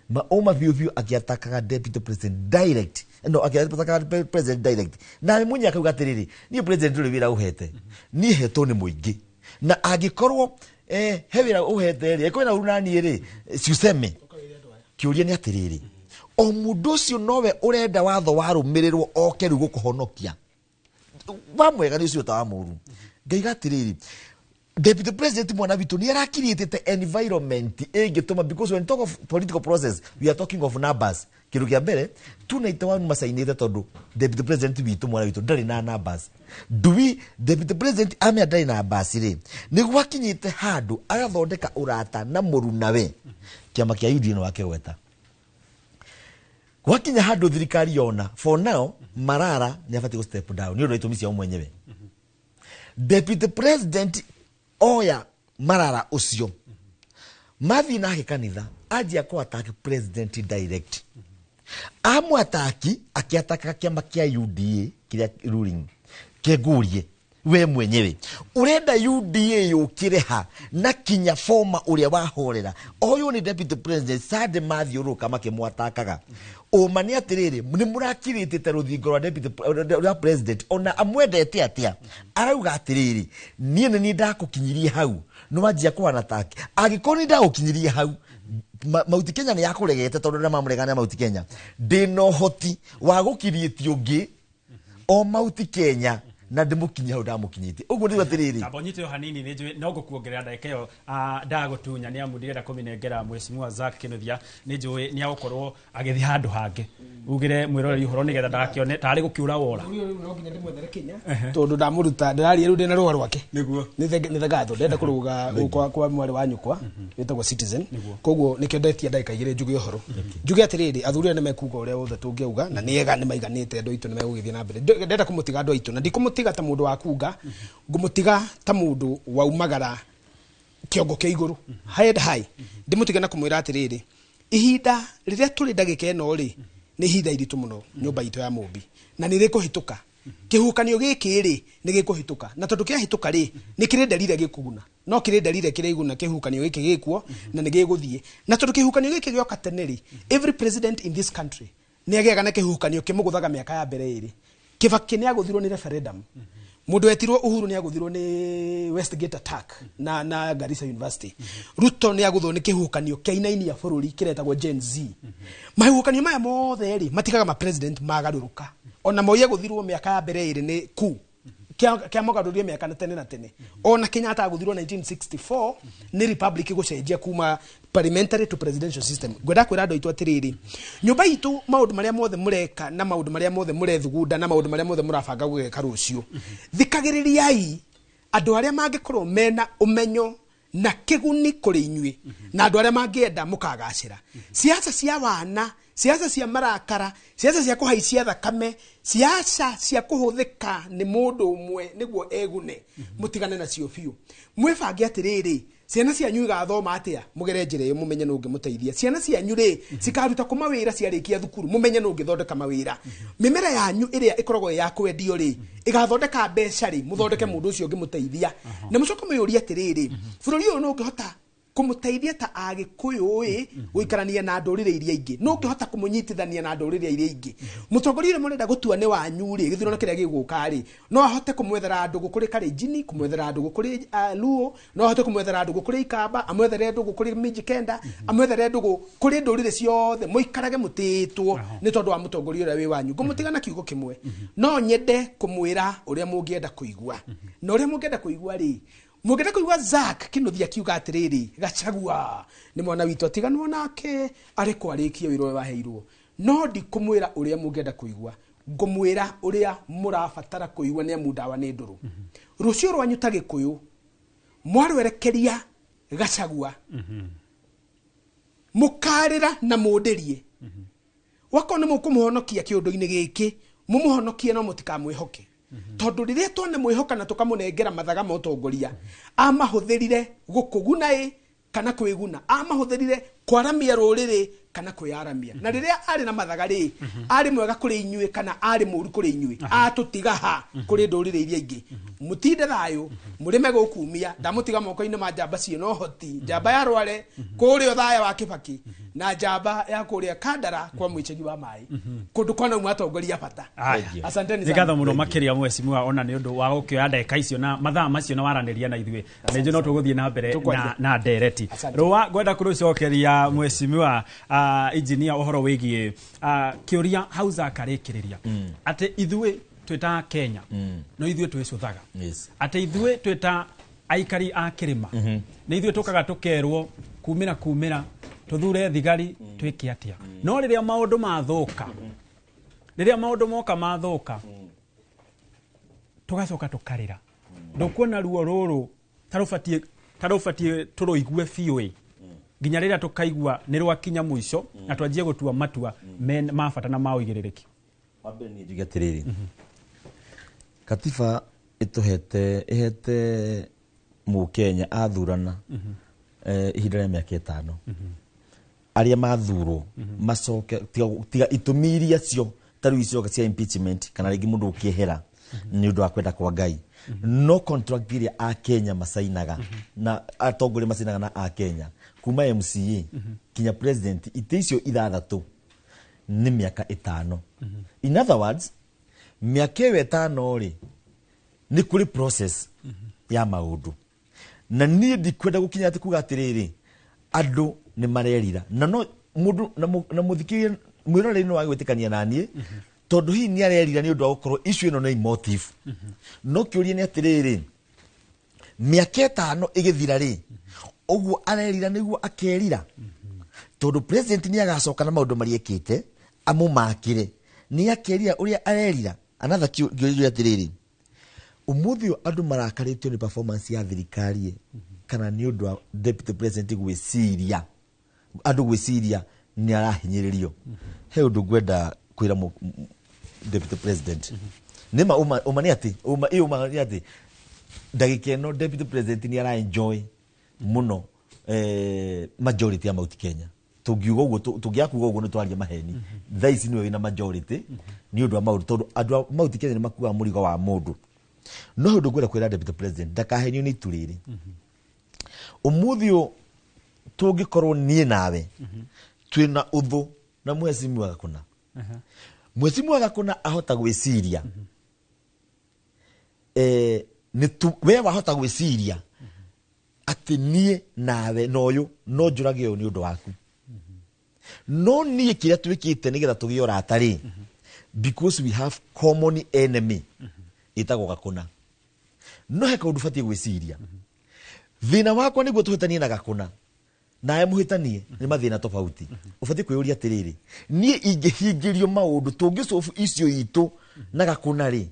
ma ũma biũ biũ akĩatakaga deputy president direct, no akĩatakaga president direct, na mwenye akauga atĩrĩrĩ, niĩ president ndũrĩ wĩra ũhete, niĩ hetwo nĩ mũingĩ, na angĩkorwo he wĩra ũhete rĩ, angĩkorwo wĩna ũru na niĩ rĩ, ciuseme. Kĩũria nĩ atĩrĩrĩ, o mũndũ ũcio nowe ũrenda watho warũmĩrĩrwo oke rĩu gũkũhonokia wa mwega nĩ ũcio ta wa mũru. Ngaiga atĩrĩrĩ, deputy president mwana witũ nĩ arakiriĩtĩte environment ĩngĩtũma, because when we talk of political process we are talking of numbers. Kĩndũ kĩa mbere 291 macainĩte tondũ deputy president witũ mwana witũ ndarĩ na numbers. Do we deputy president amenya ndarĩ na numbers rĩ, nĩ gwakinyĩte handũ agathondeka ũrata na mũrunawe kĩama kĩa UDA wakĩgweta. Gwakinya handũ thirikari yona for now Marara nĩ abatiĩ gũ step down nĩ ũndũ wa itũmi ciao mwenyewe. Deputy president oya Marara ũcio mathiĩ nake kanitha, anjia kũ attack president direct, amwataki akĩatakaga kĩama kĩa UDA kĩrĩa ruling. Kengũrie we mwenyewe ũrenda UDA yũkĩre ha na kinya former ũrĩa wahorera ũyũ nĩ deputy president Sande mathiũrũrũka makĩmwatakaga. Ũma nĩ atĩrĩrĩ, nĩ mũrakirĩtĩte rũthingo rwa deputy rwa president, ona amwendete atĩa arauga atĩrĩrĩ, niĩ nĩ niĩ ndakũkinyirie hau nĩ wanjia kũhana take. Angĩkorwo nĩ ndagũkinyirie hau, Mount Kenya nĩ yakũregete tondũ arĩa mamũregana na Mount Kenya, ndĩna ũhoti wa gũkiriĩti ũngĩ o Mount Kenya na ndĩmũkinyie hau ndamũkinyĩtie. Ũguo nĩguo atĩrĩrĩ. Tamba ũnyite o hanini, nĩ njũĩ no ngũkuongerera ndagĩka ĩyo ndagũtunya nĩ amu ndirenda kũmĩnengera Mheshimiwa Zack Kinuthia, nĩ njũĩ nĩ agũkorwo agĩthiĩ handũ hangĩ. Ugire mwĩroreri ũhoro nĩgetha ndagakĩone tarĩ gũkĩũra wora. Rĩu no nginya ndĩmwethere Kenya tondũ ndamũruta ndĩraria rĩu ndĩna rũa rwake. Nĩguo. Nĩ thengatho ndĩrenda kũrũga kwa mwarĩ wa nyũkwa wĩtagwo Citizen. Koguo nĩkĩo ndetia ndagĩka igĩrĩ njuge ũhoro. Njuge atĩrĩrĩ, athuri aya nĩmekuga ũrĩa wothe tũngĩauga na nĩega nĩmaiganĩte andũ aitũ nĩmegũgĩthiĩ na mbere. Ndĩrenda kũmũtiga andũ aitũ na ndikũmũtiga ta mũndũ wa kunga, ngũmũtiga ta mũndũ waumagara kĩongo kĩa igũrũ head high. Ndĩmũtige na kũmwĩra atĩrĩrĩ, ihinda rĩrĩa tũrĩ ndagĩka ĩno rĩ, nĩ ihinda iritũ mũno nyũmba itũ ya Mũmbi, na nĩ rĩkũhĩtũka. Kĩhuhũkanio gĩkĩ rĩ, nĩ gĩkũhĩtũka, na tondũ kĩahĩtũka rĩ, nĩ kĩrĩ ndarire gĩkũguna, no kĩrĩ ndarire kĩrĩ iguna kĩhuhũkanio gĩkĩ gĩkuo na nĩ gĩgũthiĩ. Na tondũ kĩhuhũkanio gĩkĩ gĩoka tene rĩ, every president in this country nĩ agĩaga na kĩhuhũkanio kĩmũgũthaga mĩaka ya mbere ĩrĩ. Kibaki nĩ agũthirwo nĩ referendum, mũndũ wetirwo Uhuru nĩ agũthirwo nĩ Westgate attack na Garissa University, Ruto nĩ agũthwo nĩ kĩhuhũkanio kĩainainia bũrũri kĩretagwo Gen Z. Mahuhũkanio maya mothe rĩ, matigaga ma president magarũrũka. Ona Moi agũthirwo mĩaka ya mbere ĩrĩ nĩ coup kĩa mũgarũrie mĩaka na tene na tene. Ona Kenyatta agũthirwo 1964 nĩ republic gũcenjia kuma parliamentary to presidential system. Ngwenda kwĩra andũ aitũ atĩrĩrĩ, nyũmba itũ maũndũ marĩa mothe mũreka na maũndũ marĩa mothe mũrethugunda na maũndũ marĩa mothe mũrabanga gũgeka rũciũ, thikagĩrĩriai andũ arĩa mangĩkorwo mena ũmenyo na kĩguni kũrĩ inyuĩ na andũ arĩa mangĩenda mũkagacĩra. Siasa cia wana, siasa cia marakara, siasa cia kũhaicia thakame, siasa cia kũhũthĩka nĩ mũndũ ũmwe nĩguo egune, mũtigane nacio biũ. Mwĩbange atĩrĩrĩ, ciana cianyu igathoma atĩa, mũgere njĩra ĩyo mũmenye nũ ũngĩmũteithia. Ciana cianyu rĩ, cikaruta kũ mawĩra ciarĩkia thukuru, mũmenye nũ ũngĩthondeka mawĩra. Mĩmera yanyu ĩrĩa ĩkoragwo ĩ ya kwendio rĩ, ĩgathondeka mbeca rĩ, mũthondeke mũndũ ũcio ũngĩmũteithia. Na mũcoke mwĩyũrie atĩrĩrĩ, bũrũri ũyũ nũ ũngĩhota kũmũteithia ta Agĩkũyũ ĩ gũikarania na ndũrĩrĩ iria ingĩ, nũ ũngĩhota kũmũnyitithania na ndũrĩrĩ iria ingĩ. Mũtongoria ũrĩa mũrenda gũtua nĩ wanyu rĩ, gĩthurano kĩrĩa gĩgũka rĩ, no ahote kũmwethera ndũgũ kũrĩ Kalenjin, kũmwethera ndũgũ kũrĩ Luo, no ahote kũmwethera ndũgũ kũrĩ Ikamba, amwethere ndũgũ kũrĩ Mijikenda, amwethere ndũgũ kũrĩ ndũrĩrĩ ciothe, mũikarage mũtĩĩtwo nĩ tondũ wa mũtongoria ũrĩa wĩ wanyu. Ngũmũtiga na kiugo kĩmwe, no nyende kũmwĩra ũrĩa mũngĩenda kũigua, na ũrĩa mũngĩenda kũigua rĩ, mũngĩenda kũigua Zack Kinuthia akiuga atĩrĩrĩ, Gachagua nĩ mwana witũ atiganwo nake arekwo arĩkie wĩra ũrĩa waheirwo. No ndikũmwĩra ũrĩa mũngĩenda kũigua, ngũmwĩra ũrĩa mũrabatara kũigua nĩ amu ndawa nĩ ndũrũ. Rũciũ rwanyu ta Gĩkũyũ mwarwerekeria Gachagua, mũkarĩra na mũndĩrie. Wakorwo nĩ mũkũmũhonokia kĩũndũ-inĩ gĩkĩ, mũmũhonokie no mũtikamwĩhoke. Tondu riria twana mwihoka na tukamunengera mathaga ma utongoria, amahuthirire gukuguna i kana kwiguna, amahuthirire kwaramia ruriri kana kwiyaramia. Na riria ari na mathaga ri, ari mwega kuri inyue kana ari muru kuri inyue, atutiga ha kuri nduriri iria ingi. Mutinde thayo, murime gukumia, ndamutiga moko-ini ma njamba ciina uhoti, njamba ya Rware kuria Othaya wa Kibaki na njamba ya kuria Kandara kwa Mwichegi wa Mai, kundu kwana umwe atongoria bata. Asanteni sana. Ngatho muno makiria mheshimiwa ona ni undu wa gukioya ndagika icio na mathaa macio na waraniria na ithuĩ. Na nĩ no tũgũthiĩ na mbere na ndereti. Rũa ngwenda kũrũcokeria mheshimiwa engineer ũhoro wĩgiĩ kĩũria hauza akarĩkĩrĩria atĩ ithuĩ twĩta Kenya no ithuĩ twĩcũthaga, atĩ ithuĩ twĩta aikari a kĩrĩma nĩ ithuĩ tũkaga tũkerwo kumĩra kumĩra tũthure thigari twĩke atĩa. No rĩrĩa maũndũ mathũka, rĩrĩa maũndũ moka mathũka, tũgacoka tũkarĩra. Ndũkuona ruo rũrũ tarũbatiĩ tũrũigue biũ nginya rĩrĩa tũkaigua nĩ rwakinya mũico na twanjie gũtua matua ma bata na ma ũigĩrĩrĩki. Wa mbere niĩ njuge atĩrĩrĩ, katiba ĩtũhete ĩhete mũkenya athurana ihinda rĩa mĩaka 5, arĩa mathurwo macoke tiga itũmi iria cio ta rĩu icoka cia impeachment kana rĩngĩ mũndũ ũkĩehera nĩ ũndũ wa kwenda kwa Ngai, no contract iria a Kenya macainaga na atongoria macainaga na a Kenya kuma MCA kinya president, itĩ icio 6 nĩ mĩaka 5. In other words, mĩaka ĩyo 5 rĩ, nĩ kũrĩ process ya maũndũ. Na niĩ ndikwenda gũkinya atĩ kuga atĩrĩrĩ andũ nĩ marerira, na no mũndũ na mũthikĩrĩria mwĩroreri no agwĩtĩkania na niĩ tondũ hihi nĩ arerira nĩ ũndũ wa gũkorwo issue ĩno nĩ emotive. No kĩũria nĩ atĩrĩrĩ, mĩaka 5 ĩgĩthira rĩ, ũguo arerira nĩguo akerira, tondũ president nĩ agacoka na maũndũ marĩa ekĩte amũmakĩre, nĩ akerira ũrĩa arerira. Another kĩũria atĩrĩrĩ, ũmũthĩ ũyũ andũ marakarĩtio nĩ performance ya thirikari kana nĩ ũndũ wa deputy president gwĩciria, andũ gwĩciria nĩ arahinyĩrĩrio. He ũndũ ngwenda kwĩra deputy president, nĩma ũma nĩ atĩ ũma ĩ ũma nĩ atĩ ndagĩka ĩno deputy president nĩ ara enjoy mũno majority ya Mount Kenya. Tũngiuga ũguo, tũngĩaga kuuga ũguo nĩ twaria maheni. Thaa ici nĩwe wĩna majority nĩ ũndũ wa maũndũ, tondũ andũ a Mount Kenya nĩ makuaga mũrigo wa mũndũ. No ũndũ ngwenda kwĩra deputy president ndakahenio nĩ itu rĩrĩ. Ũmũthĩ ũyũ tũngĩkorwo niĩ nawe twĩna ũthũ na mheshimiwa Gakũna, mheshimiwa Gakũna ahota gwĩciria we wahota gwĩciria atĩ niĩ nawe na ũyũ no njũrage ũyũ nĩ ũndũ waku, no niĩ kĩrĩa twĩkĩte nĩgetha tũgĩe ũrata rĩ, because we have common enemy ĩtagwo Gakũna. No he kaũndũ ũbatiĩ gwĩciria, thĩna wakwa nĩguo tũhĩtanie na Gakũna nawe mũhĩtanie nĩ mathĩna tofauti. Ũbatiĩ kwĩyũria atĩrĩrĩ, niĩ ingĩhingĩrio maũndũ tũngĩcobu icio itũ na Gakũna rĩ,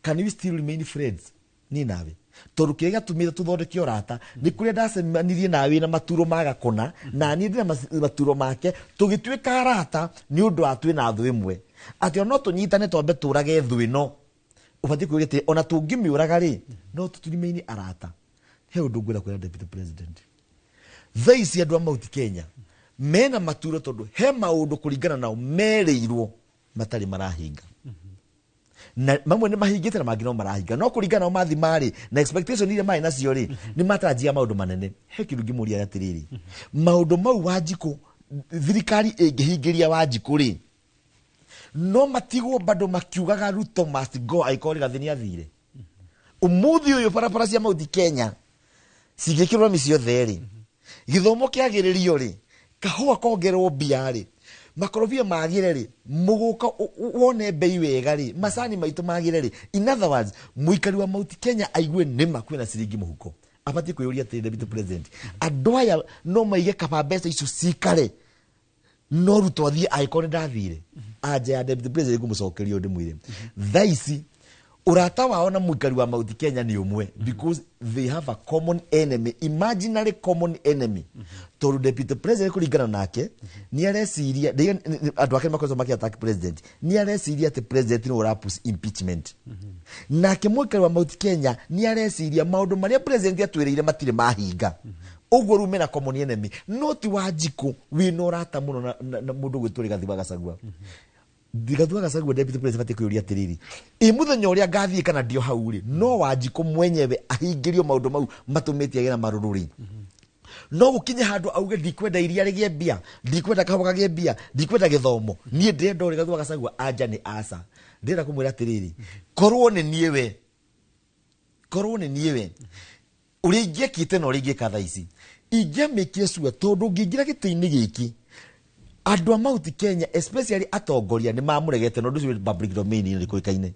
can we still remain friends niĩ nawe? Tondũ kĩrĩa gĩatũmĩte tũthondeke ũrata nĩ kũrĩa ndacemanirie nawe na maturo ma Gakũna, na niĩ ndĩna maturo make, tũgĩtuĩka arata nĩ ũndũ wa twĩna thũ ĩmwe, atĩ ona no tũnyitane twambe tũrage thũ ĩno. Ũbatiĩ kwĩyũria atĩrĩ, ona tũngĩmĩũraga rĩ, no tũremain arata. He ũndũ ngwenda kwĩra deputy president, thaa ici andũ a Mount Kenya mena maturo tondũ he maũndũ kũringana nao merĩirwo matarĩ marahinga, na mamwe nĩ mahingĩte na mangĩ no marahinga, no kũringana nao mathima rĩ na expectation iria marĩ nacio rĩ, nĩ matarajia maũndũ manene. He kĩndũ ngĩmũria atĩrĩrĩ, maũndũ mau Wanjikũ thirikari ĩngĩhingĩria Wanjikũ rĩ, no matigwo bado makiugaga Ruto must go angĩkorwo Rigathĩ nĩ athire. Ũmũthĩ ũyũ barabara cia Mount Kenya cingĩkĩrwo rami ciothe rĩ, gĩthomo kĩagĩrĩrio rĩ, kahũa kongerwo mbia rĩ, makorobia magĩre rĩ, mũgũka wone mbei wega rĩ, macani maitũ magĩre rĩ. In other words, mũikari wa Mount Kenya aigue nĩma kwĩna ciringi mũhuko, abatiĩ kwĩyũria atĩrĩ, deputy president, andũ aya no maige kaba mbeca icio cikare no Ruto athiĩ angĩkorwo nĩ ndathire. Anja ya deputy president ngũmũcokeria ũndũ ndĩmwĩre, thaa ici Ũrata wao na mũikari wa Mount Kenya nĩ ũmwe because they have a common enemy, imaginary common enemy, tondũ deputy president kũringana nake nĩ areciria andũ ake nĩ makoretwo makĩ attack president, nĩ areciria atĩ president nĩ ũrapush impeachment. Nake mũikari wa Mount Kenya nĩ areciria maũndũ marĩa president atwĩrĩire matirĩ mahinga. Ũguo rĩu mena common enemy. No ti Wanjikũ wĩna ũrata mũno na mũndũ gwĩtwo Rigathi wa Gachagua. Rigathi wa Gachagua, deputy president, abatiĩ kwĩyũria atĩrĩrĩ, ĩ mũthenya ũrĩa ngathiĩ kana ndio hau rĩ, no Wanjikũ mwenyewe ahingĩrio maũndũ mau matũmĩte agĩe na marũrũ rĩ, no gũkinye handũ auge, "Ndikwenda iria rĩgĩe mbia, ndikwenda kahũa kagĩe mbia, ndikwenda gĩthomo, niĩ ndĩrenda Rigathi wa Gachagua." Anja nĩ aca. Ndĩrenda kũmwĩra atĩrĩrĩ, korwo nĩ niĩ we, ũrĩa ingĩekĩte na ũrĩa ingĩka thaa ici, ingĩamĩkire sure tondũ ngĩingĩra gĩtĩ-inĩ gĩkĩ, andũ a Mount Kenya, especially atongoria, nĩ mamũregete, na ũndũ ũcio wĩ public domain, nĩ kũĩkaine.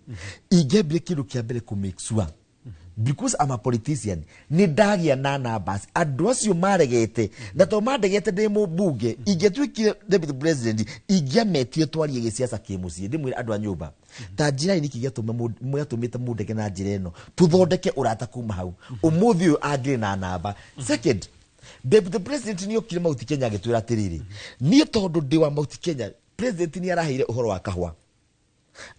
Ingĩambire kĩndũ kĩa mbere kũ make sure, because I'm a politician, nĩ ndagĩa na numbers andũ acio maregete, na to mandegete ndĩ mũmbunge, ingĩatuĩkire deputy president, ingĩametire twarie gĩciaca kĩmũciĩ, ndĩmwĩre andũ a nyũmba ta njĩra nĩkĩ gĩatũmĩte mũndege na njĩra ĩno, tũthondeke ũrata kuma hau. Ũmũthĩ ũyũ angĩrĩ na namba. Second, deputy president nĩ okire Mount Kenya agĩtwĩra atĩrĩrĩ, niĩ tondũ ndĩ wa Mount Kenya, president nĩ araheire ũhoro wa kahũa,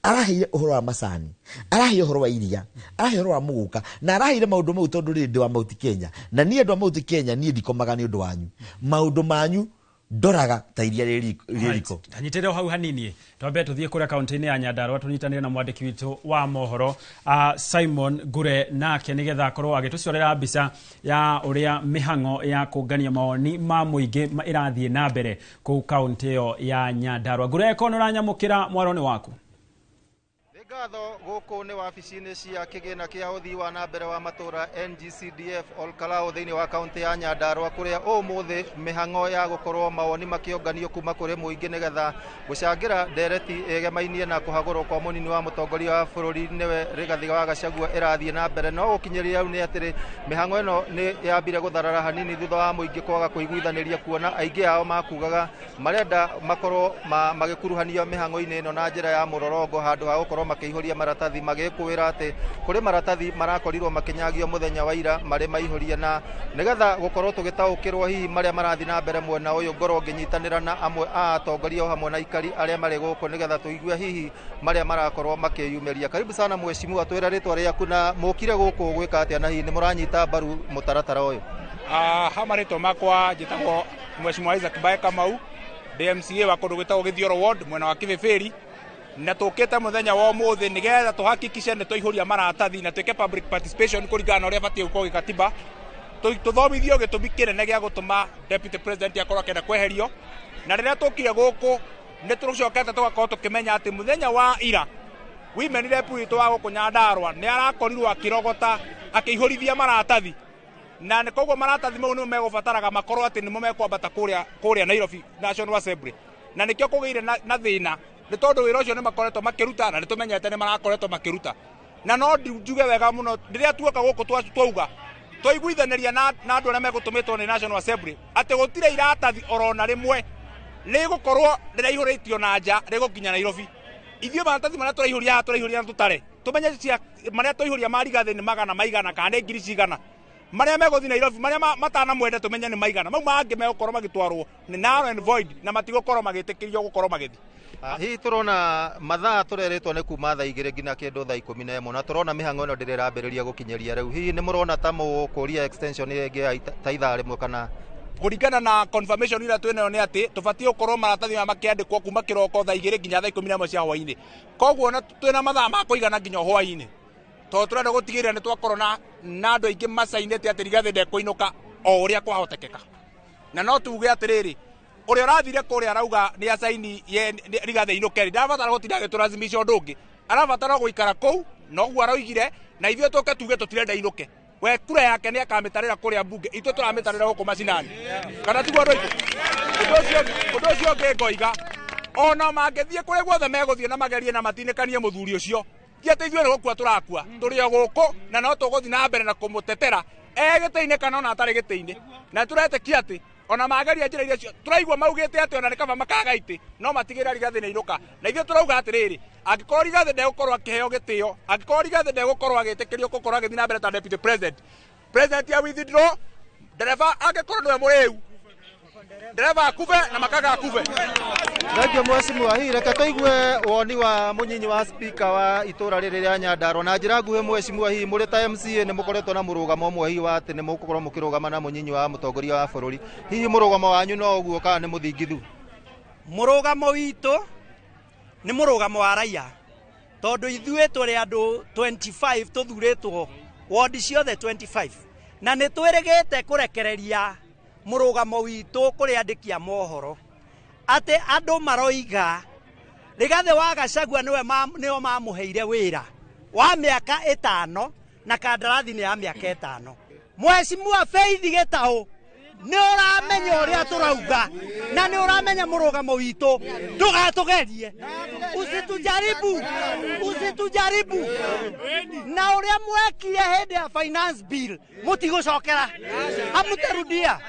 araheire ũhoro wa macani, araheire ũhoro wa iria, araheire ũhoro wa mũgũka, na araheire maũndũ mau tondũ rĩrĩ ndĩ wa Mount Kenya, na niĩ andũ a Mount Kenya, niĩ ndikomaga nĩ ũndũ wanyu, maũndũ manyu ndoraga ta iria rĩ riko. Tanyitĩrĩre o hau hanini, twambe tũthiĩ kũrĩa kaunti-inĩ ya Nyandarua, tũnyitanĩre na mwandĩki witũ wa mohoro Simon Ngure, nake nĩgetha akorwo agĩtũcorera mbica ya ũrĩa mĩhang'o ya kũngania mawoni ma mũingĩ ĩrathiĩ na mbere kũu kaunti ĩyo ya Nyandarua. Ngure, ko nĩ ũranyamũkĩra, mwaro nĩ waku. Ngatho. Gũkũ nĩ wabici-inĩ cia kĩgĩna kĩa ũthii wa na mbere wa matũra, NGCDF, Olkalou, thĩinĩ wa kaunti ya Nyandarua, kũrĩa ũmũthĩ mĩhang'o ya gũkorwo mawoni makĩũnganio kuma kũrĩ mũingĩ nĩgetha gũcangĩra ndereti ĩgemainie na kũhagũrwo kwa mũnini wa mũtongoria wa bũrũri, nĩwe Rigathi wa Gachagua, ĩrathiĩ na mbere. No gũkinyĩria rĩu nĩ atĩrĩ, mĩhang'o ĩno nĩ yambire gũtharara hanini thutha wa mũingĩ kwaga kũiguithanĩria, kuona aingĩ ao makugaga marenda makorwo magĩkuruhanio mĩhang'o-inĩ ĩno na njĩra ya mũrorongo handũ ha gũkorwo makĩihũria maratathi, magĩkũĩra atĩ kũrĩ maratathi marakorirwo makĩnyagio mũthenya wa ira marĩ maihũrie. Na nĩgetha gũkorwo tũgĩtaũkĩrwo hihi marĩa marathiĩ na mbere mwena ũyũ, ngorwo ngĩnyitanĩra na amwe a atongoria o hamwe na aikari arĩa marĩ gũkũ nĩgetha tũigue hihi marĩa marakorwo makĩyumĩria. Karibu sana mheshimiwa, twĩra rĩtwa rĩaku na mũkire gũkũ gwĩka atĩa, na hihi nĩ mũranyita mbaru mũtaratara ũyũ? Ha marĩtwa makwa njĩtagwo Mheshimiwa Isaac Bae Kamau, ndĩ MCA wa kũndũ gwĩtagwo Gĩthioro Ward, mwena wa Kĩbĩbĩri, na tũkĩte mũthenya wa ũmũthĩ nĩgetha tũhakikishe nĩ twaihũria maratathi na twĩke public participation kũringana na ũrĩa batiĩ gũkorwo gĩkatiba. Tũthomithio gĩtũmi kĩnene gĩa gũtũma deputy president akorwo akĩenda kweherio. Na rĩrĩa tũkire gũkũ, nĩ tũcokete tũgakorwo tũkĩmenya atĩ mũthenya wa ira women rep witũ wa gũkũ Nyandarua nĩ arakorirwo akĩrogota akĩihũrithia maratathi, na nĩ koguo maratathi mau nĩmo megũbataraga makorwo atĩ nĩmo mekwambata kũrĩa Nairobi National Assembly, na nĩkĩo kũgĩire na thĩna, nĩ tondũ wĩra ũcio nĩ makoretwo makĩruta, na nĩ tũmenyete nĩ marakoretwo makĩruta. Na no njuge wega mũno, rĩrĩa tuoka gũkũ twauga twaiguithanĩria na andũ arĩa megũtũmĩtwo nĩ National Assembly atĩ gũtirĩ iratathi orona rĩmwe rĩgũkorwo rĩraihũrĩtio na nja rĩgũkinya Nairobi. Ithuĩ maratathi marĩa tũraihũria haha, tũraihũria na tũtare tũmenye cia marĩa twaihũria ma Rigathĩ nĩ magana maigana kana nĩ ngiri cigana, marĩa megũthiĩ Nairobi, marĩa matanamwende tũmenye nĩ maigana, mau mangĩ megũkorwo magĩtwarwo nĩ null and void na matigũkorwo magĩtĩkĩrio gũkorwo magĩthiĩ. Hihi tũrona mathaa tũrerĩtwo nĩ kuma thaa 2 nginya kĩndũ thaa 11, na tũrona mĩhang'o ĩno ndĩrĩ ĩrambĩrĩria gũkinyĩria rĩu. Hihi nĩ mũrona ta mũkũria extension ĩngĩ ya ta ithaa rĩmwe kana? Kũringana na confirmation ĩrĩa twĩnayo nĩ atĩ tũbatiĩ gũkorwo maratathi maya makĩandĩkwo kuma kĩroko thaa 2 nginya thaa 11 cia hwaĩ-inĩ. Koguo na twĩna mathaa ma kũigana nginya hwaĩ-inĩ, tondũ tũrenda gũtigĩrĩra nĩ twakorwo na andũ aingĩ macainĩte atĩ Rigathĩ ndekũinũka o ũrĩa kwahotekeka. Na no tuge atĩrĩrĩ, ũrĩa ũrathire kũrĩa arauga nĩ acaini ye Rigathĩ ainũke rĩ, ndarabatara gũtinda agĩtũrazimisha ũndũ ũngĩ, arabatara gũikara kũu noguo aroigire, na ithuĩ tũke tuge tũtirenda ainũke. We kura yake nĩ akamĩtarĩra kũrĩa mbunge, ithuĩ tũramĩtarĩra gũkũ macinani, kana tiguo andũ aitũ? Ũndũ ũcio ũngĩ ngoiga, ona mangĩthiĩ kũrĩa guothe megũthiĩ na magerie na matinĩkanie mũthuri ũcio, ti atĩ ithuĩ nĩ gũkua tũrakua, tũrĩ o gũkũ na no tũgũthiĩ na mbere na kũmũtetera e gĩtĩ-inĩ kana ona atarĩ gĩtĩ-inĩ, na tũretĩkia atĩ Ona mageria njĩra iria tũraigua maugĩte atĩ ona nĩ kaba makaga itĩ no matigĩrĩra Rigathĩ nĩ ainũka. Na ithuĩ tũrauga atĩrĩrĩ, angĩkorwo Rigathĩ ndegũkorwo akĩheo gĩtĩo, angĩkorwo Rigathĩ ndegũkorwo agĩtĩkĩrio gũkorwo agĩthiĩ na mbere ta deputy president, president ya withdraw, ndereba angĩkorwo nĩwe mũrĩu, ndereba akube na makaga akube. Thengio mheshimiwa, hihi reke tũigue woni wa mũnyinyi wa speaker wa itũra rĩrĩ rĩa Nyandarua na njĩra nguhĩ. Mheshimiwa, hihi mũrĩ ta MCA nĩ mũkoretwo na mũrũgamo ũmwe hihi wa atĩ nĩ mũgũkorwo mũkĩrũgama na mũnyinyi wa mũtongoria wa bũrũri, hihi mũrũgamo wanyu no ũguo kana nĩ mũthingithu? Mũrũgamo witũ nĩ mũrũgamo wa raia, tondũ ithuĩ tũrĩ andũ 25 tũthurĩtwo wodi ciothe 25, na nĩ twĩrĩgĩte kũrekereria mũrũgamo witũ kũrĩ andĩki a mohoro atĩ andũ maroiga Rigathĩ wa Gachagua nĩwe nĩo mamũheire wĩra wa mĩaka 5 na kandarathi nĩ ya mĩaka 5. Mheshimiwa Faith Gĩtaũ, nĩ ũramenya ũrĩa tũrauga na nĩ ũramenya mũrũgamo witũ, ndũgatũgerie, usitujaribu, usitujaribu. Na ũrĩa mwekire hĩndĩ ya finance bill mũtigũcokera, hamutarudia.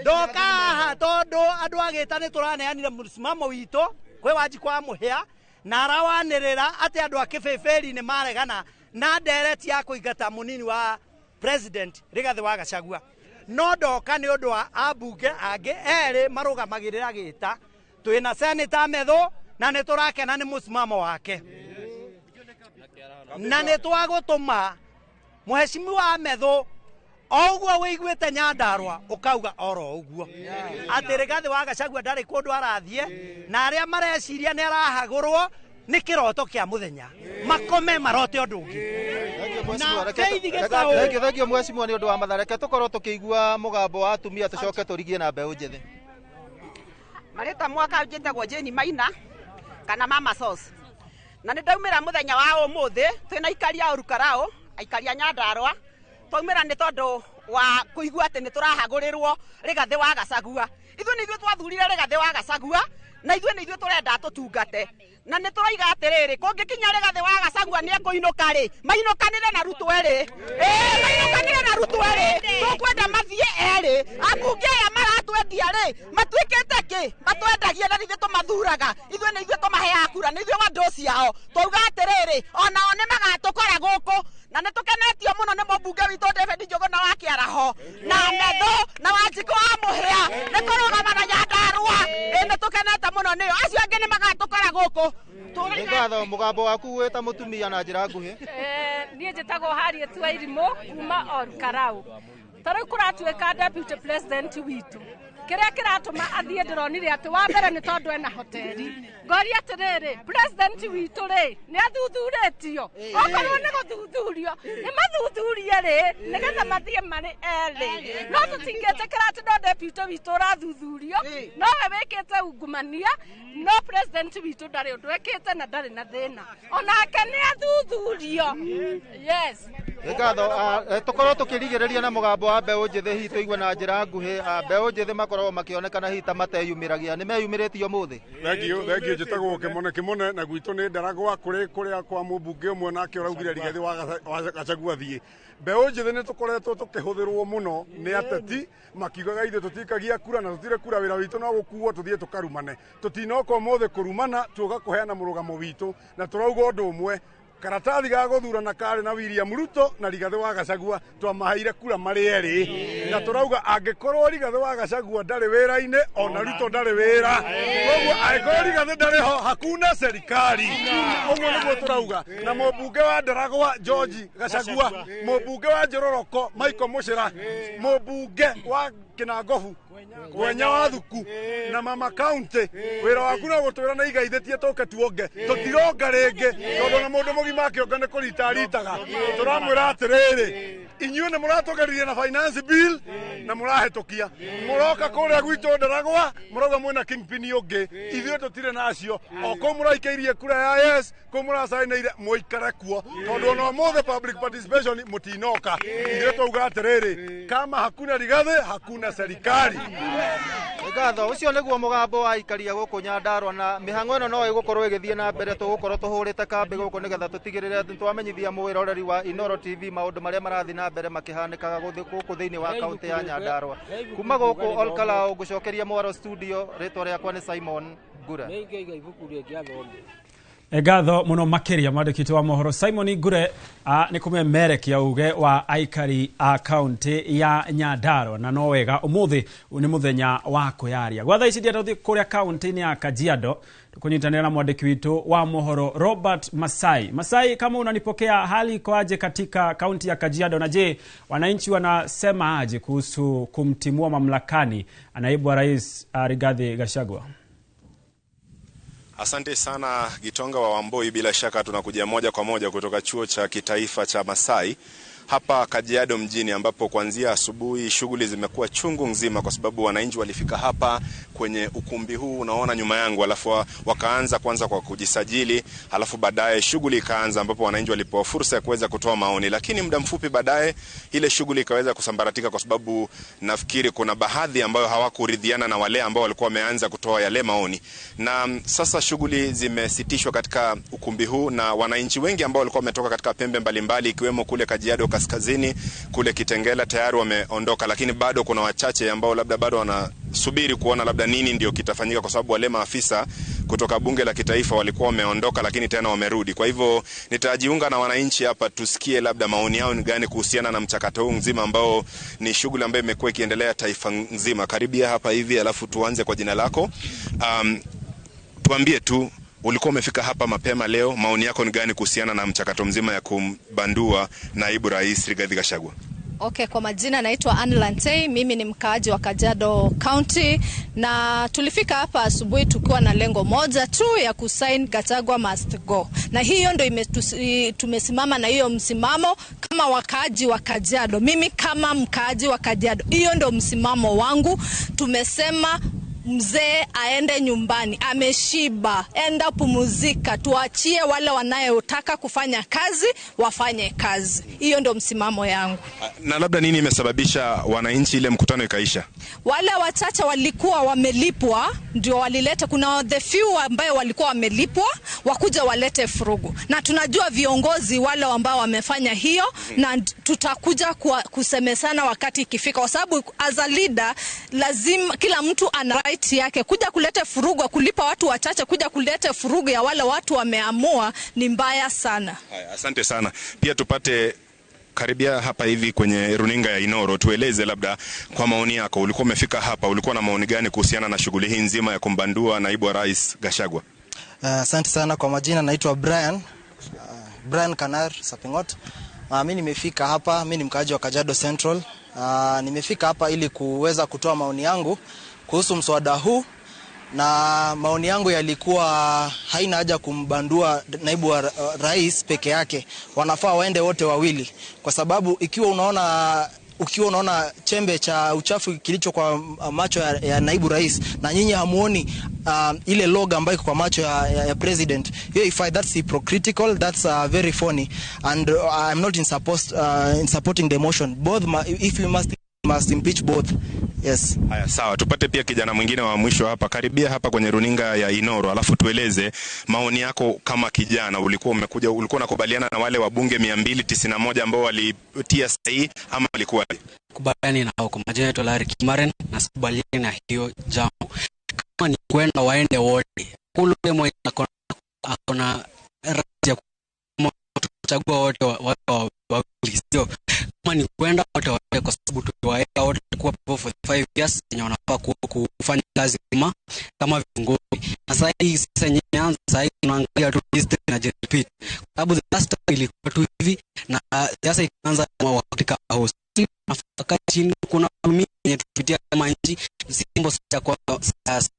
Ndoka haha tondũ andũ agĩta nĩ tũraneanire mũsimamo witũ kwĩ Wanjikũ wa Mũhĩa, na arawanĩrĩra atĩ andũ a Kĩbĩbĩri nĩ maregana na ndereti ya kũingata mũnini wa president Rigathĩ wa Gachagua. No ndoka nĩ ũndũ wa ambunge angĩ erĩ marũgamagĩrĩra gĩta, twĩna Senator Methu na nĩ tũrakena nĩ mũsimamo wake, na nĩ twagũtũma mheshimiwa Methu o ũguo wĩiguĩte Nyandarua ũkauga oro ũguo atĩ Rigathĩ wa Gachagua ndarĩ kũndũ arathiĩ, na arĩa mareciria nĩ arahagũrwo nĩ kĩroto kĩa mũthenya, makome marote ũndũ ũngĩ. Na Faith Gĩtaũ. Thengio mheshimiwa nĩ ũndũ wa mathaa, reke tũkorwo tũkĩigua mũgambo wa atumia tũcoke tũrigie na mbeũ njĩthĩ. Marĩtwa mwaka njĩtagwo Jane Maina kana Mama Sauce, na nĩ ndaumĩra mũthenya wa ũmũthĩ twĩna aikari a Olkalou, aikari a Nyandarua. Twaumĩra nĩ tondũ wa kũigua atĩ nĩ tũrahagũrĩrwo Rigathĩ wa Gachagua. Ithuĩ nĩ ithuĩ twathurire Rigathĩ wa Gachagua, na ithuĩ nĩ ithuĩ tũrenda tũtungate, na nĩ tũroiga atĩrĩrĩ, kũngĩkinya Rigathĩ wa Gachagua nĩ ekũinũka rĩ, mainũkanĩre na Ruto erĩ, mainũkanĩre na Ruto erĩ, tũkwenda mathiĩ erĩ. Ambunge aya maratwendia rĩ, matuĩkĩte kĩ? Matwendagia na ithuĩ tũmathuraga, ithuĩ nĩ ithuĩ tũmaheaga kura, nĩ ithuĩ wandũ ciao. Twauga atĩrĩrĩ, onao nĩ magatũkora gũkũ, na nĩ tũkenetio mũno nĩ mũmbunge witũ David Njũgũna wa Kĩaraho na Methu na Wanjikũ wa Mũhĩa nĩ kũrũgama na Nyandarua. Nĩ tũkenete mũno nĩo, acio angĩ nĩ magatũkora gũkũ. Nĩ ngatho, mũgambo waku wĩ ta mũtumia na njĩra nguhĩ. Niĩ njĩtagwo Harriet Wairimũ kuma Olkalou. Ta rĩu kũratuĩka deputy president witũ, kĩrĩa kĩratũma athiĩ ndĩronire atĩ wa mbere nĩ tondũ ena hoteli. Ngoria atĩrĩrĩ, president witũ rĩ nĩ athuthurĩtio? Okorwo nĩ gũthuthurio nĩ mathuthurie rĩ, nĩgetha mathiĩ marĩ erĩ. No tũtingĩtĩkĩra atĩ no deputy witũ ũrathuthurio, nowe wĩkĩte ungumania, no president witũ ndarĩ ũndũ ekĩte na ndarĩ na thĩna, onake nĩ athuthurio. Yes. Nĩ ngatho, tũkorwo tũkĩrigĩrĩria na mũgambo wa mbeũ njĩthĩ, hihi tũigue na njĩra nguhĩ, mbeũ njĩthĩ makoragwo makĩonekana hihi ta mateyumĩragia, nĩ meyumĩrĩtie ũmũthĩ? Thengio, thengio, njĩtagwo Kĩmone Kĩmone na gwitũ nĩ Ndaragwa kũrĩ kũrĩa kwa mũmbunge ũmwe nake ũraugire Rigathĩ wa Gachagua thiĩ. Mbeũ njĩthĩ nĩ tũkoretwo tũkĩhũthĩrwo mũno nĩ ateti makiugaga ithuĩ tũtikagia kura na tũtire kura, wĩra witũ no gũkuo tũthiĩ tũkarumane. Tũtinoka ũmũthĩ kũrumana, tuoka kũheana mũrũgamo witũ, na tũrauga ũndũ ũmwe, karatathi ga gũthurana karĩ na William Ruto na Rigathĩ wa Gachagua twamaheire kura marĩ erĩ, na tũrauga angĩkorwo Rigathĩ wa Gachagua ndarĩ wĩra-inĩ ona Ruto ndarĩ wĩra, koguo angĩkorwo Rigathĩ ndarĩ ho hakuna serikali. Ũguo nĩguo tũrauga. Na mũmbunge wa Ndaragwa George Gachagua, mũmbunge wa Njororoko Michael Mũcĩra, mũmbunge wa Kĩnangobu Kwenya wa Thuku na mama county, wĩra waku no gũtwĩra na igaithĩtie tũke tuonge, tũtironga rĩngĩ tondũ na mũndũ mũgima akĩonga nĩ kũrita aritaga. Tũramwĩra atĩrĩrĩ, inyuĩ nĩ mũratũgeririe na finance bill na mũrahĩtũkia, mũroka kũrĩa gwitũ Ndaragwa mũrauga mwĩna kingpin ũngĩ, ithuĩ tũtirĩ nacio. O kũu mũraikĩirie kura ya yes, kũu mũracainĩire mũikare kuo, tondũ ona ũmũthĩ public participation mũtinoka. Ithuĩ twauga atĩrĩrĩ, kama hakuna Rigathĩ hakuna serikali. Ngatho ucio niguo mugambo wa aikaria guku Nyandarua na mihango ino no igukorwo igithie na mbere tugukorwo tuhurite kambi guku nigetha tutigirire ati twamenyithia mwiroreri wa Inoro TV maundu maria marathi na mbere makihanikaga guku thiini wa kaunti ya Nyandarua. Kuma guku Olkalou ngucokeria mwaro studio, ritwa riakwa ni Simon Ngure. Ngatho muno makiria mwandĩki wa mohoro Simon Ngure nĩ kũmemerekia uge wa aikari a kaunti ya Nyandarua na no wega ũmũthĩ nĩ mũthenya wa kwĩyaria. Gwa thaa ici ndienda gũthiĩ kũrĩa kaunti-inĩ ya Kajiado tukunyitanĩra na mwandĩki witũ wa mohoro Robert Masai. Masai, kama unanipokea, hali iko aje katika kaunti ya Kajiado na je, wananchi wanasema aje kuhusu kumtimua mamlakani naibu wa rais Rigathi Gachagua? Asante sana Gitonga wa Wamboi, bila shaka tunakuja moja kwa moja kutoka chuo cha kitaifa cha Masai hapa Kajiado mjini, ambapo kuanzia asubuhi shughuli zimekuwa chungu nzima kwa sababu wananchi walifika hapa kwenye ukumbi huu unaona nyuma yangu, alafu wakaanza kwanza kwa kujisajili, alafu baadaye shughuli ikaanza ambapo wananchi walipewa fursa ya kuweza kutoa maoni, lakini muda mfupi baadaye ile shughuli ikaweza kusambaratika kwa sababu nafikiri kuna baadhi ambayo hawakuridhiana na wale ambao walikuwa wameanza kutoa yale maoni, na sasa shughuli zimesitishwa katika ukumbi huu na wananchi wengi ambao walikuwa wametoka katika pembe mbalimbali ikiwemo kule Kajiado Kaskazini, kule Kitengela tayari wameondoka, lakini bado kuna wachache ambao labda bado wanasubiri kuona labda nini ndio kitafanyika, kwa sababu wale maafisa kutoka bunge la kitaifa walikuwa wameondoka lakini tena wamerudi. Kwa hivyo nitajiunga na wananchi hapa tusikie labda maoni yao ni gani kuhusiana na mchakato huu mzima ambao ni shughuli ambayo imekuwa ikiendelea taifa nzima. Karibia hapa hivi, alafu tuanze kwa jina lako. Tuambie tu, ulikuwa umefika hapa mapema leo, maoni yako ni gani kuhusiana na mchakato mzima ya kumbandua naibu rais Rigathi Gachagua? Okay, kwa majina naitwa Anne Lantei, mimi ni mkaaji wa Kajiado County na tulifika hapa asubuhi tukiwa na lengo moja tu ya kusign Gachagua must go. Na hiyo ndio tumesimama na hiyo msimamo kama wakaaji wa Kajiado. Mimi kama mkaaji wa Kajiado, hiyo ndio msimamo wangu. Tumesema mzee aende nyumbani, ameshiba, enda pumuzika, tuachie wale wanayotaka kufanya kazi wafanye kazi. Hiyo ndio msimamo yangu. Na labda nini imesababisha wananchi ile mkutano ikaisha? Wale wachache walikuwa wamelipwa ndio walileta, kuna the few ambao walikuwa wamelipwa wakuja walete furugu, na tunajua viongozi wale ambao wamefanya hiyo, na tutakuja kusemesana wakati ikifika, kwa sababu as a leader lazima kila mtu ana right yake. Kuja kuleta furugu, kulipa watu wachache, kuja kuleta furugu ya wale watu wameamua ni mbaya sana. Haya, asante sana. Pia tupate karibia hapa hivi kwenye runinga ya Inoro, tueleze labda kwa maoni yako, ulikuwa umefika hapa, ulikuwa na maoni gani kuhusiana na shughuli hii nzima ya kumbandua naibu wa rais Gachagua? Asante sana. Kwa majina naitwa Brian, Brian Kanar Sapingot. Mimi nimefika hapa, mimi ni mkaaji wa Kajiado Central. Nimefika hapa ili kuweza kutoa maoni yangu kuhusu mswada huu, na maoni yangu yalikuwa haina haja kumbandua naibu wa rais peke yake, wanafaa waende wote wawili, kwa sababu ikiwa unaona chembe cha uchafu kilicho kwa macho ya naibu rais na nyinyi hamuoni ile log ambayo iko kwa macho ya president, hiyo if that's hypocritical, that's very funny, and I'm not in supporting the motion. Both if you must impeach both. Yes. Haya, sawa. Tupate pia kijana mwingine wa mwisho hapa. Karibia hapa kwenye runinga ya Inoro, alafu tueleze maoni yako kama kijana. Ulikuwa umekuja, ulikuwa unakubaliana na wale wabunge 291 ambao walitia sahihi ama walikuwa? Kubaliana nao. Kwa majina yetu Larry Kimaren, na sikubaliani na hiyo jambo. Kama ni kwenda waende wote. Kule mmoja akona right ya kuchagua wote wawili, sio? Kama ni kwenda wote waende, kwa sababu tukiwaeka wote kwa for 5 years yenye wanafaa kufanya kazi kama viongozi. Na sasa hii sasa imeanza, sasa tunaangalia tu history na repeat, kwa sababu the last time ilikuwa tu hivi na sasa ikaanza wakati kama huu. Nafaka chini kuna mimi yenye tupitia kama nchi simbo sasa kwa sasa.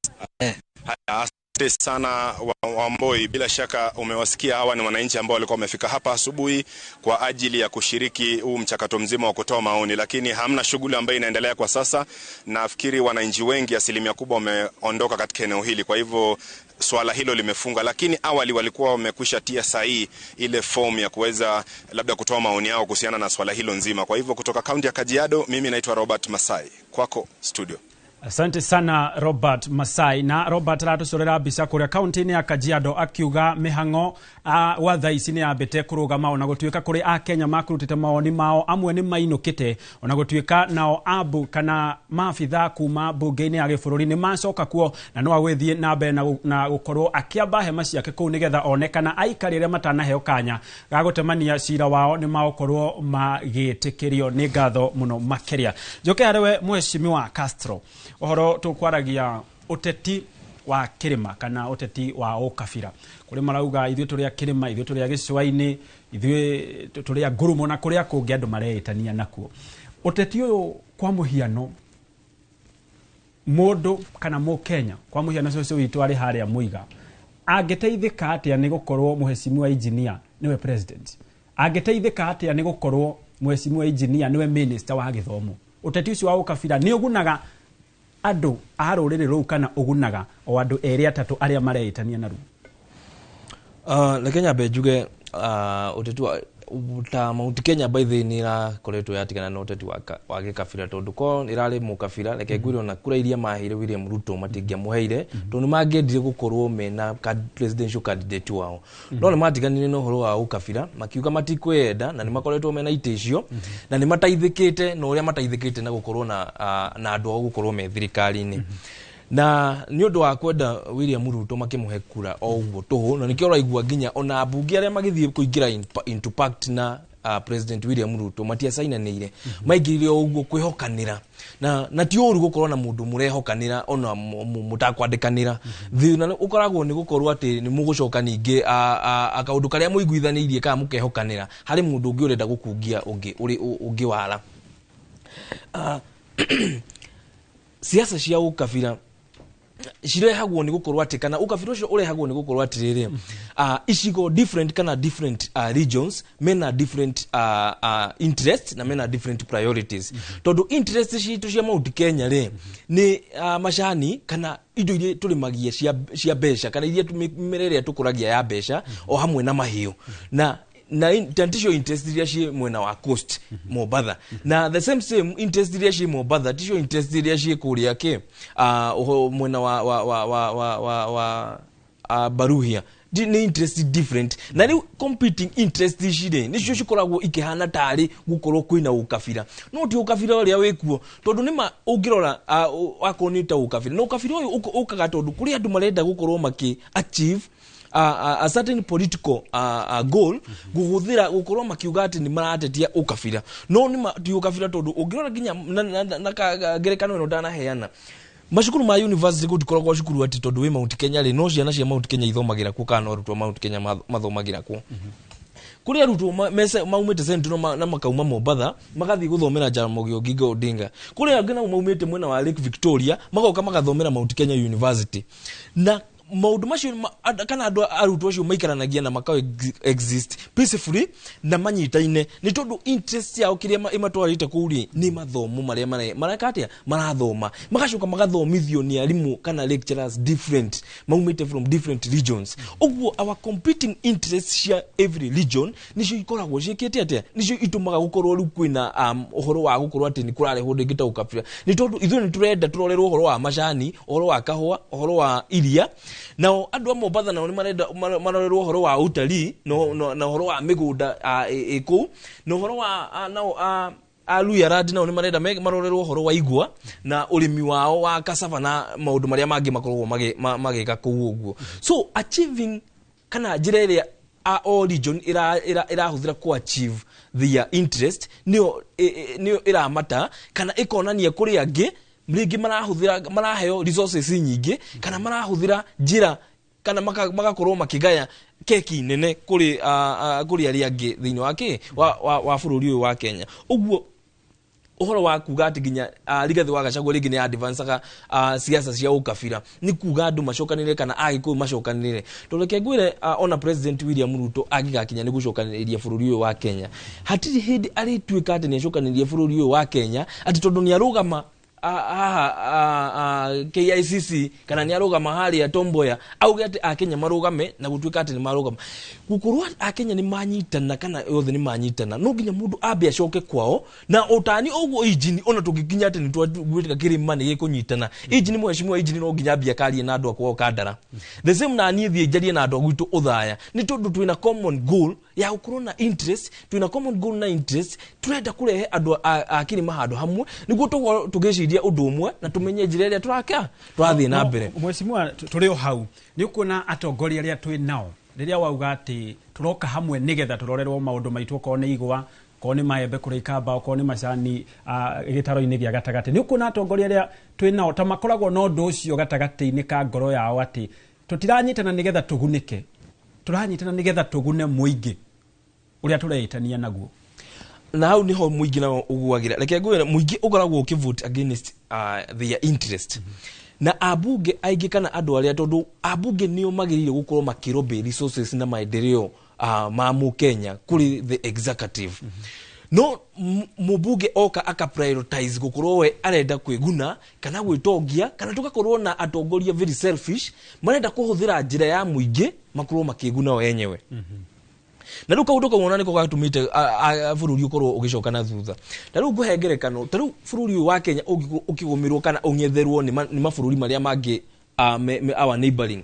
Asante sana Wamboi, bila shaka umewasikia hawa ni wananchi ambao walikuwa wamefika hapa asubuhi kwa ajili ya kushiriki huu mchakato mzima wa kutoa maoni, lakini hamna shughuli ambayo inaendelea kwa sasa. Nafikiri wananchi wengi, asilimia kubwa, wameondoka katika eneo hili, kwa hivyo swala hilo limefunga, lakini awali walikuwa wamekwisha tia sahihi ile fomu ya kuweza labda kutoa maoni yao kuhusiana na swala hilo nzima. Kwa hivyo kutoka kaunti ya Kajiado, mimi naitwa Robert Masai, kwako studio. Asante sana, Robert Masai. Na Robert aratũcorera mbica kũrĩa kaunti-inĩ ya Kajiado, akiuga mĩhang'o gwa thaa ici nĩ yambĩte kũrũgama, ona gũtuĩka kũrĩ akenya makũrutĩte mawoni mao, amwe nĩ mainũkĩte, ona gũtuĩka nao ambu kana maabitha kuma mbunge-inĩ ya gĩbũrũri nĩ macoka kuo, na no agwĩthiĩ na mbere na gũkorwo akĩamba hema ciake kũu nĩgetha one kana aikari arĩa matanaheo kanya ga gũtemania cira wao nĩ magũkorwo magĩtĩkĩrio. Nĩ ngatho mũno makĩria. Njoke harĩ we, Mheshimiwa Castro, ũhoro tũkwaragia ũteti wa kĩrĩma kana ũteti wa ũkabira. Kũrĩ marauga ithuĩ tũrĩ a kĩrĩma, ithuĩ tũrĩ a gĩcũa-inĩ, ithuĩ tũrĩ a ngurumo, na kũrĩa kũngĩ andũ mareĩtania nakuo. Ũteti ũyũ, kwa mũhiano, mũndũ kana mũkenya, kwa mũhiano cũcũ witũ arĩ harĩa mũiga, angĩteithĩka atĩa nĩ gũkorwo Mheshimiwa Engineer nĩwe president? Angĩteithĩka atĩa nĩ gũkorwo Mheshimiwa Engineer nĩwe minister wa gĩthomo? Ũteti ũcio wa ũkabira nĩ ũgunaga andũ a rũrĩrĩ rũu kana ũgunaga o andũ erĩ atatũ arĩa mareĩtania naruo? Reke nyambe njuge ũteti wa ta Mount Kenya, by the way, nĩ ĩrakoretwo yatigana na ũteti wa gĩkabira, tondũ ko ĩrarĩ mũkabira, reke ngwĩre, ona kura iria maheire William Ruto matingĩamũheire, tondũ nĩ mangĩendire gũkorwo mena presidential candidate wao. No nĩ matiganire na ũhoro wa ũkabira, makiuga matikwenda, na nĩ makoretwo mena itĩ icio na nĩ mateithĩkĩte na ũrĩa mateithĩkĩte na gũkorwo na andũ ao gũkorwo me thirikari-inĩ, na nĩ ũndũ wa kwenda William Ruto makĩmũhe kura o ũguo tũhũ. Na nĩkĩo ũraigua nginya ona ambunge arĩa magĩthiĩ kũingĩra into pact na President William Ruto matiacainanĩire, maingĩrire o ũguo kwĩhokanĩra, na ti ũru gũkorwo na mũndũ mũrehokanĩra ona mũtakwandĩkanĩra. Thĩna ũkoragwo nĩ gũkorwo atĩ nĩ mũgũcoka ningĩ kaũndũ karĩa mũiguithanĩirie kana mũkehokanĩra harĩ mũndũ ũngĩ ũrenda gũkungia ũngĩ ũngĩ wara. Siasa cia ũkabira cirehagwo nĩ gũkorwo atĩ, kana ũkabira ũcio ũrehagwo nĩ gũkorwo atĩrĩrĩ, icigo different kana different regions mena different interest na mena different priorities, tondũ interest citũ cia Mount Kenya rĩ, nĩ macani kana indo iria tũrĩmagia cia mbeca, kana iria mĩmera ĩrĩa tũkũragia ya mbeca, o hamwe na mahiũ, na ticio interest iria ciĩ mwena wa coast Mombatha, na the same interest iria ciĩ Mombatha ticio interest iria ciĩ kũrĩa kĩ mwena wa Baruhia. Nĩ interest different, na rĩu competing interest ici rĩ, nĩcio cikoragwo ikĩhana tarĩ gũkorwo kwĩna ũkabira, no ti ũkabira ũrĩa wĩkuo, tondũ nĩma ũngĩrora akorwo nĩ ta ũkabira, na ũkabira ũyũ ũkaga tondũ kũrĩ andũ marenda gũkorwo makĩ achieve a certain political goal, guhuthira gukorwo makiuga ati ni maratetia ukabira, no ni ti ukabira, tondu ũngĩrora nginya na ngerekano ĩno ndanaheana, macukuru ma university gũtikoragwo cukuru atĩ tondũ wĩ Mount Kenya rĩ, no ciana cia Mount Kenya ithomagĩra kuo kana no arutwo Mount Kenya mathomagĩra kuo. Kũrĩ arutwo maumĩte Central na makauma Mombatha magathiĩ gũthomera Jaramogi Oginga Odinga. Kũrĩ angĩ nao maumĩte mwena wa Lake Victoria magoka magathomera Mount Kenya University, na maũndũ macio kana andũ arutwo acio maikaranagia na maka exist peacefully na manyitaine, nĩ tondũ interest yao kĩrĩa ĩmatwarĩte kũu rĩ, nĩ mathomo marĩa mareka atĩa marathoma, magacoka magathomithio nĩ arimũ kana lecturers different maumĩte from different regions. Ũguo our competing interests cia every region nĩcio ikoragwo ciĩkĩte atĩa, nĩcio itũmaga gũkorwo rĩu kwĩna ũhoro wa gũkorwo atĩ nĩ kũrarehwo rĩngĩ ta ũkabira, nĩ tondũ ithuĩ nĩ tũrenda tũrorerwo ũhoro wa macani, ũhoro wa kahũa, ũhoro wa iria, nao andũ a Mombatha nao nĩ marenda marorerwo ũhoro wa ũtalii na ũhoro wa mĩgũnda ĩ kũu, na ũhoro wa nao a Luhyaland nao nĩ marenda marorerwo ũhoro wa igwa na ũrĩmi wao wa cassava na maũndũ marĩa mangĩ makoragwo magĩka kũu ũguo. So achieving kana njĩra ĩrĩa o region ĩrahũthĩra ku achieve their interest nĩyo ĩramata kana ĩkonania kũrĩ angĩ rĩngĩ marahũthĩra, maraheo resources nyingĩ, kana marahũthĩra njĩra kana magakorwo makĩgaya keki nene kũrĩ arĩa angĩ thĩinĩ wa kĩ wa bũrũri ũyũ wa Kenya. Ũguo ũhoro wa kuga atĩ nginya Rigathĩ wa Gachagua rĩngĩ nĩ advancaga siasa cia ũkabira nĩ kuga andũ macokanĩrĩre kana Agĩkũyũ macokanĩrĩre, tondũ reke ngwĩre, ona President William Ruto angĩgakinya nĩ gũcokanĩrĩria bũrũri ũyũ wa Kenya, hatirĩ hĩndĩ arĩtuĩka atĩ nĩ acokanĩrĩria bũrũri ũyũ wa Kenya atĩ tondũ nĩ arũgama. Haha KICC kana nĩ arũgama harĩa Tomboya auge atĩ Akenya marũgame na gũtuĩka atĩ nĩ marũgama, gũkorwo Akenya nĩ manyitana kana othe nĩ manyitana, no nginya mũndũ ambe acoke kwao na ũtani ũguo. Injini ona tũngĩkinya atĩ nĩ twagwĩtĩka kĩrĩma nĩ gĩkũnyitana, injini, mheshimiwa injini, no nginya ambie akarie na andũ akwao Kandara, the same na niĩ thiĩ njarie na andũ a gwitũ Ũthaya, nĩ tondũ twĩna common goal ya gũkorwo na interest, twĩna common goal na interest, turenda kũrehe andũ a kĩrĩma handũ hamwe nĩguo tũkorwo tũgĩciria ũndũ ũmwe na tũmenye njĩra ĩrĩa tũraka tũrathiĩ na No, mbere. Mheshimiwa, tũrĩ o hau, nĩ ũkuona atongoria arĩa twĩ nao, rĩrĩa wauga atĩ tũroka hamwe nĩgetha tũrorerwo maũndũ maitũ, okorwo nĩ igwa, okorwo nĩ maembe kũrĩa Ikamba, okorwo nĩ macani gĩtaro-inĩ gĩa gatagatĩ, nĩ ũkuona atongoria arĩa twĩ nao ta makoragwo na ũndũ ũcio gatagatĩ-inĩ ka ngoro yao, atĩ tũtiranyitana nĩgetha tũgunĩke, tũranyitana nĩgetha tũgune mũingĩ ũrĩa tũreĩtania naguo? Na hau niho mũingĩ nao ũguagĩra. Reke ngwĩre, mũingĩ ũkoragwo ũkĩvote against their interest na ambunge aingĩ kana andũ arĩa, tondũ ambunge nĩo magĩrĩire gũkorwo makĩrobĩ resources na maendeleo ma mũkenya kũrĩ the executive. No mũmbunge oka aka prioritize gũkorwo we arenda kwĩguna kana gwĩtongia, kana tũgakorwo na atongoria very selfish, marenda kũhũthĩra njĩra ya mũingĩ makorwo makĩguna o enyewe. Na rĩu kaũndũ kau ona nĩko gatũmĩte bũrũri ũkorwo ũgĩcoka na thutha. Na rĩu ngũhe ngerekano, ta rĩu bũrũri ũyũ wa Kenya ũngĩkorwo ũkĩgũmĩrwo kana ũng'etherwo nĩ mabũrũri marĩa mangĩ, our neighboring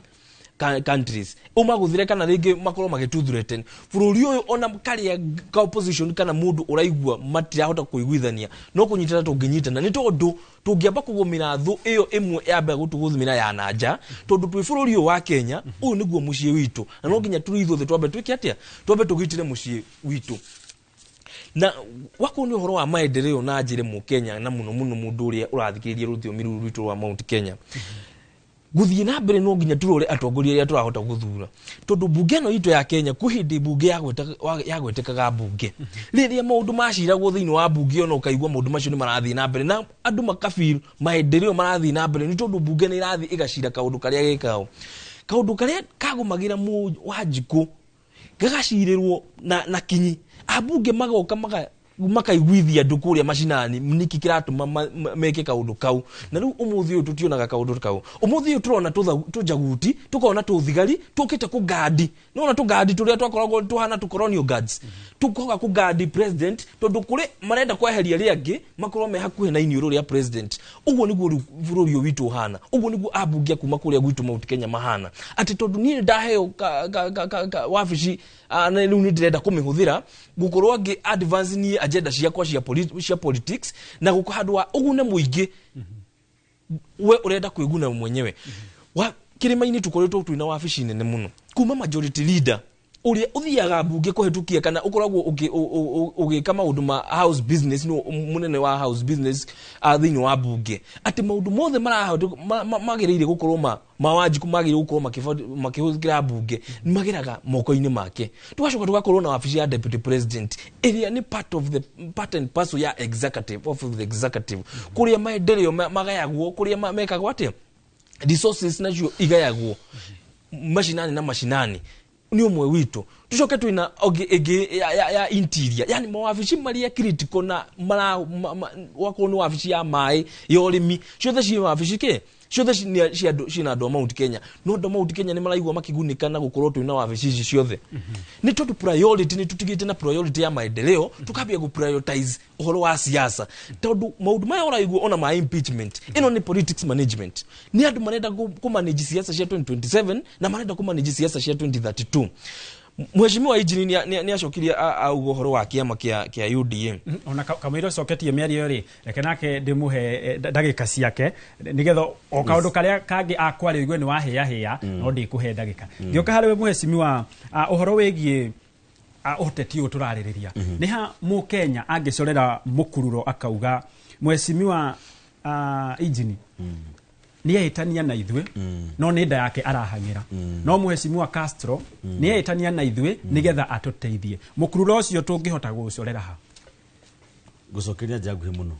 countries, ũmagũthire kana rĩngĩ makorwo magĩtũthreaten bũrũri ũyũ, ona karĩa ka opposition kana mũndũ ũraigua matirahota kũiguithania, no kũnyitana tũngĩnyitana, nĩ tondũ tũngĩamba kũgũmĩra thũ ĩyo ĩmwe yambe gũtũgũthimĩra ya na nja, tondũ twĩ bũrũri ũyũ wa Kenya, ũyũ nĩguo mũciĩ witũ, na no nginya tũrĩ ithuothe twambe twĩke atĩa, twambe tũgitĩre mũciĩ witũ. Na wakorwo nĩ ũhoro wa maendeleo, na njĩre mũkenya na mũno mũno mũndũ ũrĩa ũrathikĩrĩria rũthiomi rũrũ rwitũ rwa Mount Kenya, gũthiĩ na mbere no nginya tũrore atongoria arĩa tũrahota gũthura, tondũ mbunge ĩno itũ ya Kenya kwĩ hĩndĩ mbunge yagwetekaga, mbunge rĩrĩa maũndũ maciragwo thĩinĩ wa mbunge, ona ũkaigua maũndũ macio nĩ marathiĩ na mbere na andũ makafeel maendeleo marathiĩ na mbere, nĩ tondũ mbunge nĩ ĩrathiĩ ĩgacira kaũndũ karĩa gekao, kaũndũ karĩa kagũmagĩra mũ Wanjikũ gagacirĩrwo na kinyi, ambunge magoka makaiguithia andũ kũrĩa macinani nĩkĩ kĩratũma meke kaũndũ kau. Na rĩu ũmũthĩ ũyũ tũtionaga kaũndũ kau. Ũmũthĩ ũyũ tũrona tũnjaguti, tũkona tũthigari tũkĩte kũgandi, nĩwona tũgandi tũrĩa twakoragwo tũhana tũcolonial guards, tũkoga kũgandi president, tondũ kũrĩ marenda kweheria arĩa angĩ makorwo me hakuhĩ na iniũrũ rĩa president. Ũguo nĩguo rĩu bũrũri ũyũ witũ ũhana, ũguo nĩguo ambunge a kuma kũrĩa gwitũ Mount Kenya mahana, atĩ tondũ niĩ nĩ ndaheo ka wabici, na rĩu nĩ ndĩrenda kũmĩhũthĩra gũkorwo ngĩ advance niĩ agenda ciakwa cia politics, na gũkũ handũ wa ũgune mũingĩ, we ũrenda kwĩguna mwenyewe. Wa kĩrĩma-inĩ tũkoretwo twĩna wabici nene mũno kuma majority leader ũrĩa ũthiaga mbunge kũhetũkia kana ũkoragwo ũgĩka maũndũ ma house business, nĩ mũnene wa house business thĩinĩ wa mbunge, atĩ maũndũ mothe magĩrĩire gũkorwo ma Wanjikũ magĩrĩire gũkorwo makĩhũthĩra mbunge nĩ mageraga moko-inĩ make. Tũgacoka tũgakorwo na wabici ya deputy president ĩrĩa nĩ part of the part and parcel ya executive, of the executive, kũrĩa maendeleo magayagwo, kũrĩa mekagwo atĩa, resources nacio igayagwo macinani na macinani nĩ ũmwe witũ. Tucoke twĩna ĩngĩ ĩngĩ ya interior, yani mawabici marĩa critical na mara wakorwo nĩ wabici ya maĩ, ya ũrĩmi, ciothe ciĩ wabici kĩ ciothe cia ciĩna andũ a Mount Kenya. No andũ a Mount Kenya nĩ maraigua makĩgunĩka na gũkorwo twĩna wabici ici ciothe? Nĩ tondũ priority nĩ tũtigĩte na priority ya maendeleo, tukambia gũ prioritize ũhoro wa siasa, tondũ maũndũ maya ũraigua ona ma impeachment ĩno nĩ politics management, nĩ andũ marenda kũ manage siasa cia 2027 na marenda kũ manage siasa cia 2032. Mheshimiwa Injini nĩ acokirie auga ũhoro wa kĩama kĩa UDA. Ona kamũira ũcoketie mĩario rĩ, reke nake ndĩmũhe ndagĩka ciake nĩgetha o kaũndũ karĩa kangĩ akwaria ũigue nĩ wahĩahĩa. No ndĩkũhe ndagĩka. Ngĩũka harĩ we mheshimiwa, ũhoro wĩgiĩ ũteti ũyũ tũrarĩrĩria, nĩ ha mũkenya angĩcorera mũkururo akauga mheshimiwa Injini nĩ ehĩtania na ithuĩ no nĩ nda yake arahang'ĩra, no mheshimiwa Castro nĩ ehĩtania na ithuĩ nĩgetha atũteithie? Mũkururo ũcio tũngĩhota gũũcorera ha? Ngũcokeria njĩra nguhĩ mũno,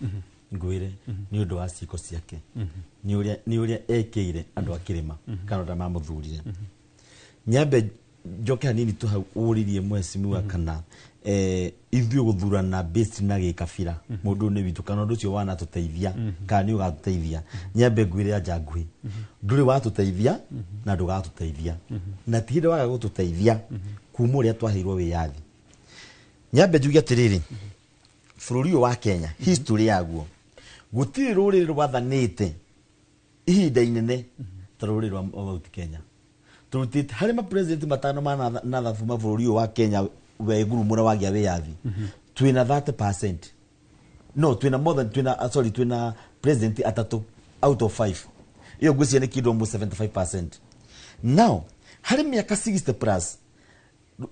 ngwĩre nĩ ũndũ wa ciĩko ciake, nĩ ũrĩa ekĩire andũ a kĩrĩma kana ũrĩa mamũthurire. Nyambe Njoke hanini tu hau ũririe mheshimiwa kana ithuĩ gũthurana based na gĩkabira, mũndũ nĩ witũ kana ũndũ ũcio wanatũteithia kana nĩ ũgatũteithia. Nyambe ngwĩre anja nguhĩ, ndũrĩ watũteithia na ndũgatũteithia, na ti hĩndĩ waga gũtũteithia kuma ũrĩa twaheirwo wĩyathi. Nyambe njuge atĩrĩrĩ, bũrũri ũyũ wa Kenya, history yaguo, gũtirĩ rũrĩrĩ rwathanĩte ihinda inene ta rũrĩrĩ rwa Mount Kenya. Tũrutĩte harĩ ma president matano ma nathabu ma bũrũri ũyũ wa Kenya wegurumũra wagĩa wĩyathi, twĩna 30%, no twĩna more than twĩna, sorry, twĩna president atatũ out of 5. Iyo ngwĩciria nĩ kĩndũ almost 75%. Now harĩ mĩaka 60 plus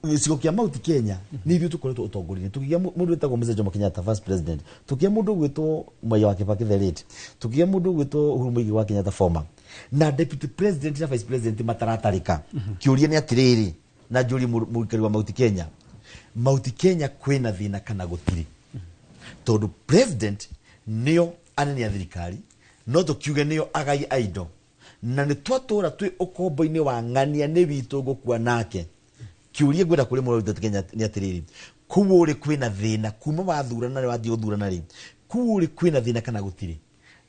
gĩcigo kĩa Mount Kenya nĩ ithuĩ tũkoretwo ũtongoria-inĩ. Tũkĩgĩa mũndũ wĩtagwo Mzee Jomo Kenyatta, first president, tũkĩgĩa mũndũ ũgwĩtwo Mwai wa Kibaki the late, tũkĩgĩa mũndũ ũgwĩtwo Uhuru Muigai wa Kenyatta former, na deputy president na vice president mataratarĩka. Kĩũria nĩ atĩrĩrĩ, na njũrie mũikari wa Mount Kenya, Mount Kenya kwĩna thĩna kana gũtirĩ? Tondũ president nĩo anene a thirikari, no tũkiuge nĩo agai a indo, na nĩ twatũra twĩ ũkombo-inĩ wa ng'ania nĩ witũ ngũkua nake. Kĩũria ngwenda kũrĩ mũrũ Kenya nĩ atĩrĩrĩ, kũu ũrĩ kwĩna thĩna kuma wathurana rĩ, wathiĩ gũthurana rĩ, kũu ũrĩ kwĩna thĩna kana gũtirĩ?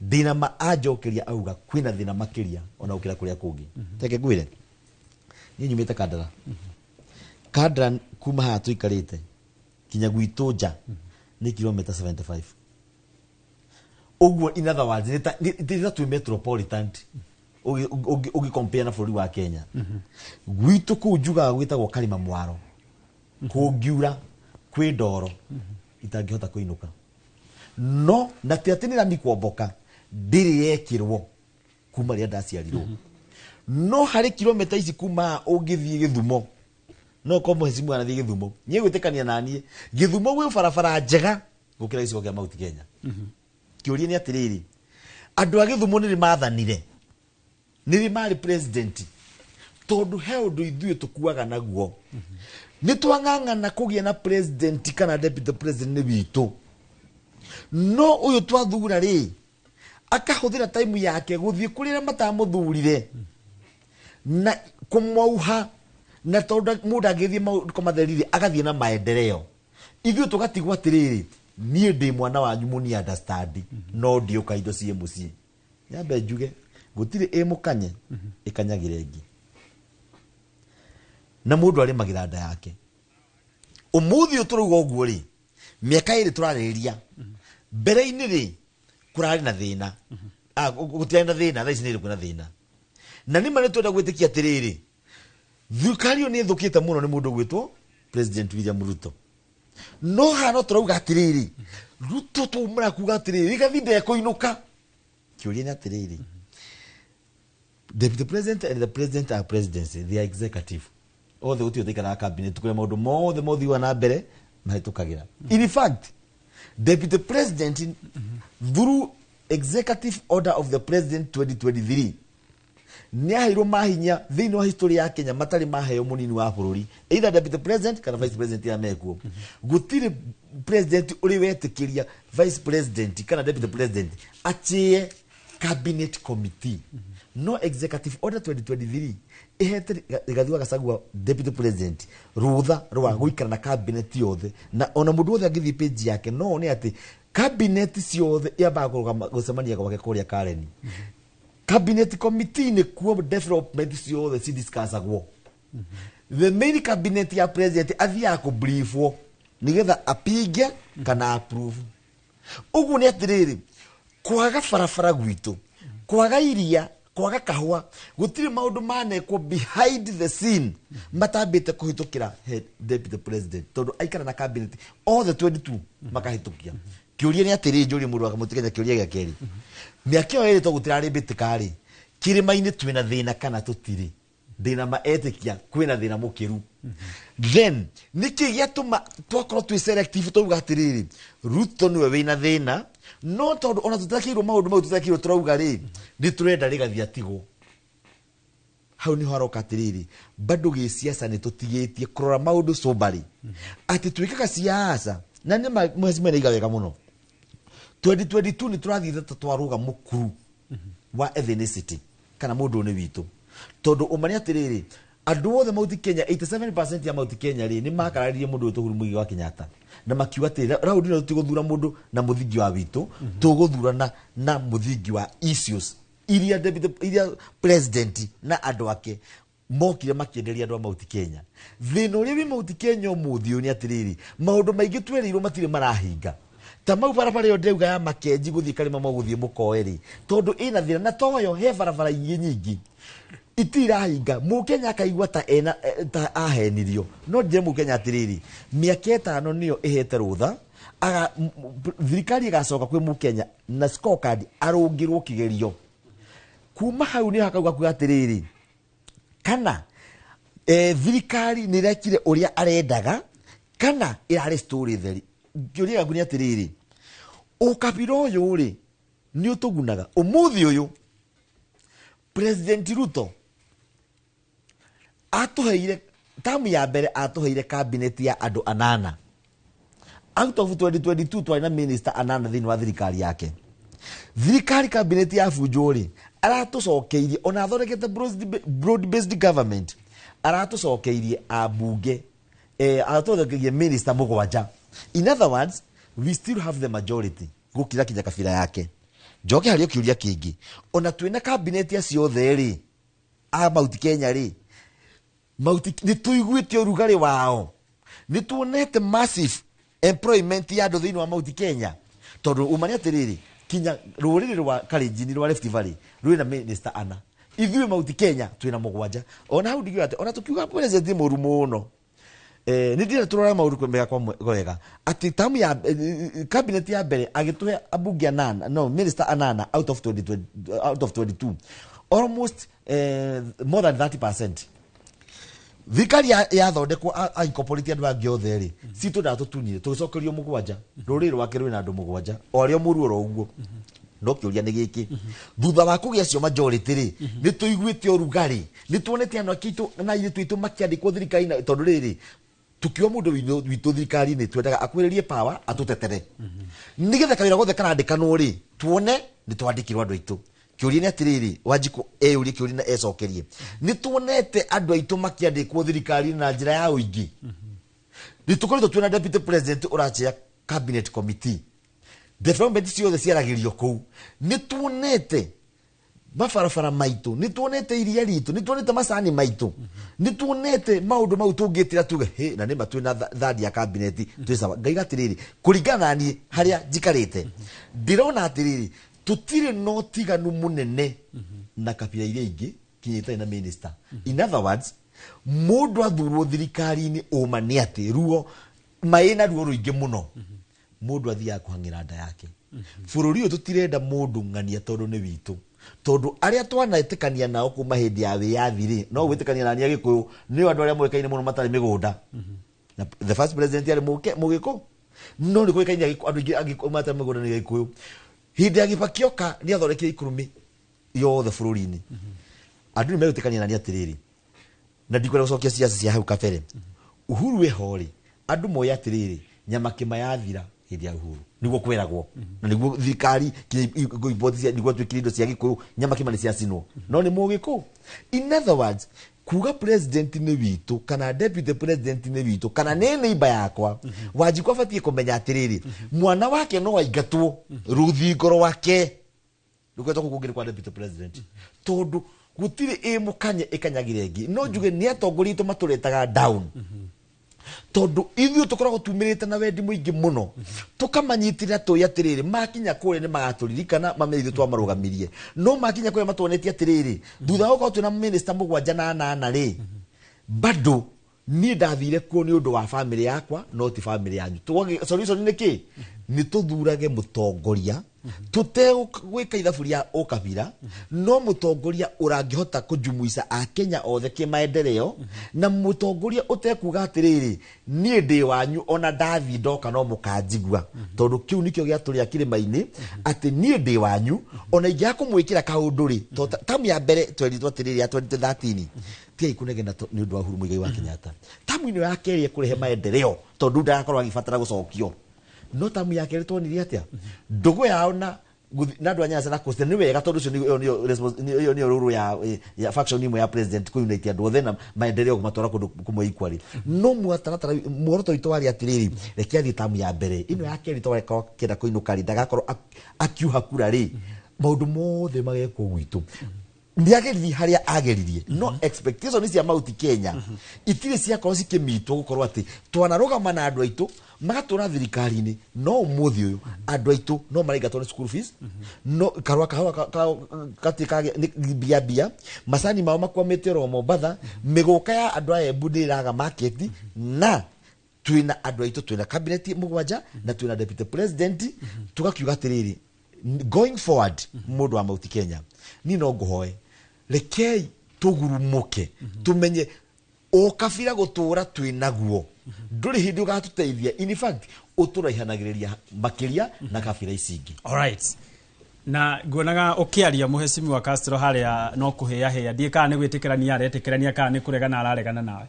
Ndĩna ma anjokeria auga kwĩna thĩna makĩria ona gũkĩra kũrĩa kũngĩ. Reke ngwĩre, niĩ nyumĩte Kandara. Kandara kuma haha tũikarĩte kinya gwitũ nja nĩ kilomita 75 ũguo. In other words, nĩ ta twĩ metropolitan ũgĩ compare na bũrũri wa Kenya. Gwitũ kũu njugaga gwĩtagwo Karima Mwaro, kũngiura kwĩ ndoro itangĩhota kũinũka, no na ti atĩ nĩ rami kwomboka, ndĩrĩ yekĩrwo kuma rĩrĩa ndaciarirwo. No harĩ kilomita ici kuma haha ũngĩthiĩ Gĩthumo, no korwo mheshimiwa anathiĩ Gĩthumo, niĩ gwĩtĩkania naniĩ Gĩthumo gwĩ barabara njega gũkĩra gĩcigo kĩa Mount Kenya. Kĩũria nĩ atĩrĩrĩ, andũ a Gĩthumo nĩrĩ mathanire, nĩrĩ marĩ president? Tondũ he ũndũ ithuĩ tũkuaga naguo, nĩ twang'ang'ana kũgĩa na president kana deputy president nĩ witũ, no ũyũ twathura rĩ, akahũthĩra time yake gũthiĩ kũrĩ arĩa matamũthurire na kũmauha, na tondũ mũndũ angĩthiĩ maũndũ matherire agathiĩ na maendeleo, ithuĩ tũgatigwo atĩrĩrĩ, niĩ ndĩ mwana wanyu mũni understand, no ndiũka indo ciĩ mũciĩ. Nyambe njuge gũtirĩ ĩ mũkanye ĩkanyagĩra ĩngĩ, na mũndũ arĩmagĩra nda yake. Ũmũthĩ ũyũ tũrauga ũguo rĩ, mĩaka ĩrĩ tũrarĩrĩria mbere-inĩ rĩ, kũrarĩ na thĩna. Gũtirarĩ na thĩna, thaa ici nĩ kwĩna thĩna, na nĩma nĩ twenda gwĩtĩkia atĩrĩrĩ, thirikari ĩyo nĩ ĩthũkĩte mũno nĩ mũndũ gwĩtwo President William Ruto. No haha no tũrauga atĩrĩrĩ, Ruto twaumĩra kuga atĩrĩrĩ, Rigathi ndekũinũka. Kĩũria nĩ atĩrĩrĩ, deputy president and the president are presidency, they are executive othe, gũtirĩ ũtaikaraga cabinet kũrĩa maũndũ mothe mothiaga na mbere mahĩtũkagĩra. In fact, deputy president through executive order of the president 2023 nĩ aheirwo mahinya thĩinĩ wa history ya Kenya matarĩ maheo mũnini wa bũrũri, either deputy president kana vice president ya mekuo. Gũtirĩ president ũrĩ wetĩkĩria vice president kana deputy president achie cabinet committee, no executive order 2023 ihete Rigathi wa Gachagua, deputy president, rũtha rwa gũikara na cabinet yothe, na ona mũndũ wothe angĩthiĩ page yake no one atĩ cabinet ciothe yambaga kũrũgama gũcemania gwake kũrĩa Karen. Cabinet committee nĩ kuo development ciothe cidiscussagwo. The main cabinet ya president athiaga kũbriefwo nĩgetha apinge kana approve. Ũguo nĩ atĩrĩrĩ, kwaga barabara gwitũ, kwaga iria, kwaga kahũa, gũtirĩ maũndũ manekwo behind the scene matambĩte kũhĩtũkĩra head deputy president, tondũ aikara na cabinet othe 22 makahĩtũkia. Kĩũria nĩ atĩrĩrĩ, njũrie mũndũ wa Kamũtĩ Kenya kĩũria gĩa kerĩ, mĩaka ĩyo ĩrĩ to gũtirarĩ mbĩtĩka rĩ, kĩrĩma-inĩ twĩna thĩna kana tũtirĩ? Ndĩna ma etĩkia kwĩna thĩna mũkĩru. Then nĩkĩ gĩatũma twakorwo twĩ selective, twauga atĩrĩrĩ, Ruto nĩwe wĩna thĩna, no tondũ ona tũtakĩirwo maũndũ mau tũtakĩirwo, tũrauga rĩ, nĩ tũrenda Rigathi atigwo hau. Nĩho haroka atĩrĩrĩ, bado gĩciaca nĩ tũtigĩtie kũrora maũndũ soberly, atĩ twĩkaga siasa na nĩ mheshimiwa nĩaiga wega mũno. 2022 nĩ tũrathiĩ ta twarũga mũkuru wa ethnicity kana mũndũ nĩ witũ, tondũ ũmane atĩrĩrĩ, Andũ othe Mount Kenya, 87% ya Mount Kenya rĩ, nĩ makararirie mũndũ wĩtwo Uhuru Muigai wa Kenyatta na makiuga atĩ raundi ĩno tũtigũthura mũndũ na mũthingi wa witũ, tũgũthurana na mũthingi wa issues iria deputy, iria president na andũ ake mokire makĩenderia andũ a Mount Kenya. Thĩna ũrĩa wĩ Mount Kenya ũmũthĩ ũyũ nĩ atĩrĩrĩ, maũndũ maingĩ twerĩirwo matirĩ marahinga. Ta mau barabara ĩyo ndĩrauga ya Makenji gũthiĩ Karĩma mau gũthiĩ Mũkoe rĩ, tondũ ĩna thĩna na toyo he barabara ingĩ nyingĩ itirahinga. Mũkenya akaigua ta ena ta ahenirio. No njĩre mũkenya atĩrĩrĩ, mĩaka 5 nĩyo ĩhete rũtha, thirikari ĩgacoka kwĩ mũkenya na scorecard arũngĩrwo kĩgerio. Kuma hau nĩ hakauga kuga atĩrĩrĩ, kana thirikari nĩ ĩrekire ũrĩa arendaga kana ĩrarĩ story theri. Kĩũria gĩaku nĩ atĩrĩrĩ, ũkabira ũyũ rĩ nĩ ũtũgunaga? Ũmũthĩ ũyũ President Ruto atũheire tamu ya mbere, atũheire cabinet ya andũ 8 out of 2022. Twarĩ na minister 8 thĩinĩ wa thirikari yake. Thirikari cabinet ya bunjũ rĩ, aratũcokeirie ona athondekete broad based government, aratũcokeirie ambunge, aratũcokeirie minister 7. In other words, we still have the majority gũkira kinya kabira yake. Njoke harĩ kĩũria kĩngĩ, ona twĩna cabinet acio othe rĩ a Mount Kenya rĩ, Mount nĩ tũiguĩte ũrugarĩ wao, nĩ tuonete massive employment ya andũ thĩinĩ wa Mount Kenya, tondũ uma nĩ atĩrĩrĩ, kinya rũrĩrĩ rwa Kalenjin rwa Rift Valley rwĩna minister 4, ithuĩ Mount Kenya twĩna 7. Ona hau ndigiuga atĩ ona tũkiuga president mũru mũno, nĩ ndĩrenda tũrore maũndũ mega kwa wega, atĩ tamu ya cabinet ya mbere agĩtũhe ambunge 8, no minister 8 out of 20, out of 22, almost more than 30%. Thirikari yathondekwo incorporate andũ angĩ othe rĩ, citũ ndatũtunyire tũgĩcokerio 7. Rũrĩrĩ rwake rwĩna andũ 7, o arĩa mũru oro ũguo. No kĩũria nĩ gĩkĩ, thutha wa kũgĩa acio majority rĩ, nĩ tũiguĩte ũrugarĩ, nĩ tuonete anake aitũ na airĩtu aitũ makĩandĩkwo thirikari-inĩ, tondũ rĩrĩ tukiwa mũndũ witũ thirikari-inĩ twendaga akuhĩrĩrie power atũtetere, nĩgetha kawĩra gothe karandĩkanwo rĩ, tuone nĩ twandĩkirwo andũ aitũ. Kĩũria nĩ atĩrĩrĩ, Wanjikũ eyũrie kĩũria na ecokerie, nĩ tuonete andũ aitũ makĩandĩkwo thirikari-inĩ na njĩra ya ũingĩ? Nĩ tũkoretwo twĩna deputy president ũrachea cabinet committee, development ciothe ciaragĩrio kũu. Nĩ tuonete mabarabara maitũ, nĩ tuonete iria ritũ, nĩ tuonete macani maitũ, nĩ tuonete maũndũ mau tũngĩtĩra tuge hĩ na nĩma twĩna third ya cabinet twĩ sawa. Ngaiga atĩrĩrĩ, kũringana na niĩ harĩa njikarĩte, ndĩrona atĩrĩrĩ, tũtirĩ na ũtiganu mũnene na kabira iria ingĩ kinya itarĩ na minister. In other words, mũndũ athurwo thirikari-inĩ, ũma nĩ atĩ ruo maĩ na ruo rũingĩ mũno, mũndũ athiaga kũhang'ĩra nda yake. Bũrũri ũyũ tũtirenda mũndũ ng'ania tondũ nĩ witũ, tondũ arĩa twanetĩkania nao kuma hĩndĩ ya wĩyathi rĩ, no gwĩtĩkania na niĩ Agĩkũyũ nĩo andũ arĩa moĩkaine mũno matarĩ mĩgũnda. Na the first president arĩ Mũgĩkũyũ, no nĩ kũĩkaine andũ aingĩ Agĩkũyũ matarĩ mĩgũnda nĩ Gĩkũyũ. Hĩndĩ ya Kibaki oka nĩ athondekire ikurumi yothe bũrũri-inĩ. Andũ nĩ megwĩtĩkania na niĩ atĩrĩrĩ, na ndikwenda gũcokia ciaca cia hau kabere. Uhuru wĩho rĩ, andũ moĩ atĩrĩrĩ, nyama kĩma yathira hĩndĩ ya Uhuru nĩguo kweragwo, na nĩguo thirikari nĩguo twĩkire indo cia Gĩkũyũ, nyama kĩma nĩ ciacinwo, no nĩ Mũgĩkũyũ. In other words, kuga president nĩ witũ kana deputy president nĩ witũ kana nĩ neighbor yakwa, Wanjikũ abatiĩ kũmenya atĩrĩrĩ, mwana wake no aingatwo rũthingo rwake rũkoretwo kũu kũngĩ nĩ kwa deputy president, tondũ gũtirĩ ĩ mũkanye ĩkanyagĩra ĩngĩ. No njuge nĩ atongoria aitũ matũretaga down, tondũ ithuĩ tũkoragwo tumĩrĩte na wendi mũingĩ mũno, tũkamanyitĩrĩra tũĩ atĩrĩrĩ, makinya kũrĩa nĩ magatũririkana mamenye ithuĩ twamarũgamirie. No makinya kũrĩa matuonetie atĩrĩrĩ, thutha wa gũkorwo twĩna minister 7 na 8 rĩ, bado niĩ ndathire kuo nĩ ũndũ wa family yakwa, no ti family yanyu. Solution nĩ kĩ? Nĩ tũthurage mũtongoria tũtegwĩka ithabu rĩa ũkabira, no mũtongoria ũrangĩhota kũjumuica akenya othe kĩmaendeleo, na mũtongoria ũtekuga atĩrĩrĩ, niĩ ndĩ wanyu ona ndathiĩ ndoka no mũkanjigua, tondũ kĩu nĩkĩo gĩatũrĩa kĩrĩma-inĩ, atĩ niĩ ndĩ wanyu ona ingĩaga kũmwĩkĩra kaũndũ rĩ. Tamu ya mbere twerirwo atĩrĩrĩ ya 2013 tiai kũnegena nĩ ũndũ wa Uhuru Muigai wa Kenyatta. Tamu ĩno ya kerĩ ĩkũrehe maendeleo tondũ ndagakorwo agĩbatara gũcokio. No tamu ya kerĩ tuonirie atĩa ndũgũ yao na Na andũ a Nyanza na Coast nĩ wega, tondũ ũcio ĩyo nĩyo rũrũ ya faction imwe ya president, kũ unite andũ othe na maendeleo, kũmatwara kũndũ kũmwe equally. No mũtaratara, muoroto witũ warĩ atĩrĩrĩ, reke athiĩ tamu ya mbere, ĩno ya kerĩ twakorwo akĩenda kũinũka rĩ, ndagakorwo akiuha kura rĩ, maũndũ mothe magekwo gwitũ. Nĩ ageririe harĩa ageririe, no expectation cia Mount Kenya itirĩ ciakorwo cikĩmitwo, gũkorwo atĩ twanarũgama na andũ aitũ magatũra thirikari-inĩ, no ũmũthĩ ũyũ andũ aitũ no maraingatwo nĩ school fees, no karũa kahũa gatirĩ kagĩa nĩ mbia mbia, macani mao makwamĩte oro Mombatha, mĩgũka ya andũ a Embu nĩ ĩraga market, na twĩna andũ aitũ, twĩna cabinet mũgwanja na twĩna deputy president. Tugakiuga atĩrĩrĩ, going forward, mũndũ wa Mount Kenya, niĩ no ngũhoe, rekei tũgurumũke, tumenye ũkabira gũtũra twĩ naguo ndũrĩ hĩndĩ ũgatũteithia. In fact, ũtũraihanagĩrĩria makĩria na kabira ici ingĩ. Alright, na nguonaga ũkĩaria mũhecimiwa Castro harĩa no kũhĩahĩa, ndiĩ kana nĩ gwĩtĩkĩrania aretĩkĩrania kana nĩ kũregana araregana nawe.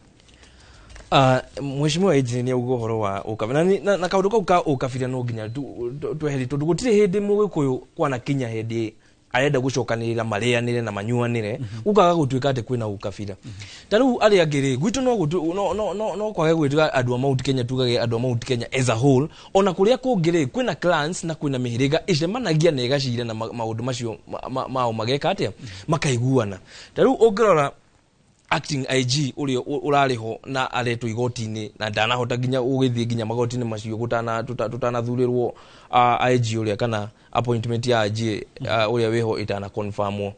Mheshimiwa Engineer nĩ auga ũhoro wa ũkabira na kaũndũ kau ka ũkabira no nginya tweherie, tondũ gũtirĩ hĩndĩ mũgĩkũyũ kwanakinya hĩndĩ arenda gũcokanĩrĩra marĩanĩre na manyuanĩre gũkaga gũtuĩka atĩ kwĩna ũkabira. Ta rĩu arĩa angĩ rĩ, gwitũ no gũtu- no no no no kwage gwĩtuga andũ a Mount Kenya, tugage andũ a Mount Kenya as a whole. Ona kũrĩa kũngĩ rĩ, kwĩna clans na kwĩna mĩhĩrĩga ĩcemanagia na ĩgacira na maũndũ macio mao mageka atĩa, makaiguana. Ta rĩu ũngĩrora acting IG ũrĩa ũrarĩ ho na aretwo igoti-inĩ na ndanahota nginya gũgĩthiĩ nginya magoti-inĩ macio gũtanathurĩrwo IG ũrĩa, kana appointment ya IG ũrĩa wĩho ĩtana confirmwo.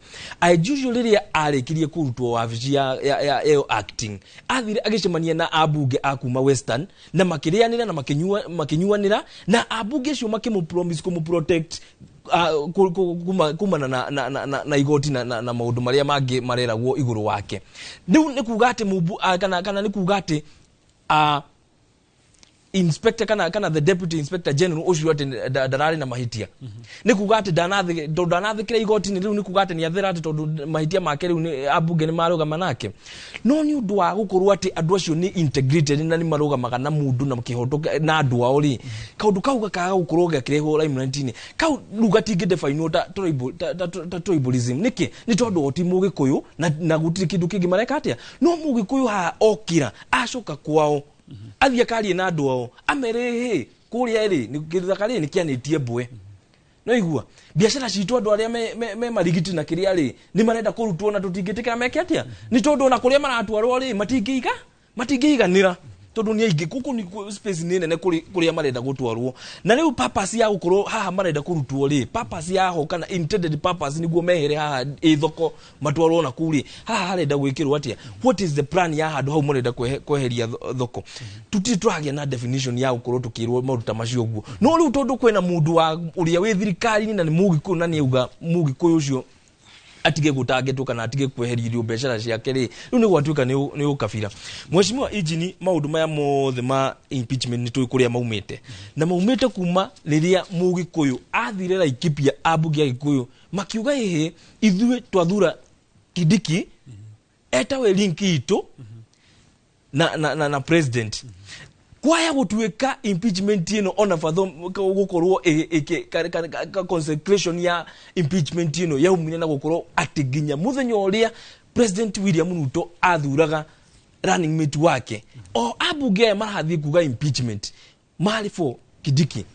IG ũcio rĩrĩa arĩkirie kũrutwo wabici ya ĩyo acting, athire agĩcemania na ambunge a kuma Western na makĩrĩanĩra na makĩnyuanĩra, na ambunge acio makĩmũ promise kũmũ protect kumana na igoti na maũndũ marĩa mangĩ mareragwo igũrũ wake. Rĩu nĩ kuga atĩ mũmbu kana nĩ kuga atĩ inspector kana the deputy inspector general ũcio atĩ ndararĩ na mahĩtia, nĩ kuga atĩ tondũ ndanathĩkĩra igoti-inĩ rĩu, nĩ kuga atĩ nĩ athera, atĩ tondũ mahĩtia make rĩu nĩ ambunge nĩ marũgama nake? No nĩ ũndũ wa gũkorwo atĩ andũ acio nĩ integrated na nĩ marũgamaga na mũndũ na kĩhoto na andũ ao rĩ, kaũndũ kau gakaga gũkorwo gakĩrehwo limelight-inĩ kau rĩu gatingĩ definwo ta tribal, ta tribalism. Nĩkĩ? Nĩ tondũ o ti mũgĩkũyũ na gũtirĩ kĩndũ kĩngĩ mareka atĩa. No mũgĩkũyũ haha okĩra acoka kwao, athiĩ akarie na andũ ao, amere hĩ kũrĩa rĩ gĩthaka rĩ nĩ kĩanĩtie mbwe, no igua biacara citũ, andũ arĩa me marigiti na kĩrĩa rĩ nĩ marenda kũrutwo na tũtingĩtĩkĩra meke atĩa, nĩ tondũ ona kũrĩa maratwarwo rĩ matingĩiganĩra, tondũ nĩ aingĩ gũkũ, nĩ space nĩ nene kũrĩ kũrĩa marenda gũtwarwo. Na rĩu purpose ya gũkorwo haha marenda kũrutwo rĩ, purpose yaho kana intended purpose nĩguo mehere haha ĩ thoko matwarwo na kũu rĩ, haha harenda gwĩkĩrwo atĩa? What is the plan ya handũ hau marenda kweheria thoko? Tutirĩ tũragĩa na definition ya gũkorwo tũkĩrwo maũndũ ta macio ũguo. No rĩu tondũ kwĩna mũndũ wa ũrĩa wĩ thirikari-inĩ na nĩ mũgĩkũyũ na nĩ auga mũgĩkũyũ ũcio atige gũtangetwo kana atige kweherio biacara ciake rĩ, rĩu nĩ gwatuĩka nĩ ũkabira. Mheshimiwa Injini, maũndũ maya mothe ma impeachment nĩ tũĩ kũrĩa maumĩte, na maumĩte kuma rĩrĩa mũgĩkũyũ athire Laikipia, ambunge a Gĩkũyũ makiuga ĩhĩ, ithuĩ twathura Kindiki etawe link itũ na president. Kwaya gũtuĩka impeachment ĩno ona batho gũkorwo consecration ya impeachment ĩno yaumire na gũkorwo atĩ nginya mũthenya ũrĩa President William Ruto athuraga running mate wake, o ambunge aya marathiĩ kuga impeachment marĩ for Kindiki,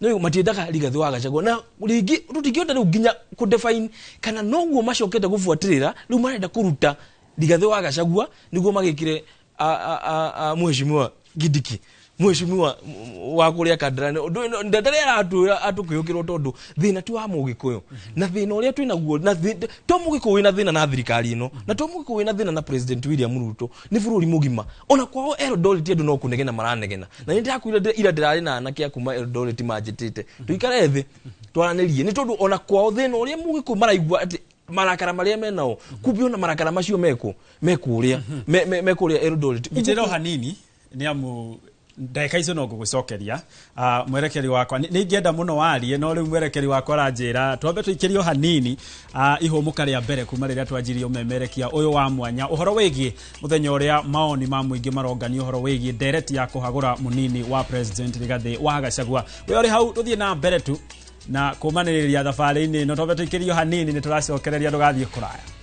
no matiendaga Rigathĩ wa Gachagua. Na rĩngĩ tũtingĩhota rĩu nginya kũdefine kana noguo macokete gũbuatĩrĩra, rĩu marenda kũruta Rigathĩ wa Gachagua nĩguo magĩkĩre mheshimiwa Kindiki, mheshimiwa wa kũrĩa Kandarani. Ndarĩa aratwĩra atũkĩũkĩrwo, tondũ thĩna ti wa mũgĩkũyũ na thĩna ũrĩa twĩnaguo na to mũgĩkũyũ wĩna thĩna na thirikari ĩno, na to mũgĩkũyũ wĩna thĩna na President William Ruto, nĩ bũrũri mũgima. Ona kwao Eldoret andũ no kũnegena maranegena, na nĩ ndĩrakwĩra ira ndĩrarĩ na anake a kuma Eldoret manjĩtĩte tũikare thĩ twaranĩrie, nĩ tondũ ona kwao thĩna ũrĩa mũgĩkũyũ maraigua atĩ marakara marĩa menao, kumbe ona marakara macio mekũ mekũrĩa mekũrĩa Eldoret. Njĩra o hanini, nĩ amu ndagĩka icio no ngũgũcokeria. Mwerekeri wakwa nĩ ingĩenda mũno warie, no rĩu mwerekeri wakwa aranjĩra twambe tũikĩrio hanini ihũmũka rĩa mbere kuma rĩrĩa twanjirie ũmemerekia ũyũ wa mwanya, ũhoro wĩgiĩ mũthenya ũrĩa maoni ma mũingĩ maronganio, ũhoro wĩgiĩ ndereti ya kũhagũra mũnini wa President Rigathĩ wa Gachagua. We ũrĩ hau, tũthiĩ na mbere tu. Na kũmanĩrĩria thabarĩ-inĩ ĩno, twambe tũikĩrio hanini, nĩ tũracokereria, ndũgathiĩ kũraya.